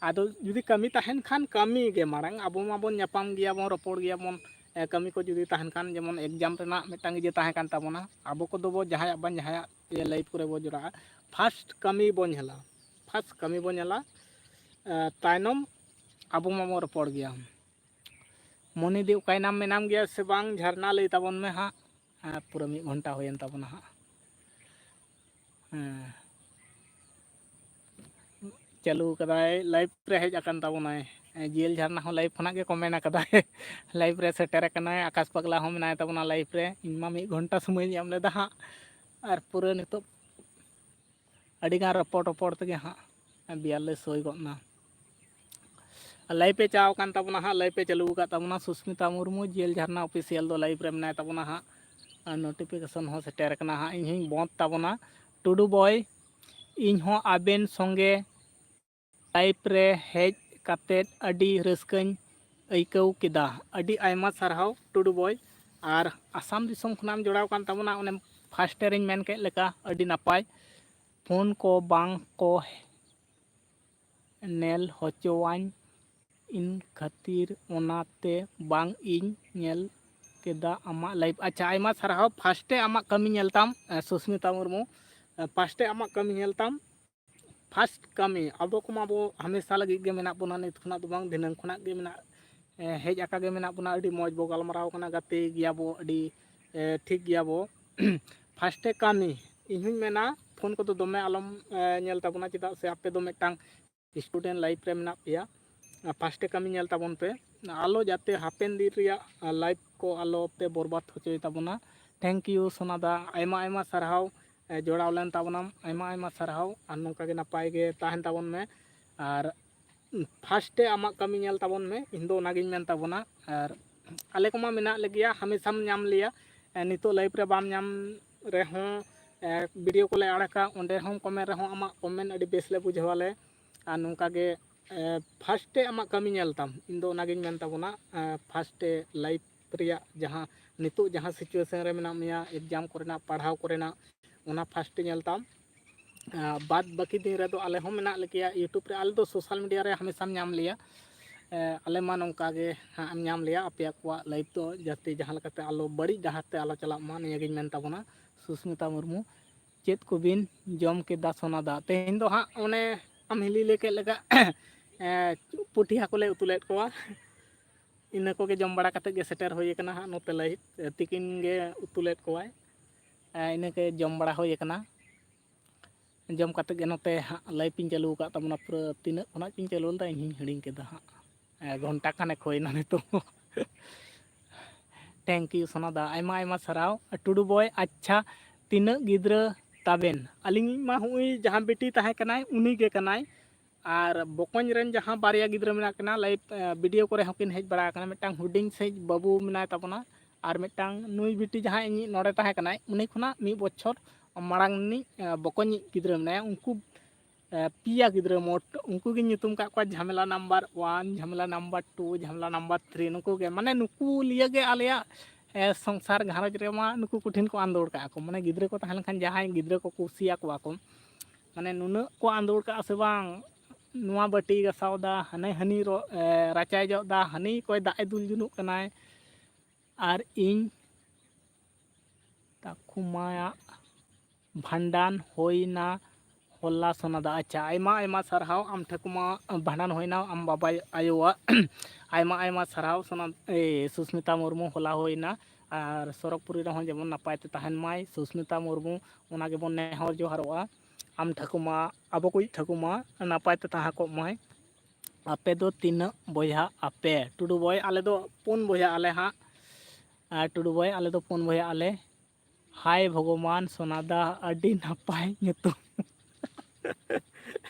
ᱟᱫᱚ ᱡᱩᱫᱤ ᱠᱟᱹᱢᱤ ᱛᱟᱦᱮᱱ ᱠᱷᱟᱱ ᱠᱟᱹᱢᱤ ᱜᱮ ᱢᱟᱲᱟᱝ, ᱟᱵᱚ ᱢᱟᱵᱚᱱ ᱧᱟᱯᱟᱢ ᱜᱮᱭᱟᱵᱚᱱ, ᱨᱚᱯᱚᱲ ᱜᱮᱭᱟᱵᱚᱱ, ᱠᱟᱹᱢᱤ ᱠᱚ ᱡᱩᱫᱤ ᱛᱟᱦᱮᱱ ᱠᱷᱟᱱ, ᱡᱮᱢᱚᱱ exam ᱨᱮᱱᱟᱜ ᱢᱤᱫᱴᱟᱝ ᱤᱭᱟᱹ ᱛᱟᱦᱮᱸ ᱠᱟᱱ ᱛᱟᱵᱚᱱᱟ, ᱟᱵᱚ ᱠᱚᱫᱚ ᱵᱚ ᱡᱟᱦᱟᱸᱭᱟᱜ ᱵᱟᱝ ᱡᱟᱦᱟᱸᱭᱟᱜ life ᱠᱚᱨᱮ ᱵᱚ ᱡᱚᱲᱟᱜᱼᱟ, first ᱠᱟᱹᱢᱤ ᱵᱚ ᱧᱮᱞᱟ, first ᱠᱟᱹᱢᱤ ᱵᱚ ᱧᱮᱞᱟ, ᱛᱟᱭᱱᱚᱢ ᱟᱵᱚ ᱢᱟᱵᱚ ᱨᱚᱯᱚᱲ ᱜᱮᱭᱟ᱾ ᱢᱚᱱᱤᱫᱤ ᱚᱠᱟᱭᱱᱟᱢ, ᱢᱮᱱᱟᱢ ᱜᱮᱭᱟ ᱥᱮ ᱵᱟᱝ? ᱡᱷᱟᱨᱱᱟ ᱞᱟᱹᱭ ᱛᱟᱵᱚᱱ ᱢᱮ ᱦᱟᱸᱜ᱾ ᱯᱩᱨᱟᱹ ᱢᱤᱫ ᱜᱷᱚᱱᱴᱟ ᱦᱩᱭᱮᱱ ᱛᱟᱵᱚᱱᱟ ᱦᱟᱸᱜ᱾ ᱦᱮᱸ, ᱪᱟᱹᱞᱩ ᱠᱟᱫᱟᱭ, live ᱨᱮ ᱦᱮᱡ ᱟᱠᱟᱱ ᱛᱟᱵᱚᱱᱟᱭ᱾ ᱡᱤᱭᱮᱞ ᱡᱷᱟᱨᱱᱟ ᱦᱚᱸ live ᱠᱷᱚᱱᱟᱜ ᱜᱮ comment ᱟᱠᱟᱫᱟᱭ᱾ Live ᱨᱮ ᱥᱮᱴᱮᱨ ᱟᱠᱟᱱᱟᱭ᱾ ᱟᱠᱟᱥ ᱯᱟᱜᱽᱞᱟ ᱦᱚᱸ ᱢᱮᱱᱟᱭ ᱛᱟᱵᱚᱱᱟ live ᱨᱮ᱾ ᱤᱧ ᱢᱟ ᱢᱤᱫ ᱜᱷᱚᱱᱴᱟ ᱥᱚᱢᱚᱭᱤᱧ ᱮᱢ ᱞᱮᱫᱟ ᱦᱟᱸᱜ, ᱟᱨ ᱯᱩᱨᱟᱹ ᱱᱤᱛᱚᱜ ᱟᱹᱰᱤᱜᱟᱱ ᱨᱚᱯᱚᱲ ᱨᱚᱯᱚᱲ ᱛᱮᱜᱮ ᱦᱟᱸᱜ ᱵᱤᱭᱟᱞᱞᱤᱥ ᱦᱩᱭ ᱜᱚᱫ ᱮᱱᱟ᱾ Live ᱮ ᱪᱟᱣ ᱟᱠᱟᱱ ᱛᱟᱵᱚᱱᱟ ᱦᱟᱸᱜ, live ᱮ ᱪᱟᱹᱞᱩ ᱟᱠᱟᱫ ᱛᱟᱵᱚᱱᱟ ᱥᱩᱥᱢᱤᱛᱟ ᱢᱩᱨᱢᱩ, ᱡᱤᱭᱮᱞ ᱡᱷᱟᱨᱱᱟ official ᱫᱚ live ᱨᱮ ᱢᱮᱱᱟᱭ ᱛᱟᱵᱚᱱᱟ ᱦᱟᱸᱜ᱾ ᱟᱨ notification ᱦᱚᱸ ᱥᱮᱴᱮᱨ ᱟᱠᱟᱱᱟ ᱦᱟᱸᱜ᱾ ᱤᱧ ᱦᱚᱸᱧ ᱵᱚᱸᱫᱽ ᱛᱟᱵᱚᱱᱟ᱾ ᱴᱩᱰᱩ boy, ᱤᱧ ᱦᱚᱸ ᱟᱵᱮᱱ ᱥᱚᱸᱜᱮ live ᱨᱮ ᱦᱮᱡ ᱠᱟᱛᱮᱫ ᱟᱹᱰᱤ ᱨᱟᱹᱥᱠᱟᱹᱧ ᱟᱹᱭᱠᱟᱹᱣ ᱠᱮᱫᱟ᱾ ᱟᱹᱰᱤ ᱟᱭᱢᱟ ᱥᱟᱨᱦᱟᱣ ᱴᱩᱰᱩ boy᱾ ᱟᱨ ᱟᱥᱟᱢ ᱫᱤᱥᱚᱢ ᱠᱷᱚᱱᱟᱜ ᱮᱢ ᱡᱚᱲᱟᱣ ᱠᱟᱱ ᱛᱟᱵᱚᱱᱟ, ᱚᱱᱮ first ᱨᱮᱧ ᱢᱮᱱ ᱠᱮᱫ ᱞᱮᱠᱟ, ᱟᱹᱰᱤ ᱱᱟᱯᱟᱭ᱾ ᱯᱷᱳᱱ ᱠᱚ ᱵᱟᱝ ᱠᱚ ᱧᱮᱞ ᱦᱚᱪᱚᱣᱟᱹᱧ ᱤᱧ ᱠᱷᱟᱹᱛᱤᱨ, ᱚᱱᱟᱛᱮ ᱵᱟᱝ ᱤᱧ ᱧᱮᱞ ᱠᱮᱫᱟ ᱟᱢᱟᱜ live᱾ ᱟᱪᱪᱷᱟ, ᱟᱭᱢᱟ ᱥᱟᱨᱦᱟᱣ᱾ first ᱟᱢᱟᱜ ᱠᱟᱹᱢᱤ ᱧᱮᱞ ᱛᱟᱢ, ᱮ, ᱥᱩᱥᱢᱤᱛᱟ ᱢᱩᱨᱢᱩ, ᱮ, first ᱟᱢᱟᱜ ᱠᱟᱹᱢᱤ ᱧᱮᱞ ᱛᱟᱢ᱾ First ᱠᱟᱹᱢᱤ, ᱟᱵᱚ ᱠᱚᱢᱟ ᱟᱵᱚ ᱦᱟᱢᱮᱥᱟ ᱞᱟᱹᱜᱤᱫ ᱜᱮ ᱢᱮᱱᱟᱜ ᱵᱚᱱᱟ, ᱱᱤᱛ ᱠᱷᱚᱱᱟᱜ ᱫᱚ ᱵᱟᱝ, ᱫᱷᱤᱱᱟᱹᱝ ᱠᱷᱚᱱᱟᱜ ᱜᱮ ᱢᱮᱱᱟᱜ, ᱮ, ᱦᱮᱡ ᱟᱠᱟ ᱜᱮ ᱢᱮᱱᱟᱜ ᱵᱚᱱᱟ᱾ ᱟᱹᱰᱤ ᱢᱚᱡᱽ ᱵᱚ ᱜᱟᱞᱢᱟᱨᱟᱣ ᱠᱟᱱᱟ, ᱜᱟᱛᱮ ᱜᱮᱭᱟ ᱵᱚ, ᱟᱹᱰᱤ, ᱮ, ᱴᱷᱤᱠ ᱜᱮᱭᱟ ᱵᱚ᱾ First ᱠᱟᱹᱢᱤ, ᱤᱧ ᱦᱚᱧ ᱢᱮᱱᱟ ᱯᱷᱳᱱ ᱠᱚᱫᱚ ᱫᱚᱢᱮ ᱟᱞᱚᱢ, ᱮ, ᱧᱮᱞ ᱛᱟᱵᱚᱱᱟ, ᱪᱮᱫᱟᱜ ᱥᱮ ᱟᱯᱮ ᱫᱚ ᱢᱤᱫᱴᱟᱝ student life ᱨᱮ ᱢᱮᱱᱟᱜ ᱯᱮᱭᱟ᱾ First ᱠᱟᱹᱢᱤ ᱧᱮᱞ ᱛᱟᱵᱚᱱ ᱯᱮ, ᱟᱞᱚ ᱡᱟᱛᱮ ᱦᱟᱯᱮᱱ ᱫᱤᱱ ᱨᱮᱭᱟᱜ life ᱠᱚ ᱟᱞᱚ ᱯᱮ ᱵᱚᱨᱵᱟᱫ ᱦᱚᱪᱚᱭ ᱛᱟᱵᱚᱱᱟ᱾ Thank you ᱥᱳᱱᱟ ᱫᱟ, ᱟᱭᱢᱟ ᱟᱭᱢᱟ ᱥᱟᱨᱦᱟᱣ, ᱮ, ᱡᱚᱲᱟᱣ ᱞᱮᱱ ᱛᱟᱵᱚᱱᱟᱢ, ᱟᱭᱢᱟ ᱟᱭᱢᱟ ᱥᱟᱨᱦᱟᱣ᱾ ᱟᱨ ᱱᱚᱝᱠᱟ ᱜᱮ ᱱᱟᱯᱟᱭ ᱜᱮ ᱛᱟᱦᱮᱱ ᱛᱟᱵᱚᱱ ᱢᱮ᱾ ᱟᱨ first ᱟᱢᱟᱜ ᱠᱟᱹᱢᱤ ᱧᱮᱞ ᱛᱟᱵᱚᱱ ᱢᱮ, ᱤᱧ ᱫᱚ ᱚᱱᱟᱜᱤᱧ ᱢᱮᱱ ᱛᱟᱵᱚᱱᱟ᱾ ᱟᱨ ᱟᱞᱮ ᱠᱚᱢᱟ ᱢᱮᱱᱟᱜ ᱞᱮᱜᱮᱭᱟ, ᱦᱟᱢᱮᱥᱟᱢ ᱧᱟᱢ ᱞᱮᱭᱟ᱾ ᱮ, ᱱᱤᱛᱚᱜ live ᱨᱮ ᱵᱟᱢ ᱧᱟᱢ ᱨᱮᱦᱚᱸ, ᱮ, video ᱠᱚᱞᱮ ᱟᱲᱟᱜᱟ, ᱚᱸᱰᱮ ᱦᱚᱸᱢ comment ᱨᱮᱦᱚᱸ ᱟᱢᱟᱜ comment ᱟᱹᱰᱤ ᱵᱮᱥ ᱞᱮ ᱵᱩᱡᱷᱟᱹᱣᱟᱞᱮ᱾ ᱟᱨ ᱱᱚᱝᱠᱟ ᱜᱮ, ᱮ, first ᱟᱢᱟᱜ ᱠᱟᱹᱢᱤ ᱧᱮᱞ ᱛᱟᱢ, ᱤᱧ ᱫᱚ ᱚᱱᱟᱜᱤᱧ ᱢᱮᱱ ᱛᱟᱵᱚᱱᱟ᱾ ᱮ, first life ᱨᱮᱭᱟᱜ ᱡᱟᱦᱟᱸ ᱱᱤᱛᱚᱜ ᱡᱟᱦᱟᱸ situation ᱨᱮ ᱢᱮᱱᱟᱜ ᱢᱮᱭᱟ, exam ᱠᱚᱨᱮᱱᱟᱜ, ᱯᱟᱲᱦᱟᱣ ᱠᱚᱨᱮᱱᱟᱜ, ᱚᱱᱟ first ᱧᱮᱞ ᱛᱟᱢ᱾ ᱮ, ᱵᱟᱫ ᱵᱟᱹᱠᱤ ᱫᱤᱱ ᱨᱮᱫᱚ ᱟᱞᱮ ᱦᱚᱸ ᱢᱮᱱᱟᱜ ᱞᱮᱜᱮᱭᱟ YouTube ᱨᱮ, ᱟᱞᱮ ᱫᱚ social media ᱨᱮ ᱦᱟᱢᱮᱥᱟᱢ ᱧᱟᱢ ᱞᱮᱭᱟ᱾ ᱟᱞᱮ ᱢᱟ ᱱᱚᱝᱠᱟ ᱜᱮ ᱦᱟᱸᱜ ᱮᱢ ᱧᱟᱢ ᱞᱮᱭᱟ, ᱟᱯᱮᱭᱟᱜ ᱠᱚᱣᱟᱜ ᱞᱟᱭᱤᱯᱷ ᱫᱚ ᱡᱟᱛᱮ ᱡᱟᱦᱟᱸ ᱞᱮᱠᱟᱛᱮ ᱟᱞᱚ ᱵᱟᱹᱲᱤᱡ ᱰᱟᱦᱟᱨ ᱛᱮ ᱟᱞᱚ ᱪᱟᱞᱟᱜ ᱢᱟ, ᱱᱤᱭᱟᱹᱜᱤᱧ ᱢᱮᱱ ᱛᱟᱵᱚᱱᱟ᱾ ᱥᱩᱥᱢᱤᱛᱟ ᱢᱩᱨᱢᱩ, ᱪᱮᱫ ᱠᱚᱵᱤᱱ ᱡᱚᱢ ᱠᱮᱫᱟ ᱥᱚᱱᱟ ᱫᱟ? ᱛᱮᱦᱮᱧ ᱫᱚ ᱦᱟᱸᱜ ᱚᱱᱮ ᱟᱢ ᱦᱤᱞᱤ ᱞᱟᱹᱭ ᱠᱮᱫ ᱞᱮᱠᱟ ᱮᱸ, ᱯᱩᱴᱷᱤ ᱦᱟᱹᱠᱩ ᱞᱮ ᱩᱛᱩ ᱞᱮᱫ ᱠᱚᱣᱟ᱾ ᱤᱱᱟᱹ ᱠᱚᱜᱮ ᱡᱚᱢ ᱵᱟᱲᱟ ᱠᱟᱛᱮᱫ ᱜᱮ ᱥᱮᱴᱮᱨ ᱦᱩᱭ ᱟᱠᱟᱱᱟ ᱦᱟᱸᱜ ᱱᱚᱛᱮ ᱞᱟᱹᱭᱤᱯᱷ᱾ ᱛᱤᱠᱤᱱ ᱜᱮ ᱩᱛᱩ ᱞᱮᱫ ᱠᱚᱣᱟᱭ᱾ ᱮᱸ, ᱤᱱᱟᱹ ᱠᱚ ᱡᱚᱢ ᱵᱟᱲᱟ ᱦᱩᱭ ᱟᱠᱟᱱᱟ᱾ ᱡᱚᱢ ᱠᱟᱛᱮᱫ ᱜᱮ ᱱᱚᱛᱮ ᱦᱟᱸᱜ ᱞᱟᱭᱤᱯᱷ ᱤᱧ ᱪᱟᱹᱞᱩ ᱟᱠᱟᱫ ᱛᱟᱵᱚᱱᱟ᱾ ᱯᱩᱨᱟᱹ ᱛᱤᱱᱟᱹᱜ ᱠᱷᱚᱱᱟᱜ ᱪᱚᱧ ᱪᱟᱹᱞᱩ ᱞᱮᱫᱟ, ᱤᱧ ᱦᱚᱧ ᱦᱤᱲᱤᱧ ᱠᱮᱫᱟ ᱦᱟᱸᱜ᱾ ᱮᱸ, ᱜᱷᱚᱱᱴᱟ ᱠᱷᱟᱱᱮᱠ ᱦᱩᱭᱱᱟ ᱱᱤᱛᱚᱜ᱾ Thank you ᱥᱚᱱᱟ ᱫᱟ, ᱟᱭᱢᱟ ᱟᱭᱢᱟ ᱥᱟᱨᱦᱟᱣ᱾ ᱴᱩᱰᱩ ᱵᱚᱭ, ᱟᱪᱪᱷᱟ, ᱛᱤᱱᱟᱹᱜ ᱜᱤᱫᱽᱨᱟᱹ ᱛᱟᱵᱮᱱ? ᱟᱹᱞᱤᱧ ᱢᱟ ᱦᱩᱜᱼᱩᱭ ᱡᱟᱦᱟᱸ ᱵᱤᱴᱤ ᱛᱟᱦᱮᱸ ᱠᱟᱱᱟᱭ, ᱩᱱᱤ ᱜᱮ ᱠᱟᱱᱟᱭ᱾ ᱟᱨ ᱵᱚᱠᱚᱧ ᱨᱮᱱ ᱡᱟᱦᱟᱸ ᱵᱟᱨᱭᱟ ᱜᱤᱫᱽᱨᱟᱹ ᱢᱮᱱᱟᱜ ᱠᱤᱱᱟ, ᱞᱟᱭᱤᱵᱷ, ᱮ, ᱵᱷᱤᱰᱤᱭᱳ ᱠᱚᱨᱮ ᱦᱚᱸᱠᱤᱱ ᱦᱮᱡ ᱵᱟᱲᱟ ᱟᱠᱟᱱᱟ᱾ ᱢᱤᱫᱴᱟᱝ ᱦᱩᱰᱤᱧ ᱥᱟᱺᱦᱤᱡ ᱵᱟᱹᱵᱩ ᱢᱮᱱᱟᱭ ᱛᱟᱵᱚᱱᱟ, ᱟᱨ ᱢᱤᱫᱴᱟᱝ ᱱᱩᱭ ᱵᱤᱴᱤ ᱡᱟᱦᱟᱸᱭ ᱤᱧᱤᱡ ᱱᱚᱰᱮ ᱛᱟᱦᱮᱸ ᱠᱟᱱᱟᱭ, ᱩᱱᱤ ᱠᱷᱚᱱᱟᱜ ᱢᱤᱫ ᱵᱚᱪᱷᱚᱨ ᱢᱟᱲᱟᱝ ᱨᱤᱱᱤᱡ, ᱮ, ᱵᱚᱠᱚᱧᱤᱡ ᱜᱤᱫᱽᱨᱟᱹ ᱢᱮᱱᱟᱭᱟ᱾ ᱩᱱᱠᱩ, ᱮ, ᱯᱮᱭᱟ ᱜᱤᱫᱽᱨᱟᱹ ᱢᱳᱴ, ᱩᱱᱠᱩ ᱜᱤᱧ ᱧᱩᱛᱩᱢ ᱠᱟᱜ ᱠᱚᱣᱟ ᱡᱷᱟᱢᱮᱞᱟ ᱱᱟᱢᱵᱟᱨ ᱳᱣᱟᱱ, ᱡᱷᱟᱢᱮᱞᱟ ᱱᱟᱢᱵᱟᱨ ᱴᱩ, ᱡᱷᱟᱢᱮᱞᱟ ᱱᱟᱢᱵᱟᱨ ᱛᱷᱨᱤ᱾ ᱱᱩᱠᱩ ᱜᱮ, ᱢᱟᱱᱮ, ᱱᱩᱠᱩ ᱞᱤᱭᱟᱹ ᱜᱮ ᱟᱞᱮᱭᱟᱜ, ᱮ, ᱥᱚᱝᱥᱟᱨ ᱜᱷᱟᱨᱚᱸᱡᱽ ᱨᱮᱢᱟ ᱱᱩᱠᱩ ᱠᱚᱴᱷᱮᱱ ᱠᱚ ᱟᱸᱫᱳᱲ ᱠᱟᱜᱼᱟ ᱠᱚ᱾ ᱢᱟᱱᱮ, ᱜᱤᱫᱽᱨᱟᱹ ᱠᱚ ᱛᱟᱦᱮᱸ ᱞᱮᱱᱠᱷᱟᱱ ᱡᱟᱦᱟᱸᱭ ᱜᱤᱫᱽᱨᱟᱹ ᱠᱚ ᱠᱩᱥᱤᱭᱟᱠᱚᱣᱟ ᱠᱚ, ᱢᱟᱱᱮ, ᱱᱩᱱᱟᱹᱜ ᱠᱚ ᱟᱸᱫᱳᱲ ᱠᱟᱜᱼᱟ ᱥᱮ ᱵᱟᱝ, ᱱᱚᱣᱟ ᱵᱟᱹᱴᱤᱭ ᱜᱟᱥᱟᱣ ᱫᱟ, ᱦᱟᱱᱮ ᱦᱟᱹᱱᱤ ᱨᱚ-, ᱮ, ᱨᱟᱪᱟᱭ ᱡᱚᱜ ᱫᱟ, ᱦᱟᱹᱱᱤ ᱠᱚᱭ ᱫᱟᱜ ᱮ ᱫᱩᱞ ᱡᱩᱱᱩᱜ ᱠᱟᱱᱟᱭ, ᱟᱨ ᱤᱧ ᱴᱷᱟᱹᱠᱩᱢᱟᱭᱟᱜ ᱵᱷᱟᱸᱰᱟᱱ ᱦᱩᱭᱱᱟ ᱦᱚᱞᱟ ᱥᱚᱱᱟ ᱫᱟ᱾ ᱟᱪᱪᱷᱟ, ᱟᱭᱢᱟ ᱟᱭᱢᱟ ᱥᱟᱨᱦᱟᱣ᱾ ᱟᱢ ᱴᱷᱟᱹᱠᱩᱢᱟ ᱵᱷᱟᱸᱰᱟᱱ ᱦᱩᱭᱱᱟ, ᱟᱢ ᱵᱟᱵᱟ ᱟᱭᱳᱣᱟᱜ᱾ ᱟᱭᱢᱟ ᱟᱭᱢᱟ ᱥᱟᱨᱦᱟᱣ ᱥᱚᱱᱟ, ᱮ, ᱥᱩᱥᱢᱤᱛᱟ ᱢᱩᱨᱢᱩ, ᱦᱚᱞᱟ ᱦᱩᱭᱱᱟ᱾ ᱟᱨ ᱥᱚᱨᱚᱜᱽᱯᱩᱨᱤ ᱨᱮᱦᱚᱸ ᱡᱮᱢᱚᱱ ᱱᱟᱯᱟᱭ ᱛᱮ ᱛᱟᱦᱮᱱ ᱢᱟᱭ ᱥᱩᱥᱢᱤᱛᱟ ᱢᱩᱨᱢᱩ, ᱚᱱᱟ ᱜᱮᱵᱚᱱ ᱱᱮᱦᱚᱨ ᱡᱚᱦᱟᱨᱚᱜᱼᱟ᱾ ᱟᱢ ᱴᱷᱟᱹᱠᱩᱢᱟ, ᱟᱵᱚ ᱠᱚᱭᱤᱡ ᱴᱷᱟᱹᱠᱩᱢᱟ ᱱᱟᱯᱟᱭ ᱛᱮ ᱛᱟᱦᱮᱸ ᱠᱚᱜ ᱢᱟᱭ᱾ ᱟᱯᱮ ᱫᱚ ᱛᱤᱱᱟᱹᱜ ᱵᱚᱭᱦᱟᱜ ᱟᱯᱮ? ᱴᱩᱰᱩ ᱵᱚᱭ, ᱟᱞᱮ ᱫᱚ ᱯᱩᱱ ᱵᱚᱭᱦᱟᱜ ᱟᱞᱮ ᱦᱟᱸᱜ᱾ ᱟᱨ ᱴᱩᱰᱩ ᱵᱚᱭ, ᱟᱞᱮ ᱫᱚ ᱯᱩᱱ ᱵᱚᱭᱦᱟᱜ ᱟᱞᱮ᱾ ᱦᱟᱭ ᱵᱷᱚᱜᱚᱵᱟᱱ, ᱥᱚᱱᱟ ᱫᱟ, ᱟᱹᱰᱤ ᱱᱟᱯᱟᱭ ᱧᱩᱛᱩᱢ᱾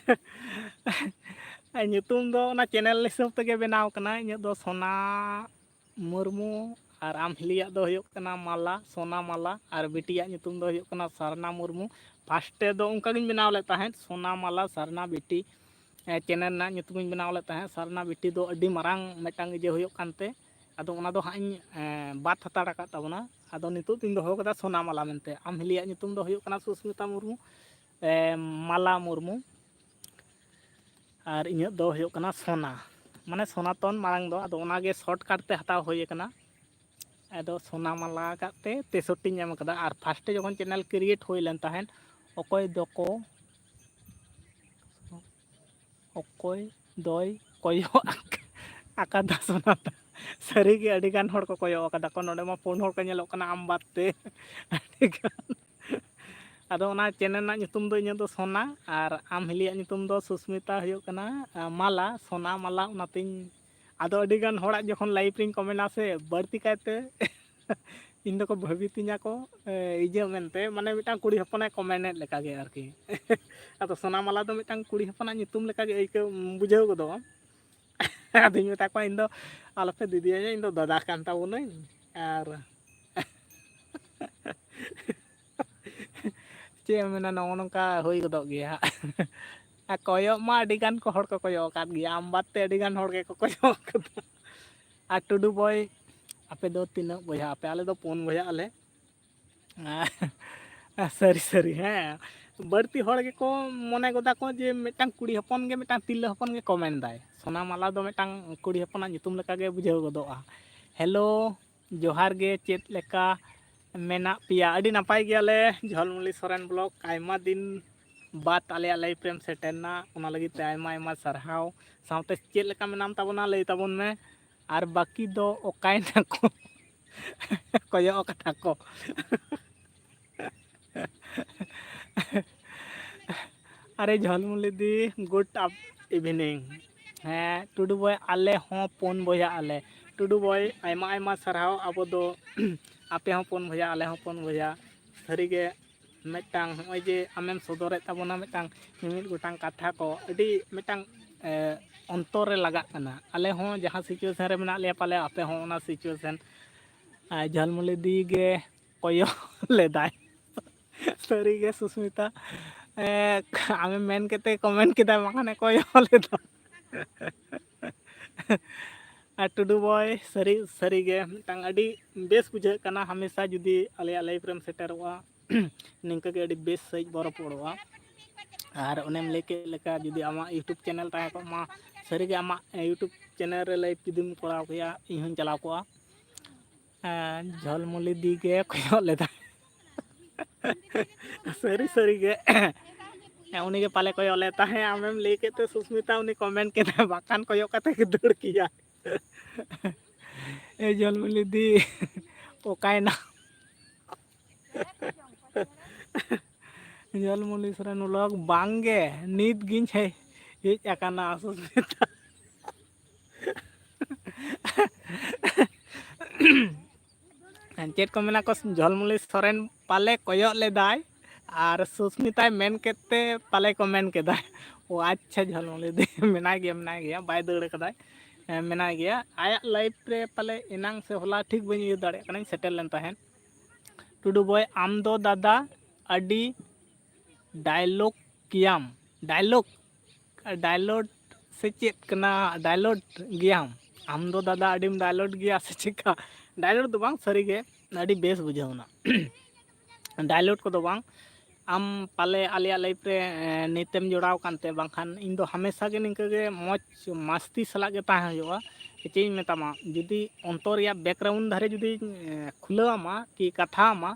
ᱧᱩᱛᱩᱢ ᱫᱚ ᱚᱱᱟ ᱪᱮᱱᱮᱞ ᱦᱤᱥᱟᱹᱵ ᱛᱮᱜᱮ ᱵᱮᱱᱟᱣ ᱠᱟᱱᱟ᱾ ᱤᱧᱟᱹᱜ ᱫᱚ ᱥᱚᱱᱟ ᱢᱩᱨᱢᱩ, ᱟᱨ ᱟᱢ ᱦᱤᱞᱤᱭᱟᱜ ᱫᱚ ᱦᱩᱭᱩᱜ ᱠᱟᱱᱟ ᱢᱟᱞᱟ, ᱥᱚᱱᱟ ᱢᱟᱞᱟ, ᱟᱨ ᱵᱤᱴᱤᱭᱟᱜ ᱧᱩᱛᱩᱢ ᱫᱚ ᱦᱩᱭᱩᱜ ᱠᱟᱱᱟ ᱥᱟᱨᱱᱟ ᱢᱩᱨᱢᱩ᱾ ᱯᱷᱟᱥᱴ ᱛᱮᱫᱚ ᱚᱱᱠᱟ ᱜᱤᱧ ᱵᱮᱱᱟᱣ ᱞᱮᱫ ᱛᱟᱦᱮᱸᱫ, ᱥᱚᱱᱟ ᱢᱟᱞᱟ ᱥᱟᱨᱱᱟ ᱵᱤᱴᱤ, ᱮ, ᱪᱮᱱᱮᱞ ᱨᱮᱱᱟᱜ ᱧᱩᱛᱩᱢᱤᱧ ᱵᱮᱱᱟᱣ ᱞᱮᱫ ᱛᱟᱦᱮᱸᱫ᱾ ᱥᱟᱨᱱᱟ ᱵᱤᱴᱤ ᱫᱚ ᱟᱹᱰᱤ ᱢᱟᱨᱟᱝ ᱢᱤᱫᱴᱟᱝ ᱤᱭᱟᱹ ᱦᱩᱭᱩᱜ ᱠᱟᱱᱛᱮ, ᱟᱫᱚ ᱚᱱᱟ ᱫᱚ ᱦᱟᱸᱜ ᱤᱧ, ᱮ, ᱵᱟᱫ ᱦᱟᱛᱟᱲ ᱟᱠᱟᱫ ᱛᱟᱵᱚᱱᱟ᱾ ᱟᱫᱚ ᱱᱤᱛᱚᱜ ᱫᱚᱧ ᱫᱚᱦᱚ ᱠᱟᱫᱟ ᱥᱚᱱᱟ ᱢᱟᱞᱟ ᱢᱮᱱᱛᱮ᱾ ᱟᱢ ᱦᱤᱞᱤᱭᱟᱜ ᱧᱩᱛᱩᱢ ᱫᱚ ᱦᱩᱭᱩᱜ ᱠᱟᱱᱟ ᱥᱩᱥᱢᱤᱛᱟ ᱢᱩᱨᱢᱩ, ᱮ, ᱢᱟᱞᱟ ᱢᱩᱨᱢᱩ, ᱟᱨ ᱤᱧᱟᱹᱜ ᱫᱚ ᱦᱩᱭᱩᱜ ᱠᱟᱱᱟ ᱥᱚᱱᱟ᱾ ᱢᱟᱱᱮ ᱥᱚᱱᱟᱛᱚᱱ ᱢᱟᱲᱟᱝ ᱫᱚ, ᱟᱫᱚ ᱚᱱᱟᱜᱮ ᱥᱚᱨᱴᱠᱟᱴ ᱛᱮ ᱦᱟᱛᱟᱣ ᱦᱩᱭ ᱟᱠᱟᱱᱟ᱾ ᱟᱫᱚ ᱥᱚᱱᱟᱢᱟᱞᱟ ᱠᱟᱛᱮ ᱛᱮᱥᱚᱴᱴᱤᱧ ᱮᱢ ᱟᱠᱟᱫᱟ᱾ ᱟᱨ ᱯᱷᱟᱥᱴᱮ ᱡᱚᱠᱷᱚᱱ ᱪᱮᱱᱮᱞ ᱠᱨᱤᱭᱮᱴ ᱦᱩᱭ ᱞᱮᱱ ᱛᱟᱦᱮᱸᱫ, ᱚᱠᱚᱭ ᱫᱚᱠᱚ ᱚᱠᱚᱭ ᱫᱚᱭ ᱠᱚᱭᱚᱜ ᱟᱠᱟᱫᱟ ᱥᱚᱱᱟᱛᱟ? ᱥᱟᱹᱨᱤᱜᱮ ᱟᱹᱰᱤᱜᱟᱱ ᱦᱚᱲ ᱠᱚ ᱠᱚᱭᱚᱜ ᱟᱠᱟᱫᱟ ᱠᱚ᱾ ᱱᱚᱰᱮ ᱢᱟ ᱯᱩᱱ ᱦᱚᱲ ᱠᱚ ᱧᱮᱞᱚᱜ ᱠᱟᱱᱟ ᱟᱢ ᱵᱟᱫ ᱛᱮ᱾ ᱟᱹᱰᱤᱜᱟᱱ᱾ ᱟᱫᱚ ᱚᱱᱟ ᱪᱮᱱᱮᱞ ᱨᱮᱱᱟᱜ ᱧᱩᱛᱩᱢ ᱫᱚ ᱤᱧᱟᱹᱜ ᱫᱚ ᱥᱚᱱᱟ, ᱟᱨ ᱟᱢ ᱦᱤᱞᱤᱭᱟᱜ ᱧᱩᱛᱩᱢ ᱫᱚ ᱥᱩᱥᱢᱤᱛᱟ ᱦᱩᱭᱩᱜ ᱠᱟᱱᱟ, ᱟᱸ, ᱢᱟᱞᱟ, ᱥᱚᱱᱟ ᱢᱟᱞᱟ᱾ ᱚᱱᱟᱛᱤᱧ, ᱟᱫᱚ ᱟᱹᱰᱤᱜᱟᱱ ᱦᱚᱲᱟᱜ ᱡᱚᱠᱷᱚᱱ ᱞᱟᱭᱤᱵᱷ ᱨᱤᱧ ᱠᱚᱢᱮᱱᱴᱟ ᱥᱮ, ᱵᱟᱹᱲᱛᱤ ᱠᱟᱭᱛᱮ ᱤᱧ ᱫᱚᱠᱚ ᱵᱷᱟᱹᱵᱤᱛᱤᱧᱟ ᱠᱚ, ᱮ, ᱤᱭᱟᱹ ᱢᱮᱱᱛᱮ, ᱢᱟᱱᱮ ᱢᱤᱫᱴᱟᱝ ᱠᱩᱲᱤ ᱦᱚᱯᱚᱱᱮ ᱠᱚᱢᱮᱱᱴ ᱮᱫ ᱞᱮᱠᱟᱜᱮ ᱟᱨᱠᱤ᱾ ᱟᱫᱚ ᱥᱚᱱᱟ ᱢᱟᱞᱟ ᱫᱚ ᱢᱤᱫᱴᱟᱝ ᱠᱩᱲᱤ ᱦᱚᱯᱚᱱᱟᱜ ᱧᱩᱛᱩᱢ ᱞᱮᱠᱟᱜᱮ ᱟᱹᱭᱠᱟᱹᱣ, ᱵᱩᱡᱷᱟᱹᱣ ᱜᱚᱫᱚᱜᱼᱟ᱾ ᱟᱫᱚᱧ ᱢᱮᱛᱟ ᱠᱚᱣᱟ, "ᱤᱧ ᱫᱚ ᱟᱞᱚᱯᱮ ᱫᱤᱫᱤᱭᱟᱹᱧᱟ, ᱤᱧ ᱫᱚ ᱫᱟᱫᱟ ᱠᱟᱱ ᱛᱟᱵᱚᱱᱟᱹᱧ᱾" ᱟᱨ ᱪᱮᱫ ᱮᱢ ᱢᱮᱱᱟ, ᱱᱚᱜᱼᱚ ᱱᱚᱝᱠᱟ ᱦᱩᱭ ᱜᱚᱫᱚᱜ ᱜᱮᱭᱟ ᱦᱟᱸᱜ᱾ ᱟᱨ ᱠᱚᱭᱚᱜ ᱢᱟ ᱟᱹᱰᱤ ᱜᱟᱱ ᱠᱚ ᱦᱚᱲ ᱠᱚ ᱠᱚᱭᱚᱜ ᱟᱠᱟᱫ ᱜᱮᱭᱟ, ᱟᱢ ᱵᱟᱫ ᱛᱮ ᱟᱹᱰᱤ ᱜᱟᱱ ᱦᱚᱲ ᱜᱮᱠᱚ ᱠᱚᱭᱚᱜ ᱟᱠᱟᱫᱟ᱾ ᱟᱨ ᱴᱩᱰᱩ ᱵᱚᱭ, ᱟᱯᱮ ᱫᱚ ᱛᱤᱱᱟᱹᱜ ᱵᱚᱭᱦᱟ ᱟᱯᱮ? ᱟᱞᱮ ᱫᱚ ᱯᱩᱱ ᱵᱚᱭᱦᱟᱜ ᱟᱞᱮ᱾ ᱥᱟᱹᱨᱤ ᱥᱟᱹᱨᱤ, ᱦᱮᱸ, ᱵᱟᱹᱲᱛᱤ ᱦᱚᱲ ᱜᱮᱠᱚ ᱢᱚᱱᱮ ᱜᱚᱫᱟ ᱠᱚ ᱡᱮ ᱢᱤᱫᱴᱟᱝ ᱠᱩᱲᱤ ᱦᱚᱯᱚᱱ ᱜᱮ ᱢᱤᱫᱴᱟᱝ ᱛᱤᱨᱞᱟᱹ ᱦᱚᱯᱚᱱ ᱜᱮ ᱠᱚᱢᱮᱱᱴ ᱫᱟᱭ᱾ ᱥᱚᱱᱟ ᱢᱟᱞᱟ ᱫᱚ ᱢᱤᱫᱴᱟᱝ ᱠᱩᱲᱤ ᱦᱚᱯᱚᱱᱟᱜ ᱧᱩᱛᱩᱢ ᱞᱮᱠᱟᱜᱮ ᱵᱩᱡᱷᱟᱹᱣ ᱜᱚᱫᱚᱜᱼᱟ᱾ ᱦᱮᱞᱳ, ᱡᱚᱦᱟᱨ ᱜᱮ, ᱪᱮᱫ ᱞᱮᱠᱟ ᱢᱮᱱᱟᱜ ᱯᱮᱭᱟ? ᱟᱹᱰᱤ ᱱᱟᱯᱟᱭ ᱜᱮᱭᱟᱞᱮ, ᱡᱷᱚᱞᱢᱩᱞᱤ ᱥᱚᱨᱮᱱ ᱵᱞᱚᱜ᱾ ᱟᱭᱢᱟ ᱫᱤᱱ ᱵᱟᱫ ᱟᱞᱮᱭᱟᱜ ᱞᱟᱭᱤᱵᱷ ᱨᱮᱢ ᱥᱮᱴᱮᱨᱱᱟ, ᱚᱱᱟ ᱞᱟᱹᱜᱤᱫ ᱛᱮ ᱟᱭᱢᱟ ᱟᱭᱢᱟ ᱥᱟᱨᱦᱟᱣ᱾ ᱥᱟᱶᱛᱮ ᱪᱮᱫ ᱞᱮᱠᱟ ᱢᱮᱱᱟᱢ ᱛᱟᱵᱚᱱᱟ, ᱞᱟᱹᱭ ᱛᱟᱵᱚᱱ ᱢᱮ᱾ ᱟᱨ ᱵᱟᱹᱠᱤ ᱫᱚ ᱚᱠᱟᱭ ᱱᱟᱠᱚ? ᱠᱚᱭᱚᱜ ᱟᱠᱟᱫᱟ ᱠᱚ᱾ ᱟᱨᱮ ᱡᱷᱚᱞᱢᱩᱞᱤ ᱫᱤ, good up evening᱾ ᱦᱮᱸ, ᱴᱩᱰᱩ ᱵᱚᱭ, ᱟᱞᱮ ᱦᱚᱸ ᱯᱩᱱ ᱵᱚᱭᱦᱟ ᱟᱞᱮ᱾ ᱴᱩᱰᱩ ᱵᱚᱭ, ᱟᱭᱢᱟ ᱟᱭᱢᱟ ᱥᱟᱨᱦᱟᱣ᱾ ᱟᱵᱚ ᱫᱚ, ᱟᱯᱮ ᱦᱚᱸ ᱯᱩᱱ ᱵᱚᱭᱦᱟ, ᱟᱞᱮ ᱦᱚᱸ ᱯᱩᱱ ᱵᱚᱭᱦᱟ᱾ ᱥᱟᱹᱨᱤᱜᱮ ᱢᱤᱫᱴᱟᱝ ᱱᱚᱜᱼᱚᱭ ᱡᱮ ᱟᱢᱮᱢ ᱥᱚᱫᱚᱨᱮᱫ ᱛᱟᱵᱚᱱᱟ ᱢᱤᱫᱴᱟᱝ ᱢᱤᱢᱤᱫ ᱜᱚᱴᱟᱝ ᱠᱟᱛᱷᱟ ᱠᱚ, ᱟᱹᱰᱤ ᱢᱤᱫᱴᱟᱝ, ᱮ, ᱚᱱᱛᱚᱨ ᱨᱮ ᱞᱟᱜᱟᱜ ᱠᱟᱱᱟ᱾ ᱟᱞᱮ ᱦᱚᱸ ᱡᱟᱦᱟᱸ situation ᱨᱮ ᱢᱮᱱᱟᱜ ᱞᱮᱭᱟ, ᱯᱟᱞᱮ ᱟᱯᱮ ᱦᱚᱸ ᱚᱱᱟ situation᱾ ᱟᱨ ᱡᱷᱟᱞᱢᱩᱞᱤ ᱫᱤ ᱜᱮ ᱠᱚᱭᱚᱜ ᱞᱮᱫᱟᱭ᱾ ᱥᱟᱹᱨᱤᱜᱮ ᱥᱩᱥᱢᱤᱛᱟ, ᱮ, ᱟᱢᱮᱢ ᱢᱮᱱ ᱠᱮᱫ ᱛᱮ ᱠᱚᱢᱮᱱᱴ ᱠᱮᱫᱟᱭ, ᱵᱟᱠᱷᱟᱱᱮ ᱠᱚᱭᱚᱜ ᱞᱮᱫᱟ᱾ ᱟᱨ ᱴᱩᱰᱩ ᱵᱚᱭ, ᱥᱟᱹᱨᱤ, ᱥᱟᱹᱨᱤᱜᱮ ᱢᱤᱫᱴᱟᱝ ᱟᱹᱰᱤ ᱵᱮᱥ ᱵᱩᱡᱷᱟᱹᱜ ᱠᱟᱱᱟ, ᱦᱟᱢᱮᱥᱟ ᱡᱩᱫᱤ ᱟᱞᱮᱭᱟᱜ ᱞᱟᱭᱤᱵᱷ ᱨᱮᱢ ᱥᱮᱴᱮᱨᱚᱜᱼᱟ, ᱱᱤᱝᱠᱟᱹ ᱜᱮ ᱟᱹᱰᱤ ᱵᱮᱥ ᱥᱟᱺᱦᱤᱡ ᱵᱚ ᱨᱚᱯᱚᱲᱚᱜᱼᱟ᱾ ᱟᱨ ᱚᱱᱮᱢ ᱞᱟᱹᱭ ᱠᱮᱫ ᱞᱮᱠᱟ, ᱡᱩᱫᱤ ᱟᱢᱟᱜ YouTube channel ᱛᱟᱦᱮᱸ ᱠᱚᱜ ᱢᱟ, ᱥᱟᱹᱨᱤᱜᱮ ᱟᱢᱟᱜ YouTube channel ᱨᱮ live ᱡᱩᱫᱤᱢ ᱠᱚᱨᱟᱣ ᱠᱮᱭᱟ, ᱤᱧ ᱦᱚᱸᱧ ᱪᱟᱞᱟᱣ ᱠᱚᱜᱼᱟ᱾ ᱦᱮᱸ, ᱡᱷᱚᱞᱢᱩᱞᱤ ᱫᱤ ᱜᱮ ᱠᱚᱭᱚᱜ ᱞᱮᱫᱟ᱾ ᱥᱟᱹᱨᱤ ᱥᱟᱹᱨᱤ ᱜᱮ᱾ ᱦᱮᱸ, ᱩᱱᱤ ᱜᱮ ᱯᱟᱞᱮ ᱠᱚᱭᱚᱜ ᱞᱮᱫ ᱛᱟᱦᱮᱸ, ᱟᱢᱮᱢ ᱞᱟᱹᱭ ᱠᱮᱫ ᱛᱮ ᱥᱩᱥᱢᱤᱛᱟ ᱩᱱᱤ comment ᱠᱮᱫᱟᱭ, ᱵᱟᱠᱷᱟᱱ ᱠᱚᱭᱚᱜ ᱠᱟᱛᱮ ᱜᱮ ᱫᱟᱹᱲ ᱠᱮᱭᱟ᱾ ᱮ ᱡᱷᱚᱞᱢᱩᱞᱤ ᱫᱤ, ᱚᱠᱟᱭᱮᱱᱟ? ᱡᱷᱚᱞᱢᱩᱞᱤ ᱥᱚᱨᱮᱱ vlog, ᱵᱟᱝ ᱜᱮ, ᱱᱤᱛ ᱜᱤᱧ ᱦᱮᱡ, ᱦᱮᱡ ᱟᱠᱟᱱᱟ ᱥᱩᱥᱢᱤᱛᱟ᱾ ᱪᱮᱫ ᱠᱚ ᱢᱮᱱᱟ ᱠᱚ, ᱡᱷᱚᱞᱢᱩᱞᱤ ᱥᱚᱨᱮᱱ ᱯᱟᱞᱮ ᱠᱚᱭᱚᱜ ᱞᱮᱫᱟᱭ ᱟᱨ ᱥᱩᱥᱢᱤᱛᱟᱭ ᱢᱮᱱ ᱠᱮᱫ ᱛᱮ ᱯᱟᱞᱮ comment ᱠᱮᱫᱟᱭ᱾ ᱚ ᱟᱪᱪᱷᱟ, ᱡᱷᱚᱞᱢᱩᱞᱤ ᱫᱤ ᱢᱮᱱᱟᱭ ᱜᱮᱭᱟ, ᱢᱮᱱᱟᱭ ᱜᱮᱭᱟ, ᱵᱟᱭ ᱫᱟᱹᱲ ᱠᱟᱫᱟᱭ, ᱦᱮᱸ, ᱢᱮᱱᱟᱭ ᱜᱮᱭᱟ᱾ ᱟᱭᱟᱜ live ᱨᱮ ᱯᱟᱞᱮ ᱮᱱᱟᱝ ᱥᱮ ᱦᱚᱞᱟ, ᱴᱷᱤᱠ ᱵᱟᱹᱧ ᱩᱭᱦᱟᱹᱨ ᱫᱟᱲᱮᱭᱟᱜ ᱠᱟᱱᱟᱧ, ᱥᱮᱴᱮᱨ ᱞᱮᱱ ᱛᱟᱦᱮᱸᱫ᱾ ᱴᱩᱰᱩ boy, ᱟᱢ ᱫᱚ ᱫᱟᱫᱟ ᱟᱹᱰᱤ dialogue ᱜᱮᱭᱟᱢ᱾ Dialogue, dialogue ᱥᱮ ᱪᱮᱫ ᱠᱟᱱᱟ? Dialogue ᱜᱮᱭᱟᱢ ᱟᱢ ᱫᱚ ᱫᱟᱫᱟ, ᱟᱹᱰᱤᱢ dialogue ᱜᱮᱭᱟ ᱥᱮ ᱪᱮᱫᱠᱟ? Dialogue ᱫᱚ ᱵᱟᱝ, ᱥᱟᱹᱨᱤᱜᱮ ᱟᱹᱰᱤ ᱵᱮᱥ ᱵᱩᱡᱷᱟᱹᱣ ᱮᱱᱟ᱾ Dialogue ᱠᱚᱫᱚ ᱵᱟᱝ, ᱟᱢ ᱯᱟᱞᱮ ᱟᱞᱮᱭᱟᱜ live ᱨᱮ, ᱮᱸ, ᱱᱤᱛᱮᱢ ᱡᱚᱲᱟᱣ ᱠᱟᱱᱛᱮ, ᱵᱟᱝᱠᱷᱟᱱ ᱤᱧ ᱫᱚ ᱦᱟᱢᱮᱥᱟ ᱜᱮ ᱱᱤᱝᱠᱟᱹ ᱜᱮ ᱢᱚᱡᱽ ᱢᱟᱥᱛᱤ ᱥᱟᱞᱟᱜ ᱜᱮ ᱛᱟᱦᱮᱸ ᱦᱩᱭᱩᱜᱼᱟ᱾ ᱪᱮᱫ ᱤᱧ ᱢᱮᱛᱟᱢᱟ, ᱡᱩᱫᱤ ᱚᱱᱛᱚᱨ ᱨᱮᱭᱟᱜ background ᱫᱷᱟᱨᱮ ᱡᱩᱫᱤ, ᱮᱸ, ᱠᱷᱩᱞᱟᱹᱣ ᱟᱢᱟ ᱠᱤ ᱠᱟᱛᱷᱟ ᱟᱢᱟ,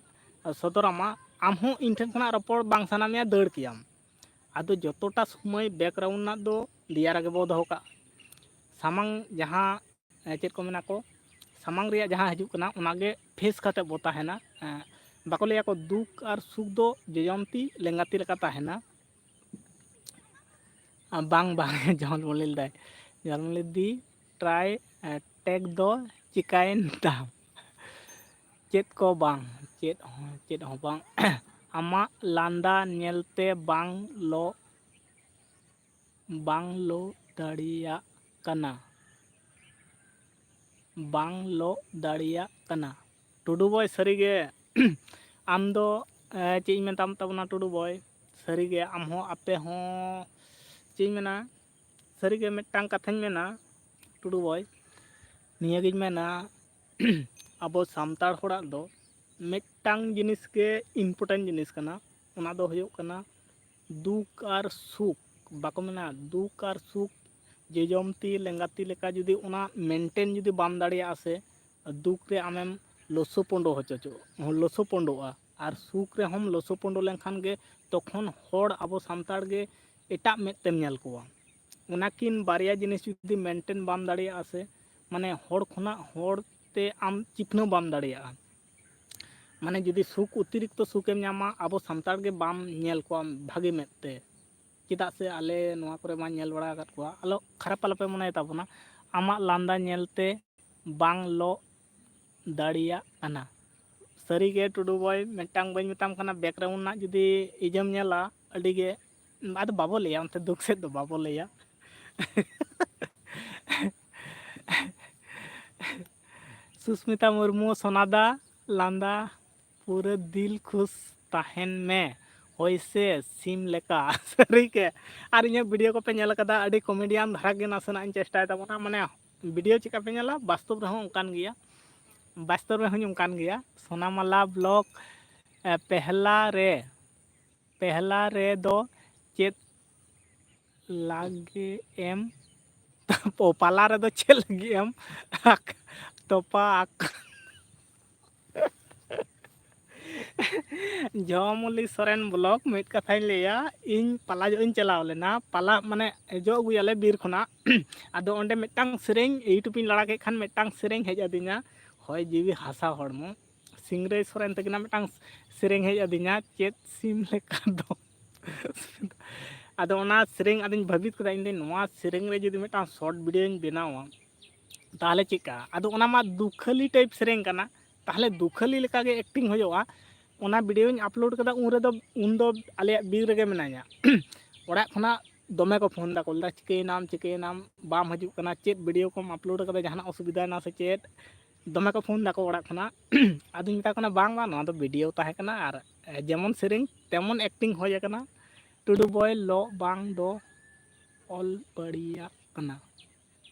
ᱥᱚᱫᱚᱨ ᱟᱢᱟ, ᱟᱢ ᱦᱚᱸ ᱤᱧ ᱴᱷᱮᱱ ᱠᱷᱚᱱᱟᱜ ᱨᱚᱯᱚᱲ ᱵᱟᱝ ᱥᱟᱱᱟ ᱢᱮᱭᱟ, ᱫᱟᱹᱲ ᱠᱮᱭᱟᱢ᱾ ᱟᱫᱚ ᱡᱚᱛᱚᱴᱟ ᱥᱚᱢᱚᱭ background ᱨᱮᱱᱟᱜ ᱫᱚ ᱫᱮᱭᱟ ᱨᱮᱜᱮ ᱵᱚ ᱫᱚᱦᱚ ᱠᱟᱜᱼᱟ᱾ ᱥᱟᱢᱟᱝ ᱡᱟᱦᱟᱸ, ᱮ, ᱪᱮᱫ ᱠᱚ ᱢᱮᱱᱟ ᱠᱚ, ᱥᱟᱢᱟᱝ ᱨᱮᱭᱟᱜ ᱡᱟᱦᱟᱸ ᱦᱤᱡᱩᱜ ᱠᱟᱱᱟ, ᱚᱱᱟᱜᱮ face ᱠᱟᱛᱮ ᱵᱚ ᱛᱟᱦᱮᱱᱟ᱾ ᱮ, ᱵᱟᱠᱚ ᱞᱟᱹᱭᱟ ᱠᱚ, ᱫᱩᱠ ᱟᱨ ᱥᱩᱠ ᱫᱚ ᱡᱚᱡᱚᱢ ᱛᱤ ᱞᱮᱸᱜᱟ ᱛᱤ ᱞᱮᱠᱟ ᱛᱟᱦᱮᱱᱟ᱾ ᱟ, ᱵᱟᱝ, ᱵᱟᱝ, ᱡᱷᱚᱞᱢᱩᱞᱤ ᱞᱮᱫᱟᱭ᱾ ᱡᱷᱚᱞᱢᱩᱞᱤ ᱫᱤ, try, ᱮ, take ᱫᱚ ᱪᱤᱠᱟᱹᱭᱮᱱ ᱛᱟᱢ? ᱪᱮᱫ ᱠᱚ ᱵᱟᱝ, ᱪᱮᱫ ᱦᱚᱸ, ᱪᱮᱫ ᱦᱚᱸ ᱵᱟᱝ᱾ ᱟᱢᱟᱜ ᱞᱟᱸᱫᱟ ᱧᱮᱞᱛᱮ ᱵᱟᱝ ᱞᱚ, ᱵᱟᱝ ᱞᱚ ᱫᱟᱲᱮᱭᱟᱜ ᱠᱟᱱᱟ, ᱵᱟᱝ ᱞᱚ ᱫᱟᱲᱮᱭᱟᱜ ᱠᱟᱱᱟ᱾ ᱴᱩᱰᱩ boy, ᱥᱟᱹᱨᱤᱜᱮ ᱟᱢ ᱫᱚ, ᱮ, ᱪᱮᱫ ᱤᱧ ᱢᱮᱛᱟᱢ ᱛᱟᱵᱚᱱᱟ ᱴᱩᱰᱩ boy, ᱥᱟᱹᱨᱤᱜᱮ ᱟᱢ ᱦᱚᱸ, ᱟᱯᱮ ᱦᱚᱸ, ᱪᱮᱫ ᱤᱧ ᱢᱮᱱᱟ, ᱥᱟᱹᱨᱤᱜᱮ ᱢᱤᱫᱴᱟᱝ ᱠᱟᱛᱷᱟᱧ ᱢᱮᱱᱟ ᱴᱩᱰᱩ boy, ᱱᱤᱭᱟᱹᱜᱤᱧ ᱢᱮᱱᱟ, ᱟᱵᱚ ᱥᱟᱱᱛᱟᱲ ᱦᱚᱲᱟᱜ ᱫᱚ ᱢᱤᱫᱴᱟᱝ ᱡᱤᱱᱤᱥ ᱜᱮ important ᱡᱤᱱᱤᱥ ᱠᱟᱱᱟ, ᱚᱱᱟ ᱫᱚ ᱦᱩᱭᱩᱜ ᱠᱟᱱᱟ ᱫᱩᱠ ᱟᱨ ᱥᱩᱠ, ᱵᱟᱠᱚ ᱢᱮᱱᱟ, ᱫᱩᱠ ᱟᱨ ᱥᱩᱠ ᱡᱚᱡᱚᱢ ᱛᱤ ᱞᱮᱸᱜᱟ ᱛᱤ ᱞᱮᱠᱟ ᱡᱩᱫᱤ ᱚᱱᱟ ᱢᱮᱱᱴᱮᱱ ᱡᱩᱫᱤ ᱵᱟᱢ ᱫᱟᱲᱮᱭᱟᱜᱼᱟ ᱥᱮ, ᱫᱩᱠ ᱨᱮ ᱟᱢᱮᱢ ᱞᱚᱥᱚᱯᱚᱸᱰᱚ ᱦᱚᱪᱚ ᱞᱚᱥᱚᱯᱚᱸᱰᱚᱜᱼᱟ᱾ ᱟᱨ ᱥᱩᱠ ᱨᱮᱦᱚᱸᱢ ᱞᱚᱥᱚᱯᱚᱸᱰᱚ ᱞᱮᱱᱠᱷᱟᱱ ᱜᱮ ᱛᱚᱠᱷᱚᱱ ᱦᱚᱲ ᱟᱵᱚ ᱥᱟᱱᱛᱟᱲ ᱜᱮ ᱮᱴᱟᱜ ᱢᱮᱫ ᱛᱮᱢ ᱧᱮᱞ ᱠᱚᱣᱟ᱾ ᱚᱱᱟᱠᱤᱱ ᱵᱟᱨᱭᱟ ᱡᱤᱱᱤᱥ ᱡᱩᱫᱤ ᱢᱮᱱᱴᱮᱱ ᱵᱟᱢ ᱫᱟᱲᱮᱭᱟᱜᱼᱟ ᱥᱮ, ᱢᱟᱱᱮ ᱦᱚᱲ ᱠᱷᱚᱱᱟᱜ ᱦᱚᱲ ᱛᱮ ᱟᱢ ᱪᱤᱯᱱᱟᱹᱣ ᱵᱟᱢ ᱫᱟᱲᱮᱭᱟᱜᱼᱟ᱾ ᱢᱟᱱᱮ ᱡᱩᱫᱤ ᱥᱩᱠ, ᱚᱛᱤᱨᱤᱠᱛᱚ ᱥᱩᱠᱮᱢ ᱧᱟᱢᱟ, ᱟᱵᱚ ᱥᱟᱱᱛᱟᱲ ᱜᱮ ᱵᱟᱢ ᱧᱮᱞ ᱠᱚᱣᱟ ᱵᱷᱟᱜᱮ ᱢᱮᱫ ᱛᱮ᱾ ᱪᱮᱫᱟᱜ ᱥᱮ ᱟᱞᱮ ᱱᱚᱣᱟ ᱠᱚᱨᱮ ᱢᱟ ᱧᱮᱞ ᱵᱟᱲᱟ ᱟᱠᱟᱫ ᱠᱚᱣᱟ, ᱟᱞᱚ ᱠᱷᱟᱨᱟᱯ ᱟᱞᱚᱯᱮ ᱢᱚᱱᱮᱭ ᱛᱟᱵᱚᱱᱟ, ᱟᱢᱟᱜ ᱞᱟᱸᱫᱟ ᱧᱮᱞ ᱛᱮ ᱵᱟᱝ ᱞᱚᱜ ᱫᱟᱲᱮᱭᱟᱜ ᱠᱟᱱᱟ᱾ ᱥᱟᱹᱨᱤᱜᱮ ᱴᱩᱰᱩ ᱵᱚᱭ, ᱢᱤᱫᱴᱟᱝ ᱵᱟᱹᱧ ᱢᱮᱛᱟᱢ ᱠᱟᱱᱟ, ᱵᱮᱠᱜᱨᱟᱣᱩᱱᱰ ᱨᱮᱱᱟᱜ ᱡᱩᱫᱤ ᱤᱡᱮᱢ ᱧᱮᱞᱟ, ᱟᱹᱰᱤᱜᱮ, ᱟᱫᱚ ᱵᱟᱵᱚ ᱞᱟᱹᱭᱟ, ᱚᱱᱛᱮ ᱫᱩᱠ ᱥᱮᱫ ᱫᱚ ᱵᱟᱵᱚ ᱞᱟᱹᱭᱟ᱾ ᱥᱩᱥᱢᱤᱛᱟ ᱢᱩᱨᱢᱩ, ᱥᱳᱱᱟᱫᱟ, ᱞᱟᱸᱫᱟ ᱯᱩᱨᱟᱹ ᱫᱤᱞ ᱠᱷᱩᱥ ᱛᱟᱦᱮᱱ ᱢᱮ, ᱦᱳᱭ ᱥᱮ ᱥᱤᱢ ᱞᱮᱠᱟ᱾ ᱥᱟᱹᱨᱤ ᱜᱮ᱾ ᱟᱨ ᱤᱧᱟᱹᱜ ᱵᱷᱤᱰᱤᱭᱳ ᱠᱚᱯᱮ ᱧᱮᱞ ᱠᱟᱫᱟ, ᱟᱹᱰᱤ ᱠᱚᱢᱮᱰᱤᱭᱟᱱ ᱫᱷᱟᱨᱟ ᱜᱮ ᱱᱟᱥᱮᱱᱟᱜ ᱤᱧ ᱪᱮᱥᱴᱟᱭ ᱛᱟᱵᱚᱱᱟ, ᱢᱟᱱᱮ ᱵᱷᱤᱰᱤᱭᱳ ᱪᱮᱠᱟ ᱯᱮ ᱧᱮᱞᱟ, ᱵᱟᱥᱛᱚᱵ ᱨᱮᱦᱚᱸ ᱚᱱᱠᱟᱱ ᱜᱮᱭᱟ, ᱵᱟᱥᱛᱚᱵ ᱨᱮᱦᱚᱸᱧ ᱚᱱᱠᱟᱱ ᱜᱮᱭᱟ᱾ ᱥᱳᱱᱟᱢᱟᱞᱟ ᱵᱞᱚᱜ, ᱮ, ᱯᱮᱦᱞᱟ ᱨᱮ, ᱯᱮᱦᱞᱟ ᱨᱮ ᱫᱚ ᱪᱮᱫ ᱞᱟᱜᱮ ᱮᱢ ᱛᱚᱯᱟ, ᱯᱟᱞᱟ ᱨᱮᱫᱚ ᱪᱮᱫ ᱞᱟᱹᱜᱤᱫ ᱮᱢ ᱟᱠ-, ᱛᱚᱯᱟ ᱟᱠ-, ᱡᱷᱚᱢᱚᱞᱤ ᱥᱚᱨᱮᱱ ᱵᱞᱚᱜ, ᱢᱤᱫ ᱠᱟᱛᱷᱟᱧ ᱞᱟᱹᱭᱟ, ᱤᱧ ᱯᱟᱞᱟ ᱡᱚᱜ ᱤᱧ ᱪᱟᱞᱟᱣ ᱞᱮᱱᱟ, ᱯᱟᱞᱟ ᱢᱟᱱᱮ ᱡᱚᱜ ᱟᱹᱜᱩᱭᱟᱞᱮ ᱵᱤᱨ ᱠᱷᱚᱱᱟᱜ᱾ ᱟᱫᱚ ᱚᱸᱰᱮ ᱢᱤᱫᱴᱟᱝ ᱥᱮᱨᱮᱧ YouTube ᱤᱧ ᱞᱟᱲᱟ ᱠᱮᱫ ᱠᱷᱟᱱ ᱢᱤᱫᱴᱟᱝ ᱥᱮᱨᱮᱧ ᱦᱮᱡ ᱟᱹᱫᱤᱧᱟ, ᱦᱚᱭ ᱡᱤᱣᱤ ᱦᱟᱥᱟ ᱦᱚᱲᱢᱚ, ᱥᱤᱝᱨᱟᱹᱭ ᱥᱚᱨᱮᱱ ᱛᱟᱹᱠᱤᱱᱟᱜ ᱢᱤᱫᱴᱟᱝ ᱥᱮᱨᱮᱧ ᱦᱮᱡ ᱟᱹᱫᱤᱧᱟ, ᱪᱮᱫ ᱥᱤᱢ ᱞᱮᱠᱟ ᱫᱚ᱾ ᱟᱫᱚ ᱚᱱᱟ ᱥᱮᱨᱮᱧ ᱟᱫᱚᱧ ᱵᱷᱟᱹᱵᱤᱛ ᱠᱮᱫᱟ, ᱤᱧ ᱫᱚ ᱱᱚᱣᱟ ᱥᱮᱨᱮᱧ ᱨᱮ ᱡᱩᱫᱤ ᱢᱤᱫᱴᱟᱝ ᱥᱚᱨᱴ ᱵᱷᱤᱰᱤᱭᱳᱧ ᱵᱮᱱᱟᱣᱟ, ᱛᱟᱦᱚᱞᱮ ᱪᱮᱫᱠᱟ? ᱟᱫᱚ ᱚᱱᱟ ᱢᱟ ᱫᱩᱠᱷᱟᱹᱞᱤ ᱴᱟᱭᱤᱯ ᱥᱮᱨᱮᱧ ᱠᱟᱱᱟ, ᱛᱟᱦᱚᱞᱮ ᱫᱩᱠᱷᱟᱹᱞᱤ ᱞᱮᱠᱟᱜᱮ ᱮᱠᱴᱤᱝ ᱦᱩᱭᱩᱜᱼᱟ᱾ ᱚᱱᱟ ᱵᱷᱤᱰᱤᱭᱳᱧ ᱟᱯᱞᱳᱰ ᱠᱮᱫᱟ, ᱩᱱ ᱨᱮᱫᱚ, ᱩᱱᱫᱚ ᱟᱞᱮᱭᱟᱜ ᱵᱤᱨ ᱨᱮᱜᱮ ᱢᱮᱱᱟᱧᱟ᱾ ᱚᱲᱟᱜ ᱠᱷᱚᱱᱟᱜ ᱫᱚᱢᱮ ᱠᱚ ᱯᱷᱳᱱ ᱫᱟᱠᱚ, ᱞᱟᱹᱭᱫᱟ, "ᱪᱤᱠᱟᱹᱭᱮᱱᱟᱢ, ᱪᱤᱠᱟᱹᱭᱮᱱᱟᱢ, ᱵᱟᱢ ᱦᱤᱡᱩᱜ ᱠᱟᱱᱟ, ᱪᱮᱫ ᱵᱷᱤᱰᱤᱭᱳ ᱠᱚᱢ ᱟᱯᱞᱳᱰ ᱠᱟᱫᱟ, ᱡᱟᱦᱟᱱᱟᱜ ᱚᱥᱩᱵᱤᱫᱷᱟᱭᱮᱱᱟ ᱥᱮ ᱪᱮᱫ?" ᱫᱚᱢᱮ ᱠᱚ ᱯᱷᱳᱱ ᱫᱟᱠᱚ ᱚᱲᱟᱜ ᱠᱷᱚᱱᱟᱜ᱾ ᱟᱫᱚᱧ ᱢᱮᱛᱟ ᱠᱚ ᱠᱟᱱᱟ, "ᱵᱟᱝ, ᱵᱟᱝ, ᱱᱚᱣᱟ ᱫᱚ ᱵᱷᱤᱰᱤᱭᱳ ᱛᱟᱦᱮᱸ ᱠᱟᱱᱟ, ᱟᱨ ᱡᱮᱢᱚᱱ ᱥᱮᱨᱮᱧ ᱛᱮᱢᱚᱱ ᱮᱠᱴᱤᱝ ᱦᱩᱭ ᱟᱠᱟᱱᱟ, ᱴᱩᱰᱩ ᱵᱚᱭ ᱞᱚ ᱵᱟᱝ ᱫᱚ ᱚᱞ ᱵᱟᱹᱲᱤᱭᱟᱜ ᱠᱟᱱᱟ,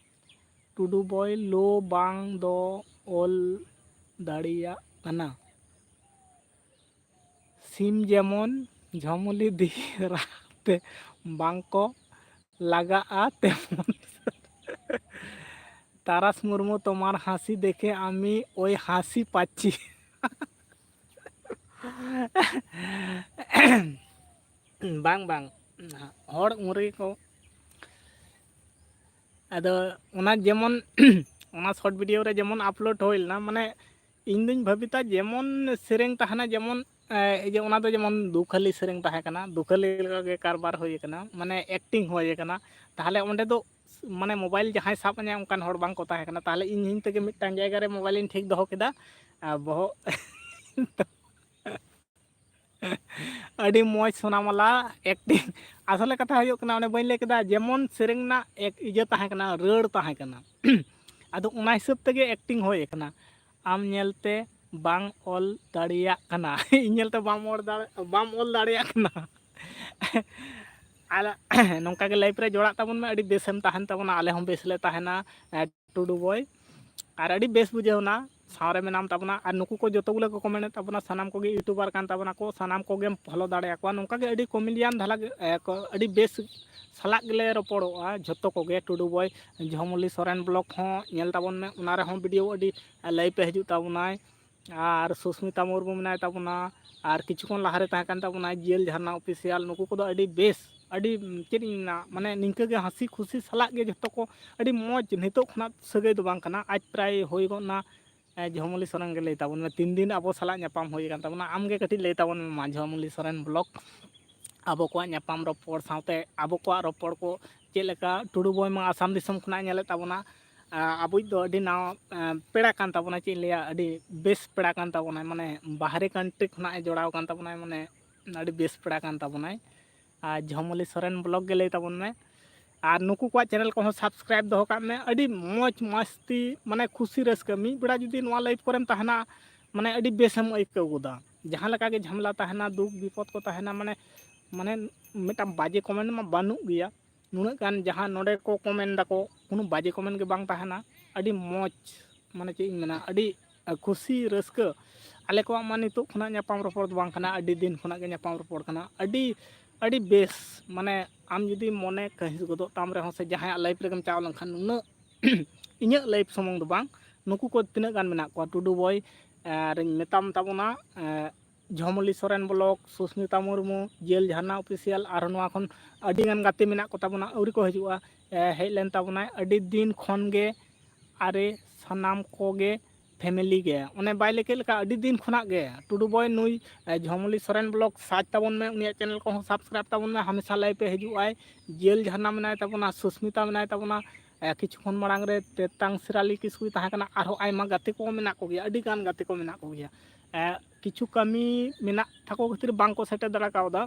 ᱴᱩᱰᱩ ᱵᱚᱭ ᱞᱚ ᱵᱟᱝ ᱫᱚ ᱚᱞ ᱫᱟᱲᱮᱭᱟᱜ ᱠᱟᱱᱟ, ᱥᱤᱢ ᱡᱮᱢᱚᱱ ᱡᱷᱚᱢᱚᱞᱤ ᱫᱤ ᱨᱟᱜᱽ ᱛᱮ ᱵᱟᱝ ᱠᱚ ᱞᱟᱜᱟᱜᱼᱟ ᱛᱮᱢᱚᱱ᱾ ᱛᱟᱨᱟᱥ ᱢᱩᱨᱢᱩ, তোমার হাসি দেখে আমি ওই হাসি পাচ্ছি। ᱵᱟᱝ, ᱵᱟᱝ, ᱦᱚᱲ ᱩᱱ ᱨᱮᱜᱮ ᱠᱚ, ᱟᱫᱚ ᱚᱱᱟ ᱡᱮᱢᱚᱱ ᱚᱱᱟ short video ᱨᱮ ᱡᱮᱢᱚᱱ upload ᱦᱩᱭ ᱞᱮᱱᱟ, ᱢᱟᱱᱮ ᱤᱧ ᱫᱩᱧ ᱵᱷᱟᱹᱵᱤᱛᱟ ᱡᱮᱢᱚᱱ ᱥᱮᱨᱮᱧ ᱛᱟᱦᱮᱱᱟ, ᱡᱮᱢᱚᱱ, ᱮ, ᱡᱮ ᱚᱱᱟ ᱫᱚ ᱡᱮᱢᱚᱱ ᱫᱩᱠᱷᱟᱹᱞᱤ ᱥᱮᱨᱮᱧ ᱛᱟᱦᱮᱸ ᱠᱟᱱᱟ, ᱫᱩᱠᱷᱟᱹᱞᱤ ᱞᱮᱠᱟ ᱜᱮ ᱠᱟᱨᱵᱟᱨ ᱦᱩᱭ ᱠᱟᱱᱟ, ᱢᱟᱱᱮ acting ᱦᱩᱭ ᱠᱟᱱᱟ, ᱛᱟᱦᱚᱞᱮ ᱚᱸᱰᱮ ᱫᱚ ᱢᱟᱱᱮ mobile ᱡᱟᱦᱟᱸᱭ ᱥᱟᱵ ᱟᱹᱧᱟ ᱚᱱᱠᱟᱱ ᱦᱚᱲ ᱵᱟᱝ ᱠᱚ ᱛᱟᱦᱮᱸ ᱠᱟᱱᱟ᱾ ᱛᱟᱦᱚᱞᱮ ᱤᱧ ᱤᱧ ᱛᱮᱜᱮ ᱢᱤᱫᱴᱟᱝ ᱡᱟᱭᱜᱟ ᱨᱮ mobile ᱤᱧ ᱴᱷᱤᱠ ᱫᱚᱦᱚ ᱠᱮᱫᱟ, ᱟᱨ ᱵᱚᱦᱚᱜ ᱟᱹᱰᱤ ᱢᱚᱡᱽ ᱥᱳᱱᱟᱢᱟᱞᱟ acting᱾ ᱟᱥᱚᱞᱮ ᱠᱟᱛᱷᱟ ᱦᱩᱭᱩᱜ ᱠᱟᱱᱟ, ᱚᱱᱮ ᱵᱟᱹᱧ ᱞᱟᱹᱭ ᱠᱮᱫᱟ, ᱡᱮᱢᱚᱱ ᱥᱮᱨᱮᱧ ᱨᱮᱱᱟᱜ ᱮᱠ-, ᱤᱭᱟᱹ ᱛᱟᱦᱮᱸ ᱠᱟᱱᱟ, ᱨᱟᱹᱲ ᱛᱟᱦᱮᱸ ᱠᱟᱱᱟ᱾ ᱟᱫᱚ ᱚᱱᱟ ᱦᱤᱥᱟᱹᱵ ᱛᱮᱜᱮ acting ᱦᱩᱭ ᱟᱠᱟᱱᱟ᱾ ᱟᱢ ᱧᱮᱞᱛᱮ ᱵᱟᱝ ᱚᱞ ᱫᱟᱲᱮᱭᱟᱜ ᱠᱟᱱᱟ᱾ ᱤᱧ ᱧᱮᱞᱛᱮ ᱵᱟᱢ ᱚᱞ ᱫᱟᱲᱮ-, ᱵᱟᱢ ᱚᱞ ᱫᱟᱲᱮᱭᱟᱜ ᱠᱟᱱᱟ᱾ ᱟᱨ ᱱᱚᱝᱠᱟ ᱜᱮ life ᱨᱮ ᱡᱚᱲᱟᱜ ᱛᱟᱵᱚᱱ ᱢᱮ, ᱟᱹᱰᱤ ᱵᱮᱥᱮᱢ ᱛᱟᱦᱮᱱ ᱛᱟᱵᱚᱱᱟ, ᱟᱞᱮ ᱦᱚᱸ ᱵᱮᱥ ᱞᱮ ᱛᱟᱦᱮᱱᱟ᱾ ᱴᱩᱰᱩ ᱵᱚᱭ᱾ ᱟᱨ ᱟᱹᱰᱤ ᱵᱮᱥ ᱵᱩᱡᱷᱟᱹᱣ ᱮᱱᱟ, ᱥᱟᱶᱨᱮ ᱢᱮᱱᱟᱢ ᱛᱟᱵᱚᱱᱟ᱾ ᱟᱨ ᱱᱩᱠᱩ ᱠᱚ ᱡᱚᱛᱚ ᱜᱩᱞᱟᱹ ᱠᱚ comment ᱮᱫ ᱛᱟᱵᱚᱱᱟ, ᱥᱟᱱᱟᱢ ᱠᱚᱜᱮ YouTuber ᱠᱟᱱ ᱛᱟᱵᱚᱱᱟ ᱠᱚ, ᱥᱟᱱᱟᱢ ᱠᱚᱜᱮᱢ follow ᱫᱟᱲᱮᱭᱟᱠᱚᱣᱟ᱾ ᱱᱚᱝᱠᱟ ᱜᱮ ᱟᱹᱰᱤ comedian ᱫᱷᱟᱨᱟ ᱜᱮ, ᱮ, ᱠᱚ, ᱟᱹᱰᱤ ᱵᱮᱥ ᱥᱟᱞᱟᱜ ᱜᱮᱞᱮ ᱨᱚᱯᱚᱲᱚᱜᱼᱟ ᱡᱷᱚᱛᱚ ᱠᱚᱜᱮ᱾ ᱴᱩᱰᱩ ᱵᱚᱭ, ᱡᱷᱚᱢᱚᱞᱤ ᱥᱚᱨᱮᱱ vlog ᱦᱚᱸ ᱧᱮᱞ ᱛᱟᱵᱚᱱ ᱢᱮ, ᱚᱱᱟ ᱨᱮᱦᱚᱸ video ᱟᱹᱰᱤ live ᱮ ᱦᱤᱡᱩᱜ ᱛᱟᱵᱚᱱᱟᱭ᱾ ᱟᱨ ᱥᱩᱥᱢᱤᱛᱟ ᱢᱩᱨᱢᱩ ᱢᱮᱱᱟᱭ ᱛᱟᱵᱚᱱᱟ, ᱟᱨ ᱠᱤᱪᱷᱩ ᱠᱷᱚᱱ ᱞᱟᱦᱟᱨᱮ ᱛᱟᱦᱮᱸ ᱠᱟᱱ ᱛᱟᱵᱚᱱᱟ ᱡᱤᱭᱮᱞ ᱡᱷᱟᱨᱱᱟ official᱾ ᱱᱩᱠᱩ ᱠᱚᱫᱚ ᱟᱹᱰᱤ ᱵᱮᱥ, ᱟᱹᱰᱤ, ᱪᱮᱫ ᱤᱧ ᱢᱮᱱᱟ, ᱢᱟᱱᱮ ᱱᱤᱝᱠᱟᱹ ᱜᱮ ᱦᱟᱹᱥᱤ ᱠᱷᱩᱥᱤ ᱥᱟᱞᱟᱜ ᱜᱮ ᱡᱷᱚᱛᱚ ᱠᱚ, ᱟᱹᱰᱤ ᱢᱚᱡᱽ᱾ ᱱᱤᱛᱚᱜ ᱠᱷᱚᱱᱟᱜ ᱥᱟᱹᱜᱟᱹᱭ ᱫᱚ ᱵᱟᱝ ᱠᱟᱱᱟ, ᱟᱡ ᱯᱨᱟᱭ ᱦᱩᱭ ᱜᱚᱫ ᱱᱟ, ᱮ, ᱡᱷᱚᱢᱚᱞᱤ ᱥᱚᱨᱮᱱ ᱜᱮ ᱞᱟᱹᱭ ᱛᱟᱵᱚᱱ ᱢᱮ, ᱛᱤᱱ ᱫᱤᱱ ᱟᱵᱚ ᱥᱟᱞᱟᱜ ᱧᱟᱯᱟᱢ ᱦᱩᱭ ᱟᱠᱟᱱ ᱛᱟᱵᱚᱱᱟ? ᱟᱢ ᱜᱮ ᱠᱟᱹᱴᱤᱡ ᱞᱟᱹᱭ ᱛᱟᱵᱚᱱ ᱢᱮ ᱢᱟ, ᱡᱷᱚᱢᱚᱞᱤ ᱥᱚᱨᱮᱱ vlog, ᱟᱵᱚ ᱠᱚᱣᱟᱜ ᱧᱟᱯᱟᱢ ᱨᱚᱯᱚᱲ ᱥᱟᱶᱛᱮ ᱟᱵᱚ ᱠᱚᱣᱟᱜ ᱨᱚᱯᱚᱲ ᱠᱚ ᱪᱮᱫ ᱞᱮᱠᱟ? ᱴᱩᱰᱩ ᱵᱚᱭ ᱢᱟ ᱟᱥᱟᱢ ᱫᱤᱥᱚᱢ ᱠᱷᱚᱱᱟᱜ ᱮ ᱧᱮᱞᱮᱫ ᱛᱟᱵᱚᱱᱟ, ᱟ, ᱟᱵᱚᱭᱤᱡ ᱫᱚ ᱟᱹᱰᱤ ᱱᱟᱣᱟ, ᱮ, ᱯᱮᱲᱟ ᱠᱟᱱ ᱛᱟᱵᱚᱱᱟᱭ, ᱪᱮᱫ ᱤᱧ ᱞᱟᱹᱭᱟ, ᱟᱹᱰᱤ ᱵᱮᱥ ᱯᱮᱲᱟ ᱠᱟᱱ ᱛᱟᱵᱚᱱᱟᱭ, ᱢᱟᱱᱮ ᱵᱟᱦᱨᱮ country ᱠᱷᱚᱱᱟᱜ ᱮ ᱡᱚᱲᱟᱣ ᱠᱟᱱ ᱛᱟᱵᱚᱱᱟᱭ, ᱢᱟᱱᱮ ᱟᱹᱰᱤ ᱵᱮᱥ ᱯᱮᱲᱟ ᱠᱟᱱ ᱛᱟᱵᱚᱱᱟᱭ᱾ ᱟᱨ ᱡᱷᱚᱢᱚᱞᱤ ᱥᱚᱨᱮᱱ vlog ᱜᱮ ᱞᱟᱹᱭ ᱛᱟᱵᱚᱱ ᱢᱮ᱾ ᱟᱨ ᱱᱩᱠᱩ ᱠᱚᱣᱟᱜ channel ᱠᱚᱦᱚᱸ subscribe ᱫᱚᱦᱚ ᱠᱟᱜ ᱢᱮ᱾ ᱟᱹᱰᱤ ᱢᱚᱡᱽ ᱢᱟᱥᱛᱤ, ᱢᱟᱱᱮ ᱠᱷᱩᱥᱤ ᱨᱟᱹᱥᱠᱟᱹ᱾ ᱢᱤᱫ ᱵᱮᱲᱟ ᱡᱩᱫᱤ ᱱᱚᱣᱟ live ᱠᱚᱨᱮᱢ ᱛᱟᱦᱮᱱᱟ, ᱢᱟᱱᱮ ᱟᱹᱰᱤ ᱵᱮᱥᱮᱢ ᱟᱹᱭᱠᱟᱹᱣ ᱜᱚᱫᱟ᱾ ᱡᱟᱦᱟᱸ ᱞᱮᱠᱟ ᱜᱮ ᱡᱷᱟᱢᱮᱞᱟ ᱛᱟᱦᱮᱱᱟ, ᱫᱩᱠ ᱵᱤᱯᱚᱫ ᱠᱚ ᱛᱟᱦᱮᱱᱟ, ᱢᱟᱱᱮ, ᱢᱟᱱᱮ ᱢᱤᱫᱴᱟᱝ ᱵᱟᱡᱮ comment ᱢᱟ ᱵᱟᱹᱱᱩᱜ ᱜᱮᱭᱟ᱾ ᱱᱩᱱᱟᱹᱜ ᱜᱟᱱ ᱡᱟᱦᱟᱸ ᱱᱚᱰᱮ ᱠᱚ comment ᱫᱟᱠᱚ, ᱠᱳᱱᱳ ᱵᱟᱡᱮ comment ᱜᱮ ᱵᱟᱝ ᱛᱟᱦᱮᱱᱟ᱾ ᱟᱹᱰᱤ ᱢᱚᱡᱽ, ᱢᱟᱱᱮ ᱪᱮᱫ ᱤᱧ ᱢᱮᱱᱟ, ᱟᱹᱰᱤ ᱠᱷᱩᱥᱤ ᱨᱟᱹᱥᱠᱟᱹ, ᱟᱞᱮ ᱠᱚᱣᱟᱜ ᱢᱟ ᱱᱤᱛᱚᱜ ᱠᱷᱚᱱᱟᱜ ᱧᱟᱯᱟᱢ ᱨᱚᱯᱚᱲ ᱫᱚ ᱵᱟᱝ ᱠᱟᱱᱟ, ᱟᱹᱰᱤ ᱫᱤᱱ ᱠᱷᱚᱱᱟᱜ ᱜᱮ ᱧᱟᱯᱟᱢ ᱨᱚᱯᱚᱲ ᱠᱟᱱᱟ᱾ ᱟᱹᱰᱤ ᱟᱹᱰᱤ ᱵᱮᱥ, ᱢᱟᱱᱮ ᱟᱢ ᱡᱩᱫᱤ ᱢᱚᱱᱮ ᱠᱟᱹᱦᱤᱥ ᱜᱚᱫᱚᱜ ᱛᱟᱢ ᱨᱮᱦᱚᱸ ᱥᱮ ᱡᱟᱦᱟᱸᱭᱟᱜ ᱞᱟᱭᱤᱯᱷ ᱨᱮᱜᱮᱢ ᱪᱟᱣ ᱞᱮᱱᱠᱷᱟᱱ, ᱩᱱᱟᱹᱜ ᱤᱧᱟᱹᱜ ᱞᱟᱭᱤᱯᱷ ᱥᱩᱢᱩᱝ ᱫᱚ ᱵᱟᱝ, ᱱᱩᱠᱩ ᱠᱚ ᱛᱤᱱᱟᱹᱜ ᱜᱟᱱ ᱢᱮᱱᱟᱜ ᱠᱚᱣᱟ, ᱴᱩᱰᱩ ᱵᱚᱭ ᱟᱨᱤᱧ ᱢᱮᱛᱟᱢ ᱛᱟᱵᱚᱱᱟ, ᱮ, ᱡᱷᱚᱢᱚᱞᱤ ᱥᱚᱨᱮᱱ ᱵᱞᱚᱠ, ᱥᱩᱥᱢᱤᱛᱟ ᱢᱩᱨᱢᱩ, ᱡᱤᱭᱟᱹᱞ ᱡᱷᱟᱨᱱᱟ ᱚᱯᱷᱤᱥᱤᱭᱟᱞ, ᱟᱨᱦᱚᱸ ᱱᱚᱣᱟ ᱠᱷᱚᱱ ᱟᱹᱰᱤ ᱜᱟᱱ ᱜᱟᱛᱮ ᱢᱮᱱᱟᱜ ᱠᱚ ᱛᱟᱵᱚᱱᱟ, ᱟᱹᱣᱨᱤ ᱠᱚ ᱦᱤᱡᱩᱜᱼᱟ᱾ ᱮ, ᱦᱮᱡ ᱞᱮᱱ ᱛᱟᱵᱚᱱᱟᱭ ᱟᱹᱰᱤ ᱫᱤᱱ ᱠᱷᱚᱱ ᱜᱮ, ᱟᱨᱮ ᱥᱟᱱᱟᱢ ᱠᱚᱜᱮ ᱯᱷᱮᱢᱮᱞᱤ ᱜᱮ᱾ ᱚᱱᱮ ᱵᱟᱭ ᱞᱟᱹᱭ ᱠᱮᱫ ᱞᱮᱠᱟ, ᱟᱹᱰᱤ ᱫᱤᱱ ᱠᱷᱚᱱᱟᱜ ᱜᱮ ᱴᱩᱰᱩ ᱵᱚᱭ ᱱᱩᱭ, ᱮ, ᱡᱷᱚᱢᱚᱞᱤ ᱥᱚᱨᱮᱱ ᱵᱞᱚᱜ ᱥᱟᱨᱪ ᱛᱟᱵᱚᱱ ᱢᱮ, ᱩᱱᱤᱭᱟᱜ ᱪᱮᱱᱮᱞ ᱠᱚᱦᱚᱸ ᱥᱟᱵᱥᱠᱨᱟᱭᱤᱵ ᱛᱟᱵᱚᱱ ᱢᱮ, ᱦᱟᱢᱮᱥᱟ ᱞᱟᱭᱤᱵᱷ ᱮ ᱦᱤᱡᱩᱜ ᱟᱭ᱾ ᱡᱤᱭᱟᱹᱞ ᱡᱷᱟᱨᱱᱟ ᱢᱮᱱᱟᱭ ᱛᱟᱵᱚᱱᱟ, ᱥᱩᱥᱢᱤᱛᱟ ᱢᱮᱱᱟᱭ ᱛᱟᱵᱚᱱᱟ, ᱮ, ᱠᱤᱪᱷᱩ ᱠᱷᱚᱱ ᱢᱟᱲᱟᱝ ᱨᱮ ᱛᱮᱛᱟᱝ ᱥᱤᱨᱟᱞᱤ ᱠᱤᱥᱠᱩᱭ ᱛᱟᱦᱮᱸ ᱠᱟᱱᱟ, ᱟᱨᱦᱚᱸ ᱟᱭᱢᱟ ᱜᱟᱛᱮ ᱠᱚ ᱢᱮᱱᱟᱜ ᱠᱚᱜᱮᱭᱟ, ᱟᱹᱰᱤ ᱜᱟᱱ ᱜᱟᱛᱮ ᱠᱚ ᱢᱮᱱᱟᱜ ᱠᱚᱜᱮᱭᱟ᱾ ᱮ, ᱠᱤᱪᱷᱩ ᱠᱟᱹᱢᱤ ᱢᱮᱱᱟᱜ ᱛᱟᱠᱚ ᱠᱷᱟᱹᱛᱤᱨ ᱵᱟᱝ ᱠᱚ ᱥᱮᱴᱮᱨ ᱫᱟᱲᱮ ᱠᱟᱣᱫᱟ᱾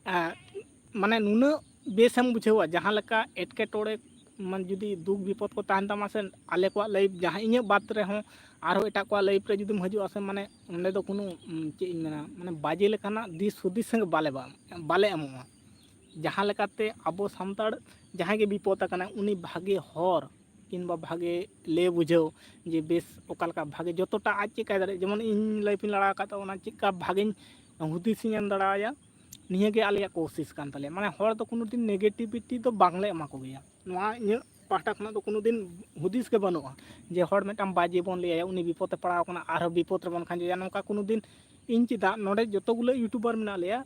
ᱮ, ᱢᱟᱱᱮ ᱱᱩᱱᱟᱹᱜ ᱵᱮᱥᱮᱢ ᱵᱩᱡᱷᱟᱹᱣᱟ, ᱡᱟᱦᱟᱸ ᱞᱮᱠᱟ ᱮᱴᱠᱮᱴᱚᱬᱮ, ᱢᱟᱱᱮ ᱡᱩᱫᱤ ᱫᱩᱠ ᱵᱤᱯᱚᱫ ᱠᱚ ᱛᱟᱦᱮᱱ ᱛᱟᱢᱟ ᱥᱮ, ᱟᱞᱮ ᱠᱚᱣᱟᱜ ᱞᱟᱭᱤᱯᱷ ᱡᱟᱦᱟᱸ ᱤᱧᱟᱹᱜ ᱵᱟᱫ ᱨᱮᱦᱚᱸ ᱟᱨᱦᱚᱸ ᱮᱴᱟᱜ ᱠᱚᱣᱟᱜ ᱞᱟᱭᱤᱯᱷ ᱨᱮ ᱡᱩᱫᱤᱢ ᱦᱤᱡᱩᱜᱼᱟ ᱥᱮ, ᱢᱟᱱᱮ ᱚᱸᱰᱮ ᱫᱚ ᱠᱳᱱᱳ, ᱩᱢ, ᱪᱮᱫ ᱤᱧ ᱢᱮᱱᱟ, ᱢᱟᱱᱮ ᱵᱟᱡᱮ ᱞᱮᱠᱟᱱᱟᱜ ᱫᱤᱥ ᱦᱩᱫᱤᱥ ᱦᱚᱸ ᱵᱟᱞᱮ ᱵᱟ-, ᱵᱟᱞᱮ ᱮᱢᱚᱜᱼᱟ᱾ ᱡᱟᱦᱟᱸ ᱞᱮᱠᱟᱛᱮ ᱟᱵᱚ ᱥᱟᱱᱛᱟᱲ ᱡᱟᱦᱟᱸᱭ ᱜᱮ ᱵᱤᱯᱚᱫ ᱟᱠᱟᱱᱟᱭ, ᱩᱱᱤ ᱵᱷᱟᱜᱮ ᱦᱚᱨ ᱠᱤᱝᱵᱟ ᱵᱷᱟᱜᱮ ᱞᱟᱹᱭ ᱵᱩᱡᱷᱟᱹᱣ, ᱡᱮ ᱵᱮᱥ ᱚᱠᱟ ᱞᱮᱠᱟ ᱵᱷᱟᱜᱮ ᱡᱚᱛᱚᱴᱟ ᱟᱡ ᱪᱮᱫ ᱠᱟᱭ ᱫᱟᱲᱮᱭᱟᱜᱼᱟ᱾ ᱡᱮᱢᱚᱱ ᱤᱧ ᱞᱟᱭᱤᱯᱷ ᱤᱧ ᱞᱟᱲᱟ ᱟᱠᱟᱫ ᱛᱟᱵᱚᱱᱟ, ᱪᱮᱫᱠᱟ ᱵᱷᱟᱜᱮᱧ ᱦᱩᱫᱤᱥ ᱤᱧ ᱮᱢ ᱫᱟᱲᱮᱣᱟᱭᱟ, ᱱᱤᱭᱟᱹ ᱜᱮ ᱟᱞᱮᱭᱟᱜ ᱠᱳᱥᱤᱥ ᱠᱟᱱ ᱛᱟᱞᱮᱭᱟ᱾ ᱢᱟᱱᱮ ᱦᱚᱲ ᱫᱚ ᱠᱳᱱᱳ ᱫᱤᱱ ᱱᱮᱜᱮᱴᱤᱵᱷᱤᱴᱤ ᱫᱚ ᱵᱟᱝᱞᱮ ᱮᱢᱟ ᱠᱚᱜᱮᱭᱟ᱾ ᱱᱚᱣᱟ ᱤᱧᱟᱹᱜ ᱯᱟᱦᱴᱟ ᱠᱷᱚᱱᱟᱜ ᱫᱚ ᱠᱳᱱᱳ ᱫᱤᱱ ᱦᱩᱫᱤᱥ ᱜᱮ ᱵᱟᱹᱱᱩᱜᱼᱟ ᱡᱮ ᱦᱚᱲ ᱢᱤᱫᱴᱟᱝ ᱵᱟᱡᱮ ᱵᱚᱱ ᱞᱟᱹᱭᱟᱭᱟ, ᱩᱱᱤ ᱵᱤᱯᱚᱫ ᱮ ᱯᱟᱲᱟᱣ ᱟᱠᱟᱱᱟ, ᱟᱨᱦᱚᱸ ᱵᱤᱯᱚᱫ ᱨᱮᱵᱚᱱ ᱠᱷᱟᱸᱡᱚᱭᱟ᱾ ᱱᱚᱝᱠᱟ ᱠᱳᱱᱳ ᱫᱤᱱ ᱤᱧ ᱪᱮᱫᱟᱜ, ᱱᱚᱰᱮ ᱡᱚᱛᱚ ᱜᱩᱞᱟᱹ ᱤᱭᱩᱴᱩᱵᱟᱨ ᱢᱮᱱᱟᱜ ᱞᱮᱭᱟ,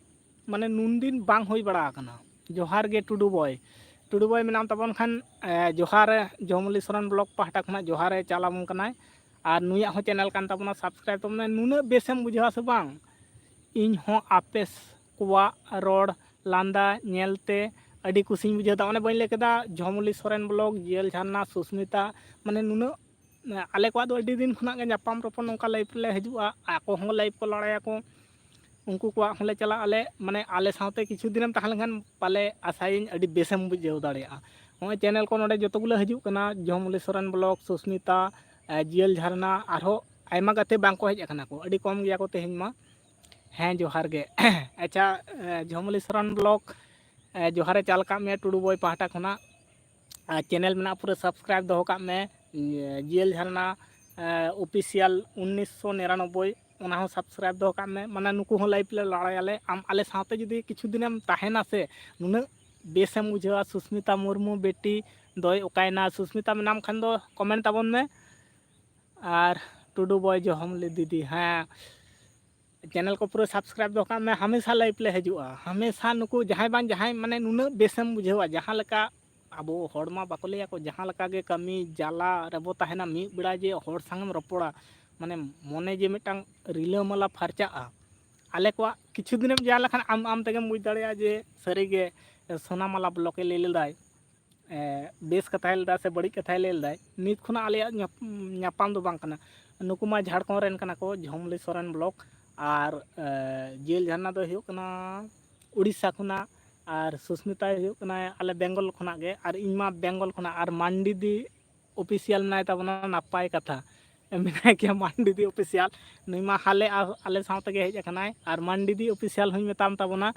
ᱢᱟᱱᱮ ᱱᱩᱱᱫᱤᱱ ᱵᱟᱝ ᱦᱩᱭ ᱵᱟᱲᱟ ᱟᱠᱟᱱᱟ᱾ ᱡᱚᱦᱟᱨ ᱜᱮ ᱴᱩᱰᱩ ᱵᱚᱭ, ᱴᱩᱰᱩ ᱵᱚᱭ ᱢᱮᱱᱟᱢ ᱛᱟᱵᱚᱱ ᱠᱷᱟᱱ, ᱮ, ᱡᱚᱦᱟᱨ, ᱡᱷᱚᱢᱚᱞᱤ ᱥᱚᱨᱮᱱ ᱵᱞᱚᱜ ᱯᱟᱦᱴᱟ ᱠᱷᱚᱱᱟᱜ ᱡᱚᱦᱟᱨ ᱮ ᱪᱟᱞ ᱟᱵᱚᱱ ᱠᱟᱱᱟᱭ᱾ ᱟᱨ ᱱᱩᱭᱟᱜ ᱦᱚᱸ ᱪᱮᱱᱮᱞ ᱠᱟᱱ ᱛᱟᱵᱚᱱᱟ, ᱥᱟᱵᱥᱠᱨᱟᱭᱤᱵ ᱛᱟᱵᱚᱱ ᱢᱮ᱾ ᱱᱩᱱᱟᱹᱜ ᱵᱮᱥᱮᱢ ᱵᱩᱡᱷᱟᱹᱣᱟ ᱥᱮ ᱵᱟᱝ, ᱤᱧ ᱦᱚᱸ ᱟᱯᱮ ᱠᱚᱣᱟᱜ ᱨᱚᱲ ᱞᱟᱸᱫᱟ ᱧᱮᱞᱛᱮ ᱟᱹᱰᱤ ᱠᱩᱥᱤᱧ ᱵᱩᱡᱷᱟᱹᱣ ᱮᱫᱟ᱾ ᱚᱱᱮ ᱵᱟᱹᱧ ᱞᱟᱹᱭ ᱠᱮᱫᱟ, ᱡᱷᱚᱢᱚᱞᱤ ᱥᱚᱨᱮᱱ ᱵᱞᱚᱜ, ᱡᱤᱭᱟᱹᱞ ᱡᱷᱟᱨᱱᱟ, ᱥᱩᱥᱢᱤᱛᱟ, ᱢᱟᱱᱮ ᱱᱩᱱᱟᱹᱜ ᱟᱞᱮ ᱠᱚᱣᱟᱜ ᱫᱚ ᱟᱹᱰᱤ ᱫᱤᱱ ᱠᱷᱚᱱᱟᱜ ᱜᱮ ᱧᱟᱯᱟᱢ ᱨᱚᱯᱚᱲ ᱱᱚᱝᱠᱟ ᱞᱟᱭᱤᱵᱷ ᱨᱮᱞᱮ ᱦᱤᱡᱩᱜᱼᱟ, ᱟᱠᱚ ᱦᱚᱸ ᱞᱟᱭᱤᱵᱷ ᱠᱚ ᱞᱟᱲᱟᱭᱟᱠᱚ, ᱩᱱᱠᱩ ᱠᱚᱣᱟᱜ ᱦᱚᱸᱞᱮ ᱪᱟᱞᱟᱜ ᱟᱞᱮ, ᱢᱟᱱᱮ ᱟᱞᱮ ᱥᱟᱶᱛᱮ ᱠᱤᱪᱷᱩ ᱫᱤᱱᱮᱢ ᱛᱟᱦᱮᱸ ᱞᱮᱱᱠᱷᱟᱱ ᱯᱟᱞᱮ ᱟᱥᱟᱭᱟᱹᱧ ᱟᱹᱰᱤ ᱵᱮᱥᱮᱢ ᱵᱩᱡᱷᱟᱹᱣ ᱫᱟᱲᱮᱭᱟᱜᱼᱟ᱾ ᱱᱚᱜᱼᱚᱭ ᱪᱮᱱᱮᱞ ᱠᱚ ᱱᱚᱰᱮ ᱡᱚᱛᱚ ᱜᱩᱞᱟᱹ ᱦᱤᱡᱩᱜ ᱠᱟᱱᱟ, ᱡᱷᱚᱢᱚᱞᱤ ᱥᱚᱨᱮᱱ ᱵᱞᱚᱜ, ᱥᱩᱥᱢᱤᱛᱟ, ᱮ, ᱡᱤᱭᱟᱹᱞ ᱡᱷᱟᱨᱱᱟ, ᱟᱨᱦᱚᱸ ᱟᱭᱢᱟ ᱜᱟᱛᱮ ᱵᱟᱝ ᱠᱚ ᱦᱮᱡ ᱟᱠᱟᱱᱟ ᱠᱚ, ᱟᱹᱰᱤ ᱠᱚᱢ ᱜᱮᱭᱟ ᱠᱚ ᱛᱮᱦᱮᱧ ᱢᱟ᱾ ᱦᱮᱸ, ᱡᱚᱦᱟᱨ ᱜᱮ᱾ ᱟᱪᱪᱷᱟ, ᱮ, ᱡᱷᱚᱢᱚᱞᱤ ᱥᱚᱨᱮᱱ ᱵᱞᱚᱜ, ᱮ, ᱡᱚᱦᱟᱨ ᱮ ᱪᱟᱞ ᱠᱟᱜ ᱢᱮ ᱴᱩᱰᱩ ᱵᱚᱭ ᱯᱟᱦᱴᱟ ᱠᱷᱚᱱᱟᱜ᱾ ᱟᱨ ᱪᱮᱱᱮᱞ ᱢᱮᱱᱟᱜᱼᱟ, ᱯᱩᱨᱟᱹ ᱥᱟᱵᱥᱠᱨᱟᱭᱤᱵ ᱫᱚᱦᱚ ᱠᱟᱜ ᱢᱮ᱾ ᱡᱤᱭᱟᱹᱞ ᱡᱷᱟᱨᱱᱟ, ᱚᱯᱷᱤᱥᱤᱭᱟᱞ ᱩᱱᱤᱥᱥᱚ ᱱᱤᱨᱟᱱᱚᱵᱵᱳᱭ, ᱚᱱᱟ ᱦᱚᱸ ᱥᱟᱵᱥᱠᱨᱟᱭᱤᱵ ᱫᱚᱦᱚ ᱠᱟᱜ ᱢᱮ᱾ ᱢᱟᱱᱮ ᱱᱩᱠᱩ ᱦᱚᱸ ᱞᱟᱭᱤᱵᱷ ᱞᱮ ᱞᱟᱲᱟᱭᱟᱞᱮ, ᱟᱢ ᱟᱞᱮ ᱥᱟᱶᱛᱮ ᱡᱩᱫᱤ ᱠᱤᱪᱷᱩ ᱫᱤᱱᱮᱢ ᱛᱟᱦᱮᱱᱟ ᱥᱮ, ᱱᱩᱱᱟᱹᱜ ᱵᱮᱥᱮᱢ ᱵᱩᱡᱷᱟᱹᱣᱟ᱾ ᱥᱩᱥᱢᱤᱛᱟ ᱢᱩᱨᱢᱩ ᱵᱮᱴᱤ ᱫᱚᱭ ᱚᱠᱟᱭᱮᱱᱟ? ᱥᱩᱥᱢᱤᱛᱟ ᱢᱮᱱᱟᱢ ᱠᱷᱟᱱ ᱫᱚ ᱠᱚᱢᱮᱱᱴ ᱛᱟᱵᱚᱱ ᱢᱮ᱾ ᱟᱨ ᱴᱩᱰᱩ ᱵᱚᱭ ᱡᱚᱦᱚᱢ ᱞᱮ ᱫᱤᱫᱤ, ᱦᱮᱸ, ᱪᱮᱱᱮᱞ ᱠᱚ ᱯᱩᱨᱟᱹ ᱥᱟᱵᱥᱠᱨᱟᱭᱤᱵ ᱫᱚᱦᱚ ᱠᱟᱜ ᱢᱮ, ᱦᱟᱢᱮᱥᱟ ᱞᱟᱭᱤᱵᱷ ᱞᱮ ᱦᱤᱡᱩᱜᱼᱟ᱾ ᱦᱟᱢᱮᱥᱟ ᱱᱩᱠᱩ ᱡᱟᱦᱟᱸᱭ ᱵᱟᱝ ᱡᱟᱦᱟᱸᱭ, ᱢᱟᱱᱮ ᱱᱩᱱᱟᱹᱜ ᱵᱮᱥᱮᱢ ᱵᱩᱡᱷᱟᱹᱣᱟ, ᱡᱟᱦᱟᱸ ᱞᱮᱠᱟ ᱟᱵᱚ ᱦᱚᱲ ᱢᱟ ᱵᱟᱠᱚ ᱞᱟᱹᱭᱟ ᱠᱚ, ᱡᱟᱦᱟᱸ ᱞᱮᱠᱟ ᱜᱮ ᱠᱟᱹᱢᱤ ᱡᱟᱞᱟ ᱨᱮᱵᱚ ᱛᱟᱦᱮᱱᱟ, ᱢᱤᱫ ᱵᱮᱲᱟ ᱡᱮ ᱦᱚᱲ ᱥᱟᱝ ᱮᱢ ᱨᱚᱯᱚᱲᱟ, ᱢᱟᱱᱮ ᱢᱚᱱᱮ ᱡᱮ ᱢᱤᱫᱴᱟᱝ ᱨᱤᱞᱟᱹᱢᱟᱞᱟ ᱯᱷᱟᱨᱪᱟᱜᱼᱟ᱾ ᱟᱞᱮ ᱠᱚᱣᱟᱜ ᱠᱤᱪᱷᱩ ᱫᱤᱱᱮᱢ ᱡᱟ ᱞᱮᱠᱷᱟᱱ ᱟᱢ, ᱟᱢ ᱛᱮᱜᱮᱢ ᱵᱩᱡᱽ ᱫᱟᱲᱮᱭᱟᱜᱼᱟ ᱡᱮ ᱥᱟᱹᱨᱤᱜᱮ ᱥᱳᱱᱟᱢᱟᱞᱟ ᱵᱞᱚᱠ ᱮ ᱞᱟᱹᱭ ᱞᱮᱫᱟᱭ, ᱮ, ᱵᱮᱥ ᱠᱟᱛᱷᱟᱭ ᱞᱟᱹᱭ ᱞᱮᱫᱟ ᱥᱮ ᱵᱟᱹᱲᱤᱡ ᱠᱟᱛᱷᱟᱭ ᱞᱟᱹᱭ ᱞᱮᱫᱟᱭ, ᱱᱤᱛ ᱠᱷᱚᱱᱟᱜ ᱟᱞᱮᱭᱟᱜ ᱧᱟᱯ-, ᱧᱟᱯᱟᱢ ᱫᱚ ᱵᱟᱝ ᱠᱟᱱᱟ᱾ ᱱᱩᱠᱩ ᱢᱟ ᱡᱷᱟᱲᱠᱷᱚᱸᱰ ᱨᱮᱱ ᱠᱟᱱᱟ ᱠᱚ, ᱡᱷᱚᱢᱞᱤ ᱥᱚᱨᱮᱱ ᱵᱞᱚᱠ ᱟᱨ, ᱮ, ᱡᱤᱭᱟᱹᱞ ᱡᱷᱟᱨᱱᱟ ᱫᱚᱭ ᱦᱩᱭᱩᱜ ᱠᱟᱱᱟ ᱩᱲᱤᱥᱥᱟ ᱠᱷᱚᱱᱟᱜ, ᱟᱨ ᱥᱩᱥᱢᱤᱛᱟᱭ ᱦᱩᱭᱩᱜ ᱠᱟᱱᱟᱭ ᱟᱞᱮ ᱵᱮᱝᱜᱚᱞ ᱠᱷᱚᱱᱟᱜ ᱜᱮ, ᱟᱨ ᱤᱧ ᱢᱟ ᱵᱮᱝᱜᱚᱞ ᱠᱷᱚᱱᱟᱜ, ᱟᱨ ᱢᱟᱱᱰᱤ ᱫᱤ ᱚᱯᱷᱤᱥᱤᱭᱟᱞ ᱢᱮᱱᱟᱭ ᱛᱟᱵᱚᱱᱟ, ᱱᱟᱯᱟᱭ ᱠᱟᱛᱷᱟ᱾ ᱢᱮᱱᱟᱭ ᱜᱮᱭᱟ ᱢᱟᱱᱰᱤ ᱫᱤ ᱚᱯᱷᱤᱥᱤᱭᱟᱞ, ᱱᱩᱭ ᱢᱟ ᱦᱟᱞᱮ ᱟ-, ᱟᱞᱮ ᱥᱟᱶ ᱛᱮᱜᱮ ᱦᱮᱡ ᱟᱠᱟᱱᱟᱭ, ᱟᱨ ᱢᱟᱱᱰᱤ ᱫᱤ ᱚᱯᱷᱤᱥᱤᱭᱟᱞ ᱦᱚᱸᱧ ᱢᱮᱛᱟᱢ ᱛᱟᱵᱚᱱᱟ᱾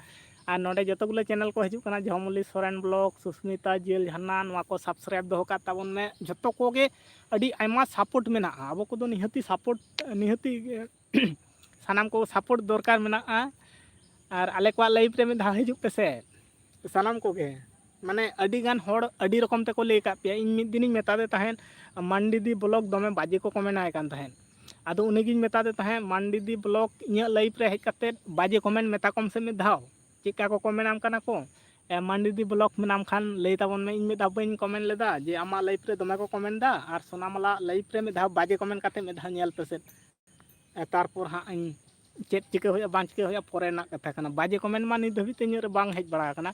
ᱟᱨ ᱱᱚᱰᱮ ᱡᱚᱛᱚ ᱜᱩᱞᱟᱹ ᱪᱮᱱᱮᱞ ᱠᱚ ᱦᱤᱡᱩᱜ ᱠᱟᱱᱟ, ᱡᱷᱚᱢᱚᱞᱤ ᱥᱚᱨᱮᱱ ᱵᱞᱚᱜ, ᱥᱩᱥᱢᱤᱛᱟ ᱡᱤᱭᱟᱹᱞ ᱡᱷᱟᱨᱱᱟ, ᱱᱚᱣᱟ ᱠᱚ ᱥᱟᱵᱥᱠᱨᱟᱭᱤᱵ ᱫᱚᱦᱚ ᱠᱟᱜ ᱛᱟᱵᱚᱱ ᱢᱮ᱾ ᱡᱷᱚᱛᱚ ᱠᱚᱜᱮ ᱟᱹᱰᱤ ᱟᱭᱢᱟ ᱥᱟᱯᱳᱨᱴ ᱢᱮᱱᱟᱜᱼᱟ, ᱟᱵᱚ ᱠᱚᱫᱚ ᱱᱤᱦᱟᱹᱛᱤ ᱥᱟᱯᱳᱨᱴ, ᱱᱤᱦᱟᱹᱛᱤ ᱥᱟᱱᱟᱢ ᱠᱚ ᱥᱟᱯᱳᱨᱴ ᱫᱚᱨᱠᱟᱨ ᱢᱮᱱᱟᱜᱼᱟ᱾ ᱟᱨ ᱟᱞᱮ ᱠᱚᱣᱟᱜ ᱞᱟᱭᱤᱵᱷ ᱨᱮ ᱢᱤᱫ ᱫᱷᱟᱣ ᱦᱤᱡᱩᱜ ᱯᱮᱥᱮ, ᱥᱟᱱᱟᱢ ᱠᱚᱜᱮ᱾ ᱢᱟᱱᱮ ᱟᱹᱰᱤ ᱜᱟᱱ ᱦᱚᱲ ᱟᱹᱰᱤ ᱨᱚᱠᱚᱢ ᱛᱮᱠᱚ ᱞᱟᱹᱭ ᱟᱠᱟᱫ ᱯᱮᱭᱟ᱾ ᱤᱧ ᱢᱤᱫ ᱫᱤᱱᱤᱧ ᱢᱮᱛᱟ ᱫᱮ ᱛᱟᱦᱮᱸᱫ, ᱢᱟᱱᱰᱤ ᱫᱤ ᱵᱞᱚᱜ ᱫᱚᱢᱮ ᱵᱟᱡᱮ ᱠᱚ ᱠᱚᱢᱮᱱᱴ ᱟᱭ ᱠᱟᱱ ᱛᱟᱦᱮᱸᱫ᱾ ᱟᱫᱚ ᱩᱱᱤᱜᱤᱧ ᱢᱮᱛᱟ ᱫᱮ ᱛᱟᱦᱮᱸᱫ, ᱢᱟᱱᱰᱤ ᱫᱤ ᱵᱞᱚᱜ ᱤᱧᱟᱹᱜ ᱞᱟᱭᱤᱵᱷ ᱨᱮ ᱦᱮᱡ ᱠᱟᱛᱮᱫ ᱵᱟᱡᱮ ᱠᱚᱢᱮᱱᱴ ᱢᱮᱛᱟ ᱠᱚᱢ ᱥᱮ ᱢᱤᱫ ᱫᱷᱟᱣ, ᱪᱮᱫ ᱠᱟ ᱠᱚ ᱠᱚᱢᱮᱱᱴ ᱟᱢ ᱠᱟᱱᱟ ᱠᱚ᱾ ᱮ, ᱢᱟᱱᱰᱤ ᱫᱤ ᱵᱞᱚᱜ ᱢᱮᱱᱟᱢ ᱠᱷᱟᱱ ᱞᱟᱹᱭ ᱛᱟᱵᱚᱱ ᱢᱮ, ᱤᱧ ᱢᱤᱫ ᱫᱷᱟᱣ ᱵᱟᱹᱧ ᱠᱚᱢᱮᱱᱴ ᱞᱮᱫᱟ ᱡᱮ ᱟᱢᱟᱜ ᱞᱟᱭᱤᱵᱷ ᱨᱮ ᱫᱚᱢᱮ ᱠᱚ ᱠᱚᱢᱮᱱᱴ ᱮᱫᱟ, ᱟᱨ ᱥᱳᱱᱟᱢᱟᱞᱟ ᱞᱟᱭᱤᱵᱷ ᱨᱮ ᱢᱤᱫ ᱫᱷᱟᱣ ᱵᱟᱡᱮ ᱠᱚᱢᱮᱱᱴ ᱠᱟᱛᱮ ᱢᱤᱫ ᱫᱷᱟᱣ ᱧᱮᱞ ᱯᱮᱥᱮ᱾ ᱮ, ᱛᱟᱨᱯᱚᱨ ᱦᱟᱸᱜ ᱤᱧ ᱪᱮᱫ ᱪᱤᱠᱟᱹ ᱦᱩᱭᱩᱜᱼᱟ ᱵᱟᱝ ᱪᱤᱠᱟᱹ ᱦᱩᱭᱩᱜᱼᱟ ᱯᱚᱨᱮ ᱨᱮᱱᱟᱜ ᱠᱟᱛᱷᱟ ᱠᱟᱱᱟ᱾ ᱵᱟᱡᱮ ᱠᱚᱢᱮᱱᱴ ᱢᱟ ᱱᱤᱛ ᱫᱷᱟᱹᱵᱤᱡ ᱛᱮ ᱤᱧᱟᱹᱜ ᱨᱮ ᱵᱟᱝ ᱦᱮᱡ ᱵᱟᱲᱟ ᱟᱠᱟᱱᱟ᱾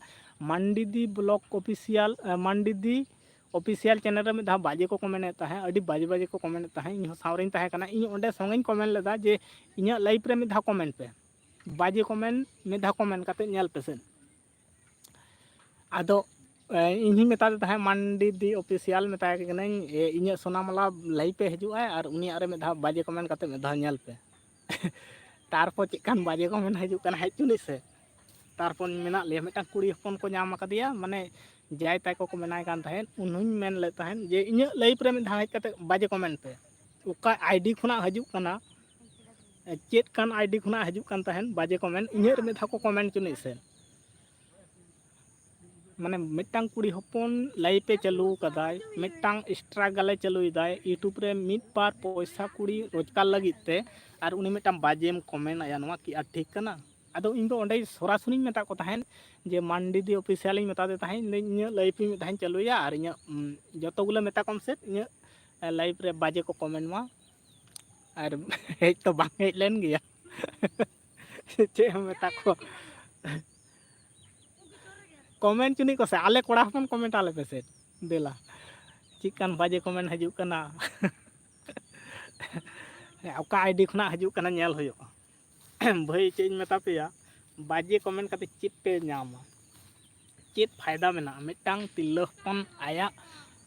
ᱢᱟᱱᱰᱤ ᱫᱤ ᱵᱞᱚᱜ ᱚᱯᱷᱤᱥᱤᱭᱟᱞ, ᱮ, ᱢᱟᱱᱰᱤ ᱫᱤ ᱚᱯᱷᱤᱥᱤᱭᱟᱞ ᱪᱮᱱᱮᱞ ᱨᱮ ᱢᱤᱫ ᱫᱷᱟᱣ ᱵᱟᱡᱮ ᱠᱚ ᱠᱚᱢᱮᱱᱴ ᱮᱫ ᱛᱟᱦᱮᱸᱫ, ᱟᱹᱰᱤ ᱵᱟᱡᱮ ᱵᱟᱡᱮ ᱠᱚ ᱠᱚᱢᱮᱱᱴ ᱮᱫ ᱛᱟᱦᱮᱸᱫ, ᱤᱧ ᱦᱚᱸ ᱥᱟᱶ ᱨᱤᱧ ᱛᱟᱦᱮᱸ ᱠᱟᱱᱟ᱾ ᱤᱧ ᱚᱸᱰᱮ ᱥᱚᱸᱜᱮᱧ ᱠᱚᱢᱮᱱᱴ ᱞᱮᱫᱟ ᱡᱮ ᱤᱧᱟᱹᱜ ᱞᱟᱭᱤᱵᱷ ᱨᱮ ᱢᱤᱫ ᱫᱷᱟᱣ ᱠᱚᱢᱮᱱᱴ ᱯᱮ, ᱵᱟᱡᱮ ᱠᱚᱢᱮᱱᱴ ᱢᱤᱫ ᱫᱷᱟᱣ ᱠᱚᱢᱮᱱᱴ ᱠᱟᱛᱮ ᱧᱮᱞ ᱯᱮᱥᱮ᱾ ᱟᱫᱚ, ᱮ, ᱤᱧ ᱦᱚᱸᱧ ᱢᱮᱛᱟ ᱫᱮ ᱛᱟᱦᱮᱸᱫ, ᱢᱟᱱᱰᱤ ᱫᱤ ᱚᱯᱷᱤᱥᱤᱭᱟᱞ ᱢᱮᱛᱟᱭ ᱠᱟᱹᱱᱟᱹᱧ, ᱮ, ᱤᱧᱟᱹᱜ ᱥᱳᱱᱟᱢᱟᱞᱟ ᱞᱟᱭᱤᱵᱷ ᱮ ᱦᱤᱡᱩᱜᱼᱟᱭ ᱟᱨ ᱩᱱᱤᱭᱟᱜ ᱨᱮ ᱢᱤᱫ ᱫᱷᱟᱣ ᱵᱟᱡᱮ ᱠᱚᱢᱮᱱᱴ ᱠᱟᱛᱮ ᱢᱤᱫ ᱫᱷᱟᱣ ᱧᱮᱞ ᱯᱮ᱾ ᱛᱟᱨᱯᱚᱨ ᱪᱮᱫ ᱠᱟᱱ ᱵᱟᱡᱮ ᱠᱚᱢᱮᱱᱴ ᱦᱤᱡᱩᱜ ᱠᱟᱱᱟ, ᱦᱮᱡ ᱦᱚᱪᱚᱱᱤᱡ ᱥᱮ᱾ ᱛᱟᱨᱯᱚᱨ ᱢᱮᱱᱟᱜ ᱞᱮᱭᱟ, ᱢᱤᱫᱴᱟᱝ ᱠᱩᱲᱤ ᱦᱚᱯᱚᱱ ᱠᱚ ᱧᱟᱢ ᱟᱠᱟᱫᱮᱭᱟ, ᱢᱟᱱᱮ ᱡᱟᱭ ᱛᱟᱭ ᱠᱚᱠᱚ ᱢᱮᱱᱟᱭ ᱠᱟᱱ ᱛᱟᱦᱮᱸᱫ, ᱩᱱ ᱦᱚᱸᱧ ᱢᱮᱱ ᱞᱮᱫ ᱛᱟᱦᱮᱸᱫ ᱡᱮ ᱤᱧᱟᱹᱜ ᱞᱟᱭᱤᱵᱷ ᱨᱮ ᱢᱤᱫ ᱫᱷᱟᱣ ᱦᱮᱡ ᱠᱟᱛᱮ ᱵᱟᱡᱮ ᱠᱚᱢᱮᱱᱴ ᱯᱮ᱾ ᱚᱠᱟ ᱟᱭᱰᱤ ᱠᱷᱚᱱᱟᱜ ᱦᱤᱡᱩᱜ ᱠᱟᱱᱟ, ᱪᱮᱫ ᱠᱟᱱ ᱟᱭᱰᱤ ᱠᱷᱚᱱᱟᱜ ᱦᱤᱡᱩᱜ ᱠᱟᱱ ᱛᱟᱦᱮᱸᱫ ᱵᱟᱡᱮ ᱠᱚᱢᱮᱱᱴ, ᱤᱧᱟᱹᱜ ᱨᱮ ᱢᱤᱫ ᱫᱷᱟᱣ ᱠᱚ ᱠᱚᱢᱮᱱᱴ ᱦᱚᱪᱚᱱᱤᱡ ᱥᱮ᱾ ᱢᱟᱱᱮ ᱢᱤᱫᱴᱟᱝ ᱠᱩᱲᱤ ᱦᱚᱯᱚᱱ ᱞᱟᱭᱤᱯᱷ ᱮ ᱪᱟᱹᱞᱩ ᱟᱠᱟᱫᱟᱭ, ᱢᱤᱫᱴᱟᱝ ᱥᱴᱨᱟᱜᱟᱞ ᱮ ᱪᱟᱹᱞᱩᱭᱮᱫᱟᱭ ᱤᱭᱩᱴᱩᱵᱽ ᱨᱮ ᱢᱤᱫ ᱵᱟᱨ ᱯᱚᱭᱥᱟ ᱠᱩᱲᱤ ᱨᱳᱡᱽᱜᱟᱨ ᱞᱟᱹᱜᱤᱫ ᱛᱮ, ᱟᱨ ᱩᱱᱤ ᱢᱤᱫᱴᱟᱝ ᱵᱟᱡᱮᱢ ᱠᱚᱢᱮᱱᱴ ᱟᱭᱟ, ᱱᱚᱣᱟ ᱠᱤ ᱟᱨ ᱴᱷᱤᱠ ᱠᱟᱱᱟ? ᱟᱫᱚ ᱤᱧ ᱫᱚ ᱚᱸᱰᱮ ᱥᱚᱨᱟᱥᱚᱨᱤᱧ ᱢᱮᱛᱟᱫ ᱠᱚ ᱛᱟᱦᱮᱸᱫ ᱡᱮ ᱢᱟᱱᱰᱤ ᱫᱤ ᱚᱯᱷᱤᱥᱤᱭᱟᱞᱤᱧ ᱢᱮᱛᱟᱫᱮ ᱛᱟᱦᱮᱸᱫ, ᱤᱧ ᱫᱚ ᱤᱧᱟᱹᱜ ᱞᱟᱭᱤᱯᱷ ᱤᱧ ᱢᱤᱫ ᱫᱷᱟᱣ ᱤᱧ ᱪᱟᱹᱞᱩᱭᱟ ᱟᱨ ᱤᱧᱟᱹᱜ, ᱩᱢ, ᱡᱚᱛᱚ ᱜᱩᱞᱟᱹ ᱢᱮᱛᱟ ᱠᱚᱢ ᱥᱮ ᱤᱧᱟᱹᱜ ᱞᱟᱭᱤᱯᱷ ᱨᱮ ᱵᱟᱡᱮ ᱠᱚ ᱠᱚᱢᱮᱱᱴ ᱢᱟ᱾ ᱟᱨ ᱦᱮᱡ ᱛᱚ ᱵᱟᱝ ᱦᱮᱡ ᱞᱮᱱ ᱜᱮᱭᱟ᱾ ᱪᱮᱫ ᱮᱢ ᱢᱮᱛᱟ ᱠᱚᱣᱟ? ᱠᱚᱢᱮᱱᱴ ᱪᱩᱱᱤᱡ ᱠᱚᱥᱮ, ᱟᱞᱮ ᱠᱚᱲᱟ ᱦᱚᱯᱚᱱ ᱠᱚᱢᱮᱱᱴ ᱟᱞᱮ ᱯᱮᱥᱮ ᱫᱮᱞᱟ᱾ ᱪᱮᱫᱠᱟᱱ ᱵᱟᱡᱮ ᱠᱚᱢᱮᱱᱴ ᱦᱤᱡᱩᱜ ᱠᱟᱱᱟ᱾ ᱚᱠᱟ ᱟᱭᱰᱤ ᱠᱷᱚᱱᱟᱜ ᱦᱤᱡᱩᱜ ᱠᱟᱱᱟ ᱧᱮᱞ ᱦᱩᱭᱩᱜᱼᱟ᱾ ᱵᱷᱟᱹᱭ, ᱪᱮᱫ ᱤᱧ ᱢᱮᱛᱟ ᱯᱮᱭᱟ, ᱵᱟᱡᱮ ᱠᱚᱢᱮᱱᱴ ᱠᱟᱛᱮ ᱪᱮᱫ ᱯᱮ ᱧᱟᱢᱟ? ᱪᱮᱫ ᱯᱷᱟᱭᱫᱟ ᱢᱮᱱᱟᱜᱼᱟ? ᱢᱤᱫᱴᱟᱝ ᱛᱤᱨᱞᱟᱹ ᱦᱚᱯᱚᱱ ᱟᱭᱟᱜ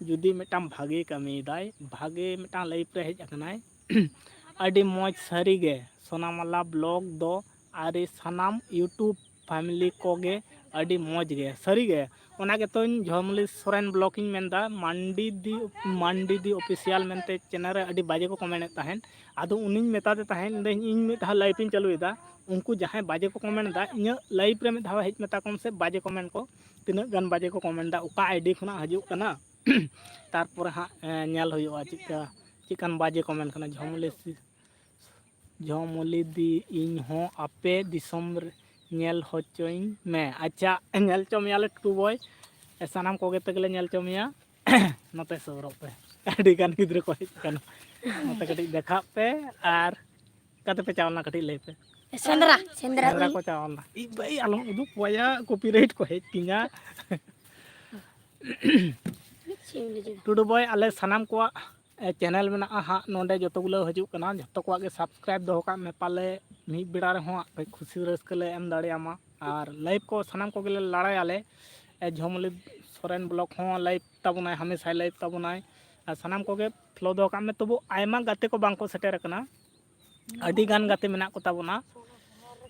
ᱡᱩᱫᱤ ᱢᱤᱫᱴᱟᱝ ᱵᱷᱟᱜᱮ ᱠᱟᱹᱢᱤᱭᱮᱫᱟᱭ, ᱵᱷᱟᱜᱮ ᱢᱤᱫᱴᱟᱝ ᱞᱟᱭᱤᱯᱷ ᱨᱮ ᱦᱮᱡ ᱟᱠᱟᱱᱟᱭ, ᱟᱹᱰᱤ ᱢᱚᱡᱽ ᱥᱟᱹᱨᱤᱜᱮ ᱥᱳᱱᱟᱢᱟᱞᱟ ᱵᱞᱚᱜ ᱫᱚ ᱟᱨ ᱥᱟᱱᱟᱢ ᱤᱭᱩᱴᱩᱵᱽ ᱯᱷᱮᱢᱤᱞᱤ ᱠᱚᱜᱮ ᱟᱹᱰᱤ ᱢᱚᱡᱽ ᱜᱮ ᱥᱟᱹᱨᱤᱜᱮ᱾ ᱚᱱᱟ ᱜᱮᱛᱚᱧ ᱡᱷᱚᱢᱞᱤ ᱥᱚᱨᱮᱱ ᱵᱞᱚᱜ ᱤᱧ ᱢᱮᱱᱫᱟ, ᱢᱟᱱᱰᱤ ᱫᱤ, ᱢᱟᱱᱰᱤ ᱫᱤ ᱚᱯᱷᱤᱥᱤᱭᱟᱞ ᱢᱮᱱᱛᱮ ᱪᱮᱱᱮᱞ ᱨᱮ ᱟᱹᱰᱤ ᱵᱟᱡᱮ ᱠᱚ ᱠᱚᱢᱮᱱᱴ ᱮᱫ ᱛᱟᱦᱮᱸᱫ᱾ ᱟᱫᱚ ᱩᱱᱤᱧ ᱢᱮᱛᱟᱫᱮ ᱛᱟᱦᱮᱸᱫ, ᱤᱧ ᱢᱤᱫ ᱫᱷᱟᱣ ᱞᱟᱭᱤᱯᱷ ᱤᱧ ᱪᱟᱹᱞᱩᱭᱮᱫᱟ, ᱩᱱᱠᱩ ᱡᱟᱦᱟᱸᱭ ᱵᱟᱡᱮ ᱠᱚ ᱠᱚᱢᱮᱱᱴ ᱮᱫᱟ, ᱤᱧᱟᱹᱜ ᱞᱟᱭᱤᱯᱷ ᱨᱮ ᱢᱤᱫ ᱫᱷᱟᱣ ᱦᱮᱡ ᱢᱮᱛᱟ ᱠᱚᱢ ᱥᱮ ᱵᱟᱡᱮ ᱠᱚᱢᱮᱱᱴ ᱠᱚ, ᱛᱤᱱᱟᱹᱜ ᱜᱟᱱ ᱵᱟᱡᱮ ᱠᱚ ᱠᱚᱢᱮᱱᱴ ᱮᱫᱟ, ᱚᱠᱟ ᱟᱭᱰᱤ ᱠᱷᱚᱱᱟᱜ ᱦᱤᱡᱩᱜ ᱠᱟᱱᱟ᱾ ᱛᱟᱨᱯᱚᱨᱮ ᱦᱟᱸᱜ, ᱮᱸ, ᱧᱮᱞ ᱦᱩᱭᱩᱜᱼᱟ ᱪᱮᱫᱠᱟ, ᱪᱮᱫᱠᱟᱱ ᱵᱟᱡᱮ ᱠᱚᱢᱮᱱᱴ ᱠᱟᱱᱟ᱾ ᱡᱷᱚᱢᱞᱤ ᱥᱤ-, ᱡᱷᱚᱢᱚᱞᱤ ᱫᱤ, ᱤᱧ ᱦᱚᱸ ᱟᱯᱮ ᱫᱤᱥᱚᱢ ᱨᱮ ᱧᱮᱞ ᱦᱚᱪᱚᱧ ᱢᱮ᱾ ᱟᱪᱪᱷᱟ, ᱧᱮᱞ ᱦᱚᱪᱚ ᱢᱮᱭᱟᱞᱮ ᱴᱩᱰᱩ ᱵᱚᱭ, ᱥᱟᱱᱟᱢ ᱠᱚᱜᱮ ᱛᱮᱜᱮᱞᱮ ᱧᱮᱞ ᱦᱚᱪᱚ ᱢᱮᱭᱟ᱾ ᱱᱚᱛᱮ ᱥᱩᱨᱚᱜ ᱯᱮ, ᱟᱹᱰᱤ ᱜᱟᱱ ᱜᱤᱫᱽᱨᱟᱹ ᱠᱚ ᱦᱮᱡ ᱟᱠᱟᱱᱟ᱾ ᱱᱚᱛᱮ ᱠᱟᱹᱴᱤᱡ ᱫᱮᱠᱷᱟᱜ ᱯᱮ᱾ ᱟᱨ ᱚᱠᱟ ᱛᱮᱯᱮ ᱪᱟᱣ ᱞᱮᱱᱟ ᱠᱟᱹᱴᱤᱡ ᱞᱟᱹᱭ ᱯᱮ? ᱥᱮᱸᱫᱽᱨᱟ᱾ ᱥᱮᱸᱫᱽᱨᱟ ᱥᱮᱸᱫᱽᱨᱟ ᱩᱭᱩᱝ᱾ ᱠᱚ ᱪᱟᱣ ᱞᱮᱱᱟ᱾ ᱤ ᱵᱟᱹᱭ, ᱟᱞᱚᱢ ᱩᱫᱩᱜ ᱠᱚᱣᱟ ᱭᱟ, ᱠᱚᱯᱤᱨᱟᱭᱤᱴ ᱠᱚ ᱦᱮᱡ ᱠᱤᱧᱟ᱾ ᱪᱮᱫ ᱮᱢ ᱞᱟᱹᱭ ᱠᱮᱫᱟ? ᱴᱩᱰᱩ ᱵᱚᱭ, ᱟᱞᱮ ᱥᱟᱱᱟᱢ ᱠᱚᱣᱟᱜ ᱮ, ᱪᱮᱱᱮᱞ ᱢᱮᱱᱟᱜᱼᱟ ᱦᱟᱸᱜ, ᱱᱚᱰᱮ ᱡᱚᱛᱚ ᱜᱩᱞᱟᱹ ᱦᱤᱡᱩᱜ ᱠᱟᱱᱟ, ᱡᱚᱛᱚ ᱠᱚᱣᱟᱜ ᱜᱮ ᱥᱟᱵᱥᱠᱨᱟᱭᱤᱵ ᱫᱚᱦᱚ ᱠᱟᱜ ᱢᱮ, ᱯᱟᱞᱮ ᱢᱤᱫ ᱵᱮᱲᱟ ᱨᱮᱦᱚᱸ ᱟᱯᱮ ᱠᱷᱩᱥᱤ ᱨᱟᱹᱥᱠᱟᱹ ᱞᱮ ᱮᱢ ᱫᱟᱲᱮᱭᱟᱢᱟ᱾ ᱟᱨ ᱞᱟᱭᱤᱵᱷ ᱠᱚ ᱥᱟᱱᱟᱢ ᱠᱚᱜᱮ ᱞᱮ ᱞᱟᱲᱟᱭᱟᱞᱮ, ᱮ, ᱡᱷᱚᱢᱚᱞᱤ ᱥᱚᱨᱮᱱ ᱵᱞᱚᱜ ᱦᱚᱸ ᱞᱟᱭᱤᱵᱷ ᱛᱟᱵᱚᱱᱟᱭ, ᱦᱟᱢᱮᱥᱟᱭ ᱞᱟᱭᱤᱵᱷ ᱛᱟᱵᱚᱱᱟᱭ᱾ ᱟᱨ ᱥᱟᱱᱟᱢ ᱠᱚᱜᱮ ᱯᱷᱚᱞᱳ ᱫᱚᱦᱚ ᱠᱟᱜ ᱢᱮ᱾ ᱛᱚᱵᱩ ᱟᱭᱢᱟ ᱜᱟᱛᱮ ᱠᱚ ᱵᱟᱝ ᱠᱚ ᱥᱮᱴᱮᱨ ᱟᱠᱟᱱᱟ, ᱟᱹᱰᱤ ᱜᱟᱱ ᱜᱟᱛᱮ ᱢᱮᱱᱟᱜ ᱠᱚ ᱛᱟᱵᱚᱱᱟ,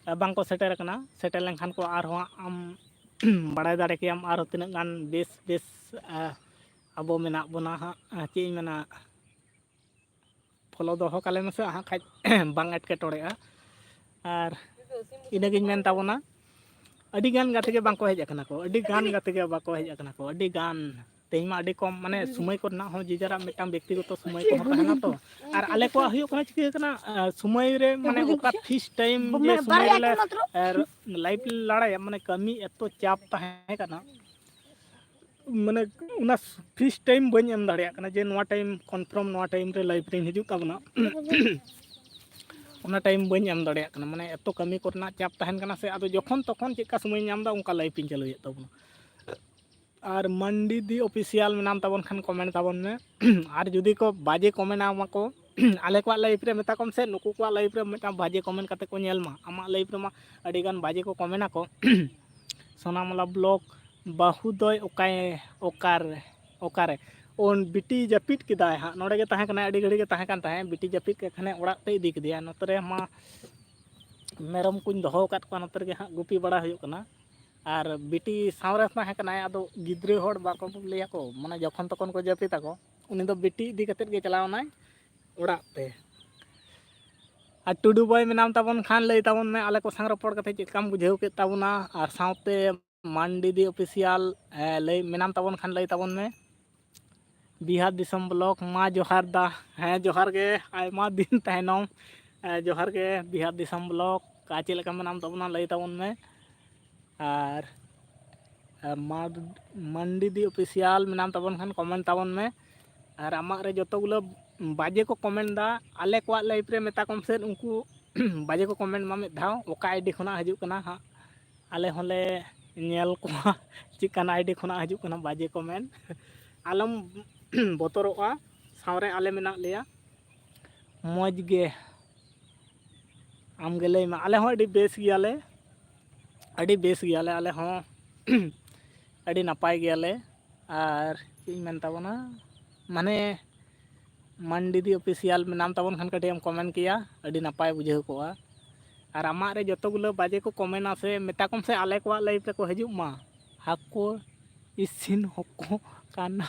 ᱮ, ᱵᱟᱝ ᱠᱚ ᱥᱮᱴᱮᱨ ᱟᱠᱟᱱᱟ᱾ ᱥᱮᱴᱮᱨ ᱞᱮᱱᱠᱷᱟᱱ ᱠᱚ ᱟᱨᱦᱚᱸ ᱟᱢ ᱵᱟᱲᱟᱭ ᱫᱟᱲᱮ ᱠᱮᱭᱟᱢ ᱟᱨᱦᱚᱸ ᱛᱤᱱᱟᱹᱜ ᱜᱟᱱ ᱵᱮᱥ ᱵᱮᱥ, ᱮ, ᱟᱵᱚ ᱢᱮᱱᱟᱜ ᱵᱚᱱᱟ ᱦᱟᱸᱜ, ᱮ, ᱪᱮᱫ ᱤᱧ ᱢᱮᱱᱟ, ᱯᱷᱚᱞᱳ ᱫᱚᱦᱚ ᱠᱟᱞᱮ ᱢᱮᱥᱮ, ᱦᱟᱸᱜ ᱠᱷᱟᱡ ᱵᱟᱝ ᱮᱴᱠᱮᱴᱚᱬᱮᱜᱼᱟ᱾ ᱟᱨ ᱤᱱᱟᱹᱜᱤᱧ ᱢᱮᱱ ᱛᱟᱵᱚᱱᱟ, ᱟᱹᱰᱤ ᱜᱟᱱ ᱜᱟᱛᱮ ᱜᱮ ᱵᱟᱝᱠᱚ ᱦᱮᱡ ᱟᱠᱟᱱᱟ ᱠᱚ, ᱟᱹᱰᱤ ᱜᱟᱱ ᱜᱟᱛᱮ ᱜᱮ ᱵᱟᱠᱚ ᱦᱮᱡ ᱟᱠᱟᱱᱟ ᱠᱚ, ᱟᱹᱰᱤ ᱜᱟᱱ᱾ ᱛᱮᱦᱮᱧ ᱢᱟ ᱟᱹᱰᱤ ᱠᱚᱢ, ᱢᱟᱱᱮ ᱥᱚᱢᱚᱭ ᱠᱚᱨᱮᱱᱟᱜ ᱦᱚᱸ ᱡᱮ ᱡᱟᱨᱟᱜ ᱢᱤᱫᱴᱟᱝ ᱵᱮᱠᱛᱤᱜᱚᱛᱚ ᱥᱚᱢᱚᱭ ᱠᱚᱦᱚᱸ ᱛᱟᱦᱮᱱᱟ ᱛᱚ᱾ ᱟᱨ ᱟᱞᱮ ᱠᱚᱣᱟᱜ ᱦᱩᱭᱩᱜ ᱠᱟᱱᱟ, ᱪᱤᱠᱟᱹ ᱠᱟᱱᱟ, ᱟᱸ, ᱥᱚᱢᱚᱭ ᱨᱮ, ᱢᱟᱱᱮ ᱚᱠᱟ ᱯᱷᱤᱥ ᱴᱟᱭᱤᱢ ᱡᱮ ᱥᱚᱢᱚᱭ ᱨᱮᱞᱮ ᱞᱟᱭᱤᱵᱷ ᱞᱟᱲᱟᱭᱟ, ᱢᱟᱱᱮ ᱠᱟᱹᱢᱤ ᱮᱛᱚ ᱪᱟᱯ ᱛᱟᱦᱮᱸ ᱠᱟᱱᱟ, ᱢᱟᱱᱮ ᱚᱱᱟ ᱯᱷᱤᱥ ᱴᱟᱭᱤᱢ ᱵᱟᱹᱧ ᱮᱢ ᱫᱟᱲᱮᱭᱟᱜ ᱠᱟᱱᱟ ᱡᱮ ᱱᱚᱣᱟ ᱴᱟᱭᱤᱢ ᱠᱚᱱᱯᱷᱟᱨᱢ ᱱᱚᱣᱟ ᱴᱟᱭᱤᱢ ᱨᱮ ᱞᱟᱭᱤᱵᱷ ᱨᱤᱧ ᱦᱤᱡᱩᱜ ᱛᱟᱵᱚᱱᱟ᱾ ᱚᱱᱟ ᱴᱟᱭᱤᱢ ᱵᱟᱹᱧ ᱮᱢ ᱫᱟᱲᱮᱭᱟᱜ ᱠᱟᱱᱟ, ᱢᱟᱱᱮ ᱮᱛᱚ ᱠᱟᱹᱢᱤ ᱠᱚᱨᱮᱱᱟᱜ ᱪᱟᱯ ᱛᱟᱦᱮᱱ ᱠᱟᱱᱟ ᱥᱮ᱾ ᱟᱫᱚ ᱡᱚᱠᱷᱚᱱ ᱛᱚᱠᱷᱚᱱ ᱪᱮᱫᱠᱟ ᱥᱚᱢᱚᱭᱤᱧ ᱧᱟᱢ ᱮᱫᱟ, ᱚᱱᱠᱟ ᱞᱟᱭᱤᱵᱷ ᱤᱧ ᱪᱟᱹᱞᱩᱭᱮᱫ ᱛᱟᱵᱚᱱᱟ᱾ ᱟᱨ ᱢᱟᱱᱰᱤ ᱫᱤ ᱚᱯᱷᱤᱥᱤᱭᱟᱞ ᱢᱮᱱᱟᱢ ᱛᱟᱵᱚᱱ ᱠᱷᱟᱱ ᱠᱚᱢᱮᱱᱴ ᱛᱟᱵᱚᱱ ᱢᱮ᱾ ᱟᱨ ᱡᱩᱫᱤ ᱠᱚ ᱵᱟᱡᱮ ᱠᱚᱢᱮᱱᱴ ᱟᱢᱟ ᱠᱚ, ᱟᱞᱮ ᱠᱚᱣᱟᱜ ᱞᱟᱭᱤᱵᱷ ᱨᱮ ᱢᱮᱛᱟ ᱠᱚᱢ ᱥᱮ, ᱱᱩᱠᱩ ᱠᱚᱣᱟᱜ ᱞᱟᱭᱤᱵᱷ ᱨᱮ ᱢᱤᱫᱴᱟᱝ ᱵᱟᱡᱮ ᱠᱚᱢᱮᱱᱴ ᱠᱟᱛᱮ ᱠᱚ ᱧᱮᱞ ᱢᱟ᱾ ᱟᱢᱟᱜ ᱞᱟᱭᱤᱵᱷ ᱨᱮᱢᱟ ᱟᱹᱰᱤᱜᱟᱱ ᱵᱟᱡᱮ ᱠᱚ ᱠᱚᱢᱮᱱᱴ ᱟᱠᱚ᱾ ᱥᱳᱱᱟᱢᱟᱞᱟ ᱵᱞᱚᱠ ᱵᱟᱹᱦᱩ ᱫᱚᱭ ᱚᱠᱟᱭ, ᱚᱠᱟᱨᱮ, ᱚᱠᱟᱨᱮ? ᱚ, ᱵᱤᱴᱤ ᱡᱟᱹᱯᱤᱫ ᱠᱮᱫᱟᱭ ᱦᱟᱸᱜ᱾ ᱱᱚᱰᱮ ᱜᱮ ᱛᱟᱦᱮᱸ ᱠᱟᱱᱟᱭ, ᱟᱹᱰᱤ ᱜᱷᱟᱹᱲᱤ ᱜᱮ ᱛᱟᱦᱮᱸ ᱠᱟᱱ ᱛᱟᱦᱮᱸᱫ᱾ ᱵᱤᱴᱤ ᱡᱟᱹᱯᱤᱫ ᱠᱮᱫ ᱠᱷᱟᱱᱮ ᱚᱲᱟᱜ ᱛᱮ ᱤᱫᱤ ᱠᱮᱫᱮᱭᱟ᱾ ᱱᱚᱛᱮ ᱨᱮ ᱢᱟ ᱢᱮᱨᱚᱢ ᱠᱚᱧ ᱫᱚᱦᱚ ᱟᱠᱟᱫ ᱠᱚᱣᱟ, ᱱᱚᱛᱮ ᱨᱮᱜᱮ ᱦᱟᱸᱜ ᱜᱩᱯᱤ ᱵᱟᱲᱟ ᱦᱩᱭᱩᱜ ᱠᱟᱱᱟ᱾ ᱟᱨ ᱵᱤᱴᱤ ᱥᱟᱶ ᱨᱮ ᱛᱟᱦᱮᱸ ᱠᱟᱱᱟᱭ, ᱟᱫᱚ ᱜᱤᱫᱽᱨᱟᱹ ᱦᱚᱲ ᱵᱟᱠᱚ ᱞᱟᱹᱭᱟᱠᱚ, ᱢᱟᱱᱮ ᱡᱚᱠᱷᱚᱱ ᱛᱚᱠᱷᱚᱱ ᱠᱚ ᱡᱟᱹᱯᱤᱫ ᱟᱠᱚ, ᱩᱱᱤ ᱫᱚ ᱵᱤᱴᱤ ᱤᱫᱤ ᱠᱟᱛᱮᱫ ᱜᱮ ᱪᱟᱞᱟᱣ ᱮᱱᱟᱭ ᱚᱲᱟᱜ ᱛᱮ᱾ ᱟᱨ ᱴᱩᱰᱩ ᱵᱚᱭ ᱢᱮᱱᱟᱢ ᱛᱟᱵᱚᱱ ᱠᱷᱟᱱ ᱞᱟᱹᱭ ᱛᱟᱵᱚᱱ ᱢᱮ, ᱟᱞᱮ ᱠᱚ ᱥᱟᱶ ᱨᱚᱯᱚᱲ ᱠᱟᱛᱮ ᱪᱮᱫ ᱞᱮᱠᱟᱢ ᱵᱩᱡᱷᱟᱹᱣ ᱠᱮᱫ ᱛᱟᱵᱚᱱᱟ, ᱟᱨ ᱥᱟᱶᱛᱮ ᱢᱟᱱᱰᱤ ᱫᱤ ᱚᱯᱷᱤᱥᱤᱭᱟᱞ, ᱮ, ᱞᱟᱹᱭ ᱢᱮᱱᱟᱢ ᱛᱟᱵᱚᱱ ᱠᱷᱟᱱ ᱞᱟᱹᱭ ᱛᱟᱵᱚᱱ ᱢᱮ᱾ ᱵᱤᱦᱟᱨ ᱫᱤᱥᱚᱢ ᱵᱞᱚᱠ, ᱢᱟ ᱡᱚᱦᱟᱨ ᱫᱟ᱾ ᱦᱮᱸ, ᱡᱚᱦᱟᱨ ᱜᱮ, ᱟᱭᱢᱟ ᱫᱤᱱ ᱛᱟᱭᱱᱚᱢ᱾ ᱮ, ᱡᱚᱦᱟᱨ ᱜᱮ ᱵᱤᱦᱟᱨ ᱫᱤᱥᱚᱢ ᱵᱞᱚᱠ, ᱚᱠᱟ ᱪᱮᱫ ᱞᱮᱠᱟ ᱢᱮᱱᱟᱢ ᱛᱟᱵᱚᱱᱟ ᱞᱟᱹᱭ ᱛᱟᱵᱚᱱ ᱢᱮ᱾ ᱟᱨ, ᱮ, ᱢᱟᱰ-, ᱢᱟᱱᱰᱤ ᱫᱤ ᱚᱯᱷᱤᱥᱤᱭᱟᱞ ᱢᱮᱱᱟᱢ ᱛᱟᱵᱚᱱ ᱠᱷᱟᱱ ᱠᱚᱢᱮᱱᱴ ᱛᱟᱵᱚᱱ ᱢᱮ᱾ ᱟᱨ ᱟᱢᱟᱜ ᱨᱮ ᱡᱚᱛᱚ ᱜᱩᱞᱟᱹ ᱵᱟᱡᱮ ᱠᱚ ᱠᱚᱢᱮᱱᱴ ᱫᱟ, ᱟᱞᱮ ᱠᱚᱣᱟᱜ ᱞᱟᱭᱤᱵᱷ ᱨᱮ ᱢᱮᱛᱟ ᱠᱚᱢ ᱥᱮ, ᱩᱱᱠᱩ ᱵᱟᱡᱮ ᱠᱚ ᱠᱚᱢᱮᱱᱴ ᱢᱟ ᱢᱤᱫ ᱫᱷᱟᱣ, ᱚᱠᱟ ᱟᱭᱰᱤ ᱠᱷᱚᱱᱟᱜ ᱦᱤᱡᱩᱜ ᱠᱟᱱᱟ ᱦᱟᱸᱜ᱾ ᱟᱞᱮ ᱦᱚᱸᱞᱮ ᱧᱮᱞ ᱠᱚᱣᱟ ᱪᱮᱫᱠᱟᱱ ᱟᱭᱰᱤ ᱠᱷᱚᱱᱟᱜ ᱦᱤᱡᱩᱜ ᱠᱟᱱᱟ ᱵᱟᱡᱮ ᱠᱚᱢᱮᱱᱴ᱾ ᱟᱞᱚᱢ ᱵᱚᱛᱚᱨᱚᱜᱼᱟ, ᱥᱟᱶᱨᱮ ᱟᱞᱮ ᱢᱮᱱᱟᱜ ᱞᱮᱭᱟ᱾ ᱢᱚᱡᱽ ᱜᱮ, ᱟᱢᱜᱮ ᱞᱟᱹᱭ ᱢᱮ᱾ ᱟᱞᱮ ᱦᱚᱸ ᱟᱹᱰᱤ ᱵᱮᱥ ᱜᱮᱭᱟᱞᱮ, ᱟᱹᱰᱤ ᱵᱮᱥ ᱜᱮᱭᱟᱞᱮ ᱟᱞᱮ ᱦᱚᱸ᱾ ᱟᱹᱰᱤ ᱱᱟᱯᱟᱭ ᱜᱮᱭᱟᱞᱮ᱾ ᱟᱨ ᱪᱮᱫ ᱤᱧ ᱢᱮᱱ ᱛᱟᱵᱚᱱᱟ, ᱢᱟᱱᱮ ᱢᱟᱱᱰᱤ ᱫᱤ ᱚᱯᱷᱤᱥᱤᱭᱟᱞ ᱢᱮᱱᱟᱢ ᱛᱟᱵᱚᱱ ᱠᱷᱟᱱ ᱠᱟᱹᱴᱤᱡ ᱮᱢ ᱠᱚᱢᱮᱱᱴ ᱠᱮᱭᱟ, ᱟᱹᱰᱤ ᱱᱟᱯᱟᱭ ᱵᱩᱡᱷᱟᱹᱣ ᱠᱚᱜᱼᱟ᱾ ᱟᱨ ᱟᱢᱟᱜ ᱨᱮ ᱡᱚᱛᱚ ᱜᱩᱞᱟᱹ ᱵᱟᱡᱮ ᱠᱚ ᱠᱚᱢᱮᱱᱴᱟ ᱥᱮ, ᱢᱮᱛᱟ ᱠᱚᱢ ᱥᱮ ᱟᱞᱮ ᱠᱚᱣᱟᱜ ᱞᱟᱭᱤᱵᱷ ᱨᱮᱠᱚ ᱦᱤᱡᱩᱜ ᱢᱟ᱾ ᱦᱟᱹᱠᱩ ᱤᱥᱤᱱ ᱦᱚᱠᱚ ᱠᱟᱱᱟ,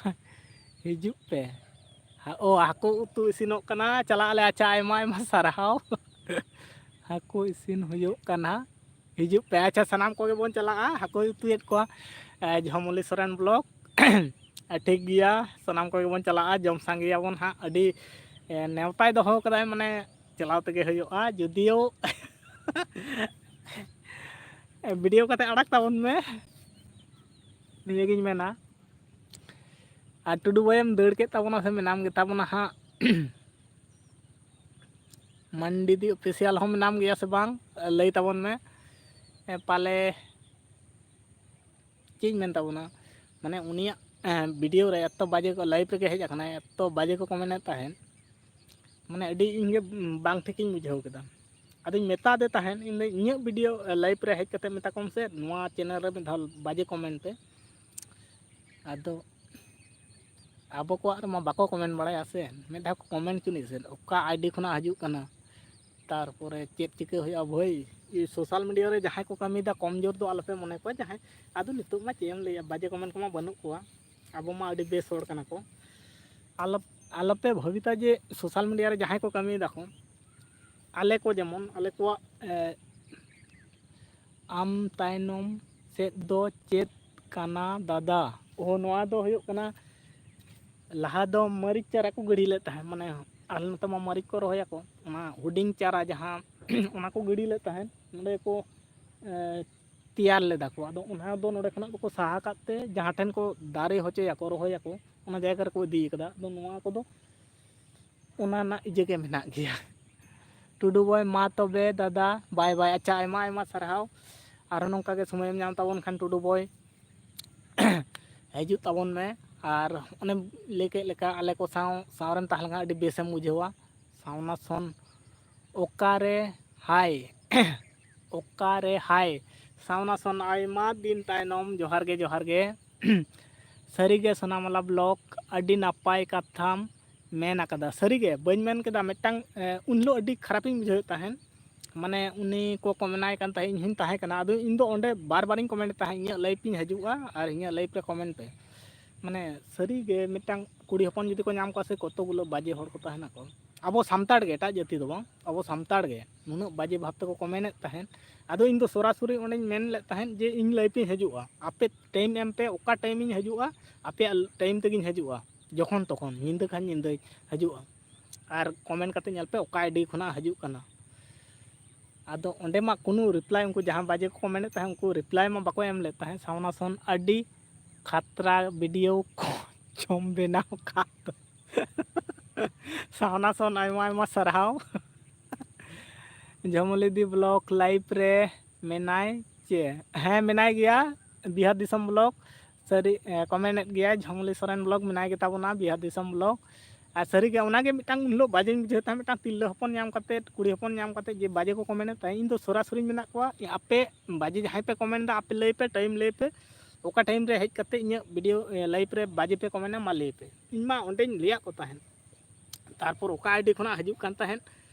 ᱦᱤᱡᱩᱜ ᱯᱮ᱾ ᱚ, ᱦᱟᱹᱠᱩ ᱩᱛᱩ ᱤᱥᱤᱱᱚᱜ ᱠᱟᱱᱟ, ᱪᱟᱞᱟᱜ ᱟᱞᱮ᱾ ᱟᱪᱪᱷᱟ, ᱟᱭᱢᱟ ᱟᱭᱢᱟ ᱥᱟᱨᱦᱟᱣ᱾ ᱦᱟᱹᱠᱩ ᱤᱥᱤᱱ ᱦᱩᱭᱩᱜ ᱠᱟᱱᱟ, ᱦᱤᱡᱩᱜ ᱯᱮ᱾ ᱟᱪᱪᱷᱟ, ᱥᱟᱱᱟᱢ ᱠᱚᱜᱮ ᱵᱚᱱ ᱪᱟᱞᱟᱜᱼᱟ᱾ ᱦᱟᱹᱠᱩᱭ ᱩᱛᱩᱭᱮᱫ ᱠᱚᱣᱟ ᱡᱷᱚᱢᱚᱞᱤ ᱥᱚᱨᱮᱱ ᱵᱞᱚᱜ᱾ ᱴᱷᱤᱠ ᱜᱮᱭᱟ, ᱥᱟᱱᱟᱢ ᱠᱚᱜᱮ ᱵᱚᱱ ᱪᱟᱞᱟᱜᱼᱟ, ᱡᱚᱢ ᱥᱟᱸᱜᱮᱭᱟᱵᱚᱱ ᱦᱟᱸᱜ᱾ ᱟᱹᱰᱤ ᱱᱮᱣᱛᱟᱭ ᱫᱚᱦᱚ ᱠᱟᱫᱟᱭ, ᱢᱟᱱᱮ ᱪᱟᱞᱟᱣ ᱛᱮᱜᱮ ᱦᱩᱭᱩᱜᱼᱟ᱾ ᱡᱩᱫᱤᱭᱳ ᱵᱷᱤᱰᱤᱭᱳ ᱠᱟᱛᱮ ᱟᱲᱟᱜ ᱛᱟᱵᱚᱱ ᱢᱮ, ᱱᱤᱭᱟᱹᱜᱤᱧ ᱢᱮᱱᱟ᱾ ᱟᱨ ᱴᱩᱰᱩ ᱵᱷᱟᱭᱮᱢ ᱫᱟᱹᱲ ᱠᱮᱫ ᱛᱟᱵᱚᱱᱟ ᱥᱮ ᱢᱮᱱᱟᱢ ᱜᱮᱛᱟ ᱵᱚᱱᱟ ᱦᱟᱸᱜ᱾ ᱢᱟᱱᱰᱤ ᱫᱤ ᱚᱯᱷᱤᱥᱤᱭᱟᱞ ᱦᱚᱸ ᱢᱮᱱᱟᱢ ᱜᱮᱭᱟ ᱥᱮ ᱵᱟᱝ, ᱞᱟᱹᱭ ᱛᱟᱵᱚᱱ ᱢᱮ᱾ ᱮ, ᱯᱟᱞᱮ ᱪᱮᱫ ᱤᱧ ᱢᱮᱱ ᱛᱟᱵᱚᱱᱟ, ᱢᱟᱱᱮ ᱩᱱᱤᱭᱟᱜ ᱵᱷᱤᱰᱤᱭᱳ ᱨᱮ ᱮᱛᱚ ᱵᱟᱡᱮ ᱠᱚ ᱞᱟᱭᱤᱵᱷ ᱨᱮᱜᱮ ᱦᱮᱡ ᱟᱠᱟᱱᱟᱭ, ᱮᱛᱚ ᱵᱟᱡᱮ ᱠᱚ ᱠᱚᱢᱮᱱᱴ ᱮᱫ ᱛᱟᱦᱮᱸᱫ, ᱢᱟᱱᱮ ᱟᱹᱰᱤ ᱤᱧ ᱜᱮ ᱵᱟᱝ ᱴᱷᱤᱠᱤᱧ ᱵᱩᱡᱷᱟᱹᱣ ᱠᱮᱫᱟ᱾ ᱟᱫᱚᱧ ᱢᱮᱛᱟ ᱫᱮ ᱛᱟᱦᱮᱸᱫ, ᱤᱧ ᱫᱚ ᱤᱧᱟᱹᱜ ᱵᱷᱤᱰᱤᱭᱳ ᱞᱟᱭᱤᱵᱷ ᱨᱮ ᱦᱮᱡ ᱠᱟᱛᱮ ᱢᱮᱛᱟ ᱠᱚᱢ ᱥᱮ, ᱱᱚᱣᱟ ᱪᱮᱱᱮᱞ ᱨᱮ ᱢᱤᱫ ᱫᱷᱟᱣ ᱵᱟᱡᱮ ᱠᱚᱢᱮᱱᱴ ᱯᱮ᱾ ᱟᱫᱚ ᱟᱵᱚ ᱠᱚᱣᱟᱜ ᱨᱮᱢᱟ ᱵᱟᱠᱚ ᱠᱚᱢᱮᱱᱴ ᱵᱟᱲᱟᱭᱟ ᱥᱮ, ᱢᱤᱫ ᱫᱷᱟᱣ ᱠᱚ ᱠᱚᱢᱮᱱᱴ ᱪᱚᱱᱤᱡ ᱥᱮ, ᱚᱠᱟ ᱟᱭᱰᱤ ᱠᱷᱚᱱᱟᱜ ᱦᱤᱡᱩᱜ ᱠᱟᱱᱟ, ᱛᱟᱨᱯᱚᱨᱮ ᱪᱮᱫ ᱪᱤᱠᱟᱹ ᱦᱩᱭᱩᱜᱼᱟ ᱵᱷᱟᱹᱭ᱾ ᱥᱳᱥᱟᱞ ᱢᱤᱰᱤᱭᱟ ᱨᱮ ᱡᱟᱦᱟᱸᱭ ᱠᱚ ᱠᱟᱹᱢᱤᱭᱮᱫᱟ, ᱠᱚᱢ ᱡᱳᱨ ᱫᱚ ᱟᱞᱚᱯᱮ ᱢᱚᱱᱮ ᱠᱚᱣᱟ ᱡᱟᱦᱟᱸᱭ᱾ ᱟᱫᱚ ᱱᱤᱛᱚᱜ ᱢᱟ ᱪᱮᱫ ᱮᱢ ᱞᱟᱹᱭᱟ, ᱵᱟᱡᱮ ᱠᱚᱢᱮᱱᱴ ᱠᱚᱢᱟ ᱵᱟᱹᱱᱩᱜ ᱠᱚᱣᱟ, ᱟᱵᱚ ᱢᱟ ᱟᱹᱰᱤ ᱵᱮᱥ ᱦᱚᱲ ᱠᱟᱱᱟ ᱠᱚ᱾ ᱟᱞᱚ, ᱟᱞᱚᱯᱮ ᱵᱷᱟᱹᱵᱤᱛᱟ ᱡᱮ ᱥᱳᱥᱟᱞ ᱢᱤᱰᱤᱭᱟ ᱨᱮ ᱡᱟᱦᱟᱸᱭ ᱠᱚ ᱠᱟᱹᱢᱤᱭᱮᱫᱟ ᱠᱚ, ᱟᱞᱮ ᱠᱚ ᱡᱮᱢᱚᱱ, ᱟᱞᱮ ᱠᱚᱣᱟᱜ, ᱮ, ᱟᱢ ᱛᱟᱭᱱᱚᱢ ᱥᱮᱫ ᱫᱚ ᱪᱮᱫ ᱠᱟᱱᱟ ᱫᱟᱫᱟ? ᱳ, ᱱᱚᱣᱟ ᱫᱚ ᱦᱩᱭᱩᱜ ᱠᱟᱱᱟ, ᱞᱟᱦᱟ ᱫᱚ ᱢᱟᱹᱨᱤᱪ ᱪᱟᱨᱟ ᱠᱚ ᱜᱤᱰᱤ ᱞᱮᱫ ᱛᱟᱦᱮᱸᱫ, ᱢᱟᱱᱮ ᱟᱞᱮ ᱱᱚᱛᱮ ᱢᱟ ᱢᱟᱹᱨᱤᱪ ᱠᱚ ᱨᱚᱦᱚᱭᱟᱠᱚ, ᱚᱱᱟ ᱦᱩᱰᱤᱧ ᱪᱟᱨᱟ ᱡᱟᱦᱟᱸ, ᱚᱱᱟ ᱠᱚ ᱜᱤᱰᱤ ᱞᱮᱫ ᱛᱟᱦᱮᱸᱫ, ᱱᱚᱸᱰᱮ ᱠᱚ, ᱮ, ᱛᱮᱭᱟᱨ ᱞᱮᱫᱟ ᱠᱚ᱾ ᱟᱫᱚ ᱚᱱᱟ ᱫᱚ ᱱᱚᱸᱰᱮ ᱠᱷᱚᱱᱟᱜ ᱫᱚᱠᱚ ᱥᱟᱦᱟ ᱠᱟᱜ ᱛᱮ ᱡᱟᱦᱟᱸ ᱴᱷᱮᱱ ᱠᱚ ᱫᱟᱨᱮ ᱦᱚᱪᱚᱭᱟᱠᱚ, ᱨᱚᱦᱚᱭᱟᱠᱚ, ᱚᱱᱟ ᱡᱟᱭᱜᱟ ᱨᱮᱠᱚ ᱤᱫᱤ ᱠᱟᱫᱟ᱾ ᱟᱫᱚ ᱱᱚᱣᱟ ᱠᱚᱫᱚ ᱚᱱᱟ ᱨᱮᱱᱟᱜ ᱤᱭᱟᱹ ᱜᱮ ᱢᱮᱱᱟᱜ ᱜᱮᱭᱟ᱾ ᱴᱩᱰᱩ ᱵᱚᱭ, ᱢᱟ ᱛᱚᱵᱮ ᱫᱟᱫᱟ, ᱵᱟᱭ ᱵᱟᱭ᱾ ᱟᱪᱪᱷᱟ, ᱟᱭᱢᱟ ᱟᱭᱢᱟ ᱥᱟᱨᱦᱟᱣ᱾ ᱟᱨᱦᱚᱸ ᱱᱚᱝᱠᱟ ᱜᱮ ᱥᱚᱢᱚᱭᱮᱢ ᱧᱟᱢ ᱛᱟᱵᱚᱱ ᱠᱷᱟᱱ ᱴᱩᱰᱩ ᱵᱚᱭ, ᱦᱤᱡᱩᱜ ᱛᱟᱵᱚᱱ ᱢᱮ᱾ ᱟᱨ ᱚᱱᱮᱢ ᱞᱟᱹᱭ ᱠᱮᱫ ᱞᱮᱠᱟ, ᱟᱞᱮ ᱠᱚ ᱥᱟᱶ, ᱥᱟᱶ ᱨᱮᱢ ᱛᱟᱦᱮᱸ ᱞᱮᱱᱠᱷᱟᱱ ᱟᱹᱰᱤ ᱵᱮᱥᱮᱢ ᱵᱩᱡᱷᱟᱹᱣᱟ᱾ ᱥᱟᱣᱱᱟ ᱥᱚᱱ, ᱚᱠᱟᱨᱮ ᱦᱟᱭ? ᱚᱠᱟᱨᱮ ᱦᱟᱭ? ᱥᱟᱣᱱᱟ ᱥᱚᱱ, ᱟᱭᱢᱟ ᱫᱤᱱ ᱛᱟᱭᱱᱚᱢ, ᱡᱚᱦᱟᱨ ᱜᱮ, ᱡᱚᱦᱟᱨ ᱜᱮ᱾ ᱥᱟᱹᱨᱤᱜᱮ ᱥᱳᱱᱟᱢᱟᱞᱟ ᱵᱞᱚᱜᱽ, ᱟᱹᱰᱤ ᱱᱟᱯᱟᱭ ᱠᱟᱛᱷᱟᱢ ᱢᱮᱱ ᱟᱠᱟᱫᱟ᱾ ᱥᱟᱹᱨᱤᱜᱮ ᱵᱟᱹᱧ ᱢᱮᱱ ᱠᱮᱫᱟ, ᱢᱤᱫᱴᱟᱝ, ᱮ, ᱩᱱ ᱦᱤᱞᱳᱜ ᱟᱹᱰᱤ ᱠᱷᱟᱨᱟᱯᱤᱧ ᱵᱩᱡᱷᱟᱹᱣᱮᱫ ᱛᱟᱦᱮᱸᱫ, ᱢᱟᱱᱮ ᱩᱱᱤ ᱠᱚ ᱠᱚᱢᱮᱱᱟᱭ ᱠᱟᱱ ᱛᱟᱦᱮᱸᱫ, ᱤᱧ ᱦᱚᱸᱧ ᱛᱟᱦᱮᱸ ᱠᱟᱱᱟ᱾ ᱟᱫᱚ ᱤᱧ ᱫᱚ ᱚᱸᱰᱮ ᱵᱟᱨ ᱵᱟᱨᱤᱧ ᱠᱚᱢᱮᱱᱴ ᱛᱟᱦᱮᱸᱫ, ᱤᱧᱟᱹᱜ ᱞᱟᱭᱤᱵᱷ ᱤᱧ ᱦᱤᱡᱩᱜᱼᱟ ᱟᱨ ᱤᱧᱟᱹᱜ ᱞᱟᱭᱤᱵᱷ ᱨᱮ ᱠᱚᱢᱮᱱᱴ ᱯᱮ᱾ ᱢᱟᱱᱮ ᱥᱟᱹᱨᱤ ᱜᱮ ᱢᱤᱫᱴᱟᱝ ᱠᱩᱲᱤ ᱦᱚᱯᱚᱱ ᱡᱩᱫᱤ ᱠᱚ ᱧᱟᱢ ᱠᱚᱣᱟ ᱥᱮ, ᱠᱚᱛᱚ ᱜᱩᱞᱟᱹ ᱵᱟᱡᱮ ᱦᱚᱲ ᱠᱚ ᱛᱟᱦᱮᱱᱟ ᱠᱚ᱾ ᱟᱵᱚ ᱥᱟᱱᱛᱟᱲ ᱜᱮ, ᱮᱴᱟᱜ ᱡᱟᱹᱛᱤ ᱫᱚ ᱵᱟᱝ, ᱟᱵᱚ ᱥᱟᱱᱛᱟᱲ ᱜᱮ ᱱᱩᱱᱟᱹᱜ ᱵᱟᱡᱮ ᱵᱷᱟᱵᱽ ᱛᱮᱠᱚ ᱠᱚᱢᱮᱱᱮᱫ ᱛᱟᱦᱮᱸᱫ᱾ ᱟᱫᱚ ᱤᱧ ᱫᱚ ᱥᱚᱨᱟᱥᱚᱨᱤ ᱚᱸᱰᱮᱧ ᱢᱮᱱ ᱞᱮᱫ ᱛᱟᱦᱮᱸᱫ ᱡᱮ ᱤᱧ ᱞᱟᱭᱤᱵᱷ ᱤᱧ ᱦᱤᱡᱩᱜᱼᱟ, ᱟᱯᱮ ᱴᱟᱭᱤᱢ ᱮᱢ ᱯᱮ, ᱚᱠᱟ ᱴᱟᱭᱤᱢ ᱤᱧ ᱦᱤᱡᱩᱜᱼᱟ, ᱟᱯᱮᱭᱟᱜ ᱴᱟᱭᱤᱢ ᱛᱮᱜᱤᱧ ᱦᱤᱡᱩᱜᱼᱟ, ᱡᱚᱠᱷᱚᱱ ᱛᱚᱠᱷᱚᱱ, ᱧᱤᱫᱟᱹ ᱠᱷᱟᱱ ᱧᱤᱫᱟᱹᱧ ᱦᱤᱡᱩᱜᱼᱟ᱾ ᱟᱨ ᱠᱚᱢᱮᱱᱴ ᱠᱟᱛᱮ ᱧᱮᱞ ᱯᱮ ᱚᱠᱟ ᱟᱭᱰᱤ ᱠᱷᱚᱱᱟᱜ ᱦᱤᱡᱩᱜ ᱠᱟᱱᱟ᱾ ᱟᱫᱚ ᱚᱸᱰᱮ ᱢᱟ ᱠᱳᱱᱳ ᱨᱤᱯᱞᱟᱭ, ᱩᱱᱠᱩ ᱡᱟᱦᱟᱸ ᱵᱟᱡᱮ ᱠᱚ ᱠᱚᱢᱮᱱᱴ ᱮᱫ ᱛᱟᱦᱮᱸᱫ, ᱩᱱᱠᱩ ᱨᱤᱯᱞᱟᱭ ᱢᱟ ᱵᱟᱠᱚ ᱮᱢ ᱞᱮᱫ ᱛᱟᱦᱮᱸᱫ᱾ ᱥᱟᱣᱱᱟ ᱥᱚᱱ ᱟᱹᱰᱤ ᱠᱷᱟᱛᱨᱟ ᱵᱷᱤᱰᱤᱭᱳ ᱠᱚ ᱪᱚᱢ ᱵᱮᱱᱟᱣ ᱠᱟᱜ ᱫᱚ᱾ ᱥᱟᱣᱱᱟ ᱥᱚᱱ ᱟᱭᱢᱟ ᱟᱭᱢᱟ ᱥᱟᱨᱦᱟᱣ᱾ ᱡᱷᱚᱢᱚᱞᱤᱫᱤ ᱵᱞᱚᱜ ᱞᱟᱭᱤᱵᱷ ᱨᱮ ᱢᱮᱱᱟᱭ ᱪᱮ? ᱦᱮᱸ, ᱢᱮᱱᱟᱭ ᱜᱮᱭᱟ᱾ ᱵᱤᱦᱟᱨ ᱫᱤᱥᱚᱢ ᱵᱞᱚᱜ ᱥᱟᱹᱨᱤ, ᱮ, ᱠᱚᱢᱮᱱᱴ ᱮᱫ ᱜᱮᱭᱟᱭ᱾ ᱡᱷᱚᱢᱚᱞᱤ ᱥᱚᱨᱮᱱ ᱵᱞᱚᱜ ᱢᱮᱱᱟᱭ ᱜᱮᱛᱟ ᱵᱚᱱᱟ, ᱵᱤᱦᱟᱨ ᱫᱤᱥᱚᱢ ᱵᱞᱚᱜ᱾ ᱟᱨ ᱥᱟᱹᱨᱤ ᱜᱮ ᱚᱱᱟᱜᱮ ᱢᱤᱫᱴᱟᱝ ᱩᱱ ᱦᱤᱞᱳᱜ ᱵᱟᱡᱮᱧ ᱵᱩᱡᱷᱟᱹᱣ ᱛᱟᱦᱮᱸᱫ, ᱢᱤᱫᱴᱟᱝ ᱛᱤᱨᱞᱟᱹ ᱦᱚᱯᱚᱱ ᱧᱟᱢ ᱠᱟᱛᱮ, ᱠᱩᱲᱤ ᱦᱚᱯᱚᱱ ᱧᱟᱢ ᱠᱟᱛᱮ ᱡᱮ ᱵᱟᱡᱮ ᱠᱚ ᱠᱚᱢᱮᱱᱴ ᱮᱫ ᱛᱟᱦᱮᱸᱫ᱾ ᱤᱧ ᱫᱚ ᱥᱚᱨᱟᱥᱚᱨᱤᱧ ᱢᱮᱱᱟᱜ ᱠᱚᱣᱟ, ᱟᱯᱮ ᱵᱟᱡᱮ ᱡᱟᱦᱟᱸᱭ ᱯᱮ ᱠᱚᱢᱮᱱᱴ ᱮᱫᱟ, ᱟᱯᱮ ᱞᱟᱹᱭ ᱯᱮ, ᱴᱟᱭᱤᱢ ᱞᱟᱹᱭ ᱯᱮ, ᱚᱠᱟ ᱴᱟᱭᱤᱢ ᱨᱮ ᱦᱮᱡ ᱠᱟᱛᱮ ᱤᱧᱟᱹᱜ ᱵᱷᱤᱰᱤᱭᱳ, ᱮ, ᱞᱟᱭᱤᱵᱷ ᱨᱮ ᱵᱟᱡᱮ ᱯᱮ ᱠᱚᱢᱮᱱᱴᱟ, ᱢᱟ ᱞᱟᱹᱭ ᱯᱮ᱾ ᱤᱧ ᱢᱟ ᱚᱸᱰᱮᱧ ᱞᱟᱹᱭᱟᱫ ᱠᱚ ᱛᱟᱦᱮᱸᱫ᱾ ᱛᱟᱨᱯᱚᱨ ᱚᱠᱟ ᱟᱭᱰᱤ ᱠᱷᱚᱱᱟᱜ ᱦᱤᱡᱩᱜ ᱠᱟᱱ ᱛᱟᱦᱮᱸᱫ,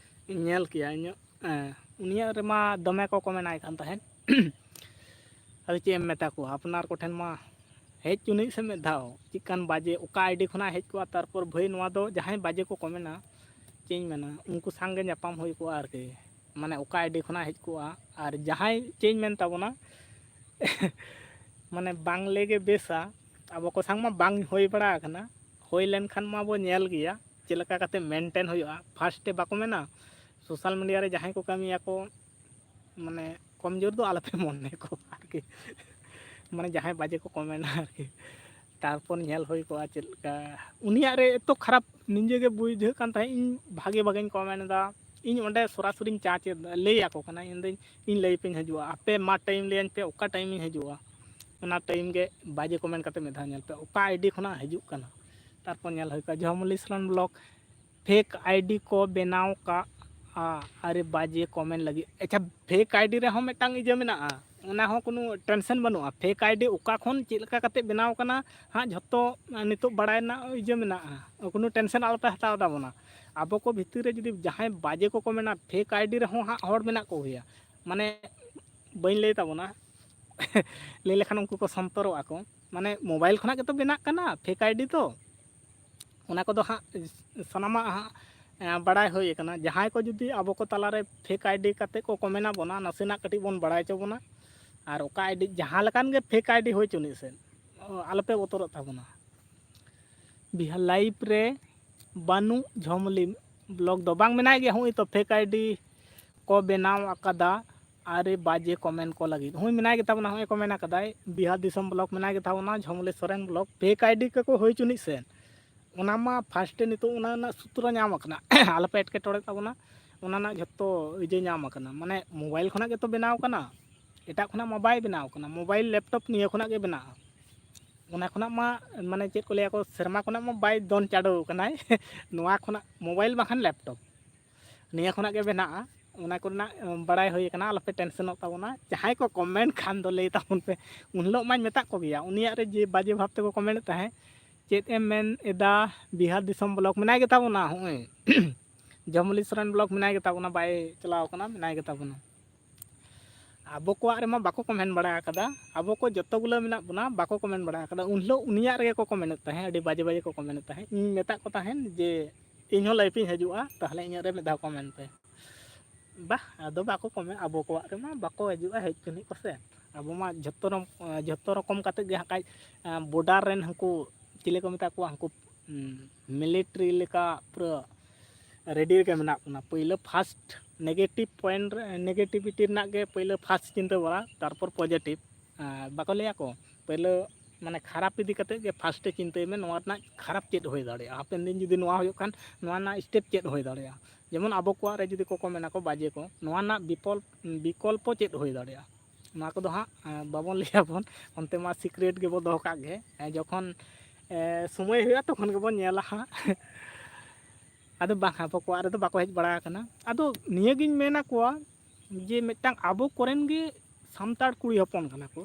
ᱤᱧ ᱧᱮᱞ ᱠᱮᱭᱟ ᱤᱧᱟᱹᱜ, ᱮ, ᱩᱱᱤᱭᱟᱜ ᱨᱮᱢᱟ ᱫᱚᱢᱮ ᱠᱚ ᱠᱚᱢᱮᱱᱴ ᱟᱭ ᱠᱟᱱ ᱛᱟᱦᱮᱸᱫ᱾ ᱟᱫᱚ ᱪᱮᱫ ᱮᱢ ᱢᱮᱛᱟ ᱠᱚᱣᱟ, ᱟᱯᱱᱟᱨ ᱠᱚᱴᱷᱮᱱ ᱢᱟ ᱦᱮᱡ ᱪᱩᱱᱤᱡ ᱥᱮ ᱢᱤᱫ ᱫᱷᱟᱣ, ᱪᱮᱫᱠᱟᱱ ᱵᱟᱡᱮ, ᱚᱠᱟ ᱟᱭᱰᱤ ᱠᱷᱚᱱᱟᱜ ᱦᱮᱡ ᱠᱚᱜᱼᱟ᱾ ᱛᱟᱨᱯᱚᱨ ᱵᱷᱟᱹᱭ, ᱱᱚᱣᱟ ᱫᱚ ᱡᱟᱦᱟᱸᱭ ᱵᱟᱡᱮ ᱠᱚ ᱠᱚᱢᱮᱱᱴᱟ, ᱪᱮᱫ ᱤᱧ ᱢᱮᱱᱟ, ᱩᱱᱠᱩ ᱥᱟᱝᱜᱮ ᱧᱟᱯᱟᱢ ᱦᱩᱭ ᱠᱚᱜᱼᱟ ᱟᱨᱠᱤ, ᱢᱟᱱᱮ ᱚᱠᱟ ᱟᱭᱰᱤ ᱠᱷᱚᱱᱟᱜ ᱦᱮᱡ ᱠᱚᱜᱼᱟ᱾ ᱟᱨ ᱡᱟᱦᱟᱸᱭ, ᱪᱮᱫ ᱤᱧ ᱢᱮᱱ ᱛᱟᱵᱚᱱᱟ, ᱢᱟᱱᱮ ᱵᱟᱝ ᱞᱟᱹᱭ ᱜᱮ ᱵᱮᱥᱟ, ᱟᱵᱚ ᱠᱚ ᱥᱟᱝ ᱢᱟ ᱵᱟᱝ ᱦᱩᱭ ᱵᱟᱲᱟ ᱟᱠᱟᱱᱟ, ᱦᱩᱭ ᱞᱮᱱᱠᱷᱟᱱ ᱢᱟ ᱵᱚ ᱧᱮᱞ ᱜᱮᱭᱟ ᱪᱮᱫ ᱞᱮᱠᱟ ᱠᱟᱛᱮ ᱢᱮᱱᱴᱮᱱ ᱦᱩᱭᱩᱜᱼᱟ᱾ ᱯᱷᱟᱥᱴ ᱨᱮ ᱵᱟᱠᱚ ᱢᱮᱱᱟ, ᱥᱳᱥᱟᱞ ᱢᱤᱰᱤᱭᱟ ᱨᱮ ᱡᱟᱦᱟᱸᱭ ᱠᱚ ᱠᱟᱹᱢᱤᱭᱟᱠᱚ, ᱢᱟᱱᱮ ᱠᱚᱢᱡᱳᱨ ᱫᱚ ᱟᱞᱚᱯᱮ ᱢᱚᱱᱮ ᱠᱚᱣᱟ ᱟᱨᱠᱤ, ᱢᱟᱱᱮ ᱡᱟᱦᱟᱸᱭ ᱵᱟᱡᱮ ᱠᱚ ᱠᱚᱢᱮᱱᱴᱟ ᱟᱨᱠᱤ᱾ ᱛᱟᱨᱯᱚᱨ ᱧᱮᱞ ᱦᱩᱭ ᱠᱚᱜᱼᱟ ᱪᱮᱫ ᱞᱮᱠᱟ᱾ ᱩᱱᱤᱭᱟᱜ ᱨᱮ ᱮᱛᱚ ᱠᱷᱟᱨᱟᱯ ᱱᱤᱡᱮ ᱜᱮ ᱵᱩᱡᱷᱟᱹᱜ ᱠᱟᱱ ᱛᱟᱦᱮᱸᱫ, ᱤᱧ ᱵᱷᱟᱜᱮ ᱵᱷᱟᱜᱮᱧ ᱠᱚᱢᱮᱱᱴ ᱮᱫᱟ᱾ ᱤᱧ ᱚᱸᱰᱮ ᱥᱚᱨᱟᱥᱚᱨᱤᱧ ᱪᱟᱨᱡᱽ ᱮᱫᱟ, ᱞᱟᱹᱭ ᱟᱠᱚ ᱠᱟᱱᱟ, ᱤᱧ ᱫᱚᱧ, ᱤᱧ ᱞᱟᱭᱤᱵᱷ ᱤᱧ ᱦᱤᱡᱩᱜᱼᱟ, ᱟᱯᱮ ᱢᱟ ᱴᱟᱭᱤᱢ ᱞᱟᱹᱭᱟᱹᱧ ᱯᱮ, ᱚᱠᱟ ᱴᱟᱭᱤᱢ ᱤᱧ ᱦᱤᱡᱩᱜᱼᱟ, ᱚᱱᱟ ᱴᱟᱭᱤᱢ ᱜᱮ ᱵᱟᱡᱮ ᱠᱚᱢᱮᱱᱴ ᱠᱟᱛᱮ ᱢᱤᱫ ᱫᱷᱟᱣ ᱧᱮᱞ ᱯᱮ, ᱚᱠᱟ ᱟᱭᱰᱤ ᱠᱷᱚᱱᱟᱜ ᱦᱤᱡᱩᱜ ᱠᱟᱱᱟ᱾ ᱛᱟᱨᱯᱚᱨ ᱧᱮᱞ ᱦᱩᱭ ᱠᱚᱜᱼᱟ, ᱡᱷᱚᱢᱚᱞᱤ ᱥᱚᱨᱮᱱ ᱵᱞᱚᱜ ᱯᱷᱮᱠ ᱟᱭᱰᱤ ᱠᱚ ᱵᱮᱱᱟᱣ ᱠᱟᱜᱼᱟ, ᱟᱨᱮ ᱵᱟᱡᱮ ᱠᱚᱢᱮᱱᱴ ᱞᱟᱹᱜᱤᱫ᱾ ᱟᱪᱪᱷᱟ, ᱯᱷᱮᱠ ᱟᱭᱰᱤ ᱨᱮᱦᱚᱸ ᱢᱤᱫᱴᱟᱝ ᱤᱭᱟᱹ ᱢᱮᱱᱟᱜᱼᱟ, ᱚᱱᱟ ᱦᱚᱸ ᱠᱳᱱᱳ ᱴᱮᱱᱥᱮᱱ ᱵᱟᱹᱱᱩᱜᱼᱟ᱾ ᱯᱷᱮᱠ ᱟᱭᱰᱤ ᱚᱠᱟ ᱠᱷᱚᱱ ᱪᱮᱫ ᱞᱮᱠᱟ ᱠᱟᱛᱮ ᱵᱮᱱᱟᱣ ᱠᱟᱱᱟ ᱦᱟᱸᱜ, ᱡᱷᱚᱛᱚ ᱱᱤᱛᱚᱜ ᱵᱟᱲᱟᱭ ᱨᱮᱱᱟᱜ ᱤᱭᱟᱹ ᱢᱮᱱᱟᱜᱼᱟ, ᱠᱳᱱᱳ ᱴᱮᱱᱥᱮᱱ ᱟᱞᱚᱯᱮ ᱦᱟᱛᱟᱣ ᱛᱟᱵᱚᱱᱟ᱾ ᱟᱵᱚ ᱠᱚ ᱵᱷᱤᱛᱤᱨ ᱨᱮ ᱡᱩᱫᱤ ᱡᱟᱦᱟᱸᱭ ᱵᱟᱡᱮ ᱠᱚᱠᱚ ᱢᱮᱱᱟ, ᱯᱷᱮᱠ ᱟᱭᱰᱤ ᱨᱮᱦᱚᱸ ᱦᱟᱸᱜ ᱦᱚᱲ ᱢᱮᱱᱟᱜ ᱠᱚᱜᱮᱭᱟ, ᱢᱟᱱᱮ ᱵᱟᱹᱧ ᱞᱟᱹᱭ ᱛᱟᱵᱚᱱᱟ, ᱞᱟᱹᱭ ᱞᱮᱠᱷᱟᱱ ᱩᱱᱠᱩ ᱠᱚ ᱥᱚᱱᱛᱚᱨᱚᱜᱼᱟ ᱠᱚ᱾ ᱢᱟᱱᱮ ᱢᱳᱵᱟᱭᱤᱞ ᱠᱷᱚᱱᱟᱜ ᱜᱮᱛᱚ ᱵᱮᱱᱟᱜ ᱠᱟᱱᱟ ᱯᱷᱮᱠ ᱟᱭᱰᱤ ᱫᱚ᱾ ᱚᱱᱟ ᱠᱚᱫᱚ ᱦᱟᱸᱜ ᱥᱟᱱᱟᱢᱟᱜ ᱦᱟᱸᱜ ᱵᱟᱲᱟᱭ ᱦᱩᱭ ᱟᱠᱟᱱᱟ᱾ ᱡᱟᱦᱟᱸᱭ ᱠᱚ ᱡᱩᱫᱤ ᱟᱵᱚ ᱠᱚ ᱛᱟᱞᱟᱨᱮ ᱯᱷᱮᱠ ᱟᱭᱰᱤ ᱠᱟᱛᱮ ᱠᱚ ᱠᱚᱢᱮᱱ ᱟᱵᱚᱱᱟ, ᱱᱟᱥᱮᱱᱟᱜ ᱠᱟᱹᱴᱤᱡ ᱵᱚᱱ ᱵᱟᱲᱟᱭ ᱦᱚᱪᱚ ᱵᱚᱱᱟ᱾ ᱟᱨ ᱚᱠᱟ ᱟᱭᱰᱤ, ᱡᱟᱦᱟᱸ ᱞᱮᱠᱟᱱ ᱜᱮ ᱯᱷᱮᱠ ᱟᱭᱰᱤ ᱦᱩᱭ ᱪᱩᱱᱤᱡ ᱥᱮ, ᱟᱞᱚᱯᱮ ᱵᱚᱛᱚᱨᱚᱜ ᱛᱟᱵᱚᱱᱟ᱾ ᱵᱤᱦᱟᱨ ᱞᱟᱭᱤᱵᱷ ᱨᱮ ᱵᱟᱹᱱᱩᱜ ᱡᱷᱚᱢᱞᱤ ᱵᱞᱚᱜᱽ ᱫᱚ ᱵᱟᱝ ᱢᱮᱱᱟᱭ ᱜᱮ, ᱦᱚᱸᱜᱼᱚᱭ ᱛᱚ ᱯᱷᱮᱠ ᱟᱭᱰᱤ ᱠᱚ ᱵᱮᱱᱟᱣ ᱟᱠᱟᱫᱟ᱾ ᱟᱨᱮ ᱵᱟᱡᱮ ᱠᱚᱢᱮᱱ ᱠᱚ ᱞᱟᱹᱜᱤᱫ ᱦᱚᱸᱜᱼᱚᱭ ᱢᱮᱱᱟᱭ ᱜᱮᱛᱟ ᱵᱚᱱᱟ, ᱦᱚᱸᱜᱼᱚᱭ ᱠᱚᱢᱮᱱ ᱟᱠᱟᱫᱟᱭ, ᱵᱤᱦᱟᱨ ᱫᱤᱥᱚᱢ ᱵᱞᱚᱜᱽ ᱢᱮᱱᱟᱭ ᱜᱮᱛᱟ ᱵᱚᱱᱟ, ᱡᱷᱚᱢᱞᱤ ᱥᱚᱨᱮᱱ ᱵᱞᱚᱜᱽ ᱯᱷᱮᱠ ᱟᱭᱰᱤ ᱠᱚᱠᱚ ᱦᱩᱭ ᱪᱩᱱᱤᱡ ᱥᱮ᱾ ᱚᱱᱟ ᱢᱟ ᱯᱷᱟᱥᱴᱮ ᱱᱤᱛᱚᱜ ᱚᱱᱟ ᱨᱮᱱᱟᱜ ᱥᱩᱛᱨᱚ ᱧᱟᱢ ᱟᱠᱟᱱᱟ᱾ ᱟᱞᱚᱯᱮ ᱮᱴᱠᱮᱴᱚᱬᱮ ᱛᱟᱵᱚᱱᱟ, ᱚᱱᱟ ᱨᱮᱱᱟᱜ ᱡᱷᱚᱛᱚ ᱤᱭᱟᱹ ᱧᱟᱢ ᱟᱠᱟᱱᱟ᱾ ᱢᱟᱱᱮ ᱢᱳᱵᱟᱭᱤᱞ ᱠᱷᱚᱱᱟᱜ ᱜᱮᱛᱚ ᱵᱮᱱᱟᱣ ᱠᱟᱱᱟ, ᱮᱴᱟᱜ ᱠᱷᱚᱱᱟᱜ ᱢᱟ ᱵᱟᱭ ᱵᱮᱱᱟᱣ ᱠᱟᱱᱟ, ᱢᱳᱵᱟᱭᱤᱞ ᱞᱮᱯᱴᱚᱯ ᱱᱤᱭᱟᱹ ᱠᱷᱚᱱᱟᱜ ᱜᱮ ᱵᱮᱱᱟᱜᱼᱟ᱾ ᱚᱱᱟ ᱠᱷᱚᱱᱟᱜ ᱢᱟ ᱢᱟᱱᱮ ᱪᱮᱫ ᱠᱚ ᱞᱟᱹᱭᱟ ᱠᱚ, ᱥᱮᱨᱢᱟ ᱠᱷᱚᱱᱟᱜ ᱢᱟ ᱵᱟᱭ ᱫᱚᱱ ᱪᱟᱰᱚ ᱟᱠᱟᱱᱟᱭ᱾ ᱱᱚᱣᱟ ᱠᱷᱚᱱᱟᱜ ᱢᱳᱵᱟᱭᱤᱞ ᱵᱟᱝᱠᱷᱟᱱ ᱞᱮᱯᱴᱚᱯ ᱱᱤᱭᱟᱹ ᱠᱷᱚᱱᱟᱜ ᱜᱮ ᱵᱮᱱᱟᱜᱼᱟ᱾ ᱚᱱᱟ ᱠᱚᱨᱮᱱᱟᱜ ᱵᱟᱲᱟᱭ ᱦᱩᱭ ᱟᱠᱟᱱᱟ, ᱟᱞᱚᱯᱮ ᱴᱮᱱᱥᱮᱱᱚᱜ ᱛᱟᱵᱚᱱᱟ᱾ ᱡᱟᱦᱟᱸᱭ ᱠᱚ ᱠᱚᱢᱮᱱᱴ ᱠᱷᱟᱱ ᱫᱚ ᱞᱟᱹᱭ ᱛᱟᱵᱚᱱ ᱯᱮ, ᱩᱱ ᱦᱤᱞᱳᱜ ᱢᱟᱧ ᱢᱮᱛᱟᱜ ᱠᱚᱜᱮᱭᱟ, ᱩᱱᱤᱭᱟᱜ ᱨᱮ ᱡᱮ ᱵᱟᱡᱮ ᱵᱷᱟᱵᱽ ᱛᱮᱠᱚ ᱠᱚᱢᱮᱱᱴ ᱮᱫ ᱛᱟᱦᱮᱸᱫ, ᱪᱮᱫ ᱮᱢ ᱢᱮᱱ ᱮᱫᱟ, ᱵᱤᱦᱟᱨ ᱫᱤᱥᱚᱢ ᱵᱞᱚᱜᱽ ᱢᱮᱱᱟᱭ ᱜᱮᱛᱟ ᱵᱚᱱᱟ, ᱦᱚᱸᱜᱼᱚᱭ ᱡᱚᱢᱞᱤ ᱥᱚᱨᱮᱱ ᱵᱞᱚᱜᱽ ᱢᱮᱱᱟᱭ ᱜᱮᱛᱟ ᱵᱚᱱᱟ, ᱵᱟᱭ ᱪᱟᱞᱟᱣ ᱠᱟᱱᱟ, ᱢᱮᱱᱟᱭ ᱜᱮᱛᱟ ᱵᱚᱱᱟ᱾ ᱟᱵᱚ ᱠᱚᱣᱟᱜ ᱨᱮᱢᱟ ᱵᱟᱠᱚ ᱠᱚᱢᱮᱱᱴ ᱵᱟᱲᱟ ᱟᱠᱟᱫᱟ, ᱟᱵᱚ ᱠᱚ ᱡᱚᱛᱚ ᱜᱩᱞᱟᱹ ᱢᱮᱱᱟᱜ ᱵᱚᱱᱟ, ᱵᱟᱠᱚ ᱠᱚᱢᱮᱱᱴ ᱵᱟᱲᱟ ᱟᱠᱟᱫᱟ᱾ ᱩᱱ ᱦᱤᱞᱳᱜ ᱩᱱᱤᱭᱟᱜ ᱨᱮᱜᱮ ᱠᱚ ᱠᱚᱢᱮᱱᱴ ᱮᱫ ᱛᱟᱦᱮᱸᱫ, ᱟᱹᱰᱤ ᱵᱟᱡᱮ ᱵᱟᱡᱮ ᱠᱚ ᱠᱚᱢᱮᱱᱴ ᱮᱫ ᱛᱟᱦᱮᱸᱫ᱾ ᱤᱧ ᱢᱮᱛᱟᱜ ᱠᱚ ᱛᱟᱦᱮᱸᱫ ᱡᱮ ᱤᱧ ᱦᱚᱸ ᱞᱟᱭᱤᱵᱷ ᱤᱧ ᱦᱤᱡᱩᱜᱼᱟ, ᱛᱟᱦᱚᱞᱮ ᱤᱧᱟᱹᱜ ᱨᱮ ᱢᱤᱫ ᱫᱷᱟᱣ ᱠᱚᱢᱮᱱᱴ ᱯᱮ᱾ ᱵᱟᱦ, ᱟᱫᱚ ᱵᱟᱠᱚ ᱠᱚᱢᱮᱱᱴ, ᱟᱵᱚ ᱠᱚᱣᱟᱜ ᱨᱮᱢᱟ ᱵᱟᱠᱚ ᱦᱤᱡᱩᱜᱼᱟ, ᱦᱮᱡ ᱪᱩᱱᱤᱡ ᱠᱚᱥᱮ᱾ ᱟᱵᱚ ᱢᱟ ᱡᱷᱚᱛᱚ ᱨᱚᱠ-, ᱡᱷᱚᱛᱚ ᱨᱚᱠᱚᱢ ᱠᱟᱛᱮ ᱜᱮ ᱦᱟᱸᱜ ᱠᱷᱟᱡ, ᱵᱚᱰᱟᱨ ᱨᱮᱱ ᱦᱟᱹᱱᱠᱩ ᱪᱤᱞᱤ ᱠᱚ ᱢᱮᱛᱟ ᱠᱚᱣᱟ, ᱦᱟᱹᱱᱠᱩ ᱢᱤᱞᱤᱴᱟᱨᱤ ᱞᱮᱠᱟ ᱯᱩᱨᱟᱹ ᱨᱮᱰᱤ ᱨᱮᱜᱮ ᱢᱮᱱᱟᱜ ᱵᱚᱱᱟ᱾ ᱯᱳᱭᱞᱳ ᱯᱷᱟᱥᱴ ᱱᱮᱜᱮᱴᱤᱵᱷ ᱯᱚᱭᱮᱱᱴ ᱨᱮ, ᱱᱮᱜᱮᱴᱤᱵᱷᱤᱴᱤ ᱨᱮᱱᱟᱜ ᱜᱮ ᱯᱳᱭᱞᱳ ᱯᱷᱟᱥᱴ ᱪᱤᱱᱛᱟᱹ ᱵᱟᱲᱟ, ᱛᱟᱨᱯᱚᱨ ᱯᱚᱡᱮᱴᱤᱵᱷ᱾ ᱵᱟᱠᱚ ᱞᱟᱹᱭᱟ ᱠᱚ, ᱯᱳᱭᱞᱳ ᱢᱟᱱᱮ ᱠᱷᱟᱨᱟᱯ ᱤᱫᱤ ᱠᱟᱛᱮ ᱜᱮ ᱯᱷᱟᱥᱴᱮ ᱪᱤᱱᱛᱟᱹᱭ ᱢᱮ, ᱱᱚᱣᱟ ᱨᱮᱱᱟᱜ ᱠᱷᱟᱨᱟᱯ ᱪᱮᱫ ᱦᱩᱭ ᱫᱟᱲᱮᱭᱟᱜᱼᱟ, ᱦᱟᱯᱮᱱ ᱫᱤᱱ ᱡᱩᱫᱤ ᱱᱚᱣᱟ ᱦᱩᱭᱩᱜ ᱠᱷᱟᱱ ᱱᱚᱣᱟ ᱨᱮᱱᱟᱜ ᱥᱴᱮᱯ ᱪᱮᱫ ᱦᱩᱭ ᱫᱟᱲᱮᱭᱟᱜᱼᱟ᱾ ᱡᱮᱢᱚᱱ ᱟᱵᱚ ᱠᱚᱣᱟᱜ ᱨᱮ ᱡᱩᱫᱤ ᱠᱚ ᱠᱚᱢᱮᱱᱟ ᱠᱚ ᱵᱟᱡᱮ ᱠᱚ, ᱱᱚᱣᱟ ᱨᱮᱱᱟᱜ ᱵᱤᱯᱚᱞ-, ᱵᱤᱠᱚᱞᱯᱚ ᱪᱮᱫ ᱦᱩᱭ ᱫᱟᱲᱮᱭᱟᱜᱼᱟ, ᱱᱚᱣᱟ ᱠᱚᱫᱚ ᱦᱟᱸᱜ, ᱮᱸ, ᱵᱟᱵᱚᱱ ᱞᱟᱹᱭᱟᱵᱚᱱ, ᱚᱱᱛᱮ ᱢᱟ ᱥᱤᱠᱨᱮᱴ ᱜᱮᱵᱚ ᱫᱚᱦᱚ ᱠᱟᱜ ᱜᱮ᱾ ᱮᱸ, ᱡᱚᱠᱷᱚᱱ, ᱮᱸ, ᱥᱚᱢᱚᱭ ᱦᱩᱭᱩᱜᱼᱟ ᱛᱚᱠᱷᱚᱱ ᱜᱮᱵᱚᱱ ᱧᱮᱞᱟ ᱦᱟᱸᱜ᱾ ᱟᱫᱚ ᱵᱟᱝ, ᱟᱵᱚ ᱠᱚᱣᱟᱜ ᱨᱮᱫᱚ ᱵᱟᱠᱚ ᱦᱮᱡ ᱵᱟᱲᱟ ᱟᱠᱟᱱᱟ᱾ ᱟᱫᱚ ᱱᱤᱭᱟᱹᱜᱤᱧ ᱢᱮᱱ ᱟᱠᱚᱣᱟ ᱡᱮ ᱢᱤᱫᱴᱟᱝ ᱟᱵᱚ ᱠᱚᱨᱮᱱ ᱜᱮ ᱥᱟᱱᱛᱟᱲ ᱠᱩᱲᱤ ᱦᱚᱯᱚᱱ ᱠᱟᱱᱟ ᱠᱚ,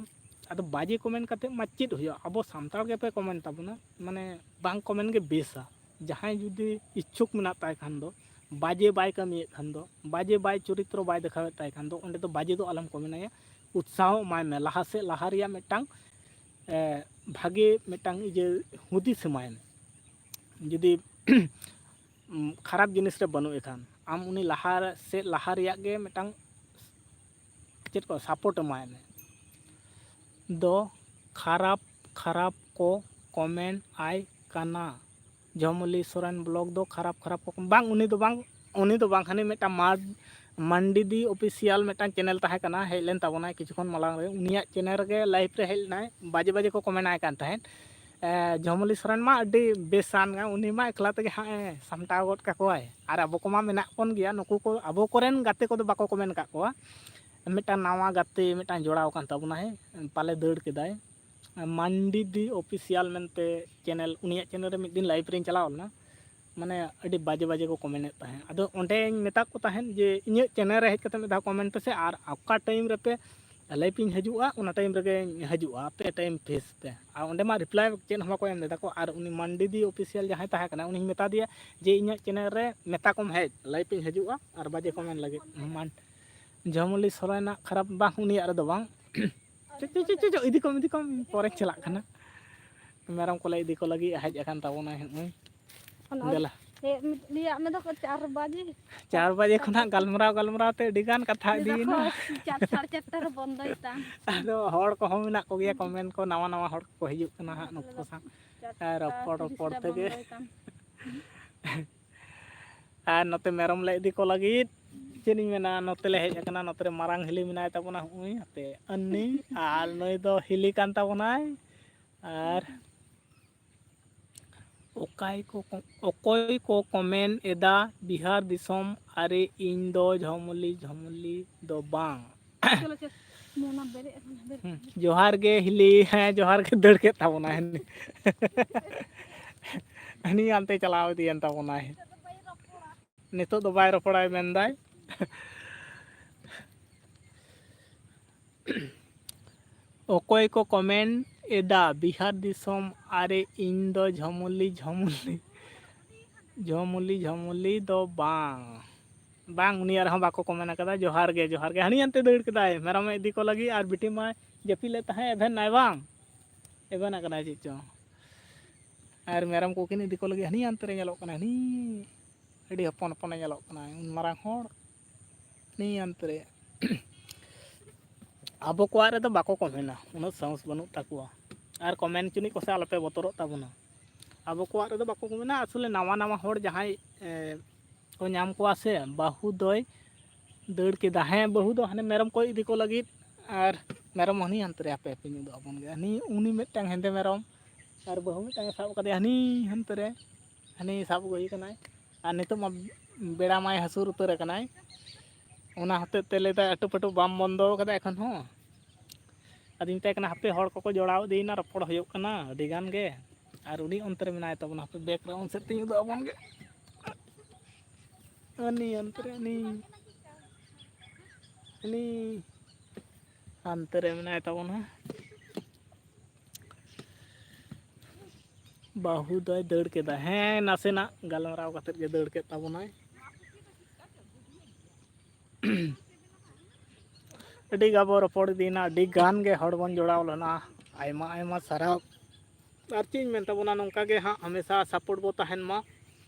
ᱟᱫᱚ ᱵᱟᱡᱮ ᱠᱚᱢᱮᱱ ᱠᱟᱛᱮ ᱢᱟ ᱪᱮᱫ ᱦᱩᱭᱩᱜᱼᱟ? ᱟᱵᱚ ᱥᱟᱱᱛᱟᱲ ᱜᱮᱯᱮ ᱠᱚᱢᱮᱱ ᱛᱟᱵᱚᱱᱟ, ᱢᱟᱱᱮ ᱵᱟᱝ ᱠᱚᱢᱮᱱ ᱜᱮ ᱵᱮᱥᱟ᱾ ᱡᱟᱦᱟᱸᱭ ᱡᱩᱫᱤ ᱤᱪᱪᱷᱩᱠ ᱢᱮᱱᱟᱜ ᱛᱟᱭ ᱠᱷᱟᱱ ᱫᱚ, ᱵᱟᱡᱮ ᱵᱟᱭ ᱠᱟᱹᱢᱤᱭᱮᱫ ᱠᱷᱟᱱ ᱫᱚ, ᱵᱟᱡᱮ ᱵᱟᱭ ᱪᱚᱨᱤᱛᱨᱚ ᱵᱟᱭ ᱫᱮᱠᱷᱟᱣᱮᱫ ᱛᱟᱭ ᱠᱷᱟᱱ ᱫᱚ, ᱚᱸᱰᱮ ᱫᱚ ᱵᱟᱡᱮ ᱫᱚ ᱟᱞᱚᱢ ᱠᱚᱢᱮᱱᱟᱭᱟ, ᱩᱛᱥᱟᱦᱚ ᱮᱢᱟᱭ ᱢᱮ, ᱞᱟᱦᱟ ᱥᱮᱫ ᱞᱟᱦᱟ ᱨᱮᱭᱟᱜ ᱢᱤᱫᱴᱟᱝ ᱵᱷᱟᱜᱮ ᱢᱤᱫᱴᱟᱝ ᱤᱭᱟᱹ ᱦᱩᱫᱤᱥ ᱮᱢᱟᱭ ᱢᱮ᱾ ᱡᱩᱫᱤ ᱠᱷᱟᱨᱟᱯ ᱡᱤᱱᱤᱥ ᱨᱮ ᱵᱟᱹᱱᱩᱜ ᱮ ᱠᱷᱟᱱ, ᱟᱢ ᱩᱱᱤ ᱞᱟᱦᱟ ᱥᱮᱫ ᱞᱟᱦᱟ ᱨᱮᱭᱟᱜ ᱜᱮ ᱢᱤᱫᱴᱟᱝ ᱪᱮᱫ ᱠᱚ ᱥᱟᱯᱳᱨᱴ ᱮᱢᱟᱭ ᱢᱮ᱾ ᱫᱚ ᱠᱷᱟᱨᱟᱯ ᱠᱷᱟᱨᱟᱯ ᱠᱚ ᱠᱚᱢᱮᱱᱴ ᱟᱭ ᱠᱟᱱᱟ᱾ ᱡᱷᱚᱢᱚᱞᱤ ᱥᱚᱨᱮᱱ ᱵᱞᱚᱜ ᱫᱚ ᱠᱷᱟᱨᱟᱯ ᱠᱷᱟᱨᱟᱯ ᱠᱚ ᱵᱟᱝ, ᱩᱱᱤ ᱫᱚ ᱵᱟᱝ, ᱩᱱᱤ ᱫᱚ ᱵᱟᱝ, ᱦᱟᱱᱤ ᱢᱤᱫᱴᱟᱝ ᱢᱟᱨ ᱢᱟᱱᱰᱤ ᱫᱤ ᱚᱯᱷᱤᱥᱤᱭᱟᱞ ᱢᱤᱫᱴᱟᱝ ᱪᱮᱱᱮᱞ ᱛᱟᱦᱮᱸ ᱠᱟᱱᱟ, ᱦᱮᱡ ᱞᱮᱱ ᱛᱟᱵᱚᱱᱟᱭ ᱠᱤᱪᱷᱩ ᱠᱷᱚᱱ ᱢᱟᱲᱟᱝ ᱨᱮ᱾ ᱩᱱᱤᱭᱟᱜ ᱪᱮᱱᱮᱞ ᱨᱮᱜᱮ ᱞᱟᱭᱤᱵᱷ ᱨᱮ ᱦᱮᱡ ᱞᱮᱱᱟᱭ, ᱵᱟᱡᱮ ᱵᱟᱡᱮ ᱠᱚ ᱠᱚᱢᱮᱱᱴ ᱟᱭ ᱠᱟᱱ ᱛᱟᱦᱮᱸᱫ᱾ ᱮ, ᱡᱷᱚᱢᱚᱞᱤ ᱥᱚᱨᱮᱱ ᱢᱟ ᱟᱹᱰᱤ ᱵᱮᱥᱟᱱ ᱜᱮ, ᱩᱱᱤ ᱢᱟ ᱮᱠᱞᱟ ᱛᱮᱜᱮ ᱦᱟᱸᱜ ᱮ ᱥᱟᱢᱴᱟᱣ ᱜᱚᱫ ᱠᱟᱠᱚᱣᱟᱭ᱾ ᱟᱨ ᱟᱵᱚ ᱠᱚᱢᱟ ᱢᱮᱱᱟᱜ ᱵᱚᱱ ᱜᱮᱭᱟ, ᱱᱩᱠᱩ ᱠᱚ ᱟᱵᱚ ᱠᱚᱨᱮᱱ ᱜᱟᱛᱮ ᱠᱚᱫᱚ ᱵᱟᱠᱚ ᱠᱚᱢᱮᱱᱴ ᱟᱠᱟᱫ ᱠᱚᱣᱟ᱾ ᱢᱤᱫᱴᱟᱝ ᱱᱟᱣᱟ ᱜᱟᱛᱮ ᱢᱤᱫᱴᱟᱝ ᱡᱚᱲᱟᱣ ᱟᱠᱟᱱ ᱛᱟᱵᱚᱱᱟ, ᱦᱮᱸ, ᱯᱟᱞᱮ ᱫᱟᱹᱲ ᱠᱮᱫᱟᱭ᱾ ᱢᱟᱱᱰᱤ ᱫᱤ ᱚᱯᱷᱤᱥᱤᱭᱟᱞ ᱢᱮᱱᱛᱮ ᱪᱮᱱᱮᱞ, ᱩᱱᱤᱭᱟᱜ ᱪᱮᱱᱮᱞ ᱨᱮ ᱢᱤᱫ ᱫᱤᱱ ᱞᱟᱭᱤᱵᱷ ᱨᱤᱧ ᱪᱟᱞᱟᱣ ᱞᱮᱱᱟ᱾ ᱢᱟᱱᱮ ᱟᱹᱰᱤ ᱵᱟᱡᱮ ᱵᱟᱡᱮ ᱠᱚ ᱠᱚᱢᱮᱱᱴ ᱮᱫ ᱛᱟᱦᱮᱸᱫ᱾ ᱟᱫᱚ ᱚᱸᱰᱮᱧ ᱢᱮᱛᱟ ᱠᱚ ᱛᱟᱦᱮᱸᱫ ᱡᱮ ᱤᱧᱟᱹᱜ ᱪᱮᱱᱮᱞ ᱨᱮ ᱦᱮᱡ ᱠᱟᱛᱮ ᱢᱤᱫ ᱫᱷᱟᱣ ᱠᱚᱢᱮᱱᱴ ᱯᱮᱥᱮ, ᱟᱨ ᱚᱠᱟ ᱴᱟᱭᱤᱢ ᱨᱮᱯᱮ ᱞᱟᱭᱤᱵᱷ ᱤᱧ ᱦᱤᱡᱩᱜᱼᱟ, ᱚᱱᱟ ᱴᱟᱭᱤᱢ ᱨᱮᱜᱮᱧ ᱦᱤᱡᱩᱜᱼᱟ, ᱟᱯᱮ ᱴᱟᱭᱤᱢ ᱯᱷᱤᱠᱥ ᱯᱮ᱾ ᱟᱨ ᱚᱸᱰᱮ ᱢᱟ ᱨᱤᱯᱞᱟᱭ ᱪᱮᱫ ᱦᱚᱸ ᱵᱟᱠᱚ ᱮᱢ ᱞᱮᱫᱟ ᱠᱚ᱾ ᱟᱨ ᱩᱱᱤ ᱢᱟᱱᱰᱤ ᱫᱤ ᱚᱯᱷᱤᱥᱤᱭᱟᱞ ᱡᱟᱦᱟᱸᱭ ᱛᱟᱦᱮᱸ ᱠᱟᱱᱟ, ᱩᱱᱤᱧ ᱢᱮᱛᱟ ᱫᱮᱭᱟ ᱡᱮ ᱤᱧᱟᱹᱜ ᱪᱮᱱᱮᱞ ᱨᱮ ᱢᱮᱛᱟ ᱠᱚᱢ ᱦᱮᱡ, ᱞᱟᱭᱤᱵᱷ ᱤᱧ ᱦᱤᱡᱩᱜᱼᱟ ᱟᱨ ᱵᱟᱡᱮ ᱠᱚᱢᱮᱱᱴ ᱞᱟᱹᱜᱤᱫ᱾ ᱢᱟᱱ-, ᱡᱷᱚᱢᱚᱞᱤ ᱥᱚᱨᱮᱱᱟᱜ ᱠᱷᱟᱨᱟᱯ ᱵᱟᱝ, ᱩᱱᱤᱭᱟᱜ ᱨᱮᱫᱚ ᱵᱟᱝ᱾ ᱪᱚ, ᱪᱚ, ᱪᱚ, ᱪᱚ, ᱪᱚ, ᱤᱫᱤ ᱠᱚᱢ, ᱤᱫᱤ ᱠᱚᱢ, ᱯᱚᱨᱮᱧ ᱪᱟᱞᱟᱜ ᱠᱟᱱᱟ᱾ ᱢᱮᱨᱚᱢ ᱠᱚᱞᱮ ᱤᱫᱤ ᱠᱚ ᱞᱟᱹᱜᱤᱫ ᱦᱮᱡ ᱟᱠᱟᱱ ᱛᱟᱵᱚᱱᱟᱭ ᱱᱚᱜᱼᱚᱭ᱾ ᱚᱱᱟ ᱫᱮᱞᱟ᱾ ᱦᱮᱡ ᱞᱟᱹᱭᱟᱜ ᱢᱮ ᱫᱚᱠᱚ ᱪᱟᱨ ᱵᱟᱡᱮ᱾ ᱪᱟᱨ ᱵᱟᱡᱮ ᱠᱷᱚᱱᱟᱜ ᱜᱟᱞᱢᱟᱨᱟᱣ ᱜᱟᱞᱢᱟᱨᱟᱣ ᱛᱮ ᱟᱹᱰᱤ ᱜᱟᱱ ᱠᱟᱛᱷᱟ ᱞᱟᱹᱭ ᱤᱫᱤᱭᱮᱱᱟ᱾ ᱫᱟᱠᱚ ᱪᱟᱨ, ᱥᱟᱲᱮ ᱪᱟᱨᱴᱟ ᱨᱮ ᱵᱚᱱᱫᱚᱭ ᱛᱟᱢ᱾ ᱟᱫᱚ ᱦᱚᱲ ᱠᱚᱦᱚᱸ ᱢᱮᱱᱟᱜ ᱠᱚᱜᱮᱭᱟ, ᱠᱚᱢᱮᱱᱴ ᱠᱚ ᱱᱟᱣᱟ ᱱᱟᱣᱟ ᱦᱚᱲ ᱠᱚᱠᱚ ᱦᱤᱡᱩᱜ ᱠᱟᱱᱟ ᱦᱟᱸᱜ ᱱᱩᱠᱩ ᱥᱟᱶ᱾ ᱪᱟᱨᱴᱟ ᱟᱨ ᱨᱚᱯᱚᱲ ᱛᱤᱨᱤᱥ ᱨᱚᱯᱚᱲ ᱨᱮ ᱛᱮᱜᱮ᱾ ᱵᱚᱱᱫᱚᱭ ᱛᱟᱢ᱾ ᱟᱨ ᱱᱚᱛᱮ ᱢᱮᱨᱚᱢ ᱞᱮ ᱤᱫᱤ ᱠᱚ ᱞᱟᱹᱜᱤᱫ, ᱪᱮᱫ ᱤᱧ ᱢᱮᱱᱟ, ᱱᱚᱛᱮ ᱞᱮ ᱦᱮᱡ ᱟᱠᱟᱱᱟ, ᱱᱚᱛᱮ ᱨᱮ ᱢᱟᱨᱟᱝ ᱦᱤᱞᱤ ᱢᱮᱱᱟᱭ ᱛᱟᱵᱚᱱᱟ, ᱦᱚᱸᱜᱼᱚᱭ ᱦᱟᱯᱮ ᱟᱹᱱᱤ, ᱟᱨ ᱱᱩᱭ ᱫᱚ ᱦᱤᱞᱤ ᱠᱟᱱ ᱛᱟᱵᱚᱱᱟᱭ᱾ ᱟᱨ ᱚᱠᱟᱭ ᱠᱚ, ᱚᱠᱚᱭ ᱠᱚ ᱠᱚᱢᱮᱱᱴ ᱮᱫᱟ ᱵᱤᱦᱟᱨ ᱫᱤᱥᱚᱢ, ᱟᱨᱮ ᱤᱧ ᱫᱚ ᱡᱷᱚᱢᱚᱞᱤ, ᱡᱷᱚᱢᱚᱞᱤ ᱫᱚ ᱵᱟᱝ᱾ ᱪᱚᱞᱚ, ᱪᱚᱞᱚ, ᱢᱚᱱᱟ ᱵᱮᱨᱮᱫ ᱟᱠᱟᱱᱟ, ᱵᱮᱨᱮᱫ᱾ ᱦᱩᱸ, ᱡᱚᱦᱟᱨ ᱜᱮ ᱦᱤᱞᱤ, ᱦᱮᱸ, ᱡᱚᱦᱟᱨ ᱜᱮ ᱫᱟᱹᱲ ᱠᱮᱫ ᱛᱟᱵᱚᱱᱟᱭ ᱦᱟᱹᱱᱤ᱾ ᱦᱟᱹᱱᱤ ᱦᱟᱱᱛᱮ ᱪᱟᱞᱟᱣ ᱤᱫᱤᱭᱮᱱ ᱛᱟᱵᱚᱱᱟᱭ᱾ ᱱᱤᱛᱚᱜ ᱫᱚ ᱵᱟᱭ ᱨᱚᱯᱚᱲᱟᱭ ᱢᱮᱱᱫᱟᱭ᱾ ᱚᱠᱚᱭ ᱠᱚ ᱠᱚᱢᱮᱱᱴ ᱮᱫᱟ ᱵᱤᱦᱟᱨ ᱫᱤᱥᱚᱢ, ᱟᱨᱮ ᱤᱧ ᱫᱚ ᱡᱷᱚᱢᱚᱞᱤ, ᱡᱷᱚᱢᱚᱞᱤ, ᱡᱷᱚᱢᱚᱞᱤ, ᱡᱷᱚᱢᱚᱞᱤ ᱫᱚ ᱵᱟᱝ᱾ ᱵᱟᱝ, ᱩᱱᱤ ᱟᱨᱦᱚᱸ ᱵᱟᱠᱚ ᱠᱚᱢᱮᱱᱴ ᱟᱠᱟᱫᱟ᱾ ᱡᱚᱦᱟᱨ ᱜᱮ, ᱡᱚᱦᱟᱨ ᱜᱮ᱾ ᱦᱟᱹᱱᱤ ᱦᱟᱱᱛᱮ ᱫᱟᱹᱲ ᱠᱮᱫᱟᱭ ᱢᱮᱨᱚᱢᱮ ᱤᱫᱤ ᱠᱚ ᱞᱟᱹᱜᱤᱫ, ᱟᱨ ᱵᱤᱴᱤ ᱢᱟᱭ ᱡᱟᱹᱯᱤᱫ ᱞᱮᱫ ᱛᱟᱦᱮᱸᱫ, ᱮᱵᱷᱮᱱ ᱱᱟᱭ ᱵᱟᱝ? ᱮᱵᱷᱮᱱ ᱟᱠᱟᱱᱟᱭ ᱪᱮᱫ ᱪᱚᱝ᱾ ᱟᱨ ᱢᱮᱨᱚᱢ ᱠᱚ ᱠᱤᱱ ᱤᱫᱤ ᱠᱚ ᱞᱟᱹᱜᱤᱫ ᱦᱟᱹᱱᱤ ᱦᱟᱱᱛᱮ ᱨᱮ ᱧᱮᱞᱚᱜ ᱠᱟᱱᱟᱭ, ᱦᱟᱹᱱᱤ ᱟᱹᱰᱤ ᱦᱚᱯᱚᱱ ᱦᱚᱯᱚᱱᱮ ᱧᱮᱞᱚᱜ ᱠᱟᱱᱟᱭ, ᱩᱱ ᱢᱟᱨᱟᱝ ᱦᱚᱲ ᱦᱟᱹᱱᱤ ᱦᱟᱱᱛᱮ ᱨᱮ᱾ ᱟᱵᱚ ᱠᱚᱣᱟᱜ ᱨᱮᱫᱚ ᱵᱟᱠᱚ ᱠᱚᱢᱮᱱᱟ, ᱩᱱᱟᱹᱜ ᱥᱟᱦᱚᱥ ᱵᱟᱹᱱᱩᱜ ᱛᱟᱠᱚᱣᱟ᱾ ᱟᱨ ᱠᱚᱢᱮᱱ ᱪᱩᱱᱤᱡ ᱠᱚᱥᱮ ᱟᱞᱚᱯᱮ ᱵᱚᱛᱚᱨᱚᱜ ᱛᱟᱵᱚᱱᱟ᱾ ᱟᱵᱚ ᱠᱚᱣᱟᱜ ᱨᱮᱫᱚ ᱵᱟᱠᱚ ᱠᱚᱢᱮᱱᱟ᱾ ᱟᱥᱚᱞᱮ ᱱᱟᱣᱟ ᱱᱟᱣᱟ ᱦᱚᱲ ᱡᱟᱦᱟᱸᱭ ᱮ, ᱠᱚ ᱧᱟᱢ ᱠᱚᱣᱟ ᱥᱮ, ᱵᱟᱹᱦᱩ ᱫᱚᱭ ᱫᱟᱹᱲ ᱠᱮᱫᱟ᱾ ᱦᱮᱸ, ᱵᱟᱹᱦᱩ ᱫᱚ ᱦᱟᱱᱮ ᱢᱮᱨᱚᱢ ᱠᱚᱭ ᱤᱫᱤ ᱠᱚ ᱞᱟᱹᱜᱤᱫ, ᱟᱨ ᱢᱮᱨᱚᱢ ᱦᱟᱹᱱᱤ ᱦᱟᱱᱛᱮ ᱨᱮ ᱦᱟᱯᱮ ᱦᱟᱯᱮ ᱧᱩᱫᱩᱜ ᱟᱵᱚᱱ ᱜᱮ᱾ ᱦᱟᱹᱱᱤ ᱩᱱᱤ ᱢᱤᱫᱴᱟᱝ ᱦᱮᱸᱫᱮ ᱢᱮᱨᱚᱢ, ᱟᱨ ᱵᱟᱹᱦᱩ ᱢᱤᱫᱴᱟᱝ ᱮ ᱥᱟᱵ ᱠᱟᱫᱮᱭᱟ ᱦᱟᱹᱱᱤ ᱦᱟᱱᱛᱮ ᱨᱮ, ᱦᱟᱹᱱᱤ ᱥᱟᱵ ᱟᱹᱜᱩᱭᱮ ᱠᱟᱱᱟᱭ᱾ ᱟᱨ ᱱᱤᱛᱚᱜ ᱢᱟ ᱵᱮᱲᱟ ᱢᱟᱭ ᱦᱟᱹᱥᱩᱨ ᱩᱛᱟᱹᱨ ᱟᱠᱟᱱᱟᱭ, ᱚᱱᱟ ᱦᱚᱛᱮᱡ ᱛᱮ ᱞᱟᱹᱭᱫᱟᱭ ᱟᱹᱴᱩ ᱯᱟᱹᱴᱩ ᱵᱟᱢ ᱵᱚᱱᱫᱚ ᱠᱟᱫᱟ ᱮᱠᱷᱚᱱ ᱦᱚᱸ᱾ ᱟᱫᱚᱧ ᱢᱮᱛᱟᱭ ᱠᱟᱱᱟ ᱦᱟᱯᱮ ᱦᱚᱲ ᱠᱚᱠᱚ ᱡᱚᱲᱟᱣ ᱤᱫᱤᱭᱮᱱᱟ, ᱨᱚᱯᱚᱲ ᱦᱩᱭᱩᱜ ᱠᱟᱱᱟ ᱟᱹᱰᱤ ᱜᱟᱱ ᱜᱮ᱾ ᱟᱨ ᱩᱱᱤ ᱚᱱᱛᱮ ᱨᱮ ᱢᱮᱱᱟᱭ ᱛᱟᱵᱚᱱᱟ, ᱦᱟᱯᱮ ᱵᱮᱠ ᱨᱟᱣᱩᱱᱰ ᱥᱮᱫ ᱛᱮᱧ ᱩᱫᱩᱜ ᱟᱵᱚᱱ ᱜᱮ᱾ ᱩᱱᱤ ᱚᱱᱛᱮ ᱨᱮ, ᱩᱱᱤ, ᱩᱱᱤ ᱦᱟᱱᱛᱮ ᱨᱮ ᱢᱮᱱᱟᱭ ᱛᱟᱵᱚᱱᱟ᱾ ᱵᱟᱹᱦᱩ ᱫᱚᱭ ᱫᱟᱹᱲ ᱠᱮᱫᱟ᱾ ᱦᱮᱸ, ᱱᱟᱥᱮᱱᱟᱜ ᱜᱟᱞᱢᱟᱨᱟᱣ ᱠᱟᱛᱮᱫ ᱜᱮ ᱫᱟᱹᱲ ᱠᱮᱫ ᱛᱟᱵᱚᱱᱟᱭ᱾ ᱟᱹᱰᱤ ᱜᱟᱵᱚ ᱨᱚᱯᱚᱲ ᱤᱫᱤᱭᱮᱱᱟ, ᱟᱹᱰᱤ ᱜᱟᱱ ᱜᱮ ᱦᱚᱲ ᱵᱚᱱ ᱡᱚᱲᱟᱣ ᱞᱮᱱᱟ᱾ ᱟᱭᱢᱟ ᱟᱭᱢᱟ ᱥᱟᱨᱦᱟᱣ᱾ ᱟᱨ ᱪᱮᱫ ᱤᱧ ᱢᱮᱱ ᱛᱟᱵᱚᱱᱟ, ᱱᱚᱝᱠᱟ ᱜᱮ ᱦᱟᱸᱜ ᱦᱟᱢᱮᱥᱟ ᱥᱟᱯᱳᱨᱴ ᱵᱚ ᱛᱟᱦᱮᱱ ᱢᱟ᱾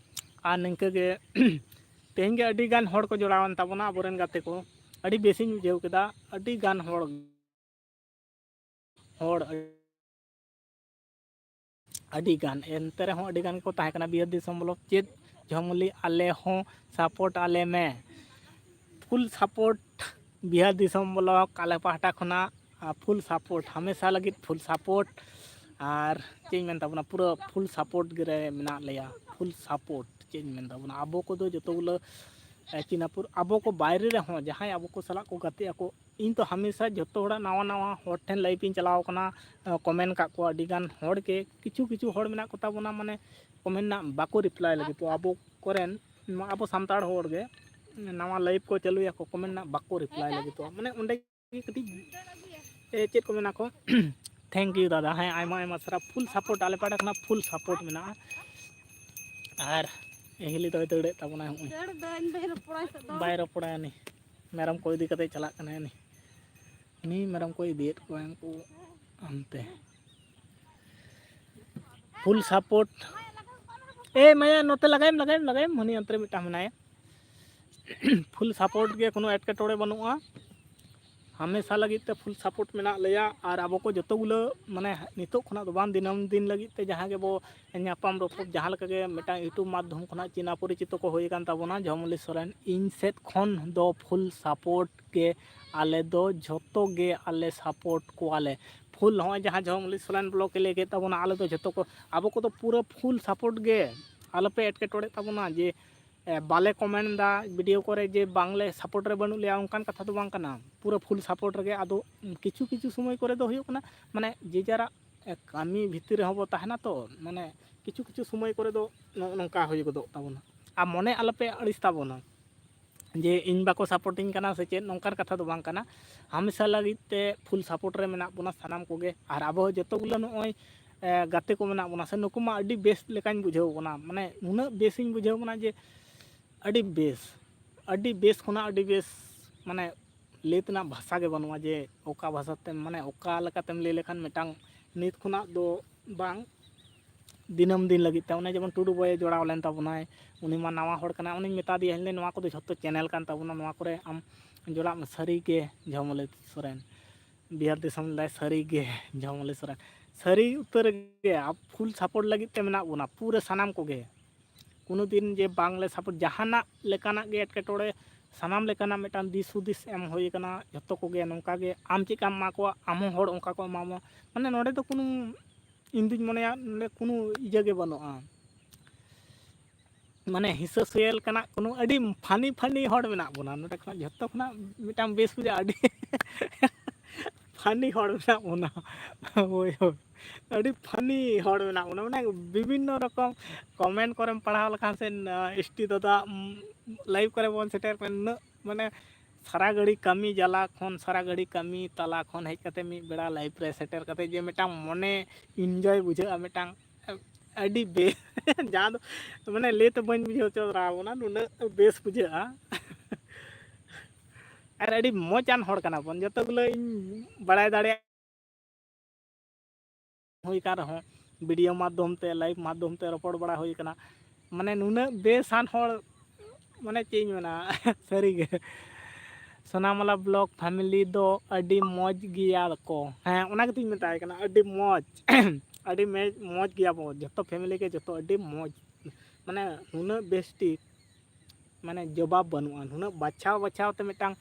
ᱟᱨ ᱱᱤᱝᱠᱟᱹ ᱜᱮ ᱛᱮᱦᱮᱧ ᱜᱮ ᱟᱹᱰᱤ ᱜᱟᱱ ᱦᱚᱲ ᱠᱚ ᱡᱚᱲᱟᱣᱮᱱ ᱛᱟᱵᱚᱱᱟ, ᱟᱵᱚᱨᱮᱱ ᱜᱟᱛᱮ ᱠᱚ᱾ ᱟᱹᱰᱤ ᱵᱮᱥᱤᱧ ᱵᱩᱡᱷᱟᱹᱣ ᱠᱮᱫᱟ, ᱟᱹᱰᱤ ᱜᱟᱱ ᱦᱚᱲ ᱦᱚᱲ ᱟᱹᱰᱤ ᱜᱟᱱ, ᱮᱱᱛᱮ ᱨᱮᱦᱚᱸ ᱟᱹᱰᱤ ᱜᱟᱱ ᱠᱚ ᱛᱟᱦᱮᱸ ᱠᱟᱱᱟ ᱵᱤᱦᱟᱹᱨ ᱫᱤᱥᱚᱢ ᱵᱞᱚᱠ ᱪᱮᱫ ᱡᱷᱚᱢᱚᱞᱤ, ᱟᱞᱮ ᱦᱚᱸ ᱥᱟᱯᱳᱨᱴ ᱟᱞᱮ ᱢᱮ᱾ ᱯᱷᱩᱞ ᱥᱟᱯᱳᱨᱴ ᱵᱤᱦᱟᱨ ᱫᱤᱥᱚᱢ ᱵᱞᱚᱠ ᱟᱞᱮ ᱯᱟᱦᱴᱟ ᱠᱷᱚᱱᱟᱜ, ᱟᱨ ᱯᱷᱩᱞ ᱥᱟᱯᱳᱨᱴ, ᱦᱟᱢᱮᱥᱟ ᱞᱟᱹᱜᱤᱫ ᱯᱷᱩᱞ ᱥᱟᱯᱳᱨᱴ᱾ ᱟᱨ ᱪᱮᱫ ᱤᱧ ᱢᱮᱱ ᱛᱟᱵᱚᱱᱟ, ᱯᱩᱨᱟᱹ ᱯᱷᱩᱞ ᱥᱟᱯᱳᱨᱴ ᱜᱮ ᱨᱮ ᱢᱮᱱᱟᱜ ᱞᱮᱭᱟ, ᱯᱷᱩᱞ ᱥᱟᱯᱳᱨᱴ᱾ ᱪᱮᱫ ᱤᱧ ᱢᱮᱱ ᱛᱟᱵᱚᱱᱟ, ᱟᱵᱚ ᱠᱚᱫᱚ ᱡᱚᱛᱚ ᱜᱩᱞᱟᱹ ᱮ, ᱪᱤᱱᱟᱯᱩᱨ, ᱟᱵᱚ ᱠᱚ ᱵᱟᱭᱨᱮ ᱨᱮᱦᱚᱸ ᱡᱟᱦᱟᱸᱭ ᱟᱵᱚ ᱠᱚ ᱥᱟᱞᱟᱜ ᱠᱚ ᱜᱟᱛᱮᱜ ᱟᱠᱚ, ᱤᱧ ᱛᱚ ᱦᱟᱢᱮᱥᱟ ᱡᱷᱚᱛᱚ ᱦᱚᱲᱟᱜ ᱱᱟᱣᱟ ᱱᱟᱣᱟ ᱦᱚᱲ ᱴᱷᱮᱱ ᱞᱟᱭᱤᱵᱷ ᱤᱧ ᱪᱟᱞᱟᱣ ᱠᱟᱱᱟ, ᱮ, ᱠᱚᱢᱮᱱᱴ ᱠᱟᱜ ᱠᱚᱣᱟ ᱟᱹᱰᱤ ᱜᱟᱱ ᱦᱚᱲ ᱜᱮ, ᱠᱤᱪᱷᱩ ᱠᱤᱪᱷᱩ ᱦᱚᱲ ᱢᱮᱱᱟᱜ ᱠᱚ ᱛᱟᱵᱚᱱᱟ, ᱢᱟᱱᱮ ᱠᱚᱢᱮᱱᱴ ᱨᱮᱱᱟᱜ ᱵᱟᱠᱚ ᱨᱤᱯᱞᱟᱭ ᱞᱟᱹᱜᱤᱫᱚᱜᱼᱟ᱾ ᱟᱵᱚ ᱠᱚᱨᱮᱱ ᱱᱚᱣᱟ ᱟᱵᱚ ᱥᱟᱱᱛᱟᱲ ᱦᱚᱲ ᱜᱮ ᱱᱟᱣᱟ ᱞᱟᱭᱤᱵᱷ ᱠᱚ ᱪᱟᱹᱞᱩᱭᱟᱠᱚ, ᱠᱚᱢᱮᱱᱴ ᱨᱮᱱᱟᱜ ᱵᱟᱠᱚ ᱨᱤᱯᱞᱟᱭ ᱞᱟᱹᱜᱤᱫᱚᱜᱼᱟ, ᱢᱟᱱᱮ ᱚᱸᱰᱮ ᱜᱮ ᱠᱟᱹᱴᱤᱡ, ᱮ, ᱪᱮᱫ ᱠᱚ ᱢᱮᱱᱟ ᱠᱚ, thank you ᱫᱟᱫᱟ, ᱦᱮᱸ, ᱟᱭᱢᱟ ᱟᱭᱢᱟ ᱥᱟᱨᱦᱟᱣ, ᱯᱷᱩᱞ ᱥᱟᱯᱳᱨᱴ ᱟᱞᱮ ᱯᱟᱦᱴᱟ ᱠᱷᱚᱱᱟᱜ ᱯᱷᱩᱞ ᱥᱟᱯᱳᱨᱴ ᱢᱮᱱᱟᱜᱼᱟ᱾ ᱟᱨ ᱦᱤᱞᱤ ᱫᱚᱭ ᱫᱟᱹᱲᱮᱫ ᱛᱟᱵᱚᱱᱟᱭ, ᱦᱚᱸᱜᱼᱚᱭ᱾ ᱫᱟᱹᱲ ᱫᱟᱹᱧ, ᱵᱟᱹᱧ ᱨᱚᱯᱚᱲᱟ ᱱᱤᱛᱚᱜ ᱫᱚ᱾ ᱵᱟᱭ ᱨᱚᱯᱚᱲᱟ ᱩᱱᱤ, ᱢᱮᱨᱚᱢ ᱠᱚ ᱤᱫᱤ ᱠᱟᱛᱮ ᱪᱟᱞᱟᱜ ᱠᱟᱱᱟᱭ ᱩᱱᱤ᱾ ᱩᱱᱤ ᱢᱮᱨᱚᱢ ᱠᱚ ᱤᱫᱤᱭᱮᱫ ᱠᱚᱣᱟ ᱩᱱᱠᱩ ᱦᱟᱱᱛᱮ᱾ ᱯᱷᱩᱞ ᱥᱟᱯᱳᱨᱴ᱾ ᱮ ᱢᱟᱭᱟ, ᱱᱚᱛᱮ ᱞᱟᱜᱟᱭᱮᱢ, ᱞᱟᱜᱟᱭᱮᱢ, ᱞᱟᱜᱟᱭᱮᱢ, ᱦᱟᱹᱱᱤ ᱚᱱᱛᱮ ᱨᱮ ᱢᱤᱫᱴᱟᱝ ᱢᱮᱱᱟᱭᱟ᱾ ᱯᱷᱩᱞ ᱥᱟᱯᱳᱨᱴ ᱜᱮ, ᱠᱳᱱᱳ ᱮᱴᱠᱮᱴᱚᱬᱮ ᱵᱟᱹᱱᱩᱜᱼᱟ᱾ ᱦᱟᱢᱮᱥᱟ ᱞᱟᱹᱜᱤᱫ ᱛᱮ ᱯᱷᱩᱞ ᱥᱟᱯᱳᱨᱴ ᱢᱮᱱᱟᱜ ᱞᱮᱭᱟ᱾ ᱟᱨ ᱟᱵᱚ ᱠᱚ ᱡᱚᱛᱚ ᱜᱩᱞᱟᱹ, ᱢᱟᱱᱮ, ᱱᱤᱛᱚᱜ ᱠᱷᱚᱱᱟᱜ ᱫᱚ ᱵᱟᱝ, ᱫᱤᱱᱟᱹᱢ ᱫᱤᱱ ᱞᱟᱹᱜᱤᱫ ᱛᱮ ᱡᱟᱦᱟᱸ ᱜᱮᱵᱚ ᱧᱟᱯᱟᱢ ᱨᱚᱯᱚᱲ, ᱡᱟᱦᱟᱸ ᱞᱮᱠᱟ ᱜᱮ ᱢᱤᱫᱴᱟᱝ YouTube ᱢᱟᱫᱽᱫᱷᱚᱢ ᱠᱷᱚᱱᱟᱜ ᱪᱤᱱᱟ ᱯᱚᱨᱤᱪᱤᱛᱚ ᱠᱚ ᱦᱩᱭ ᱟᱠᱟᱱ ᱛᱟᱵᱚᱱᱟ, ᱡᱷᱚᱢᱚᱞᱤ ᱥᱚᱨᱮᱱ, ᱤᱧ ᱥᱮᱫ ᱠᱷᱚᱱ ᱫᱚ ᱯᱷᱩᱞ ᱥᱟᱯᱳᱨᱴ ᱜᱮ᱾ ᱟᱞᱮ ᱫᱚ ᱡᱷᱚᱛᱚ ᱜᱮ ᱟᱞᱮ ᱥᱟᱯᱳᱨᱴ ᱠᱚᱣᱟᱞᱮ ᱯᱷᱩᱞ᱾ ᱱᱚᱜᱼᱚᱭ ᱡᱟᱦᱟᱸ ᱡᱷᱚᱢᱚᱞᱤ ᱥᱚᱨᱮᱱ ᱵᱞᱚᱜ ᱮ ᱞᱟᱹᱭ ᱠᱮᱫ ᱛᱟᱵᱚᱱᱟ, ᱟᱞᱮ ᱫᱚ ᱡᱷᱚᱛᱚ ᱠᱚ, ᱟᱵᱚ ᱠᱚᱫᱚ ᱯᱩᱨᱟᱹ ᱯᱷᱩᱞ ᱥᱟᱯᱳᱨᱴ ᱜᱮ᱾ ᱟᱞᱚᱯᱮ ᱮᱴᱠᱮᱴᱚᱬᱮᱜ ᱛᱟᱵᱚᱱᱟ ᱡᱮ ᱮ, ᱵᱟᱞᱮ ᱠᱚᱢᱮᱱᱴ ᱮᱫᱟ ᱵᱷᱤᱰᱤᱭᱳ ᱠᱚᱨᱮ ᱡᱮ ᱵᱟᱝᱞᱮ ᱥᱟᱯᱳᱨᱴ ᱨᱮ ᱵᱟᱹᱱᱩᱜ ᱞᱮᱭᱟ, ᱚᱱᱠᱟᱱ ᱠᱟᱛᱷᱟ ᱫᱚ ᱵᱟᱝ ᱠᱟᱱᱟ᱾ ᱯᱩᱨᱟᱹ ᱯᱷᱩᱞ ᱥᱟᱯᱳᱨᱴ ᱨᱮᱜᱮ᱾ ᱟᱫᱚ ᱠᱤᱪᱷᱩ ᱠᱤᱪᱷᱩ ᱥᱚᱢᱚᱭ ᱠᱚᱨᱮ ᱫᱚ ᱦᱩᱭᱩᱜ ᱠᱟᱱᱟ, ᱢᱟᱱᱮ, ᱡᱮ ᱡᱟᱨᱟᱜ, ᱮ, ᱠᱟᱹᱢᱤ ᱵᱷᱤᱛᱤᱨ ᱨᱮᱦᱚᱸ ᱵᱚ ᱛᱟᱦᱮᱱᱟ ᱛᱚ, ᱢᱟᱱᱮ, ᱠᱤᱪᱷᱩ ᱠᱤᱪᱷᱩ ᱥᱚᱢᱚᱭ ᱠᱚᱨᱮ ᱫᱚ ᱱᱚᱜᱼᱚ ᱱᱚᱝᱠᱟ ᱦᱩᱭ ᱜᱚᱫᱚᱜ ᱛᱟᱵᱚᱱᱟ᱾ ᱟᱨ ᱢᱚᱱᱮ ᱟᱞᱚᱯᱮ ᱟᱹᱲᱤᱥ ᱛᱟᱵᱚᱱᱟ ᱡᱮ ᱤᱧ ᱵᱟᱠᱚ ᱥᱟᱯᱳᱨᱴᱤᱧ ᱠᱟᱱᱟ ᱥᱮ ᱪᱮᱫ, ᱱᱚᱝᱠᱟᱱ ᱠᱟᱛᱷᱟ ᱫᱚ ᱵᱟᱝ ᱠᱟᱱᱟ᱾ ᱦᱟᱢᱮᱥᱟ ᱞᱟᱹᱜᱤᱫ ᱛᱮ ᱯᱷᱩᱞ ᱥᱟᱯᱳᱨᱴ ᱨᱮ ᱢᱮᱱᱟᱜ ᱵᱚᱱᱟ ᱥᱟᱱᱟᱢ ᱠᱚᱜᱮ᱾ ᱟᱨ ᱟᱵᱚ ᱡᱚᱛᱚ ᱜᱩᱞᱟᱹ ᱱᱚᱜᱼᱚᱭ, ᱮ, ᱜᱟᱛᱮ ᱠᱚ ᱢᱮᱱᱟᱜ ᱵᱚᱱᱟ ᱥᱮ, ᱱᱩᱠᱩ ᱢᱟ ᱟᱹᱰᱤ ᱵᱮᱥ ᱞᱮᱠᱟᱧ ᱵᱩᱡᱷᱟᱹᱣ ᱠᱟᱱᱟ, ᱢᱟᱱᱮ, ᱱᱩᱱᱟᱹᱜ ᱵᱮᱥᱤᱧ ᱵᱩᱡᱷᱟᱹᱣ ᱠᱟᱱᱟ ᱡᱮ ᱟᱹᱰᱤ ᱵᱮᱥ, ᱟᱹᱰᱤ ᱵᱮᱥ ᱠᱷᱚᱱᱟᱜ ᱟᱹᱰᱤ ᱵᱮᱥ, ᱢᱟᱱᱮ, ᱞᱟᱹᱭ ᱛᱮᱱᱟᱜ ᱵᱷᱟᱥᱟ ᱜᱮ ᱵᱟᱹᱱᱩᱜᱼᱟ ᱡᱮ ᱚᱠᱟ ᱵᱷᱟᱥᱟᱛᱮᱢ, ᱢᱟᱱᱮ, ᱚᱠᱟ ᱞᱮᱠᱟᱛᱮᱢ ᱞᱟᱹᱭ ᱞᱮᱠᱷᱟᱱ ᱢᱤᱫᱴᱟᱝ ᱱᱤᱛ ᱠᱷᱚᱱᱟᱜ ᱫᱚ ᱵᱟᱝ, ᱫᱤᱱᱟᱹᱢ ᱫᱤᱱ ᱞᱟᱹᱜᱤᱫ ᱛᱮ᱾ ᱚᱱᱮ ᱡᱮᱢᱚᱱ ᱴᱩᱰᱩ ᱵᱚᱭᱮ ᱡᱚᱲᱟᱣ ᱞᱮᱱ ᱛᱟᱵᱚᱱᱟᱭ, ᱩᱱᱤ ᱢᱟ ᱱᱟᱣᱟ ᱦᱚᱲ ᱠᱟᱱᱟᱭ, ᱩᱱᱤᱧ ᱢᱮᱛᱟ ᱫᱮᱭᱟ, ᱤᱧ ᱞᱟᱹᱭ, ᱱᱚᱣᱟ ᱠᱚᱫᱚ ᱡᱷᱚᱛᱚ ᱪᱮᱱᱮᱞ ᱠᱟᱱ ᱛᱟᱵᱚᱱᱟ, ᱱᱚᱣᱟ ᱠᱚᱨᱮ ᱟᱢ ᱡᱚᱲᱟᱜ ᱢᱮ᱾ ᱥᱟᱹᱨᱤ ᱜᱮ ᱡᱷᱚᱢᱚᱞᱤ ᱥᱚᱨᱮᱱ, ᱵᱤᱦᱟᱨ ᱫᱤᱥᱚᱢ ᱞᱮᱫᱟᱭ, ᱥᱟᱹᱨᱤ ᱜᱮ ᱡᱷᱚᱢᱚᱞᱤ ᱥᱚᱨᱮᱱ, ᱥᱟᱹᱨᱤ ᱩᱛᱟᱹᱨ ᱜᱮ᱾ ᱟᱯ-, ᱯᱷᱩᱞ ᱥᱟᱯᱳᱨᱴ ᱞᱟᱹᱜᱤᱫ ᱛᱮ ᱢᱮᱱᱟᱜ ᱵᱚᱱᱟ ᱯᱩᱨᱟᱹ ᱥᱟᱱᱟᱢ ᱠᱚᱜᱮ᱾ ᱠᱳᱱᱳ ᱫᱤᱱ ᱡᱮ ᱵᱟᱝᱞᱮ ᱥᱟᱯᱳᱨᱴ, ᱡᱟᱦᱟᱱᱟᱜ ᱞᱮᱠᱟᱱᱟᱜ ᱜᱮ ᱮᱴᱠᱮᱴᱚᱬᱮ, ᱥᱟᱱᱟᱢ ᱞᱮᱠᱟᱱᱟᱜ ᱢᱤᱫᱴᱟᱝ ᱫᱤᱥ ᱦᱩᱫᱤᱥ ᱮᱢ ᱦᱩᱭ ᱟᱠᱟᱱᱟ ᱡᱷᱚᱛᱚ ᱠᱚᱜᱮ᱾ ᱱᱚᱝᱠᱟ ᱜᱮ ᱟᱢ ᱪᱮᱫ ᱞᱮᱠᱟᱢ ᱮᱢᱟ ᱠᱚᱣᱟ, ᱟᱢ ᱦᱚᱸ ᱦᱚᱲ ᱚᱱᱠᱟ ᱠᱚ ᱮᱢᱟᱢᱟ᱾ ᱢᱟᱱᱮ, ᱱᱚᱰᱮ ᱫᱚ ᱠᱳᱱᱳ, ᱤᱧ ᱫᱩᱧ ᱢᱚᱱᱮᱭᱟ, ᱱᱚᱰᱮ ᱠᱳᱱᱳ ᱤᱭᱟᱹ ᱜᱮ ᱵᱟᱹᱱᱩᱜᱼᱟ, ᱢᱟᱱᱮ, ᱦᱤᱥᱟᱹ ᱥᱩᱭᱟᱹ ᱞᱮᱠᱟᱱᱟᱜ ᱠᱳᱱᱳ ᱟᱹᱰᱤ ᱯᱷᱟᱱᱤ ᱯᱷᱟᱱᱤ ᱦᱚᱲ ᱢᱮᱱᱟᱜ ᱵᱚᱱᱟ ᱱᱚᱰᱮ ᱠᱷᱚᱱᱟᱜ᱾ ᱡᱷᱚᱛᱚ ᱠᱷᱚᱱᱟᱜ ᱢᱤᱫᱴᱟᱝ ᱵᱮᱥ ᱵᱩᱡᱷᱟᱹᱜᱼᱟ, ᱟᱹᱰᱤ ᱯᱷᱟᱱᱤ ᱦᱚᱲ ᱢᱮᱱᱟᱜ ᱵᱚᱱᱟ᱾ ᱦᱳᱭ, ᱦᱳᱭ, ᱟᱹᱰᱤ ᱯᱷᱟᱱᱤ ᱦᱚᱲ ᱢᱮᱱᱟᱜ ᱵᱚᱱᱟ᱾ ᱢᱟᱱᱮ, ᱵᱤᱵᱷᱤᱱᱱᱚ ᱨᱚᱠᱚᱢ ᱠᱚᱢᱮᱱᱴ ᱠᱚᱨᱮᱢ ᱯᱟᱲᱦᱟᱣ ᱞᱮᱠᱷᱟᱱ ᱥᱮ, ᱮᱥ ᱴᱤ ᱫᱟᱫᱟ, ᱩᱢ, ᱞᱟᱭᱤᱵᱷ ᱠᱚᱨᱮ ᱵᱚᱱ ᱥᱮᱴᱮᱨ ᱠᱚᱣᱟ, ᱱᱩᱱᱟᱹᱜ, ᱢᱟᱱᱮ, ᱥᱟᱨᱟ ᱜᱷᱟᱹᱲᱤ ᱠᱟᱹᱢᱤ ᱡᱟᱞᱟ ᱠᱷᱚᱱ, ᱥᱟᱨᱟ ᱜᱷᱟᱹᱲᱤ ᱠᱟᱹᱢᱤ ᱛᱟᱞᱟ ᱠᱷᱚᱱ ᱦᱮᱡ ᱠᱟᱛᱮ ᱢᱤᱫ ᱵᱮᱲᱟ ᱞᱟᱭᱤᱵᱷ ᱨᱮ ᱥᱮᱴᱮᱨ ᱠᱟᱛᱮ ᱡᱮ ᱢᱤᱫᱴᱟᱝ ᱢᱚᱱᱮ ᱤᱱᱡᱚᱭ ᱵᱩᱡᱷᱟᱹᱜᱼᱟ, ᱢᱤᱫᱴᱟᱝ ᱟᱹᱰᱤ ᱵᱮᱥ, ᱡᱟᱦᱟᱸ ᱫᱚ, ᱢᱟᱱᱮ, ᱞᱟᱹᱭ ᱛᱮ ᱵᱟᱹᱧ ᱵᱩᱡᱷᱟᱹᱣ ᱦᱚᱪᱚ ᱫᱟᱲᱮᱭᱟᱵᱚᱱᱟ, ᱱᱩᱱᱟᱹᱜ ᱵᱮᱥ ᱵᱩᱡᱷᱟᱹᱜᱼᱟ᱾ ᱟᱨ ᱟᱹᱰᱤ ᱢᱚᱡᱽ ᱟᱱ ᱦᱚᱲ ᱠᱟᱱᱟ ᱵᱚᱱ, ᱡᱚᱛᱚ ᱜᱩᱞᱟᱹ ᱤᱧ ᱵᱟᱲᱟᱭ ᱫᱟᱲᱮᱭᱟᱜ ᱦᱩᱭ ᱠᱟᱱ ᱨᱮᱦᱚᱸ, ᱵᱷᱤᱰᱤᱭᱳ ᱢᱟᱫᱽᱫᱷᱚᱢ ᱛᱮ, ᱞᱟᱭᱤᱵᱷ ᱢᱟᱫᱽᱫᱷᱚᱢ ᱛᱮ ᱨᱚᱯᱚᱲ ᱵᱟᱲᱟ ᱦᱩᱭ ᱠᱟᱱᱟ᱾ ᱢᱟᱱᱮ ᱱᱩᱱᱟᱹᱜ ᱵᱮᱥᱟᱱ ᱦᱚᱲ, ᱢᱟᱱᱮ ᱪᱮᱫ ᱤᱧ ᱢᱮᱱᱟ, ᱥᱟᱹᱨᱤᱜᱮ ᱥᱳᱱᱟᱢᱟᱞᱟ ᱵᱞᱚᱜᱽ ᱯᱷᱮᱢᱤᱞᱤ ᱫᱚ ᱟᱹᱰᱤ ᱢᱚᱡᱽ ᱜᱮᱭᱟ ᱠᱚ᱾ ᱦᱮᱸ, ᱚᱱᱟ ᱜᱮᱛᱚᱧ ᱢᱮᱛᱟᱭ ᱠᱟᱱᱟ, ᱟᱹᱰᱤ ᱢᱚᱡᱽ᱾ ᱟᱹᱰᱤ ᱢᱮ-, ᱢᱚᱡᱽ ᱜᱮᱭᱟ ᱵᱚ ᱡᱚᱛᱚ ᱯᱷᱮᱢᱤᱞᱤ ᱜᱮ, ᱡᱚᱛᱚ ᱟᱹᱰᱤ ᱢᱚᱡᱽ᱾ ᱢᱟᱱᱮ ᱱᱩᱱᱟᱹᱜ ᱵᱮᱥ ᱴᱷᱤᱠ, ᱢᱟᱱᱮ ᱡᱚᱵᱟᱵ ᱵᱟᱹᱱᱩᱜᱼᱟ᱾ ᱱᱩᱱᱟᱹᱜ ᱵᱟᱪᱷᱟᱣ ᱵᱟᱪᱷᱟᱣ ᱛᱮ ᱢᱤᱫᱴᱟᱝ,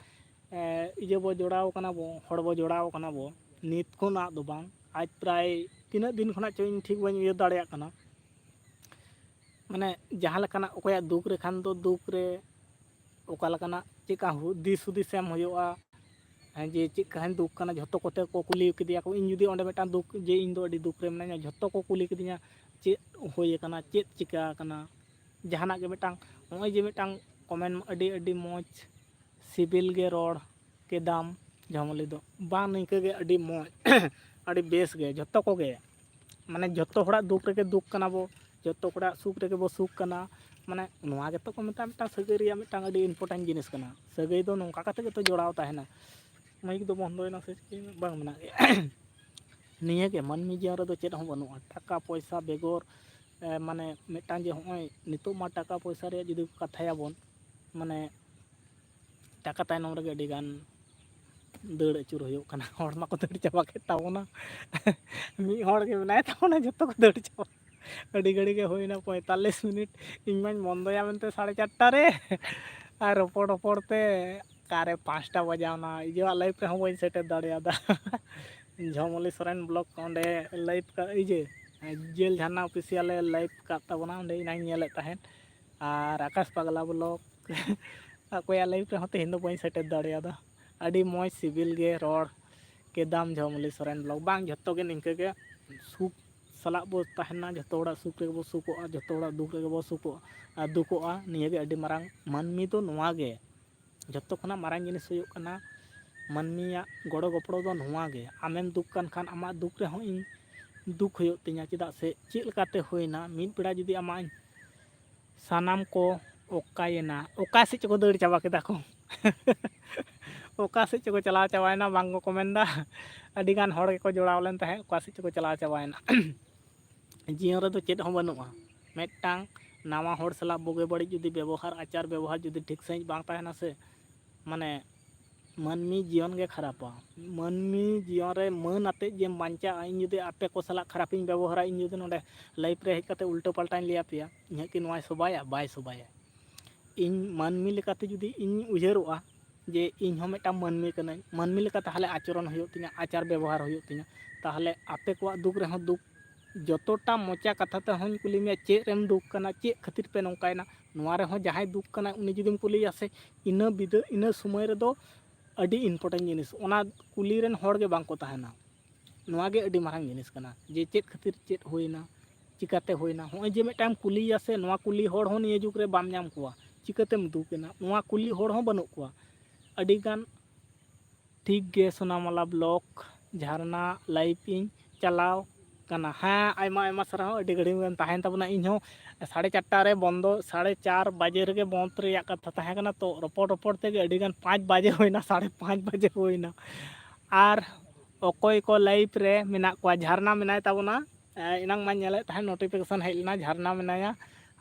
ᱮ, ᱤᱭᱟᱹ ᱵᱚ ᱡᱚᱲᱟᱣ ᱠᱟᱱᱟ ᱵᱚ, ᱦᱚᱲ ᱵᱚ ᱡᱚᱲᱟᱣ ᱠᱟᱱᱟ ᱵᱚ᱾ ᱱᱤᱛ ᱠᱷᱚᱱᱟᱜ ᱫᱚ ᱵᱟᱝ, ᱟᱡ ᱯᱨᱟᱭ ᱛᱤᱱᱟᱹᱜ ᱫᱤᱱ ᱠᱷᱚᱱᱟᱜ ᱪᱚ ᱤᱧ ᱴᱷᱤᱠ ᱵᱟᱹᱧ ᱩᱭᱦᱟᱹᱨ ᱫᱟᱲᱮᱭᱟᱜ ᱠᱟᱱᱟ᱾ ᱢᱟᱱᱮ ᱡᱟᱦᱟᱸ ᱞᱮᱠᱟᱱᱟᱜ ᱚᱠᱚᱭᱟᱜ ᱫᱩᱠ ᱨᱮ ᱠᱷᱟᱱ ᱫᱚ ᱫᱩᱠ ᱨᱮ, ᱚᱠᱟ ᱞᱮᱠᱟᱱᱟᱜ ᱪᱮᱫᱠᱟ ᱦᱩ-, ᱫᱤᱥ ᱦᱩᱫᱤᱥ ᱮᱢ ᱦᱩᱭᱩᱜᱼᱟ, ᱦᱮᱸ, ᱡᱮ ᱪᱮᱫ ᱠᱟᱹᱦᱤᱧ ᱫᱩᱠ ᱠᱟᱱᱟ, ᱡᱷᱚᱛᱚ ᱠᱚᱛᱮ ᱠᱚ ᱠᱩᱞᱤ ᱠᱮᱫᱮᱭᱟ ᱠᱚ᱾ ᱤᱧ ᱡᱩᱫᱤ ᱚᱸᱰᱮ ᱢᱤᱫᱴᱟᱝ ᱫᱩᱠ, ᱡᱮ ᱤᱧ ᱫᱚ ᱟᱹᱰᱤ ᱫᱩᱠ ᱨᱮ ᱢᱤᱱᱟᱹᱧᱟ, ᱡᱷᱚᱛᱚ ᱠᱚ ᱠᱩᱞᱤ ᱠᱤᱫᱤᱧᱟ, ᱪᱮᱫ ᱦᱩᱭ ᱟᱠᱟᱱᱟ, ᱪᱮᱫ ᱪᱤᱠᱟ ᱟᱠᱟᱱᱟ, ᱡᱟᱦᱟᱱᱟᱜ ᱜᱮ ᱢᱤᱫᱴᱟᱝ, ᱱᱚᱜᱼᱚᱭ ᱡᱮ ᱢᱤᱫᱴᱟᱝ ᱠᱚᱢᱮᱱᱴ, ᱟᱹᱰᱤ, ᱟᱹᱰᱤ ᱢᱚᱡᱽ, ᱥᱤᱵᱤᱞ ᱜᱮ ᱨᱚᱲ ᱠᱮᱫᱟᱢ ᱡᱷᱚᱢᱚᱞᱤ ᱫᱚ᱾ ᱵᱟᱝ, ᱱᱤᱝᱠᱟᱹ ᱜᱮ ᱟᱹᱰᱤ ᱢᱚᱡᱽ, ᱟᱹᱰᱤ ᱵᱮᱥ ᱜᱮ ᱡᱷᱚᱛᱚ ᱠᱚᱜᱮ᱾ ᱢᱟᱱᱮ ᱡᱷᱚᱛᱚ ᱦᱚᱲᱟᱜ ᱫᱩᱠ ᱨᱮᱜᱮ ᱫᱩᱠ ᱠᱟᱱᱟ ᱵᱚ, ᱡᱷᱚᱛᱚ ᱦᱚᱲᱟᱜ ᱥᱩᱠ ᱨᱮᱜᱮ ᱵᱚ ᱥᱩᱠ ᱠᱟᱱᱟ᱾ ᱢᱟᱱᱮ ᱱᱚᱣᱟ ᱜᱮᱛᱚ ᱠᱚ ᱢᱮᱛᱟᱜᱼᱟ ᱢᱤᱫᱴᱟᱝ ᱥᱟᱹᱜᱟᱹᱭ ᱨᱮᱭᱟᱜ ᱢᱤᱫᱴᱟᱝ ᱟᱹᱰᱤ important ᱡᱤᱱᱤᱥ ᱠᱟᱱᱟ᱾ ᱥᱟᱹᱜᱟᱹᱭ ᱫᱚ ᱱᱚᱝᱠᱟ ᱠᱟᱛᱮ ᱜᱮᱛᱚ ᱡᱚᱲᱟᱣ ᱛᱟᱦᱮᱱᱟ᱾ ᱢᱟᱭᱤᱠ ᱫᱚ ᱵᱚᱱᱫᱚᱭᱮᱱᱟ ᱥᱮ ᱪᱤᱠᱟᱹᱭᱮᱱᱟ? ᱵᱟᱝ, ᱢᱮᱱᱟᱜ ᱜᱮᱭᱟ᱾ ᱱᱤᱭᱟᱹᱜᱮ ᱢᱟᱹᱱᱢᱤ ᱡᱤᱭᱚᱱ ᱨᱮᱫᱚ ᱪᱮᱫ ᱦᱚᱸ ᱵᱟᱹᱱᱩᱜᱼᱟ ᱴᱟᱠᱟ ᱯᱚᱭᱥᱟ ᱵᱮᱜᱚᱨ᱾ ᱮ, ᱢᱟᱱᱮ ᱢᱤᱫᱴᱟᱝ ᱡᱮ ᱦᱚᱸᱜᱼᱚᱭ ᱱᱤᱛᱚᱜ ᱢᱟ ᱴᱟᱠᱟ ᱯᱚᱭᱥᱟ ᱨᱮᱭᱟᱜ ᱡᱩᱫᱤ ᱠᱟᱛᱷᱟᱭᱟᱵᱚᱱ, ᱢᱟᱱᱮ ᱴᱟᱠᱟ ᱛᱟᱭᱱᱚᱢ ᱨᱮᱜᱮ ᱟᱹᱰᱤ ᱜᱟᱱ ᱫᱟᱹᱲ ᱟᱹᱪᱩᱨ ᱦᱩᱭᱩᱜ ᱠᱟᱱᱟ᱾ ᱦᱚᱲ ᱢᱟᱠᱚ ᱫᱟᱹᱲ ᱪᱟᱵᱟ ᱠᱮᱫ ᱛᱟᱵᱚᱱᱟ᱾ ᱢᱤᱫ ᱦᱚᱲ ᱜᱮ ᱢᱮᱱᱟᱭ ᱛᱟᱵᱚᱱᱟ, ᱡᱚᱛᱚ ᱠᱚ ᱫᱟᱹᱲ ᱪᱟᱵᱟ᱾ ᱟᱹᱰᱤ ᱜᱷᱟᱹᱲᱤ ᱜᱮ ᱦᱩᱭᱱᱟ, ᱯᱚᱸᱭᱛᱟᱞᱞᱤᱥ ᱢᱤᱱᱤᱴ᱾ ᱤᱧ ᱢᱟᱧ ᱵᱚᱱᱫᱚᱭᱟ ᱢᱮᱱᱛᱮ ᱥᱟᱲᱮ ᱪᱟᱨᱴᱟ ᱨᱮ, ᱟᱨ ᱨᱚᱯᱚᱲ ᱨᱚᱯᱚᱲ ᱛᱮ ᱚᱠᱟᱨᱮ ᱯᱟᱸᱪᱴᱟ ᱵᱟᱡᱟᱣᱱᱟ᱾ ᱤᱭᱟᱹᱣᱟᱜ ᱞᱟᱭᱤᱵᱷ ᱨᱮᱦᱚᱸ ᱵᱟᱹᱧ ᱥᱮᱴᱮᱨ ᱫᱟᱲᱮᱭᱟᱫᱟ᱾ ᱡᱷᱚᱢᱚᱞᱤ ᱥᱚᱨᱮᱱ ᱵᱞᱚᱜᱽ ᱚᱸᱰᱮ ᱞᱟᱭᱤᱵᱷ ᱠᱟ-, ᱤᱭᱟᱹ, ᱡᱮᱞ ᱡᱷᱟᱨᱱᱟ ᱚᱯᱷᱤᱥᱤᱭᱟᱞᱮ ᱞᱟᱭᱤᱵᱷ ᱠᱟᱫ ᱛᱟᱵᱚᱱᱟ, ᱚᱸᱰᱮ ᱤᱧ ᱧᱮᱞᱮᱫ ᱛᱟᱦᱮᱸᱫ᱾ ᱟᱨ ᱟᱠᱟᱥ ᱯᱟᱜᱽᱞᱟ ᱵᱞᱚᱜᱽ, ᱚᱠᱚᱭᱟᱜ ᱞᱟᱭᱤᱵᱷ ᱨᱮᱦᱚᱸ ᱛᱮᱦᱮᱧ ᱫᱚ ᱵᱟᱹᱧ ᱥᱮᱴᱮᱨ ᱫᱟᱲᱮᱭᱟᱫᱟ᱾ ᱟᱹᱰᱤ ᱢᱚᱡᱽ ᱥᱤᱵᱤᱞ ᱜᱮ ᱨᱚᱲ ᱠᱮᱫᱟᱢ ᱡᱷᱚᱢᱚᱞᱤ ᱥᱚᱨᱮᱱ ᱵᱞᱚᱜᱽ᱾ ᱵᱟᱝ, ᱡᱷᱚᱛᱚ ᱜᱮ ᱱᱤᱝᱠᱟᱹ ᱜᱮ ᱥᱩᱠ ᱥᱟᱞᱟᱜ ᱵᱚ ᱛᱟᱦᱮᱱᱟ, ᱡᱷᱚᱛᱚ ᱦᱚᱲᱟᱜ ᱥᱩᱠ ᱨᱮᱜᱮ ᱵᱚ ᱥᱩᱠᱚᱜᱼᱟ, ᱡᱷᱚᱛᱚ ᱦᱚᱲᱟᱜ ᱫᱩᱠ ᱨᱮᱜᱮ ᱵᱚ ᱥᱩᱠᱚᱜᱼᱟ ᱟᱨ ᱫᱩᱠᱚᱜᱼᱟ᱾ ᱱᱤᱭᱟᱹᱜᱮ ᱟᱹᱰᱤ ᱢᱟᱨᱟᱝ ᱢᱟᱹᱱᱢᱤ ᱫᱚ ᱱᱚᱣᱟ ᱜᱮ᱾ ᱡᱷᱚᱛᱚ ᱠᱷᱚᱱᱟᱜ ᱢᱟᱨᱟᱝ ᱡᱤᱱᱤᱥ ᱦᱩᱭᱩᱜ ᱠᱟᱱᱟ ᱢᱟᱹᱱᱢᱤᱭᱟᱜ ᱜᱚᱲᱚ ᱜᱚᱯᱚᱲᱚ ᱫᱚ ᱱᱚᱣᱟ ᱜᱮ᱾ ᱟᱢᱮᱢ ᱫᱩᱠ ᱠᱟᱱ ᱠᱷᱟᱱ ᱟᱢᱟᱜ ᱫᱩᱠ ᱨᱮᱦᱚᱸ ᱤᱧ ᱫᱩᱠ ᱦᱩᱭᱩᱜ ᱛᱤᱧᱟᱹ᱾ ᱪᱮᱫᱟᱜ ᱥᱮ ᱪᱮᱫ ᱞᱮᱠᱟᱛᱮ ᱦᱩᱭᱱᱟ, ᱢᱤᱫ ᱵᱮᱲᱟ ᱡᱩᱫᱤ ᱟᱢᱟᱜ ᱤᱧ ᱥᱟᱱᱟᱢ ᱠᱚ ᱚᱠᱟᱭᱮᱱᱟ? ᱚᱠᱟ ᱥᱮᱫ ᱪᱚᱠᱚ ᱫᱟᱹᱲ ᱪᱟᱵᱟ ᱠᱮᱫᱟ ᱠᱚ᱾ ᱚᱠᱟ ᱥᱮᱫ ᱪᱚᱠᱚ ᱪᱟᱞᱟᱣ ᱪᱟᱵᱟᱭᱮᱱᱟ, ᱵᱟᱝ ᱠᱚ ᱠᱚᱢᱮᱱᱴ ᱫᱟ᱾ ᱟᱹᱰᱤ ᱜᱟᱱ ᱦᱚᱲ ᱜᱮᱠᱚ ᱡᱚᱲᱟᱣ ᱞᱮᱱ ᱛᱟᱦᱮᱸᱫ, ᱚᱠᱟ ᱥᱮᱫ ᱪᱚᱠᱚ ᱪᱟᱞᱟᱣ ᱪᱟᱵᱟᱭᱮᱱᱟ᱾ ᱡᱤᱭᱚᱱ ᱨᱮᱫᱚ ᱪᱮᱫ ᱦᱚᱸ ᱵᱟᱹᱱᱩᱜᱼᱟ᱾ ᱢᱤᱫᱴᱟᱝ ᱱᱟᱣᱟ ᱦᱚᱲ ᱥᱟᱞᱟᱜ ᱵᱩᱜᱤ ᱵᱟᱹᱲᱤᱡ ᱡᱩᱫᱤ ᱵᱮᱵᱚᱦᱟᱨ, ᱟᱪᱟᱨ ᱵᱮᱵᱚᱦᱟᱨ ᱡᱩᱫᱤ ᱴᱷᱤᱠ ᱥᱟᱺᱦᱤᱡ ᱵᱟᱝ ᱛᱟᱦᱮᱱᱟ ᱥᱮ, ᱢᱟᱱᱮ ᱢᱟᱹᱱᱢᱤ ᱡᱤᱭᱚᱱ ᱜᱮ ᱠᱷᱟᱨᱟᱯᱟ᱾ ᱢᱟᱹᱱᱢᱤ ᱡᱤᱭᱚᱱ ᱨᱮ ᱢᱟᱹᱱ ᱟᱛᱮᱫ ᱡᱮᱢ ᱵᱟᱧᱪᱟᱜᱼᱟ, ᱤᱧ ᱡᱩᱫᱤ ᱟᱯᱮ ᱠᱚ ᱥᱟᱞᱟᱜ ᱠᱷᱟᱨᱟᱯᱤᱧ ᱵᱮᱵᱚᱦᱟᱨᱟ, ᱤᱧ ᱡᱩᱫᱤ ᱱᱚᱰᱮ ᱞᱟᱭᱤᱵᱷ ᱨᱮ ᱦᱮᱡ ᱠᱟᱛᱮ ᱩᱞᱴᱟᱹ ᱯᱟᱞᱴᱟᱧ ᱞᱟᱹᱭ ᱟᱯᱮᱭᱟ, ᱤᱧᱟᱹᱜ ᱠᱤ ᱱᱚᱣᱟᱭ ᱥᱚᱵᱟᱭᱟ? ᱵᱟᱭ ᱥᱚᱵᱟᱭᱟ᱾ ᱤᱧ ᱢᱟᱹᱱᱢᱤ ᱞᱮᱠᱟᱛᱮ ᱡᱩᱫᱤ ᱤᱧ ᱩᱭᱦᱟᱹᱨᱚᱜᱼᱟ ᱡᱮ ᱤᱧ ᱦᱚᱸ ᱢᱤᱫᱴᱟᱝ ᱢᱟᱹᱱᱢᱤ ᱠᱟᱹᱱᱟᱹᱧ, ᱢᱟᱹᱱᱢᱤ ᱞᱮᱠᱟ ᱛᱟᱦᱚᱞᱮ ᱟᱪᱚᱨᱚᱱ ᱦᱩᱭᱩᱜ ᱛᱤᱧᱟ, ᱟᱪᱟᱨ ᱵᱮᱵᱚᱦᱟᱨ ᱦᱩᱭᱩᱜ ᱛᱤᱧᱟ, ᱛᱟᱦᱚᱞᱮ ᱟᱯᱮ ᱠᱚᱣᱟᱜ ᱫᱩᱠ ᱨᱮᱦᱚᱸ ᱫᱩᱠ, ᱡᱚᱛᱚᱴᱟ ᱢᱚᱪᱟ ᱠᱟᱛᱷᱟ ᱛᱮᱦᱚᱸᱧ ᱠᱩᱞᱤ ᱢᱮᱭᱟ, ᱪᱮᱫ ᱨᱮᱢ ᱫᱩᱠ ᱠᱟᱱᱟ, ᱪᱮᱫ ᱠᱷᱟᱹᱛᱤᱨ ᱯᱮ ᱱᱚᱝᱠᱟᱭᱮᱱᱟ? ᱱᱚᱣᱟ ᱨᱮᱦᱚᱸ ᱡᱟᱦᱟᱸᱭ ᱫᱩᱠ ᱠᱟᱱᱟᱭ ᱩᱱᱤ ᱡᱩᱫᱤᱢ ᱠᱩᱞᱤᱭᱮᱭᱟ ᱥᱮ, ᱤᱱᱟᱹ ᱵᱤᱫᱟᱹ, ᱤᱱᱟᱹ ᱥᱚᱢᱚᱭ ᱨᱮᱫᱚ ᱟᱹᱰᱤ important ᱡᱤᱱᱤᱥ, ᱚᱱᱟ ᱠᱩᱞᱤ ᱨᱮᱱ ᱦᱚᱲ ᱜᱮ ᱵᱟᱝ ᱠᱚ ᱛᱟᱦᱮᱱᱟ᱾ ᱱᱚᱣᱟ ᱜᱮ ᱟᱹᱰᱤ ᱢᱟᱨᱟᱝ ᱡᱤᱱᱤᱥ ᱠᱟᱱᱟ ᱡᱮ ᱪᱮᱫ ᱠᱷᱟᱹᱛᱤᱨ ᱪᱮᱫ ᱦᱩᱭᱱᱟ, ᱪᱤᱠᱟᱹᱛᱮ ᱦᱩᱭᱱᱟ᱾ ᱦᱚᱸᱜᱼᱚᱭ ᱡᱮ ᱢᱤᱫᱴᱟᱝ ᱮᱢ ᱠᱩᱞᱤᱭᱮᱭᱟ ᱥᱮ, ᱱᱚᱣᱟ ᱠᱩᱞᱤ ᱦᱚᱲ ᱦᱚᱸ ᱱᱤᱭᱟᱹ ᱡᱩᱜᱽ ᱨᱮ ᱵᱟᱢ ᱧᱟᱢ ᱠᱚᱣᱟ, ᱪᱤᱠᱟᱹᱛᱮᱢ ᱫᱩᱠ ᱮᱱᱟ, ᱱᱚᱣᱟ ᱠᱩᱞᱤ ᱦᱚᱲ ᱦᱚᱸ ᱵᱟᱹᱱᱩᱜ ᱠᱚᱣᱟ ᱟᱹᱰᱤ ᱜᱟᱱ᱾ ᱴᱷᱤᱠ ᱜᱮ ᱥᱳᱱᱟᱢᱟᱞᱟ ᱵᱞᱚᱠ ᱡᱷᱟᱨᱱᱟ ᱞᱟᱭᱤᱵᱷ ᱤᱧ ᱪᱟᱞᱟᱣ ᱠᱟᱱᱟ᱾ ᱦᱮᱸ, ᱟᱭᱢᱟ ᱟᱭᱢᱟ ᱥᱟᱨᱦᱟᱣ, ᱟᱹᱰᱤ ᱜᱷᱟᱹᱲᱤᱡ ᱮᱢ ᱛᱟᱦᱮᱸᱭᱮᱱ ᱛᱟᱵᱚᱱᱟ᱾ ᱤᱧ ᱦᱚᱸ ᱥᱟᱲᱮ ᱪᱟᱨᱴᱟ ᱨᱮ ᱵᱚᱱᱫᱚ, ᱥᱟᱲᱮ ᱪᱟᱨ ᱵᱟᱡᱮ ᱨᱮᱜᱮ ᱵᱚᱱᱫ ᱨᱮᱭᱟᱜ ᱠᱟᱛᱷᱟ ᱛᱟᱦᱮᱸ ᱠᱟᱱᱟ, ᱛᱚ ᱨᱚᱯᱚᱲ ᱨᱚᱯᱚᱲ ᱛᱮᱜᱮ ᱟᱹᱰᱤ ᱜᱟᱱ ᱯᱟᱸᱪ ᱵᱟᱡᱮ ᱦᱩᱭᱱᱟ, ᱥᱟᱲᱮ ᱯᱟᱸᱪ ᱵᱟᱡᱮ ᱦᱩᱭᱱᱟ᱾ ᱟᱨ ᱚᱠᱚᱭ ᱠᱚ ᱞᱟᱭᱤᱵᱷ ᱨᱮ ᱢᱮᱱᱟᱜ ᱠᱚᱣᱟ, ᱡᱷᱟᱨᱱᱟ ᱢᱮᱱᱟᱭ ᱛᱟᱵᱚᱱᱟ, ᱮᱱᱟᱝ ᱢᱟᱧ ᱧᱮᱞᱮᱫ ᱛᱟᱦᱮᱸᱫ, ᱱᱳᱴᱤᱯᱷᱤᱠᱮᱥᱚᱱ ᱦᱮᱡ ᱞᱮᱱᱟ, ᱡᱷᱟᱨᱱᱟ ᱢᱮᱱᱟᱭᱟ᱾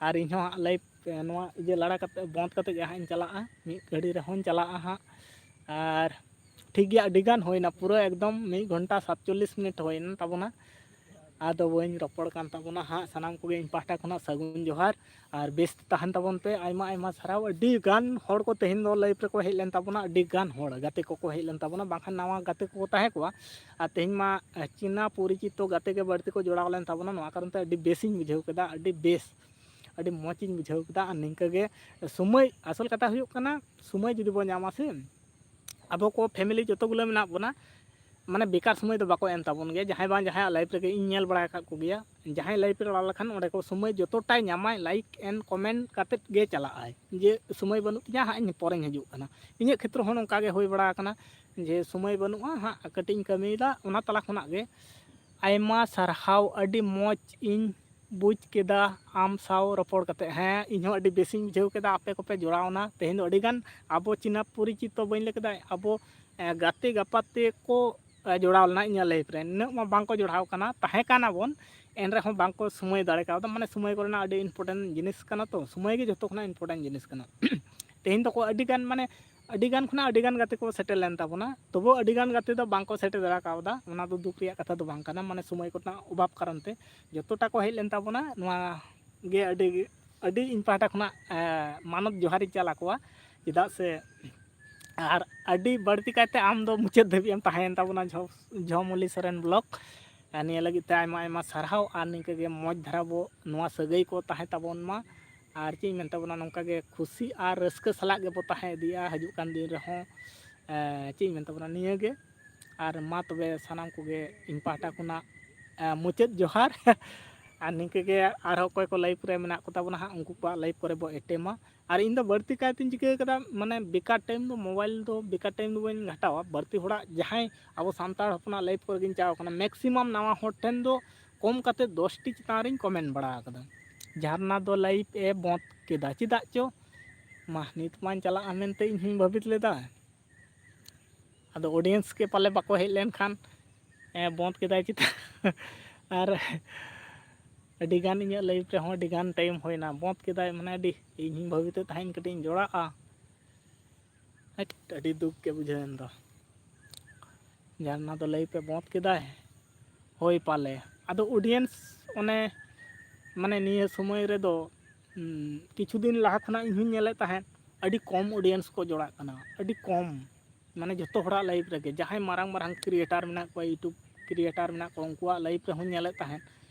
ᱟᱨ ᱤᱧ ᱦᱚᱸ ᱦᱟᱸᱜ ᱞᱟᱭᱤᱵᱷ ᱱᱚᱣᱟ ᱤᱭᱟᱹ ᱞᱟᱲᱟ ᱠᱟᱛᱮ, ᱵᱚᱱᱫ ᱠᱟᱛᱮ ᱜᱮ ᱦᱟᱸᱜ ᱤᱧ ᱪᱟᱞᱟᱜᱼᱟ, ᱢᱤᱫ ᱜᱷᱟᱹᱲᱤ ᱨᱮᱦᱚᱸᱧ ᱪᱟᱞᱟᱜᱼᱟ ᱦᱟᱸᱜ᱾ ᱟᱨ ᱴᱷᱤᱠ ᱜᱮᱭᱟ, ᱟᱹᱰᱤ ᱜᱟᱱ ᱦᱩᱭᱱᱟ, ᱯᱩᱨᱟᱹ ᱮᱠᱫᱚᱢ ᱢᱤᱫ ᱜᱷᱚᱱᱴᱟ ᱥᱟᱛᱪᱚᱞᱞᱤᱥ ᱢᱤᱱᱤᱴ ᱦᱩᱭᱱᱟ ᱛᱟᱵᱚᱱᱟ᱾ ᱟᱫᱚ ᱵᱟᱹᱧ ᱨᱚᱯᱚᱲ ᱠᱟᱱ ᱛᱟᱵᱚᱱᱟ ᱦᱟᱸᱜ᱾ ᱥᱟᱱᱟᱢ ᱠᱚᱜᱮ ᱤᱧ ᱯᱟᱦᱴᱟ ᱠᱷᱚᱱᱟᱜ ᱥᱟᱹᱜᱩᱱ ᱡᱚᱦᱟᱨ ᱟᱨ ᱵᱮᱥ ᱛᱮ ᱛᱟᱦᱮᱱ ᱛᱟᱵᱚᱱ ᱯᱮ᱾ ᱟᱭᱢᱟ ᱟᱭᱢᱟ ᱥᱟᱨᱦᱟᱣ, ᱟᱹᱰᱤ ᱜᱟᱱ ᱦᱚᱲ ᱠᱚ ᱛᱮᱦᱮᱧ ᱫᱚ ᱞᱟᱭᱤᱵᱷ ᱨᱮᱠᱚ ᱦᱮᱡ ᱞᱮᱱ ᱛᱟᱵᱚᱱᱟ, ᱟᱹᱰᱤ ᱜᱟᱱ ᱦᱚᱲ ᱜᱟᱛᱮ ᱠᱚᱠᱚ ᱦᱮᱡ ᱞᱮᱱ ᱛᱟᱵᱚᱱᱟ, ᱵᱟᱝᱠᱷᱟᱱ ᱱᱟᱣᱟ ᱜᱟᱛᱮ ᱠᱚᱠᱚ ᱛᱟᱦᱮᱸ ᱠᱚᱜᱼᱟ᱾ ᱟᱨ ᱛᱮᱦᱮᱧ ᱢᱟ ᱪᱤᱱᱟ ᱯᱚᱨᱤᱪᱤᱛᱚ ᱜᱟᱛᱮ ᱜᱮ ᱵᱟᱹᱲᱛᱤ ᱠᱚ ᱡᱚᱲᱟᱣ ᱞᱮᱱ ᱛᱟᱵᱚᱱᱟ, ᱱᱚᱣᱟ ᱠᱟᱨᱚᱱ ᱛᱮ ᱟᱹᱰᱤ ᱵᱮᱥᱤᱧ ᱵᱩᱡᱷᱟᱹᱣ ᱠᱮᱫᱟ, ᱟᱹᱰᱤ ᱵᱮᱥ, ᱟᱹᱰᱤ ᱢᱚᱡᱽ ᱤᱧ ᱵᱩᱡᱷᱟᱹᱣ ᱠᱮᱫᱟ᱾ ᱟᱨ ᱱᱤᱝᱠᱟᱹ ᱜᱮ ᱥᱚᱢᱚᱭ, ᱟᱥᱚᱞ ᱠᱟᱛᱷᱟ ᱦᱩᱭᱩᱜ ᱠᱟᱱᱟ, ᱥᱚᱢᱚᱭ ᱡᱩᱫᱤ ᱵᱚᱱ ᱧᱟᱢᱟ ᱥᱮ, ᱟᱵᱚ ᱠᱚ ᱯᱷᱮᱢᱮᱞᱤ ᱡᱚᱛᱚ ᱜᱩᱞᱟᱹ ᱢᱮᱱᱟᱜ ᱵᱚᱱᱟ, ᱢᱟᱱᱮ ᱵᱮᱠᱟᱨ ᱥᱚᱢᱚᱭ ᱫᱚ ᱵᱟᱠᱚ ᱮᱢ ᱛᱟᱵᱚᱱ ᱜᱮᱭᱟ᱾ ᱡᱟᱦᱟᱸᱭ ᱵᱟᱝ ᱡᱟᱦᱟᱸᱭᱟᱜ ᱞᱟᱭᱤᱵᱷ ᱨᱮᱜᱮ ᱤᱧ ᱧᱮᱞ ᱵᱟᱲᱟ ᱟᱠᱟᱫ ᱠᱚᱜᱮᱭᱟ, ᱡᱟᱦᱟᱸᱭ ᱞᱟᱭᱤᱵᱷ ᱨᱮ ᱨᱚᱲ ᱞᱮᱠᱷᱟᱱ ᱚᱸᱰᱮ ᱠᱚ ᱥᱚᱢᱚᱭ ᱡᱚᱛᱚᱴᱟᱭ ᱧᱟᱢᱟᱭ, ᱞᱟᱭᱤᱠ ᱮᱱᱰ ᱠᱚᱢᱮᱱᱴ ᱠᱟᱛᱮᱫ ᱜᱮ ᱪᱟᱞᱟᱜᱼᱟᱭ, ᱡᱮ ᱥᱚᱢᱚᱭ ᱵᱟᱹᱱᱩᱜ ᱛᱤᱧᱟᱹ, ᱦᱟᱸᱜ ᱤᱧ ᱯᱚᱨᱮᱧ ᱦᱤᱡᱩᱜ ᱠᱟᱱᱟ᱾ ᱤᱧᱟᱹᱜ ᱠᱷᱮᱛᱨᱚ ᱦᱚᱸ ᱱᱚᱝᱠᱟ ᱜᱮ ᱦᱩᱭ ᱵᱟᱲᱟ ᱟᱠᱟᱱᱟ, ᱡᱮ ᱥᱚᱢᱚᱭ ᱵᱟᱹᱱᱩᱜᱼᱟ, ᱦᱟᱸᱜ ᱠᱟᱹᱴᱤᱡ ᱤᱧ ᱠᱟᱹᱢᱤᱭᱮᱫᱟ, ᱚᱱᱟ ᱛᱟᱞᱟ ᱠᱷᱚᱱᱟᱜ ᱜᱮ᱾ ᱟᱭᱢᱟ ᱥᱟᱨᱦᱟᱣ, ᱟᱹᱰᱤ ᱢᱚᱡᱽ ᱤᱧ ᱵᱩᱡᱽ ᱠᱮᱫᱟ ᱟᱢ ᱥᱟᱶ ᱨᱚᱯᱚᱲ ᱠᱟᱛᱮ᱾ ᱦᱮᱸ, ᱤᱧ ᱦᱚᱸ ᱟᱹᱰᱤ ᱵᱮᱥᱤᱧ ᱵᱩᱡᱷᱟᱹᱣ ᱠᱮᱫᱟ ᱟᱯᱮ ᱠᱚᱯᱮ ᱡᱚᱲᱟᱣᱱᱟ᱾ ᱛᱮᱦᱮᱧ ᱫᱚ ᱟᱹᱰᱤ ᱜᱟᱱ ᱟᱵᱚ ᱪᱤᱱᱟ ᱯᱚᱨᱤᱪᱤᱛᱚ ᱵᱟᱹᱧ ᱞᱟᱹᱭ ᱠᱮᱫᱟ, ᱟᱵᱚ, ᱮ, ᱜᱟᱛᱮ ᱜᱟᱯᱟᱛᱮ ᱠᱚ, ᱮ, ᱡᱚᱲᱟᱣ ᱞᱮᱱᱟ ᱤᱧᱟᱹᱜ ᱞᱟᱭᱤᱵᱷ ᱨᱮ᱾ ᱱᱤᱱᱟᱹᱜ ᱢᱟ ᱵᱟᱝ ᱠᱚ ᱡᱚᱲᱟᱣ ᱠᱟᱱᱟ, ᱛᱟᱦᱮᱸ ᱠᱟᱱᱟ ᱵᱚᱱ, ᱮᱱ ᱨᱮᱦᱚᱸ ᱵᱟᱝ ᱠᱚ ᱥᱚᱢᱚᱭ ᱫᱟᱲᱮ ᱠᱟᱣᱫᱟ᱾ ᱢᱟᱱᱮ ᱥᱚᱢᱚᱭ ᱠᱚᱨᱮᱱᱟᱜ ᱟᱹᱰᱤ important ᱡᱤᱱᱤᱥ ᱠᱟᱱᱟ ᱛᱚ, ᱥᱚᱢᱚᱭ ᱜᱮ ᱡᱚᱛᱚ ᱠᱷᱚᱱᱟᱜ important ᱡᱤᱱᱤᱥ ᱠᱟᱱᱟ᱾ ᱛᱮᱦᱮᱧ ᱫᱚᱠᱚ ᱟᱹᱰᱤ ᱜᱟᱱ, ᱢᱟᱱᱮ ᱟᱹᱰᱤ ᱜᱟᱱ ᱠᱷᱚᱱᱟᱜ ᱟᱹᱰᱤ ᱜᱟᱱ ᱜᱟᱛᱮ ᱠᱚ ᱥᱮᱴᱮᱨ ᱞᱮᱱ ᱛᱟᱵᱚᱱᱟ, ᱛᱚᱵᱩ ᱟᱹᱰᱤ ᱜᱟᱱ ᱜᱟᱛᱮ ᱫᱚ ᱵᱟᱝ ᱠᱚ ᱥᱮᱴᱮᱨ ᱫᱟᱲᱮ ᱠᱟᱣᱫᱟ᱾ ᱚᱱᱟ ᱫᱚ ᱫᱩᱠ ᱨᱮᱭᱟᱜ ᱠᱟᱛᱷᱟ ᱫᱚ ᱵᱟᱝ ᱠᱟᱱᱟ, ᱢᱟᱱᱮ ᱥᱚᱢᱚᱭ ᱠᱚᱨᱮᱱᱟᱜ ᱚᱵᱷᱟᱵᱽ ᱠᱟᱨᱚᱱ ᱛᱮ ᱡᱚᱛᱚᱴᱟ ᱠᱚ ᱦᱮᱡ ᱞᱮᱱ ᱛᱟᱵᱚᱱᱟ᱾ ᱱᱚᱣᱟ ᱜᱮ ᱟᱹᱰᱤ, ᱟᱹᱰᱤ ᱤᱧ ᱯᱟᱦᱴᱟ ᱠᱷᱚᱱᱟᱜ, ᱮ, ᱢᱟᱱᱚᱛ ᱡᱚᱦᱟᱨᱤᱧ ᱪᱟᱞ ᱟᱠᱚᱣᱟ, ᱪᱮᱫᱟᱜ ᱥᱮ ᱟᱨ ᱟᱹᱰᱤ ᱵᱟᱹᱲᱛᱤ ᱠᱟᱭᱛᱮ ᱟᱢ ᱫᱚ ᱢᱩᱪᱟᱹᱫ ᱫᱷᱟᱹᱵᱤᱡ ᱮᱢ ᱛᱟᱦᱮᱸᱭᱮᱱ ᱛᱟᱵᱚᱱᱟ, ᱡᱷᱚ-, ᱡᱷᱚᱢᱚᱞᱤ ᱥᱚᱨᱮᱱ ᱵᱞᱚᱜᱽ᱾ ᱟᱨ ᱱᱤᱭᱟᱹ ᱞᱟᱹᱜᱤᱫ ᱛᱮ ᱟᱭᱢᱟ ᱟᱭᱢᱟ ᱥᱟᱨᱦᱟᱣ, ᱟᱨ ᱱᱤᱝᱠᱟᱹ ᱜᱮ ᱢᱚᱡᱽ ᱫᱷᱟᱨᱟ ᱵᱚ ᱱᱚᱣᱟ ᱥᱟᱹᱜᱟᱹᱭ ᱠᱚ ᱛᱟᱦᱮᱸ ᱛᱟᱵᱚᱱ ᱢᱟ᱾ ᱟᱨ ᱪᱮᱫ ᱤᱧ ᱢᱮᱱ ᱛᱟᱵᱚᱱᱟ, ᱱᱚᱝᱠᱟ ᱜᱮ ᱠᱷᱩᱥᱤ ᱟᱨ ᱨᱟᱹᱥᱠᱟᱹ ᱥᱟᱞᱟᱜ ᱜᱮᱵᱚ ᱛᱟᱦᱮᱸ ᱤᱫᱤᱜᱼᱟ ᱦᱤᱡᱩᱜ ᱠᱟᱱ ᱫᱤᱱ ᱨᱮᱦᱚᱸ᱾ ᱮᱸ, ᱪᱮᱫ ᱤᱧ ᱢᱮᱱ ᱛᱟᱵᱚᱱᱟ, ᱱᱤᱭᱟᱹ ᱜᱮ᱾ ᱟᱨ ᱢᱟ ᱛᱚᱵᱮ ᱥᱟᱱᱟᱢ ᱠᱚᱜᱮ ᱤᱧ ᱯᱟᱦᱴᱟ ᱠᱷᱚᱱᱟᱜ, ᱮᱸ, ᱢᱩᱪᱟᱹᱫ ᱡᱚᱦᱟᱨ᱾ ᱟᱨ ᱱᱤᱝᱠᱟᱹ ᱜᱮ ᱟᱨᱦᱚᱸ ᱚᱠᱚᱭ ᱠᱚ live ᱨᱮ ᱢᱮᱱᱟᱜ ᱠᱚ ᱛᱟᱵᱚᱱᱟ ᱦᱟᱸᱜ, ᱩᱱᱠᱩ ᱠᱚᱣᱟᱜ live ᱠᱚᱨᱮ ᱵᱚ ᱮᱴᱮᱢᱟ᱾ ᱟᱨ ᱤᱧ ᱫᱚ ᱵᱟᱹᱲᱛᱤ ᱠᱟᱭᱛᱮᱧ ᱪᱤᱠᱟᱹ ᱠᱟᱫᱟ, ᱢᱟᱱᱮ ᱵᱮᱠᱟᱨ time ᱫᱚ, mobile ᱫᱚ ᱵᱮᱠᱟᱨ time ᱫᱚ ᱵᱟᱹᱧ ᱜᱷᱟᱴᱟᱣᱟ᱾ ᱵᱟᱹᱲᱛᱤ ᱦᱚᱲᱟᱜ ᱡᱟᱦᱟᱸᱭ ᱟᱵᱚ ᱥᱟᱱᱛᱟᱲ ᱦᱚᱯᱚᱱᱟᱜ live ᱠᱚᱨᱮ ᱜᱤᱧ ᱪᱟᱣ ᱠᱟᱱᱟ, maximum ᱱᱟᱣᱟ ᱦᱚᱲ ᱴᱷᱮᱱ ᱫᱚ ᱠᱚᱢ ᱠᱟᱛᱮ ᱫᱚᱥ ᱴᱤ ᱪᱮᱛᱟᱱ ᱨᱤᱧ comment ᱵᱟᱲᱟ ᱟᱠᱟᱫᱟ, "ᱡᱷᱟᱨᱱᱟ ᱫᱚ live ᱮ ᱵᱚᱸᱫᱽ ᱠᱮᱫᱟ, ᱪᱮᱫᱟᱜ ᱪᱚ?" ᱢᱟ, ᱱᱤᱛ ᱢᱟᱧ ᱪᱟᱞᱟᱜᱼᱟ ᱢᱮᱱᱛᱮ ᱤᱧ ᱦᱚᱧ ᱵᱷᱟᱹᱵᱤᱛ ᱞᱮᱫᱟ᱾ ᱟᱫᱚ audience ᱜᱮ ᱯᱟᱞᱮ ᱵᱟᱠᱚ ᱦᱮᱡ ᱞᱮᱱᱠᱷᱟᱱ, ᱮ, ᱵᱚᱸᱫᱽ ᱠᱮᱫᱟᱭ ᱪᱮᱛᱟ᱾ ᱟᱨ ᱟᱹᱰᱤ ᱜᱟᱱ ᱤᱧᱟᱹᱜ live ᱨᱮᱦᱚᱸ ᱟᱹᱰᱤ ᱜᱟᱱ time ᱦᱩᱭᱱᱟ, ᱵᱚᱸᱫᱽ ᱠᱮᱫᱟᱭ, ᱢᱟᱱᱮ ᱟᱹᱰᱤ, ᱤᱧ ᱦᱚᱧ ᱵᱷᱟᱹᱵᱤᱛᱮ ᱛᱟᱦᱮᱸᱧ ᱠᱟᱹᱴᱤᱡ ᱤᱧ ᱡᱚᱲᱟᱜᱼᱟ᱾ ᱦᱟᱹᱴ, ᱟᱹᱰᱤ ᱫᱩᱠ ᱜᱮ ᱵᱩᱡᱷᱟᱹᱣᱮᱱ ᱫᱚ᱾ ᱡᱷᱟᱨᱱᱟ ᱫᱚ live ᱮ ᱵᱚᱸᱫᱽ ᱠᱮᱫᱟᱭ᱾ ᱦᱳᱭ ᱯᱟᱞᱮ᱾ ᱟᱫᱚ audience ᱚᱱᱮ, ᱢᱟᱱᱮ ᱱᱤᱭᱟᱹ ᱥᱚᱢᱚᱭ ᱨᱮᱫᱚ, ᱩᱸ, ᱠᱤᱪᱷᱩ ᱫᱤᱱ ᱞᱟᱦᱟ ᱠᱷᱚᱱᱟᱜ ᱤᱧ ᱦᱚᱧ ᱧᱮᱞᱮᱫ ᱛᱟᱦᱮᱸᱫ, ᱟᱹᱰᱤ ᱠᱚᱢ audience ᱠᱚ ᱡᱚᱲᱟᱜ ᱠᱟᱱᱟ, ᱟᱹᱰᱤ ᱠᱚᱢ᱾ ᱢᱟᱱᱮ ᱡᱚᱛᱚ ᱦᱚᱲᱟᱜ live ᱨᱮᱜᱮ, ᱡᱟᱦᱟᱸᱭ ᱢᱟᱨᱟᱝ ᱢᱟᱨᱟᱝ creator ᱢᱮᱱᱟᱜ ᱠᱚᱣᱟ, YouTube creator ᱢᱮᱱᱟᱜ ᱠᱚᱣᱟ, ᱩᱱᱠᱩᱣᱟᱜ live ᱨᱮᱦᱚᱧ ᱧᱮᱞᱮᱫ ᱛᱟᱦᱮᱸᱫ,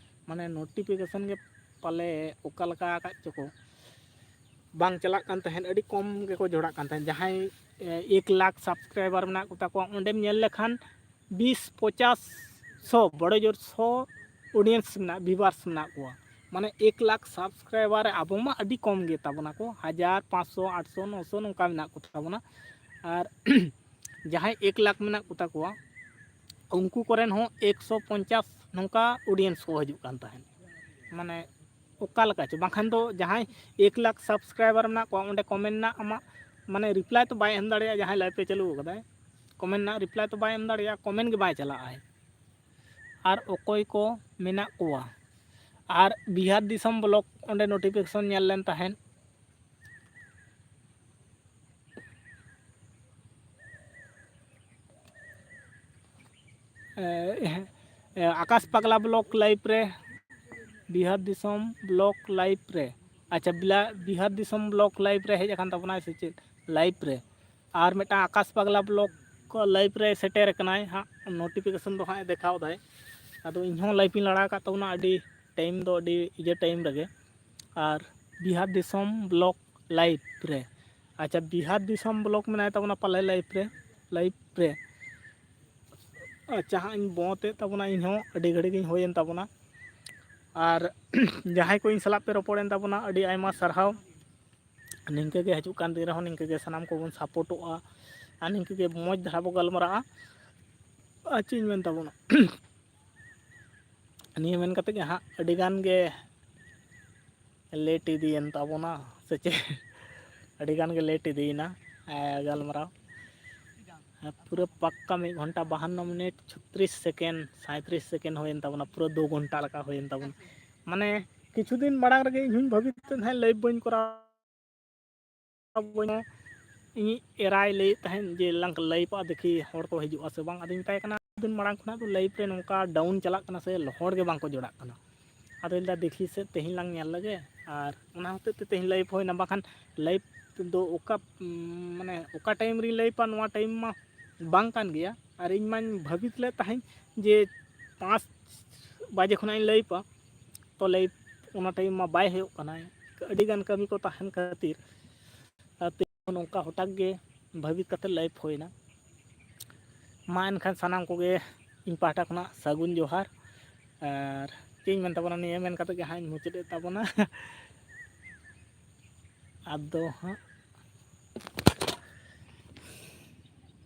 ᱢᱟᱱᱮ notification ᱜᱮ ᱯᱟᱞᱮ ᱚᱠᱟ ᱞᱮᱠᱟ ᱟᱠᱟᱫ ᱪᱚᱠᱚ, ᱵᱟᱝ ᱪᱟᱞᱟᱜ ᱠᱟᱱ ᱛᱟᱦᱮᱸᱫ, ᱟᱹᱰᱤ ᱠᱚᱢ ᱜᱮᱠᱚ ᱡᱚᱲᱟᱜ ᱠᱟᱱ ᱛᱟᱦᱮᱸᱫ᱾ ᱡᱟᱦᱟᱸᱭ, ᱮ, ᱮᱠ ᱞᱟᱠᱷ subscriber ᱢᱮᱱᱟᱜ ᱠᱚᱛᱟ ᱠᱚᱣᱟ, ᱚᱸᱰᱮᱢ ᱧᱮᱞ ᱞᱮᱠᱷᱟᱱ ᱵᱤᱥ, ᱯᱚᱪᱟᱥ, ᱥᱚ, ᱵᱚᱲᱚ ᱡᱳᱨ ᱥᱚ audience ᱢᱮᱱᱟᱜ, viewers ᱢᱮᱱᱟᱜ ᱠᱚᱣᱟ᱾ ᱢᱟᱱᱮ ᱮᱠ ᱞᱟᱠᱷ subscriber ᱨᱮ ᱟᱵᱚ ᱢᱟ ᱟᱹᱰᱤ ᱠᱚᱢ ᱜᱮ ᱛᱟᱵᱚᱱᱟ ᱠᱚ, ᱦᱟᱡᱟᱨ, ᱯᱟᱸᱪᱥᱚ, ᱟᱴᱥᱚ, ᱱᱚᱥᱚ ᱱᱚᱝᱠᱟ ᱢᱮᱱᱟᱜ ᱠᱚ ᱛᱟᱵᱚᱱᱟ᱾ ᱟᱨ ᱡᱟᱦᱟᱸᱭ ᱮᱠ ᱞᱟᱠᱷ ᱢᱮᱱᱟᱜ ᱠᱚᱛᱟ ᱠᱚᱣᱟ, ᱩᱱᱠᱩ ᱠᱚᱨᱮᱱ ᱦᱚᱸ ᱮᱠᱥᱚ ᱯᱚᱧᱪᱟᱥ ᱱᱚᱝᱠᱟ audience ᱠᱚ ᱦᱤᱡᱩᱜ ᱠᱟᱱ ᱛᱟᱦᱮᱸᱫ᱾ ᱢᱟᱱᱮ ᱚᱠᱟ ᱞᱮᱠᱟ ᱪᱚ, ᱵᱟᱝᱠᱷᱟᱱ ᱫᱚ ᱡᱟᱦᱟᱸᱭ ᱮᱠ ᱞᱟᱠᱷ subscriber ᱢᱮᱱᱟᱜ ᱠᱚᱣᱟ, ᱚᱸᱰᱮ comment ᱨᱮᱱᱟᱜ ᱟᱢᱟᱜ ᱢᱟᱱᱮ reply ᱛᱚ ᱵᱟᱭ ᱮᱢ ᱫᱟᱲᱮᱭᱟᱜᱼᱟ, ᱡᱟᱦᱟᱸᱭ live ᱮ ᱪᱟᱹᱞᱩ ᱟᱠᱟᱫᱟᱭ, comment ᱨᱮᱱᱟᱜ reply ᱛᱚ ᱵᱟᱭ ᱮᱢ ᱫᱟᱲᱮᱭᱟᱜᱼᱟ, comment ᱜᱮ ᱵᱟᱭ ᱪᱟᱞᱟᱜᱼᱟᱭ᱾ ᱟᱨ ᱚᱠᱚᱭ ᱠᱚ ᱢᱮᱱᱟᱜ ᱠᱚᱣᱟ᱾ ᱟᱨ ᱵᱤᱦᱟᱨ ᱫᱤᱥᱚᱢ ᱵᱞᱚᱠ ᱚᱸᱰᱮ ᱱᱳᱴᱤᱯᱷᱤᱠᱮᱥᱚᱱ ᱧᱮᱞ ᱞᱮᱱ ᱛᱟᱦᱮᱸᱫ᱾ ᱮ, ᱮ, ᱟᱠᱟᱥ ᱯᱟᱜᱽᱞᱟ ᱵᱞᱚᱠ ᱞᱟᱭᱤᱵᱷ ᱨᱮ, ᱵᱤᱦᱟᱨ ᱫᱤᱥᱚᱢ ᱵᱞᱚᱠ ᱞᱟᱭᱤᱵᱷ ᱨᱮ, ᱟᱪᱪᱷᱟ, ᱵᱤᱞᱟ-, ᱵᱤᱦᱟᱨ ᱫᱤᱥᱚᱢ ᱵᱞᱚᱠ ᱞᱟᱭᱤᱵᱷ ᱨᱮ ᱦᱮᱡ ᱟᱠᱟᱱ ᱛᱟᱵᱚᱱᱟᱭ ᱥᱮ ᱪᱮᱫ? ᱞᱟᱭᱤᱵᱷ ᱨᱮ᱾ ᱟᱨ ᱢᱤᱫᱴᱟᱝ ᱟᱠᱟᱥ ᱯᱟᱜᱽᱞᱟ ᱵᱞᱚᱠ ᱞᱟᱭᱤᱵᱷ ᱨᱮ ᱥᱮᱴᱮᱨ ᱟᱠᱟᱱᱟᱭ ᱦᱟᱸᱜ, ᱱᱳᱴᱤᱯᱷᱤᱠᱮᱥᱚᱱ ᱫᱚ ᱦᱟᱸᱜ ᱮ ᱫᱮᱠᱷᱟᱣ ᱫᱟᱭ᱾ ᱟᱫᱚ ᱤᱧ ᱦᱚᱸ ᱞᱟᱭᱤᱵᱷ ᱤᱧ ᱞᱟᱲᱟ ᱟᱠᱟᱫ ᱛᱟᱵᱚᱱᱟ ᱟᱹᱰᱤ ᱴᱟᱭᱤᱢ ᱫᱚ, ᱟᱹᱰᱤ ᱤᱭᱟᱹ ᱴᱟᱭᱤᱢ ᱨᱮᱜᱮ᱾ ᱟᱨ ᱵᱤᱦᱟᱨ ᱫᱤᱥᱚᱢ ᱵᱞᱚᱠ ᱞᱟᱭᱤᱵᱷ ᱨᱮ, ᱟᱪᱪᱷᱟ, ᱵᱤᱦᱟᱨ ᱫᱤᱥᱚᱢ ᱵᱞᱚᱠ ᱢᱮᱱᱟᱭ ᱛᱟᱵᱚᱱᱟ ᱯᱟᱞᱮ ᱞᱟᱭᱤᱵᱷ ᱨᱮ, ᱞᱟᱭᱤᱵᱷ ᱨᱮ᱾ ᱟᱪᱪᱷᱟ, ᱦᱟᱸᱜ ᱤᱧ ᱵᱚᱸᱫᱮᱫ ᱛᱟᱵᱚᱱᱟ, ᱤᱧ ᱦᱚᱸ ᱟᱹᱰᱤ ᱜᱷᱟᱹᱲᱤᱡ ᱜᱤᱧ ᱦᱩᱭᱮᱱ ᱛᱟᱵᱚᱱᱟ᱾ ᱟᱨ ᱡᱟᱦᱟᱸᱭ ᱠᱚ ᱤᱧ ᱥᱟᱞᱟᱜ ᱯᱮ ᱨᱚᱯᱚᱲᱮᱱ ᱛᱟᱵᱚᱱᱟ, ᱟᱹᱰᱤ ᱟᱭᱢᱟ ᱥᱟᱨᱦᱟᱣ᱾ ᱱᱤᱝᱠᱟᱹ ᱜᱮ ᱦᱤᱡᱩᱜ ᱠᱟᱱ ᱫᱤᱱ ᱨᱮᱦᱚᱸ ᱱᱤᱝᱠᱟᱹ ᱜᱮ ᱥᱟᱱᱟᱢ ᱠᱚᱵᱚᱱ ᱥᱟᱯᱳᱨᱴᱚᱜᱼᱟ ᱟᱨ ᱱᱤᱝᱠᱟᱹ ᱜᱮ ᱢᱚᱡᱽ ᱫᱷᱟᱨᱟ ᱵᱚ ᱜᱟᱞᱢᱟᱨᱟᱜᱼᱟ᱾ ᱟᱨ ᱪᱮᱫ ᱤᱧ ᱢᱮᱱ ᱛᱟᱵᱚᱱᱟ, ᱱᱤᱭᱟᱹ ᱢᱮᱱ ᱠᱟᱛᱮ ᱜᱮ ᱦᱟᱸᱜ ᱟᱹᱰᱤ ᱜᱟᱱ ᱜᱮ ᱞᱮᱴ ᱤᱫᱤᱭᱮᱱ ᱛᱟᱵᱚᱱᱟ ᱥᱮ ᱪᱮᱫ? ᱟᱹᱰᱤ ᱜᱟᱱ ᱜᱮ ᱞᱮᱴ ᱤᱫᱤᱭᱮᱱᱟ, ᱮ, ᱜᱟᱞᱢᱟᱨᱟᱣ᱾ ᱦᱮᱸ, ᱯᱩᱨᱟᱹ ᱯᱟᱠᱠᱟ ᱢᱤᱫ ᱜᱷᱚᱱᱴᱟ ᱵᱟᱦᱟᱱᱱᱚ ᱢᱤᱱᱤᱴ ᱪᱷᱚᱛᱨᱤᱥ ᱥᱮᱠᱮᱱᱰ, ᱥᱟᱸᱭᱛᱨᱤᱥ ᱥᱮᱠᱮᱱᱰ ᱦᱩᱭᱮᱱ ᱛᱟᱵᱚᱱᱟ, ᱯᱩᱨᱟᱹ ᱫᱩ ᱜᱷᱚᱱᱴᱟ ᱞᱮᱠᱟ ᱦᱩᱭᱮᱱ ᱛᱟᱵᱚᱱᱟ᱾ ᱢᱟᱱᱮ ᱠᱤᱪᱷᱩ ᱫᱤᱱ ᱢᱟᱲᱟᱝ ᱨᱮᱜᱮ ᱤᱧ ᱦᱚᱧ ᱵᱷᱟᱹᱵᱤᱛ ᱛᱟᱦᱮᱸᱫ ᱞᱟᱭᱤᱵᱷ ᱵᱟᱹᱧ ᱠᱚᱨᱟᱣᱟ, ᱵᱟᱹᱧ, ᱤᱧᱤᱡ ᱮᱨᱟᱭ ᱞᱟᱹᱭᱮᱫ ᱛᱟᱦᱮᱸᱫ ᱡᱮ ᱞᱟᱝ ᱞᱟᱭᱤᱵᱷᱼᱟ, ᱫᱮᱠᱷᱤ ᱦᱚᱲ ᱠᱚ ᱦᱤᱡᱩᱜᱼᱟ ᱥᱮ ᱵᱟᱝ᱾ ᱟᱫᱚᱧ ᱢᱮᱛᱟᱭ ᱠᱟᱱᱟ, ᱫᱤᱱ ᱢᱟᱲᱟᱝ ᱠᱷᱚᱱᱟᱜ ᱫᱚ ᱞᱟᱭᱤᱵᱷ ᱨᱮ ᱱᱚᱝᱠᱟ ᱰᱟᱣᱩᱱ ᱪᱟᱞᱟᱜ ᱠᱟᱱᱟ ᱥᱮ, ᱦᱚᱲ ᱜᱮ ᱵᱟᱝ ᱠᱚ ᱡᱚᱲᱟᱜ ᱠᱟᱱᱟ᱾ ᱟᱫᱚᱧ ᱞᱟᱹᱭᱫᱟ, ᱫᱮᱠᱷᱤ ᱥᱮ ᱛᱮᱦᱮᱧ ᱞᱟᱝ ᱧᱮᱞ ᱞᱮᱜᱮ᱾ ᱟᱨ ᱚᱱᱟ ᱦᱚᱛᱮᱡ ᱛᱮ ᱛᱮᱦᱮᱧ ᱞᱟᱭᱤᱵᱷ ᱦᱩᱭᱱᱟ, ᱵᱟᱠᱷᱟᱱ ᱞᱟᱭᱤᱵᱷ ᱫᱚ ᱚᱠᱟ, ᱩᱢ, ᱢᱟᱱᱮ ᱚᱠᱟ ᱴᱟᱭᱤᱢ ᱨᱤᱧ ᱞᱟᱭᱤᱵᱷᱟ, ᱱᱚᱣᱟ ᱴᱟᱭᱤᱢ ᱢᱟ ᱵᱟᱝ ᱠᱟᱱ ᱜᱮᱭᱟ᱾ ᱟᱨ ᱤᱧ ᱢᱟᱧ ᱵᱷᱟᱹᱵᱤᱛ ᱞᱮᱫ ᱛᱟᱦᱮᱸᱫ ᱡᱮ ᱯᱟᱸᱪ ᱵᱟᱡᱮ ᱠᱷᱚᱱᱟᱜ ᱤᱧ ᱞᱟᱭᱤᱵᱷᱟ, ᱛᱚ ᱞᱟᱭᱤᱵᱷ ᱚᱱᱟ ᱴᱟᱭᱤᱢ ᱢᱟ ᱵᱟᱭ ᱦᱩᱭᱩᱜ ᱠᱟᱱᱟ, ᱟᱹᱰᱤᱜᱟᱱ ᱠᱟᱹᱢᱤ ᱠᱚ ᱛᱟᱦᱮᱱ ᱠᱷᱟᱹᱛᱤᱨ᱾ ᱟᱨ ᱛᱮᱦᱮᱧ ᱱᱚᱝᱠᱟ ᱦᱚᱴᱟᱛ ᱜᱮ ᱵᱷᱟᱹᱵᱤᱛ ᱠᱟᱛᱮ ᱞᱟᱭᱤᱵᱷ ᱦᱩᱭᱱᱟ᱾ ᱢᱟ ᱮᱱᱠᱷᱟᱱ ᱥᱟᱱᱟᱢ ᱠᱚᱜᱮ ᱤᱧ ᱯᱟᱦᱴᱟ ᱠᱷᱚᱱᱟᱜ ᱥᱟᱹᱜᱩᱱ ᱡᱚᱦᱟᱨ᱾ ᱟᱨ ᱪᱮᱫ ᱤᱧ ᱢᱮᱱ ᱛᱟᱵᱚᱱᱟ, ᱱᱤᱭᱟᱹ ᱢᱮᱱ ᱠᱟᱛᱮ ᱜᱮ ᱦᱟᱸᱜ ᱤᱧ ᱢᱩᱪᱟᱹᱫ ᱮᱫ ᱛᱟᱵᱚᱱᱟ᱾ ᱟᱫᱚ ᱦᱟᱸᱜ